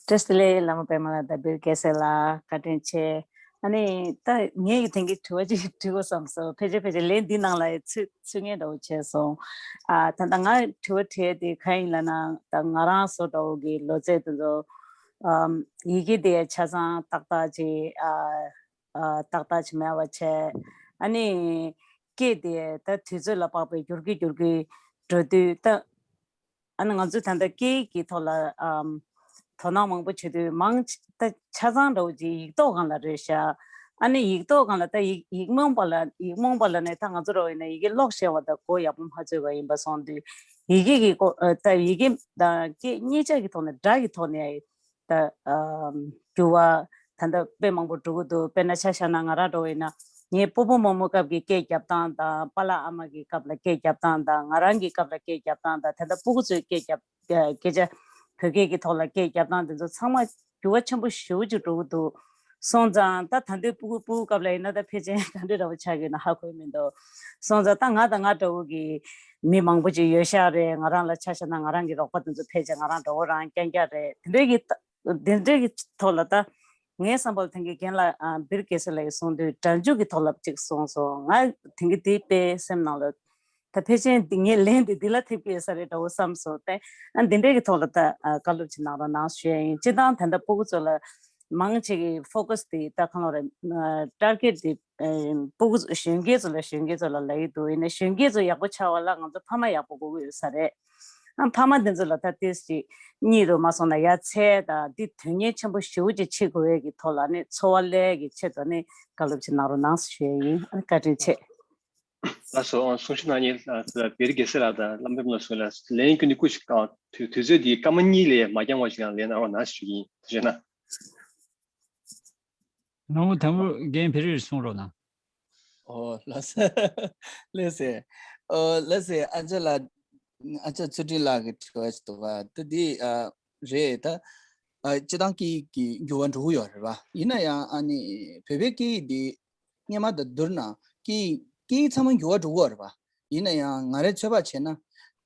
བཀྲ་ཤིས་བདེ་ལེགས། བླ་མ་པད་མ་ལགས་དང་བིར་སྐལ་སྲས་ལགས། བཀའ་དྲིན་ཆེ། ཨ་ནི་ད་ངས་ཀྱི་དེང་གི་དྲི་བ་ཅིག་དྲི་དགོས་བསམ་སོང་། ཕལ་ཆེར་ཕལ་ཆེར་ལན་འདི་ནང་ལ་ཚུད་ཚུད་མཁན་འདྲ་བོ་བྱས་སོང་། ཨ་ད་ལྟ་ང་དྲི་བ་དྲིས་དེ་གང་ཡིན་ལབ་ན། ད་ང་རང་ཚོ་འདྲ་བོ་གི་ལོ་ཚད་དེ་ཚོ་ཨམ་ཡི་གེ་དེ་ཆ་ཚང་ཏག་ཏག་ཅིག་ཨ་ཨ་ཏག་ཏག་ཅིག་མེད་པ་བྱས། ཨ་ནི་སྐད་དེ་ད་དུས་ཚོད་ལ་དཔག་པའི་འགྱུར་གྱི་འགྱུར་གྱི་འགྲོ་དུས། ད་ཨ་ནི་ང་ཚོས་ད་ལྟ་སྐད་ཡིག་གི་ཐོག་ལ་ཨམ་དོ་སྣང་མང་པོ་བྱེད་དུས། མང་ཆེ་ད་ཆ་ཚང་འདྲ་བོ་ཅིག་ཡིག་ཐོག་སྒང་ལ་རེད་ཤག་ཨ་ནི་ཡིག་ཐོག་སྒང་ལ་ད་ཡིག་ཡིག་རྨོངས་པ་ལ་ཡིག་རྨོངས་པ་ལབ་ནས་ད་ང་ཚོ་འདྲ་བོ་ཡིན་ན་ཡི་གེ་ཀློག་ཤེས་པ་དང་གོ་ཡག་པོ་མ་ཚོད་པ་ཡིན་པ་སོང་དུས། ཡི་གེ་གི་གོ་ཨ་ད་ཡི་གེ་དང་སྐད་གཉིས་ཆ་གི་ཐོག་ནས། སྒྲ་གི་ཐོག་ནས་ད་ཨམ་འགྱུར་བ་ད་ལྟ་དཔེ་མང་པོ་འགྲོ་གི་འདུག་དཔེར་ན་ཆ་བཞག་ན་ང་རང་འདྲ་བོ་ཡིན་ན། ངའི་སྤོ་བོ་རྨོ་མོ་སྐབས་ཀྱི་སྐད་རྒྱབ་སྟངས་དང་། པཱ་ལགས་ཨ་མ་གི་སྐབས་ལ་སྐད་རྒྱབ་སྟངས་དང་། ང་རང་གི་སྐབས་ལ་སྐད་རྒྱབ་སྟངས་དང་། ད་ལྟ་སྤུ་གུ་ཚོའི་སྐད་རྒྱབ་སྐད་ཆ་བོད་སྐད་ཀྱི་ཐོག་ལ་སྐད་རྒྱབ་སྟངས་དེ་ཚོ་ཚང་མ་འགྱུར་བ་ཆེན་པོ་ཞེ་པོ་ཅིག་འགྲོ་གི་འདུག་སོང་ཙང་ད་ད་ལྟའི་སྤུ་གུ་སྤུ་གུ་སྐབས་ལ་ཡིན་ན་ད་ཕལ་ཆེར་ག་འདྲ་འདྲ་བོ་ཆགས་ཀྱི་ཡོད་ན་ཧ་གོ་མི་འདུག་སོང་ཙང་ད་ང་དང་ང་འདྲ་བོ་གི་མི་མང་པོ་ཅིག་ཡོད་ཤག་རེད། ང་རང་ལ་ཆ་བཞག་ན་ང་རང་གི་རོགས་པ་དེ་ཚོ་ཕལ་ཆེར་ང་རང་འདྲ་བོ་རང་རྐྱང་རྐྱང་རེད། དེ་འདྲའི་གི་དེ་འདྲའི་གི་ཐོག་ལ་ད་ངའི་བསམ་པར་དེང་གི་རྒན་ལགས་ཨ་བིར་སྐལ་སྲས་ལགས་ཀྱིས་གསུངས་དུས་སྒྲ་འཇུག་གི་ཐོག་ལ་ཅིག་གསུངས་སོང་། ང་དེང་གི་དེ་དཔེ་སེམས་ནང་ལ་ད་ཕལ་ཆེར་འདི་ངའི་ལན་དེ་འདི་ལ་ཐེབས་ཀྱི་ཡོད་ས་རེད་འདྲ་བོ་བསམ་སོང་སྟེ། ཨ་འདི་འདྲའི་གི་ཐོག་ལ་ད་ཨ་བཀའ་སློབ་ཅིག་གནང་རོགས་གནང་ཞུ་ཡ་ཡིན། སྤྱིར་བཏང་ད་ལྟ་སྤུ་གུ་ཚོ་ལ་མང་ཆེ་གི་ཕོ་ཀ་སི་དེ་ད་གང་ལབ་རེད། ཨ་ཊར་གེཊ་དེ་ཨ་སྤུ་གུ་ཚོ་གཞོན་སྐྱེས་ཚོ་ལ་གཞོན་སྐྱེས་ཚོ་ལ་ལབ་ཀྱི་འདུག་ཡིན་ནའི་གཞོན་སྐྱེས་ཚོ་ཡག་པོ་ཆགས་པ་ལ་ང་ཚོ་ཕ་མ་ཡག་པོ་དགོས་ཀྱི་ཡོད་ས་རེད། ཨ་ཕ་མ་དེ་ཚོ་ལ་ད་ཏོག་ཙམ་གཉིད་དུ་མ་སོང་ན་ཡ་འཚོལ་དང་། འདི་དོན་གཉེར་ཆེན་པོ་ཞེ་པོ་ཅིག་བྱེད་དགོས་ཡས་ཀྱི་ཐོག་ལ་ནི་འཚོ་བ་ལས་ཀྱི་ཆེད་དུ་ནི་བཀའ་སློབ་ཅིག་གནང་རོགས་གནང་ཞུ་ཡས་ཡིན། ཨ་བཀའ་དྲིན་ཆེ། ལགས་སོ། གསུང་བཤད་གནང་མཁན་བེ་རི་རྒྱལ་མཚན་ལགས་དང་བླམ་དཔལ་མོ་ལགས་སུ་ལ་ལན་སྐྱོན་དེ་སྐུ་ཞིག་དུས་ཚོད་འདི་སྐར་མ་གཉིས་ལས་མ་འགྱངས་པ་ཞིག་ལ་ལན་གནང་རོགས་གནང་ཞུ་གི་ཡིན། ཐུགས་རྗེ་གནང་། ནོར་བུ་དམ་བུ་རྒན་བེ་རིར་གསུང་རོགས་གནང་། ཨོ་ལགས་སེ། ལགས་སེ། ཨོ་ལགས་སེ། ཨ་ཅག་ལགས། ཨ་ཅག་ཚུལ་ཁྲིམས་ལགས་ཀྱི་དྲི་བ་ཞིག་འདུག་ག་ད་འདི་ཨ་རེད་ད། ཨ་སྤྱིར་བཏང་སྐད་ཡིག་གི་འགྱུར་བ་འགྲོ་གི་ཡོད་རེད་པ། ཡིན་ན་ཡང་ཨ་ནི་བོད་པའི་སྐད་ཡིག་འདི་སྔོན་མ་དང་བསྡུར་ན་སྐད་ཡིག་སྐད་ཡིག་ཚང་མ་འགྱུར་བ་འགྲོ་གི་ཡོད་རེད་པ། ཡིན་ན་ཡང་ང་རའི་ཚོད་དཔག་བྱས་ན་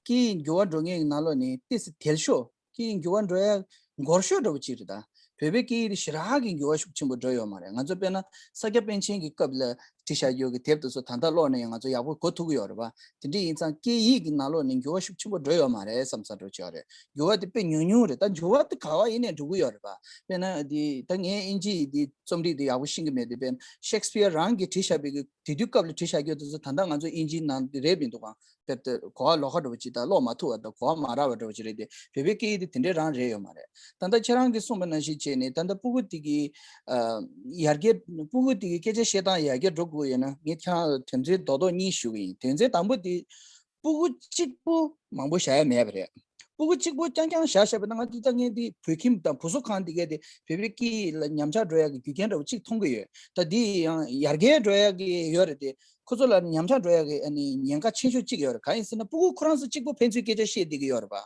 སྐད་ཡིག་འགྱུར་བ་འགྲོ་མཁན་གྱི་ནང་ལོགས་ནས་ཏོག་ཙམ་དལ་ཤོས། སྐད་ཡིག་འགྱུར་བ་འགྲོ་ཡ་འགོར་ཤོས་འདྲ་བོ་ཅིག་རེད་ད། བོད་པའི་སྐད་ཡིག་དེ་ཞེ་དྲག་གི་འགྱུར་བ་ཤུགས་ཆེན་པོ་འགྲོ་ཡོད་མ་རེད། ང་ཚོ་དཔེར་ན་ས་སྐྱ་པཎ་ཆེན་གྱི་སྐབས་ལ་བྲིས་བཞག་རྒྱུ་གི་དེབ་དེ་ཚོ་ད་ལྟ་ཀློག་ནས་ཡང་ང་ཚོ་ཡག་པོ་གོ་ཐུབ་ཀྱི་ཡོད་རེད་པ། དེ་འདྲ་ཡིན་ཙང་སྐད་ཡིག་གི་ནང་ལོགས་ནས་འགྱུར་བ་ཤུགས་ཆེན་པོ་འགྲོ་ཡོད་མ་རེད་བསམ་ས་འདྲ་བོ་ཅིག་ཡོད་རེད། འགྱུར་བ་དེ་དཔེ་ཉུང་ཉུང་རེད། ད་འགྱུར་བ་དེ་ག་བ་ཡིན་ནའི་འགྲོ་གི་ཡོད་རེད་པ། དཔེར་ན་དེ་ད་ངས་དབྱིན་ཇི་ཡི་དེ་རྩོམ་རིག་དེ་ཡག་པོ་ཤེས་ཀྱི་མེད་དེ། དཔེར་ན་ཤེག་སི་པི་ཡར་རང་གིས་བྲིས་བཞག་པའི་གི་དེ་དུས་སྐབས་ལ་བྲིས་བཞག་རྒྱུ་དེ་ཚོ་ད་ལྟ་ང་ཚོ་དབྱིན་ཇིའི་ནང་དེ་རེད་མི་འདུག་ག་དེབ་དེ་གོ་བ་ལོག་ཁ་འདྲ་བོ་ཅིག་དང་ཀློག་མ་ཐུབ་པ་དང་གོ་བ་མ་རག་པ་འདྲ་བོ་ཅིག་རེད་དེ། བོད་པའི་སྐད་ཡིག་དེ་དེ་འདྲའི་རང་རེད་ཡོད་མ་རེད། ད་ལྟ་ཁྱེད་རང་གིས་གསུངས་པ་ནང་བཞིན་བྱས་ནས་ད་ལྟ་སྤུ་གུ་དེ་གི་ཨ་ཡར་རྒྱས། སྤུ་གུ་དེ་གི་སྐད་ཆ་བཤད་སྟངས་ཡར་རྒྱས་འགྲོ་དགོས་ཡོད་ན་ངས་ཁྱེད་རང་ལ་དོན་ཚན་རྡོག་རྡོག་གཉིས་ཞུ་གི་ཡིན། དོན་ཚན་དང་པོ་དེ་སྤུ་གུ་གཅིག་པུ་མང་པོ་བཞག་ཡ་མེད་པ་རེད། སྤུ་གུ་གཅིག་པུ་རྐྱང་རྐྱང་བཞག་བཞག་པ་ན་ང་ཚོ་ད་ངས་འདི་བོད་ཁྱིམ་དང་བུ་གསོ་ཁང་འདི་གས་དེ་བོད་པའི་སྐད་ཡིག་ལ་ཉམས་ཆག་འགྲོ་ཡ་གི་རྒྱུ་རྐྱེན་འདྲ་བོ་གཅིག་མཐོང་གི་ཡོད། ད་འདི་ཡང་ཡར་རྒྱས་འགྲོ་ཡ་གི་ཡོད་རེད་དེ། ཁོ་ཚོ་ལ་ཉམས་ཆག་འགྲོ་ཡ་གི་ཨ་ནི་ཉེན་ཁ་ཆེ་ཤོས་གཅིག་ཡོད་རེད། གང་ཡིན་ཟེར་ན་སྤུ་གུ་ཁོ་རང་ཚོ་གཅིག་པུ་ཕན་ཚུན་སྐད་ཆ་བཤད་བསྡད་ཀྱི་ཡོད་རེད་པ།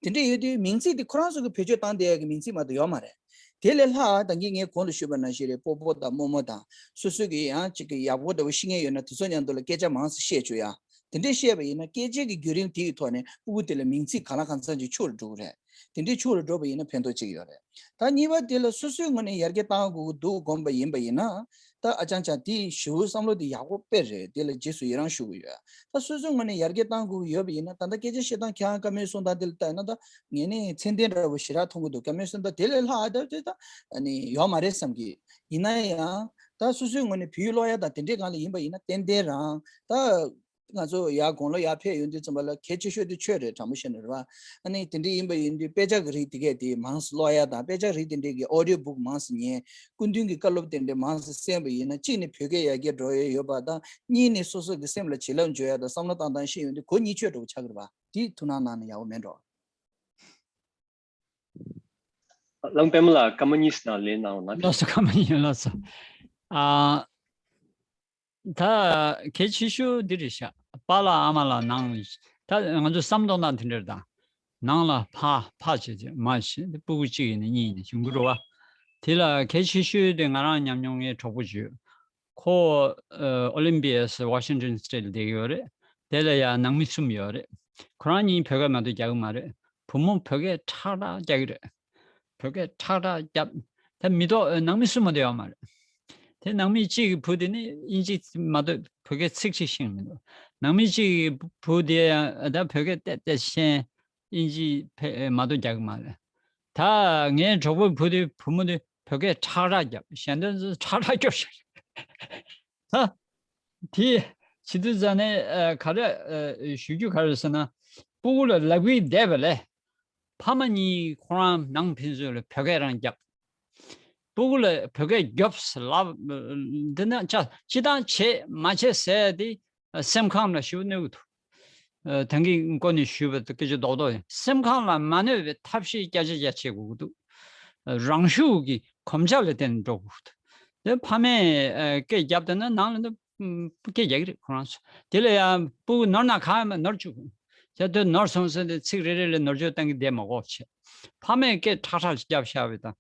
དེ་འདྲ་ཡོད་དུས་མིང་ཚིག་དེ་ཁོ་རང་ཚོ་གི་བེད་སྤྱོད་བཏང་བསྡད་ཡ་གི་མིང་ཚིག་མ་གཏོགས་ཡོད་མ་རེད། དེ་ལས་ལྷག་ད་གིན་ངས་གོང་དུ་ཞུས་པ་ནང་བཞིན་རེད། སྤོ་བོ་དང་རྨོ་མོ་དང་སོ་སོ་གི་ཡང་གཅིག་གི་ཡག་པོ་འདྲ་བོ་ཤེས་མཁན་ཡོད་ན་དེ་ཚོ་མཉམ་དུ་ལ་སྐད་ཆ་མང་ཙམ་བཤད་བཅུག་ཡ། དེ་འདྲས་བཤད་པ་ཡིན་ན་སྐད་ཆའི་གི་བརྒྱུད་རིམ་དེ་ཡི་ཐོག་ནས་སྤུ་གུ་དེ་ལ་མིང་ཚིག་གང་ལ་གང་འཚམ་ཅིག་ཕྱུག་རུ་འགྲོ་གི་རེད། དེ་འདྲའི་ཕྱུག་རུ་འགྲོ་བ་ཡིན་ན་ཕན་ཐོགས་ཅིག་ཡོད་རེད། ད་གཉིས་པ་དེ་ལ་སོ་སོའི་ངོས་ནས་ཡར་རྒྱས་བཏང་དགོས་ཀྱི་འདུག་དགོངས་པ་ཡིན་པ་ཡིན་ན། ད་ཨ་ཅང་ཅང་དེའི་ཞེ་པོ་བསམ་བློ་དེ་ཡག་པོ་དཔེ་རེད། དེ་ལ་རྗེས་སུ་ཡི་རང་ཞུ་གི་ཡོད། ད་སོ་སོའི་ངོས་ནས་ཡར་རྒྱས་བཏང་དགོས་ཀྱི་ཡོད་པ་ཡིན་ན་ད་ལྟ་སྐད་ཆ་བཤད་སྟངས་ཁྱེད་རང་བཀའ་མོལ་གསུང་སྟངས་དེ་ལ་ལྟ་ཡིན་ན་ད་ངས་ནི་ཚད་ལྡན་འདྲ་བོ་ཞེ་དྲག་མཐོང་གི་འདུག་བཀའ་མོལ་གསུང་སྟངས་དེ་ལས་ལྷག་ཨ་ད་དེ་ད་ཨ་ནི་ཡོད་མ་རེད་བསམ་གི། ཡིན་ན་ཡང་ད་སོ་སོའི་ངོས་ནས་བོད་ཡིག་ཀློག་ཡ་དང་དེ་འདྲའི་སྒང་ལ་ཡིན་པ་ཡིན་ན་ཏན་ཏན་རང་ད། ང་ཚོ་ཡར་དགུང་ལོ་ཡར་ཕེབས་ཡོང་དུས་ཙམ་པ་ལ་གལ་ཆེ་ཤོས་དེ་ཆོས་རེད། དྲང་པོ་བཤད་ན་རེད་བ། ཨ་ནི་དེ་འདྲ་ཡིན་པ་ཡིན་དུས་དཔེ་ཆ་གི་རིགས་དེ་གས་དེ་མང་ཙམ་ཀློག་ཡ་དང་དཔེ་ཆ་རིགས་དེ་འདྲས་ཀྱི་audio book མང་ཙམ་ཉན། སྐུ་མདུན་གྱི་བཀའ་སློབ་དེ་འདྲས་མང་ཙམ་གསན་པ་ཡིན་ན་གཅིག་ནི་བོད་སྐད་ཡར་རྒྱས་འགྲོ་ཡ་ཡོད་པ་དང་གཉིས་ནི་སོ་སོ་གི་སེམས་ལ་བྱིན་རླབས་འཇུག་ཡ་དང་བསམ་བློ་བཏང་སྟངས་ཤེས་ཡོང་དུས་གོ་གཉིས་ཆོད་འགྲོ་བ་ཆགས་ཀྱི་རེད་བ། དེ་ཐུགས་སྣང་གནང་ན་ཡག་པོ་མེད་འགྲོ། བླམ་པད་མ་ལགས་སྐར་མ་གཉིས་ནང་ལན་གནང་རོགས་གནང་། ལགས་སོ། སྐར་མ་གཉིས། ལགས་སོ། ཨ། ད་གལ་ཆེ་ཤོས་འདི་རེད་ཤག་པཱ་ལགས་ཨ་མ་ལགས་ནང་ད་ང་ཚོ་བསམ་བློ་གཏོང་སྟངས་དེ་འདྲ་རེད་ད། ནང་ལ་ཕ་ཕ་བྱས་བྱས་མ་བྱས་སྤུ་གུ་གཅིག་ཡིན་ན་གཉིས་ཡིན་ན་བྱུང་གི་རེད་བ། དེ་ལ་གལ་ཆེ་ཤོས་དེ་ང་རང་ཉམས་མྱོང་ངའི་གྲོགས་པོ་བརྗོད། ཁོ་ཨོ་ལིམ་པི་ཡ་ཝ་ཤིང་ཊོན་སི་ཊེཊ་ལ་བསྡད་ཀྱི་ཡོད་རེད། དེ་ལ་ཡང་ནང་མི་གསུམ་ཡོད་རེད། ཁོ་རང་གཉིས་བོད་སྐད་མ་གཏོགས་རྒྱག་གི་མ་རེད། བུ་མོ་བོད་སྐད་ཁྲག་ཁྲག་རྒྱག་གི་རེད། བོད་སྐད་ཁྲག་ཁྲག་རྒྱབ། ད་མི་ཐོག་ནང་མི་གསུམ་མ་གཏོགས་ཡོད་མ་རེད། དེ་ནང་མི་གཅིག་གི་བུ་དེ་ནི་དབྱིན་ཇི་མ་གཏོགས་བོད་སྐད་ཚིག་གཅིག་ཤེས་ཀྱི་མི་འདུག་ནང་མི་གཅིག་གི་བུ་དེ་ཡང་ད་བོད་སྐད་ཏད་ཏད་ཤེས། དབྱིན་ཇི་ཕལ་མ་གཏོགས་རྒྱག་གི་མ་རེད། ད་ངའི་གྲོགས་པོའི་བུ་དེ་བུ་མོ་དེ་བོད་སྐད་ཁྲག་ཁྲག་རྒྱབ། གཞན་དོན་ཚོ་ཁྲག་ཁྲག་སྐྱོར་བཞག་ད་དེ་བྱེད་དུས་ཙ་ནས་ག་རེ་ཞུ་རྒྱུ་ག་རེ་ཟེར་ན། སྤུ་གུ་ལ་ལབ་ཀྱི་བསྡད་པ་ལས། ཕ་མ་གཉིས་ཁོ་རང་ནང་ཕན་ཚུན་ལ་བོད་སྐད་རང་རྒྱབ། སྤུ་གུ་ལ་བོད་སྐད་རྒྱོབས་ལབ། འདི་ན་ཆ་སྤྱི་བཏང་བྱེད་མ་བྱེད་ཟེར་དེ་སེམས་ཁམས་ལ་ཞིབ་གནོད་ཀྱི་འདུག་ད་གིན་ཀོ་ནས་ཞུས་པ་དེ་སྐད་ཆ་རྡོག་རྡོག་ཡིན། སེམས་ཁམས་ལ་མ་གནོད་པའི་ཐབས་ཤེས་བརྒྱ་ཆ་བརྒྱ་བྱེད་དགོས་ཀྱི་འདུག་རང་ཤུགས་ཀྱི་གོམས་ཆགས་ལ་བརྟེན་ནས་འགྲོ་དགོས་ཀྱི་འདུག་དེ་ཕ་མས་སྐད་རྒྱབ་བསྡད་ན་ནང་ལ་འདི་སྐད་རྒྱག་གི་རེད་ཁོ་རང་ཚོ། དེ་ལ་ཡང་སྤུ་གུ་ནོར་ན་གང་ཡང་མེད་ནོར་བཅུག་ཡ་དེ་ནོར་སོང་ཟེར་ཏེ་ཚིག་རེ་རེ་ལ་ནོར་བཅོས་བཏང་གི་བསྡད་མ་དགོས་བྱས། ཕ་མས་སྐད་ཁྲག་ཁྲག་ཅིག་རྒྱབ་བཞག་པའི་ད་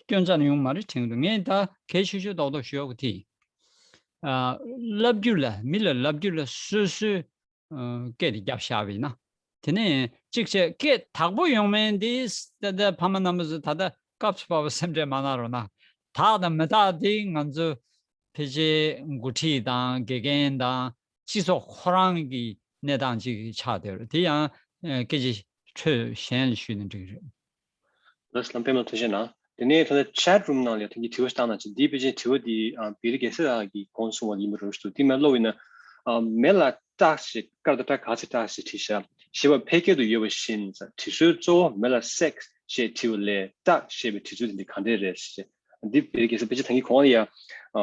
སྐྱོན་རྩ་ནས་ཡོང་མ་རེད་དྲན་གྱི་འདུག་ངས་ད་གལ་ཆེ་ཤོས་རྡོག་རྡོག་ཞུ་ཡག་གི་དེ་ཡིན། ཨ་ལབ་རྒྱུ་ལ་མི་ལ་ལབ་རྒྱུ་ལ་སོ་སོའི་ཨ་སྐད་དེ་རྒྱབ་བཞག་པ་ཡིན་ན། དེ་ནས་གཅིག་བྱས་སྐད་དག་པོ་ཡོང་མིན་དེ་ད་ལྟ་ཕ་མ་རྣམ་པ་ཚོ་ད་ལྟ་སྐབས་སུ་བབས་པ་སེམས་ཁྲལ་མ་གནང་རོགས་གནང་། དག་དང་མི་དག་དེ་ང་ཚོ་ཕལ་ཆེར་འགོ་ཁྲིད་དང་དགེ་རྒན་དང་སྤྱི་ཚོགས་ཁོ་རང་གི་གནས་སྟངས་ཅིག་ཆགས་བསྡད་ཡོད་རེད། དེ་ཡང་སྐད་ཆ་འཕྲོས་གཞན་ལ་ཞུས་ན་འགྲིག་གི་རེད། ལགས་སོ། བླམ་པད་མ་ལགས་ཐུགས་རྗེ་གནང་། དེ་ནས་ད་ལྟ་chat room ནང་ལ་ཐེངས་ཀྱི་དྲི་བ་ཞིག་བཏང་གནང་བྱུང་། འདིའི་ཕལ་ཆེར་དྲི་བ་འདི་བེ་རི་རྒྱལ་མཚན་ལགས་ཀྱིས་གོང་གསུངས་པ་ཡིན་པ་རེད་འདུག་དེ་མར་ཀློག་པ་ཡིན་ན། མེ་ལ་ཏག་ཞེས་ཀར་ཏ་ཏ་ག་ཚ་ཏ་ཞེས་བྲིས་ཤག་ཞེས་པ་ཕལ་སྐད་དུ་ཡོད་པ་བཞིན་བྲིས་སྲོལ་གཙོ་བོ་མེ་ལ་sex ཞེས་བྲིས་པ་ལས་ཏག་ཞེས་པའི་བྲིས་ཚུལ་དེ་འདི་གང་འདྲས་རེད་ཞེས། འདི་བེ་རི་རྒྱལ་མཚན་ཕལ་ཆེར་ད་གིན་གོང་ལ་ཡང་ ཨ་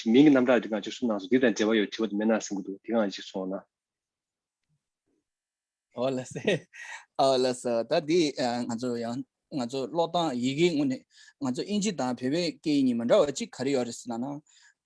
མིང་གི་རྣམ་གྲངས་དེ་གང་ཅིག་གསུངས་གནང་སོང་། དེ་དང་འབྲེལ་བ་ཡོད་དྲི་བ་དེ་མེད་ན་བསམ་གྱི་འདུག། དེ་གང་ཅིག་གསུངས་ན། ཨོ་ལགས་སེ། ཨོ་ལགས་སོ། ད་འདི་ཨ་ང་ཚོ་ཡང་ང་ཚོ་ཀློག་སྟངས་ཡི་གེའི་ངོས་ནས་ང་ཚོ་དབྱིན་ཇི་དང་བོད་པའི་སྐད་ཡིག་གཉིས་མི་འདྲ་བ་གཅིག་ག་རེ་ཡོད་རེད་ཟེར་ན་ན།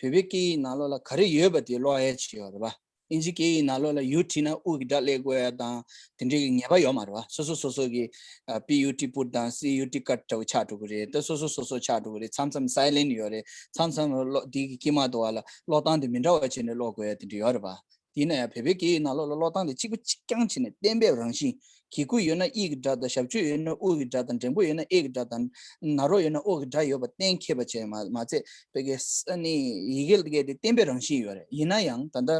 བོད་པའི་སྐད་ཡིག་ནང་ལོགས་ལ་ག་རེ་ཡོད་པ་དེ་ཀློག་ཡས་ཅིག་ཡོད་རེད་པ། དབྱིན་ཇི་སྐད་ཡིག་ནང་ལོགས་ལ་ཡུ་བྲིས་ན་དབུ་གི་སྒྲ་སླེབས་དགོས་ཡ་དང་དེ་འདྲའི་གི་ངེས་པ་ཡོད་མ་རེད་པ། སོ་སོ་སོ་སོ་གི་ཨ་པི་ཡུ་ཊི་པུཊ་དང་སི་ཡུ་ཊི་ཀཊ་འདྲ་བོ་ཆགས་འགྲོ་གི་རེད། ད་སོ་སོ་སོ་སོ་ཆགས་འགྲོ་གི་རེད། མཚམས་མཚམས་སའི་ལེན་ཊི་ཡོད་རེད། མཚམས་མཚམས་ཀློག་དེ་གི་དཀྱིལ་མ་དུ་བ་ལ་ཀློག་སྟངས་དེ་མི་འདྲ་བ་བྱས་ནས་ཀློག་དགོས་ཡ་དེ་འདྲ་ཡོད་རེད་པ། དེས་ན་ཡང་བོད་པའི་སྐད་ཡིག་ནང་ལོགས་ལ་ཀློག་སྟངས་དེ་གཅིག་པ་གཅིག་རྐྱང་བྱས་ནས་གཏན་འབེབས་རང་བཞིན། གི་གུ་ཡོད་ན་ཨི་གི་སྒྲ་དང་། ཞབས་ཀྱུ་ཡོད་ན་ཨུ་གི་སྒྲ་དང་། འགྲེང་བུ་ཡོད་ན་ཨེ་གི་སྒྲ་དང་། ན་རོ་ཡོད་ན་ཨོ་གི་སྒྲ་ཡོད་པ་གཏན་འཁེལ་བ་བྱས་མ་མ་ཚད་པའི་གི་ས་ནི་ཡི་གེ་དེ་གཏན་འབེབས་རང་བཞིན་ཡོད་རེད། ཡིན་ན་ཡང་ད་ལྟ་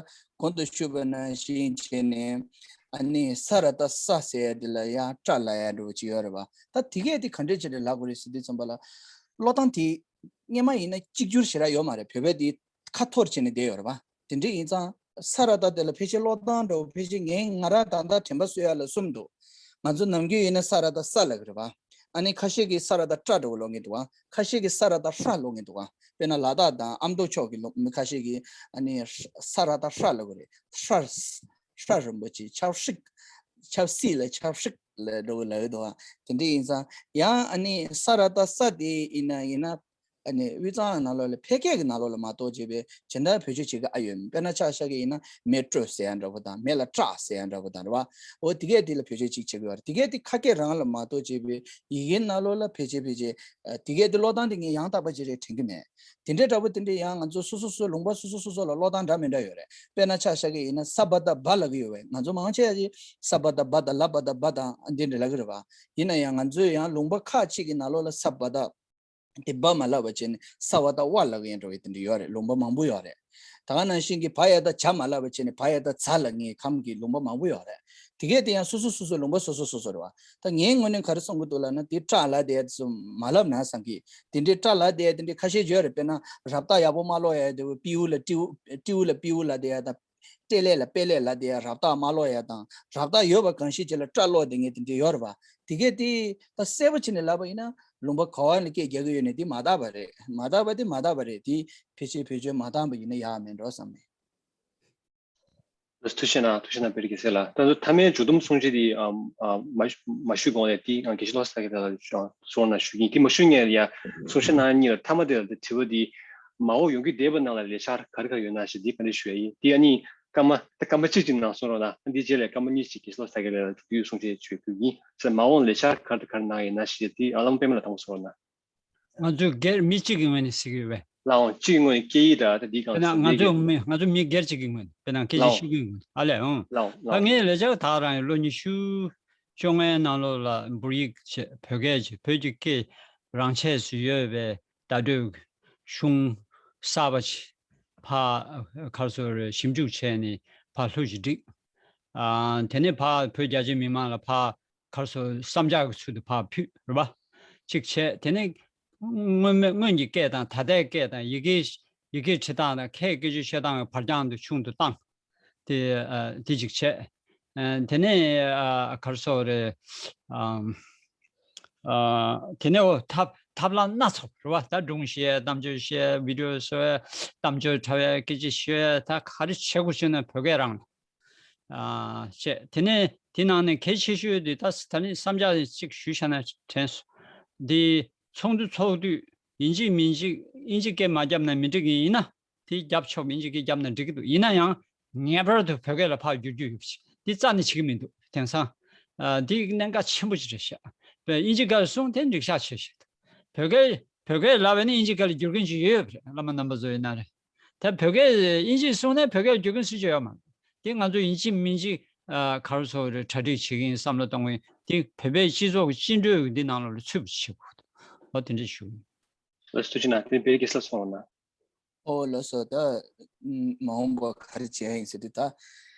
གོང་དུ་ཞུས་པ་ནང་བཞིན་བྱས་ནས་ཨ་ནི་ས་ར་བཏགས་སྲ་ཟེར་ཡ་དེ་ལ་ཡང་སྲྲ་ལབ་ཡ་འདྲ་བོ་ཅིག་ཡོད་རེད་པ། ད་དེ་གས་དེ་ག་འདྲས་བྱས་ནས་ལབ་དགོས་རེད་ཟེར་དུས་ཙམ་པ་ལ་ཀློག་སྟངས་དེ་སྔོན་མ་ཡིན་ན་གཅིག་གྱུར་ཞེ་དྲག་ཡོད་མ་རེད། བོད་པའི་དེ་ཁ་འཐོར་བྱས་ནས་བསྡད་ཡོད་རེད་པ། དེ་འདྲ་ཡིན་ཙང་ས་ར་བཏགས་དེ་ལ་ཕལ་ཆེར་ཀློག་སྟངས་འདྲ་བོ་ཕལ་ཆེར་ངས་ང་རང་ད་ལྟ་དྲན་པ་གསོ་ཡ་ལ་གསུམ་འདུག། ང་ཚོ་ནམ་རྒྱུན་ཡིན་ན་ས་ར་བཏགས་སྲ་ལབ་ཀྱི་རེད་པ། ཨ་ནི་ཁ་ཤས་ཀྱིས་ས་ར་བཏགས་སྲྲ་འདྲ་བོ་ཀློག་མཁན་འདུག་པ། ཁ་ཤས་ཀྱིས་ས་ར་བཏགས་སྲ་ཀློག་མཁན་འདུག་པ། དཔེར་ན་ལ་དྭགས་དང་ཨ་མདོ་ཕྱོགས་ཀྱི་ལོ་མི་ཁ་ཤས་ཀྱིས་ཨ་ནི་ས་ར་བཏགས་སྲ་ལབ་ཀྱི་རེད། སྲ་སྲ་རིན་པོ་ཆེ། ཆབ་ཧྲིག། ཆབ་སྲིད་ལ་ཆབ་ཧྲིག་ལབ་འདྲ་བོ་ལབ་ཀྱི་འདུག་པ། དེ་འདྲ་ཡིན་ཙང་ཡང་ཨ་ནི་ས་ར་བཏགས་སྲ་དེ་ཡིན་ན་ཡིན་ན། ཨ་ནི་དབུས་གཙང་ནང་ལོགས་ལ་ཕལ་སྐད་ཀྱི་ནང་ལོགས་ལ་མ་གཏོགས་བྱས་པའི་གཞན་དག་བེད་སྤྱོད་བྱེད་ཀྱི་ཨ་ཡོད་མེད། དཔེར་ན་ཆ་བཞག་གི་ཡིན་ན་མེ་དཀྲོལ་ཟེར་ཡ་འདྲ་པོ་དང་། མེ་ལ་སྐྲག་ཟེར་ཡ་འདྲ་པོ་དང་རེད་པ། འོ་དེ་གས་དེ་ལ་བེད་སྤྱོད་ཅིག་བྱེད་ཀྱི་ཡོད་རེད། དེ་གས་དེ་ཁ་སྐད་རང་ལ་མ་གཏོགས་བྱས་པའི་ཡི་གེ་ནང་ལོགས་ལ་ཕལ་ཆེར་ཕལ་ཆེར་ཨ་དེ་གས་དེ་ཀློག་སྟངས་དེ་ངས་ཡང་དག་པ་ཅིག་རེད་དྲན་གྱི་མེད། དེ་འདྲའི་འདྲ་པོ་དེ་འདྲའི་ཡང་ང་ཚོ་སོ་སོ་སོ་ལུང་པ་སོ་སོ་སོ་སོ་ལ་ཀློག་སྟངས་འདྲ་མི་འདྲ་ཡོད་རེད། དཔེར་ན་ཆ་བཞག་གི་ཡིན་ན་ས་བ་བཏགས་སྦ་ལབ་ཀྱི་ཡོད་པས། ང་ཚོ་མང་ཆེ་བ་ཞིག་ས་བ་བཏགས་སྦ་དང་ལ་བ་བཏགས་སྦ་དང་འདི་འདྲ་ལབ་ཀྱི་རེད་པ། ཡིན་ན་ཡང་ང་ཚོས་ཡང་ལུང་པ་ཁག་ཅིག་གི་ནང་ལོགས་ལ་ས་བ་བཏགས་དེ་སྦ་མ་ལབ་པ་བྱས་ནས་ས་བ་བཏགས་སྦ་ལབ་ཀྱི་ཡོད་འདྲ་བའི་དེ་འདྲ་ཡོད་རེད། ལུང་པ་མང་པོ་ཡོད་རེད། ད་ག་ནང་བཞིན་གྱི་བ་ཡ་བཏགས་བྱ་མ་ལབ་པ་བྱས་ནས་བ་ཡ་བཏགས་བྱ་ལབ་མཁན་ཁམས་ཀྱི་ལུང་པ་མང་པོ་ཡོད་རེད། དེ་གས་དེ་ཡང་སོ་སོ་སོ་སོ་ལུང་པ་སོ་སོ་སོ་སོ་རེད་པ། ད་ངའི་ངོས་ནས་ག་རེ་གསུང་གི་འདུག་ལབ་ན། དེ་སྐྲ་ལབ་བསྡད་ཡ་དེ་ཚོ་མ་ལབ་ན་བསམ་གི། དེ་འདྲའི་སྐྲ་ལབ་བསྡད་ཡ་དེ་འདྲའི་ཁ་ཤས་ཡོད་རེད། དཔེར་ན་རབ་རྟགས་ཡག་པོ་མ་ཀློག་ཡ་དེ་པིའུ་ལ་ཏིའུ། ཏིའུ་ལ་པིའུ་ལབ་བསྡད་ཡ་དང་། སྤྲེལ་ལད་ལ་དཔེ་ལད་ལབ་བསྡད་ཡ། རབ་རྟགས་མ་ཀློག་ཡ་དང་། རབ་རྟགས་ཡོད་པ་གང་ཤེས་ཅིག་ལ་སྐྲ་ཀློག་བསྡད་མཁན་དེ་འདྲ་ཡོད་རེད་པ། དེ་གས་དེ་ད་གསལ་པོ་བྱས་ནས་ལབ་པ་ཡིན་ན་ལུང་པ་ག་བ་ནས་སྐད་རྒྱག་གི་ཡོད་ནས་དེ་མ་དག་པ་རེད། མ་དག་པ་དེ་མ་དག་པ་རེད། དེ་ཕལ་ཆེར་བེད་སྤྱོད་མ་བཏང་པ་ཡིན་ན་ཡག་མེད་འགྲོ་བསམ་ནས། ཐུགས་རྗེ་གནང་། ཐུགས་རྗེ་གནང་བེ་རི་རྒྱལ་མཚན་ལགས། ད་མཐའ་མའི་མཇུག་སྡོམ་གསུང་བཤད་འདི་ཨམ་ཨ་མ་མ་ཞུས་གོང་ལ་དེ་ང་དགེ་བཤེས་བློ་བཟང་དགེ་ལགས་ལ་ཞུ་གསུང་གནང་ཞུ་གི་ཡིན། དེ་མ་ཞུས་སྔོན་ལ་ཡ་གསུང་བཤད་གནང་མཁན་གཉིས་ལ་མཐའ་མ་དེ་ལ་དྲི་བ་འདི། མ་འོངས་ཡོང་གི་བསྡད་པ་ནང་ལ་ལས་འཆར་ག་རེ་ག་རེ་ཡོད་ན་ཞེས་འདི་བཀའ་འདྲི་ཞུ་ཡ་ཡིན། དེ་ཨ་ནི་སྐར་མ་ད་སྐར་མ་གཅིག་ཅིག་ནང་གསུང་རོགས་གནང་། འདི་རྗེས་ལ་སྐར་མ་གཉིས་ཅིག་དགེ་བཤེས་བློ་བཟང་དགེ་ལགས་ལ་དྲི་རྒྱུའི་གསུང་བཤད་ཞུ་རྒྱུ་ཡིན། ཟེར་མ་འོངས་ལས་འཆར་ག་རེ་ག་རེ་གནང་ཡོད་ན་ཞེས་འདི་ཨ་ལམ་པད་མ་ལ་དང་པོ་གསུང་རོགས་གནང་། ང་ཚོས་སྒེར་མི་གཅིག་གི་ངོས་ནས་ཟེར་གྱི་ཡོད་པས། ལགས་འོང་། གཅིག་ངོས་སྐད་ཡིག་དང་ད་འདི་གང་དཔེར་ན་ང་ཚོ་མི་ང་ཚོ་མི་སྒེར་གཅིག་གི་ངོས་ནས། དཔེར་ན་སྐད་ཆ་ལགས་འོང་། བཤད་རྒྱུའི་ངོས་ནས། ཨ་ལས་འོང་། ལགས་འོང་། ད་ལགས་འོང་། ངས་ལས་འཆར་ད་རང་ཡང་ལོ་ཉི་ཤུ་བཅོ་ལྔའི་ནང་ལོགས་ལ་འབུར་ཡིག་བྱས། བོད་སྐད་བྱས། བོད་ཀྱི་སྐད་རང་ཆས་སུ་ཡོད་པའི་བརྡ་སྤྲོད་གཞུང་གསར་པ་ཅིག་ཕར་ག་རེ་ཟེར་རེད། ཞིབ་འཇུག་བྱས་ནས་ཕར་ལྷུག་ཅིག་བསྒྲིགས། ཨ་དེ་ནས་ཕར་བོད་རྒྱ་ཆེའི་མི་མང་ལ་ཕར་ག་རེ་ཟེར། བསམ་འཆར་གྱི་ཚུལ་དུ་ཕར་ཕུལ། རེད་པ། གཅིག་བྱས། དེ་ནས་སྔོན་མའི་སྔོན་གྱི་སྐད་དང་ད་ལྟའི་སྐད་དང་། ཡི་གེ་ཡི་གེ་བྲིས་སྟངས་དང་ཁ་སྐད་སྐད་ཆ་བཤད་སྟངས་ཀྱི་བར་རྐྱང་དེ་ཆུང་དུ་བཏང་། དེ་ཨ་དེ་གཅིག་བྱས། ཨ་དེ་ནས་ཨ་ག་རེ་ཟེར་རེད། ཨམ་ཨ་དེ་ནས་འོ་ཐབས་ཐབས་ལམ་སྣ་ཚོགས། རེད་པ། ད་སྒྲུང་བཤད། གཏམ་བརྗོད་བཤད། བི་ཌི་ཡོ་བཟོ་བའི། གཏམ་བརྗོད་འཁྲབ་པའི། སྐད་ཆ་བཤད། ད་ག་རེ་བྱེད་དགོས་བྱུང་ན་བོད་སྐད་རང་ལ། ཨ་བྱས། དེ་ནས་དེ་ནང་ནས་གལ་ཆེ་ཤོས་དེ་ད་ད་ནི་བསམ་འཆར་གཅིག་ཞུས་བཞག་ན་དྲན་སོང་། འདི་ཚོགས་འདུ་ཚོགས་དུས་ཡིན་གཅིག་མིན་གཅིག་དབྱིན་ཇི་སྐད་མ་བརྒྱབ་ན་མི་འགྲིག་གི་ཡིན་ན། དེ་རྒྱབ་ཆོག་པ། དབྱིན་ཇི་སྐད་བརྒྱབ་ན་འགྲིག་གི་འདུག། ཡིན་ན་ཡང་ངེས་པར་དུ་བོད་སྐད་ལ་ཕར་བསྒྱུར་རྒྱུ་ཡོད་པ་ཞིག། འདི་རྩ་ནས་བྱེད་ཀྱི་མི་འདུག། དེང་སང་ཨ་འདི་གནད་འགག་ཆེན་པོ་ཞིག་རེད་ཤག། དབྱིན་ཇི་སྐད་ལ་གསུངས་དེ་འགྲིག་ཤག་ཆེ་ཞིག། བོད་སྐད་བོད་སྐད་ལབ་པ་ནི་དབྱིན་ཇི་སྐད་ལ་བསྒྱུར་མཁན་ཅིག་ཡོད་ཡོད་པ་རེད། བླ་མ་རྣམ་པ་ཚོ་ཡིན་ན་རེད། ད་བོད་སྐད་དབྱིན་ཇི་གསུངས་ནས་བོད་སྐད་བསྒྱུར་མཁན་སུ་ཅིག་ཡོད་མ་རེད། དེ་ང་ཚོ་ཡིན་གཅིག་མིན་གཅིག་ཨ་ག་རེ་ཟེར་རེད། གྲ་སྒྲིག་བྱེད་ཀྱི་ཡིན། བསམ་བློ་གཏོང་གི་ཡིན། དེ་བོད་པའི་སྤྱི་ཚོགས་ཀྱི་བཅིངས་འགྲོལ་འདི་ནང་ལོགས་ལ་ཚུད་པ་བྱེད་དགོས་འདུག། འོ་དེ་འདྲ་ཞུ། ལགས་སོ། ཐུགས་རྗེ་གནང་། དེ་བེ་རི་རྒྱལ་མཚན་ལ་གསུང་རོགས་གནང་། ཨོ་ལགས་སོ། ད་ཨམ་མ་འོངས་པ་ག་རེ་བྱས་ཡིན་ཟེར་དུས། ད་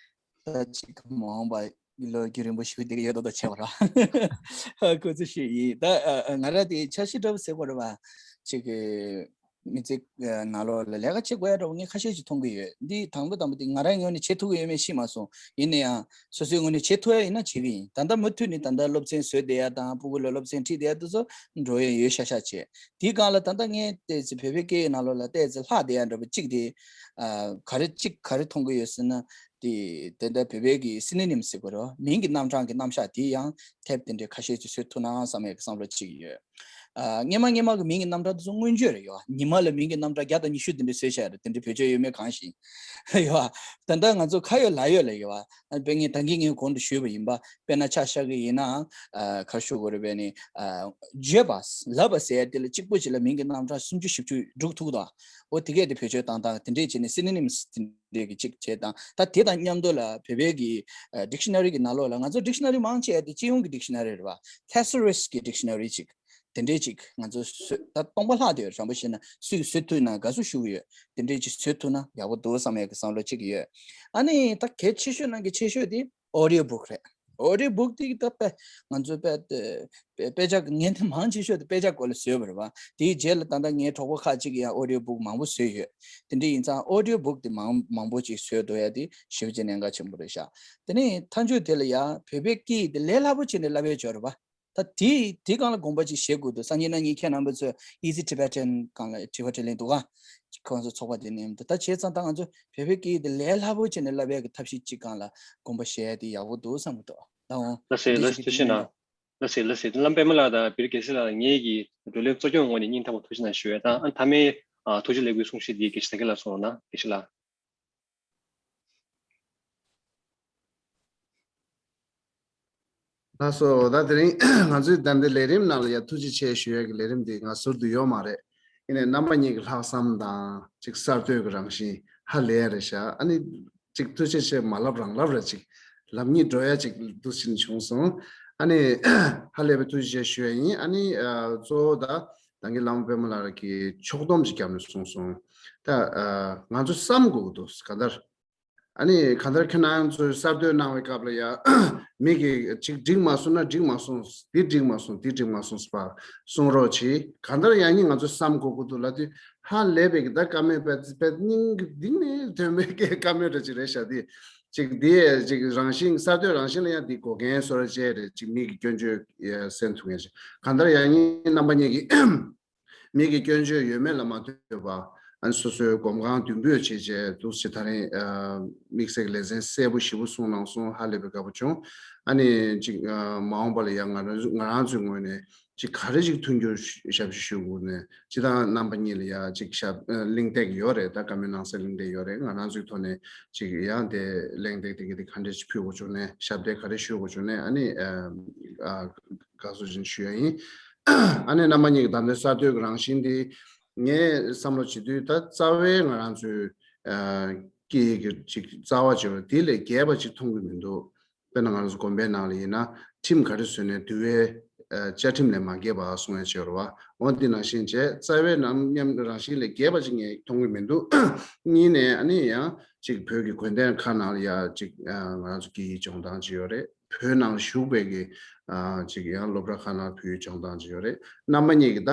ད་ཅིག་མ་འོངས་པ་ལོ་རྒྱུས་རིང་པོ་ཞིག་བསྡད་ཀྱི་ཡོད་མདོག་མདོག་བྱས་པ་ར། ཁོ་ཚོ་ཞིག་ཡིན། ད་ཨ་ང་རང་དེ་འཆར་གཞི་འདྲ་པོ་ཟེར་དགོས་རེད་པ། ཅིག་གི་ མི་ཚེ་ནང་ལོགས་ལ་ལས་ཀ་བྱེད་དགོས་ཡ་འདྲ་བོ་ངས་ཁ་ཤས་ཅིག་མཐོང་གི་ཡོད། འདི་དང་པོ་དང་པོ་དེ་ང་རང་ངོས་ནས་བྱེད་ཐུབ་ཀྱི་ཡོད་མེད་ཤེས་མ་སོང་། ཡིན་ན་ཡང་སོ་སོའི་ངོས་ནས་བྱེད་ཐུབ་ཡ་ཡིན་ན་བྱེད་ཀྱི་ཡིན། ད་ལྟ་མུ་མཐུད་ནས་ད་ལྟ་སློབ་ཚན་བཟོས་བསྡད་ཡ་དང་ཕྲུ་གུ་ལ་སློབ་ཚན་ཁྲིད་བསྡད་ཡ་དེ་ཚོ་འགྲོ་ཡ་ཡོད་ཤག་ཤག་བྱས། དེའི་སྒང་ལ་ད་ལྟ་ངས་བལྟས་ཚེ་བོད་པའི་སྐད་ཡིག་ནང་ལོགས་ལ་བལྟས་ཚེ་ལྷག་བསྡད་ཡ་འདྲ་བོ་གཅིག་དེ། ཨ། ག་རེ་གཅིག་ག་རེ་མཐོང་གི་ཡོད་ཟེར་ན། དེ་དེ་འདྲ་བོད་པའི་གི་སི་ནོ་ནིམ་ཟེར་དགོས་རེད་བ། མིང་གི་རྣམ་གྲངས་ཀྱི་རྣམ་གཞག་དེ་ཡང་དེབ་དེ་འདྲའི་ཁ་ཤས་ཅིག་བཟོ་ཐུབ་ན་བསམ་ཡས་ཀྱི་བསམ་བློ་ཅིག་ཡོད། ཨ། སྔོན་མ་སྔོན་མ་གི་མིང་གི་རྣམ་གྲངས་དེ་ཚོ་མངོན་བརྗོད་རེད་ཡོད་བ། ཉི་མ་ལ་མིང་གི་རྣམ་གྲངས་བརྒྱ་དང་ཉི་ཤུ་དེ་འདྲ་བཟོས་བཞག་རེད། དེ་འདྲའི་བེད་སྤྱོད་ཡོད་མེད་གང་ཤེས། ཡོད་བ། ད་ལྟ་ང་ཚོ་ཁ་ཡོད་ལག་ཡོད་ལ་ཡོད་བ། ཨ། དཔེ་ངས་ད་གིན་ངས་གོང་དུ་ཞུས་པ་ཡིན་པ། དཔེར་ན་ཆ་བཞག་གི་ཡིན་ན། ཨ། ག་རེ་ཞུ་དགོས་རེད། དཔེ་ནི། ཨ། བརྗོད་པ། ལབ་པ་ཟེར་ཡ་དེ་ལ་གཅིག་པོ་ཅིག་ལ་མིང་གི་རྣམ་གྲངས་སུམ་ཅུ་བཞི་བཅུ་འདུག་ཐུག་དང་། འོ་དེ་གས་དེ་བེད་སྤྱོད་བཏང་སྟངས་དེ་འདྲས་བྱས་ནས་སི་ནོ་ནིམ་སི་དེ་འདྲས་ཀྱི་གཅིག་བྱས་དང་། ད་དེ་དང་མཉམ་དུ་ལ་བོད་པའི་གི་ཨ། ཌིག་ཤ་ན་རི་གི་ནང་ལོགས་ལ། ང་ཚོ་ཌིག་ཤ་ན་རི་མང་ཆེ་བ་དེ་སྤྱི་ཡོངས་ཀྱི་ཌིག་ཤ་ན་རི་རེད་བ། ཐེ་སོ་རིས་ཀྱི་ཌིག་ཤ་ན་རི་ཅིག་དེ་འདྲས་ཅིག་ང་ཚོ་བཟོས། ད་སྟོང་པ་ལྷག་བསྡད་ཡོད་རེད། དྲང་པོ་བཤད་ན་སུས་བཟོ་ཐུབ་ན་དགའ་བསུ་ཞུ་གི་ཡོད། དེ་འདྲས་ཅིག་བཟོ་ཐུབ་ན་ཡག་པོ་འདུག་བསམ་ཡས་ཀྱི་བསམ་བློ་ཅིག་ཡོད། ཨ་ནི་ད་གལ་ཆེ་ཤོས་ནང་གི་ཆེ་ཤོས་དེ་ཨོ་ཌིའོ་བུག་རེད། ཨོ་ཌིའོ་བུག་དེ་ད་དཔེ་ང་ཚོ་དཔེ་དཔེ་དཔེ་ཆ་གི་ངས་དེ་མང་ཆེ་ཤོས་དེ་དཔེ་ཆ་སྐོར་ལ་བཟོས་པ་རེད་བ། དེའི་རྗེས་ལ་ད་ལྟ་ངའི་གྲོགས་པོ་ཁག་ཅིག་གིས་ཡང་ཨོ་ཌིའོ་བུག་མང་པོ་བཟོས་ཡོད། དེ་འདྲ་ཡིན་ཙང་ཨོ་ཌིའོ་བུག་དེ་མང་མང་པོ་ཅིག་བཟོས་འདུག་ཡ་དེ་ཞེ་པོ་ཅིག་གནད་འགག་ཆེན་པོ་རེད་ཤག་དེ་ནས་མཐའ་མཇུག་དེ་ལ་ཡང་བོད་པའི་སྐད་ཡིག་དེ་ལས་སླ་པོ་བྱས་ནས་བསླབ་ཡས་ཅིག་ཡོད་རེད་བ། ད་དེ་དེ་སྒང་ལ་དགོངས་པ་ཅིག་བཞེས་དགོས་འདུག་སང་ཉིན་གནངས་ཉིན་ཁྱེད་རྣམ་པ་ཚོས་Easy Tibetan སྒང་ལ་དྲི་བ་དྲིས་ལན་འདུག་ག་ཁོང་ཚོ་ཚོགས་པ་དེ་ནས་འདུག་ད་བྱས་ཙང་ད་ང་ཚོ་བོད་པའི་སྐད་ཡིག་དེ་ལས་སླ་པོ་བྱས་ནས་བསླབ་ཡས་ཀྱི་ཐབས་ཤེས་ཅིག་སྒང་ལ་དགོངས་པ་བཞེས་ཡས་དེ་ཡག་པོ་འདུག་བསམ་གྱི་འདུག་ད་འོང་ལགས་སེ། དེ་ལགས་སེ། ཞིག་ཐུགས་རྗེ་གནང་། ལགས་སེ། ལགས་སེ། བླ་མ་པདྨ་ལགས་དང་བེ་རི་རྒྱལ་མཚན་ལགས་ལ་ངེད་ཀྱི་བགྲོ་གླེང་གཙོ་སྐྱོང་ངོས་ནས་སྙིང་ཐག་པ་ཐུགས་རྗེ་གནང་ཞུ་ཡས་དང་། ཨ། མཐའ་མའི་ཨ། ཐུགས་རྗེ་ལེགས་འབུལ་གསུང་བཤད་འདི་དགེ་བཤེས་ད་གིན་ལགས་གསུང་རོགས་གནང་། དགེ་བཤེས་ལགས། ལགས་སོ། ད་དེ་རིང་ང་ཚོའི་ད་ལྟའི་ལས་རིམ་ནང་ལ་ཡ་ཐུགས་རྗེ་ཆེ་ཞུ་ཡས་ཀྱི་ལས་རིམ་འདི་ང་ཟུར་དུ་ཡོད་མ་རེད། ཡིན་ནའི་རྣམ་པ་གཉིས་ཀྱི་ལྷག་བསམ་དང་ཅིག་གསར་གཏོད་ཀྱི་རང་བཞིན་ཧ་ལས་རེད་ཤག་ཨ་ནི་ཅིག་ཐུགས་རྗེ་ཆེ་མ་ལབ་རང་ལབ་ར་ཅིག་ལབ་སྙིང་འདོད་ཡ་ཅིག་འདུག་ཕྱིན་བྱུང་སོང་། ཨ་ནི་ཧ་ལས་པའི་ཐུགས་རྗེ་ཆེ་ཞུ་ཡ་ཡིན། ཨ་ནི་ཨ། གཙོ་བོ་ད་ད་གིན་བླ་མ་པདྨ་ལགས་ཀྱིས་ཕྱོགས་བསྡོམས་ཅིག་བརྒྱབ་ནས་གསུངས་སོང་། ད་ཨ། ང་ཚོ་བསམ་དགོས་ཀྱི་འདུག་གང་ལྟར། ཨ་ནི་གང་ལྟར་ཁྱེད་རང་ཚོས་གསར་གཏོད་གནང་བའི་སྐབས་ལ་ཡ། མི་གིས་ཅིག་འགྲིག་མ་སོང་ན་འགྲིག་མ་སོང་། འདི་འགྲིག་མ་སོང་། འདི་འགྲིག་མ་སོང་ཟེར་བ་གསུང་རོགས་གྱིས། གང་ལྟར་ཡང་སྙིང་ང་ཚོ་བསམ་དགོས་ཀྱི་འདུག་ལབ་དུས་ཧ་ལས་པའི་གི་ད་བཀའ་མོལ་པ་དཔེ་སྙིང་གི་གཏིང་ནས་དོན་མེད་ཀྱི་བཀའ་མོལ་འདྲ་ཅིག་རེད་ཤག་དེ་ཅིག་དེ་ཅིག་རང་བཞིན་གསར་གཏོད་རང་བཞིན་ལ་ཡང་འདི་འགོག་རྐྱེན་བཟོ་འདྲ་ཅིག་རེད། ཅིག་མི་གི་སྐྱོན་བརྗོད་སེལ་ཐུབ་མཁན་ཅིག་གང་ལྟར་ཡང་སྙིང་རྣམ་པ་གཉིས་ཀྱིས། མི་གི་སྐྱོན་བརྗོད་ཡོད་མེད་ལ་མ་ལྟོས་པ། ཨ་ནི་སོ་སོའི་སྒོམ་ཁང་མདུན་སྤོས་བྱས་བྱས་འདུག་སེ་ད་རིང་ཨ། དམིགས་བསལ་གྱི་ལེ་ཚན་གསལ་པོ་ཞིབ་པོ་གསུངས་གནང་སོང་། ཧ་ལས་པའི་དགའ་པོ་བྱུང་། ཨ་ནི་ཅིག་ཨ། མ་འོངས་པ་ལ་ཡང་ང་རང་ང་རང་ཚོའི་ངོས་ནས་ཅིག་ག་རེ་ཅིག་མཐུན་འགྱུར་ཞབས་ཞུ་ཞུ་དགོས་ནས་ཅི་དང་རྣམ་པ་གཉིས་ལ་ཡང་ཅིག་ཞབས་ཨ། གླེང་སྟེགས་ཡོད་རེད། ད་བཀའ་མོལ་གནང་སའི་གླེང་སྟེགས་ཡོད་རེད། ང་རང་ཚོའི་ཐོག་ནས་ཅིག་ཡང་དེ་གླེང་སྟེགས་དེ་གི་དེ་ག་འདྲས་ཅིག་ཕུལ་དགོས་བྱུང་ནས་ཞབས་འདེགས་ག་རེ་ཞུ་དགོས་བྱུང་ནས་ཨ་ནི་ཨ། དགའ་བསུ་ཅིག་ཞུ་ཡ་ཡིན། ཨ་ནི་རྣམ་པ་གཉིས་ཀྱི་ད་ལྟའི་གསར་གཏོད་ཀྱི་རང་བཞིན་འདི་ངས་བསམ་བློ་བྱེད་དུས་ད་རྩ་བའི་ང་རང་ཚོའི་ཨ། སྐད་ཡིག་གི་ཅིག་རྩ་བ་ཅིག་ཡོད་རེད། དེ་ལས་རྒྱས་པ་ཅིག་མཐོང་གི་མི་འདུག་དཔེར་ན་ང་རང་ཚོ་དགོན་པའི་ནང་ལ་ཡིན་ན་ཁྲིམས་ག་རེ་བཟོས་ནས་འདུལ་བའི་ཨ། བཅའ་ཁྲིམས་ལས་མ་འགལ་བ་གསུང་ཡ་ཅིག་ཡོད་རེད་བ། འོ་འདི་ནང་བཞིན་བྱས་རྩ་བའི་ནམ་མཉམ་རང་བཞིན་ལས་རྒྱས་པ་ཅིག་ངས་མཐོང་གི་མི་འདུག་གཉིས་ནས་ཨ་ནི་ཡང་ཅིག་བོད་ཀྱི་དགོན་སྡེ་ཁག་ནང་ལ་ཡ་ཅིག་ཨ། ང་རང་ཚོ་སྐད་ཡིག་སྦྱོང་སྟངས་ཅིག་ཡོད་རེད། བོད་ནང་ལ་བཞུགས་པའི་གི་ཨ། ཅིག་ཡང་སློབ་གྲྭ་ཁག་ནང་བོད་ཡིག་སྦྱོང་སྟངས་ཅིག་ཡོད་རེད། རྣམ་པ་གཉིས་ཀྱི་ད་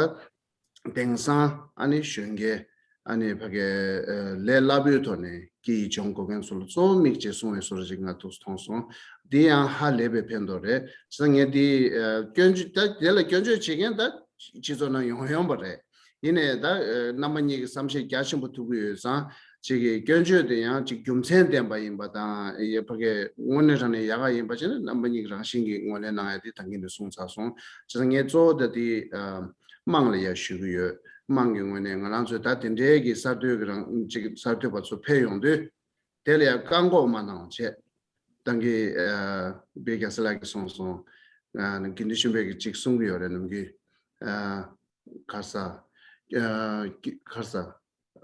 དེང་སང་ཨ་ནི་གཞོན་སྐྱེས་ཨ་ནི་ཕ་གི་ཨ། ལས་སླ་པོའི་ཐོག་ནས་སྐད་ཡིག་སྦྱོང་དགོས་མཁན་ཚོ་ལ་གཙོ་བོ་དམིགས་བྱས་གསུང་བའི་བཟོ་འདྲ་ཅིག་ང་ཐུགས་སུ་མཐོང་སོང་། འདི་ཡང་ཧ་ལས་པའི་ཕན་ཐོགས་རེད། བྱས་ཙང་ངས་འདི་ཨ། སྐྱོན་བརྗོད་ད་དེ་ལ་སྐྱོན་བརྗོད་བྱེད་མཁན་ད་སྤྱི་ཚོགས་ནང་ཡོང་ཡོང་པ་རེད། ཡིན་ནའི་ད་ཨ། རྣམ་པ་གཉིས་ཀྱི་བསམ་ཤེས་རྒྱ་ཆེན་པོ་ཐུབ་ཀྱི་ཡོད་ཙང་ཅིག་གི་སྐྱོན་བརྗོད་དེ་ཡང་ཅིག་རྒྱུ་མཚན་ལྡན་པ་ཡིན་པ་དང་ཡ་ཕ་གི་དངོས་གནས་དྲང་གནས་ཡག་ག་ཡིན་པ་བྱས་ན་རྣམ་པ་གཉིས་ཀྱི་རང་བཞིན་གྱིས་ངོས་ལེན་གནང་ཡ་དེ་ད་གིན་དུ་གསུངས་ཚར་སོང་། བྱས་ཙང་ངས་གཙོ་བོ་ད་དེ་ཨ། དམངས་ལ་ཡ་ཞུ་གི་ཡོད། དམངས་ཀྱི་ངོས་ནས་ང་རང་ཚོས་ད་དེ་འདྲའི་གི་གསར་གཏོད་ཀྱི་རང་ཅིག་གསར་གཏོད་པ་ཚོ་ཕེབས་ཡོང་དུས་དེ་ལ་ཡ་བཀག་འགོག་མ་གནང་བྱས་ད་གིན་ཨ། བེ་རི་རྒྱལ་མཚན་ལགས་ཀྱིས་གསུངས་སོང་། ཨ། དགེ་འདུན་ཆོས་འཕེལ་གྱིས་ཅིག་གསུང་གི་ཡོད་རེད། ནམ་རྒྱུན་ཨ། ག་རེ་ཟ། ཨ། ག་རེ་ཟ།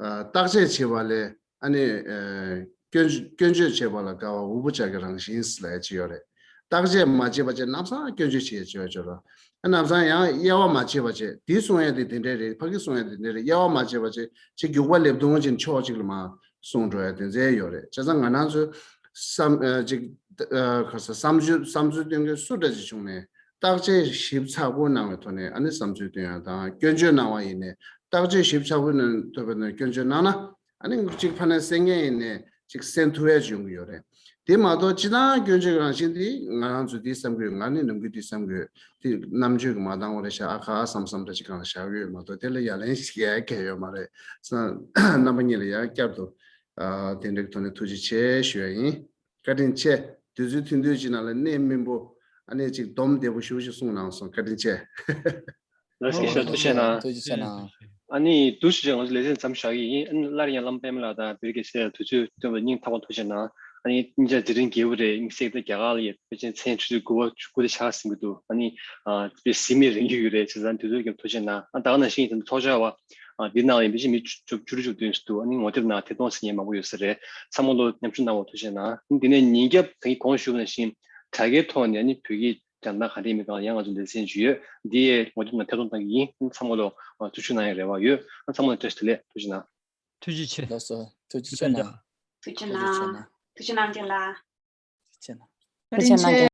ཨ། བརྟག་དཔྱད་བྱེད་པ་ལས་ཨ་ནི་ཨ། སྐྱོན་སྐྱོན་བརྗོད་བྱེད་པ་ལ་དགའ་བ་འུ་བུ་ཅག་གི་རང་བཞིན་ཟེར་ལབ་ཡ་ཅིག་ཡོད་རེད། བརྟག་དཔྱད་མ་བྱས་པ་བྱས་ལམ་སང་སྐྱོན་བརྗོད་བྱེད་ཡ་ཅིག་ཡོད་ཅོག་ར། ཨ། ལམ་སང་ཡང་དབྱེ་བ་མ་ཕྱེ་བ་བྱས་འདི་གསུང་ཡ་དེ་དེ་འདྲས་རེད། ཕ་གི་གསུང་ཡ་དེ་དེ་འདྲས་རེད། དབྱེ་བ་མ་ཕྱེ་བ་བྱས་ཅིག་རྒྱུག་པ་ལེབ་རྡུང་ཅིག་ཕྱོགས་གཅིག་ལ་མར་གསུང་འགྲོ་ཡ་དེ་ཚོ་ཡོད་རེད། བྱས་ཙང་ང་རང་ཚོས་བསམ་ཨ། ཅིག་ཨ། ག་རེ་ཟ། བསམ་ཚུལ་བསམ་ཚུལ་སྟོན་མཁན་སུ་འདྲ་ཅིག་བྱུང་ནས་བརྟག་དཔྱད་ཞིབ་ཚགས་པོ་གནང་བའི་ཐོག་ནས་ཨ་ནི་བསམ་ཚུལ་སྟོན་ཡ་དང་སྐྱོན་བརྗོད་གནང་བ་ཡིན་ནའི་ བརྟག་དཔྱད་ཞིབ་ཚགས་པོའི་ནང་ཐོབ་པའི་ནང་སྐྱོན་བརྗོད་གནང་ན། ཨ་ནི་གཅིག་ཕ་ནས་གསན་མཁན་ཡིན་ནས་གཅིག་གསན་ཐུབ་ཡ་ཅིག་ཡོང་གི་ཡོད་རེད། དེ་མ་གཏོགས་སྤྱི་བཏང་སྐྱོན་བརྗོད་རང་བཞིན་དེ་ང་རང་ཚོ་དེ་བསམ་གྱི་ཡོད། ང་ནི་ནམ་རྒྱུན་དེ་བསམ་གྱི་ཡོད། དེ་རྣམ་དཔྱོད་ཀྱི་མ་འདང་བ་རེད་ཤག་ཨ་ཁ་ཨ་བསམ་བསམ་འདྲ་ཅིག་སྒང་ལ་བཞག་གི་ཡོད་མ་གཏོགས་དེ་ལ་ཡ་ལན་ཞིག་ཡ་གལ་ཡོད་མ་རེད། ས་རྣམ་པ་གཉིས་ལ་ཡ་བསྐྱར་དུ་ཨ་དེ་འདྲའི་ཐོག་ནས་ཐུགས་རྗེ་ཆེ་ཞུ་ཡ་ཡིན། བཀའ་དྲིན་ཆེ། དུས་ཚོད་ཐུང་ཐུང་ཅིག་ནང་ལ་གནད་སྨིན་པོ་ཨ་ནི་ཅིག་སྡོམ་བདེ་པོ་ཞེ་པོ་ཅིག་གསུངས་གནང་སོང་། བཀའ་དྲིན་ཆེ། ལགས་སོ། ཐུགས་རྗེ་གནང་། ཐུགས་རྗེ་ཆེ་གནང་། ཨ་ནི་འདུག་སེ་ང་ཚོ་ལེ་ཚན་མཚམས་བཞག་གི་ཡིན། ཨ་ནི་སླར་ཡང་བླ་མ་པདྨ་ལགས་དང་བེ་རི་ཀེ་སེ་ལ་དུས་ཚོད་བཏོན་པར་སྙིང་ཐག་པ་ཐུགས་རྗེ་གནང་། ཨ་ནི་སྙིང་རྗེ་དེ་རིང་རྒྱལ་པོ་རེད། དམིགས་བསལ་གྱི་ད་རྒྱ་གར་ལ་ཡ་ཕལ་ཆེར་མཚན་ཆུ་ཚོད་དགུ་པ་དགུ་དེ་ཆགས་ཟིན་གྱི་འདུག་ཨ་ནི་ཨ་དཔེ་ཟིན་མེད་རེད་ཀྱི་ཡོད་རེད། བྱས་ཙང་དུས་ཚོད་རྒྱབ་ཐུགས་རྗེ་གནང་། ཨ་ད་ག་ནང་བཞིན་དེ་ཚོགས་བཅར་བ་ཨ་འདི་ནང་ལ་ཡིན་པའི་ཕལ་ཆེར་མི་བཅུ་བཅུ་དྲུག་ཅུ་འདུག་ཡོད་ས་འདུག་ཨ་ནི་ངོ་དེབ་ནང་ཐད་གཏོང་ཟིན་མཁན་མང་པོ་ཡོད་ས་རེད། ཚང་མ་ལོ་མཉམ་ཞུགས་གནང་བ་ཐུགས་རྗེ་གནང་། ཨ་ནི་འདི་ནས་ཉིན་རྒྱབ་ད་གིན་གོང་ཞུས་པ་ནང་བཞིན་དྲ་རྒྱའི་ཐོག་ནས་ཨ་ནི་བོད་ཀྱི་རྒྱང་ཐག་ག་འདྲས་མི་གང་ཡང་ང་ཚོ་ལེ་ཚན་ཞུས་ཡོད། འདི་ཡའི་ངོ་དེབ་ནང་ཐད་གཏོང་གཏང་གི་ཡིན། ཚང་མ་ལོ་ཐུགས་ཞུགས་གནང་ཡ་རེ་བ་ཡོད། ཚང་མ་ལ་བཀྲ་ཤིས་བདེ་ལེགས། ཐུགས་རྗེ་གནང་། ཐུགས་རྗེ་ཆེ། ལགས་སོ། ཐུགས་རྗེ་ཆེ་གནང་། ཐུགས་རྗེ་གནང་། ཐུགས་རྗེ་གནང་། ཐུགས་རྗེ་གནང་། ཐུགས་རྗེ་གནང་།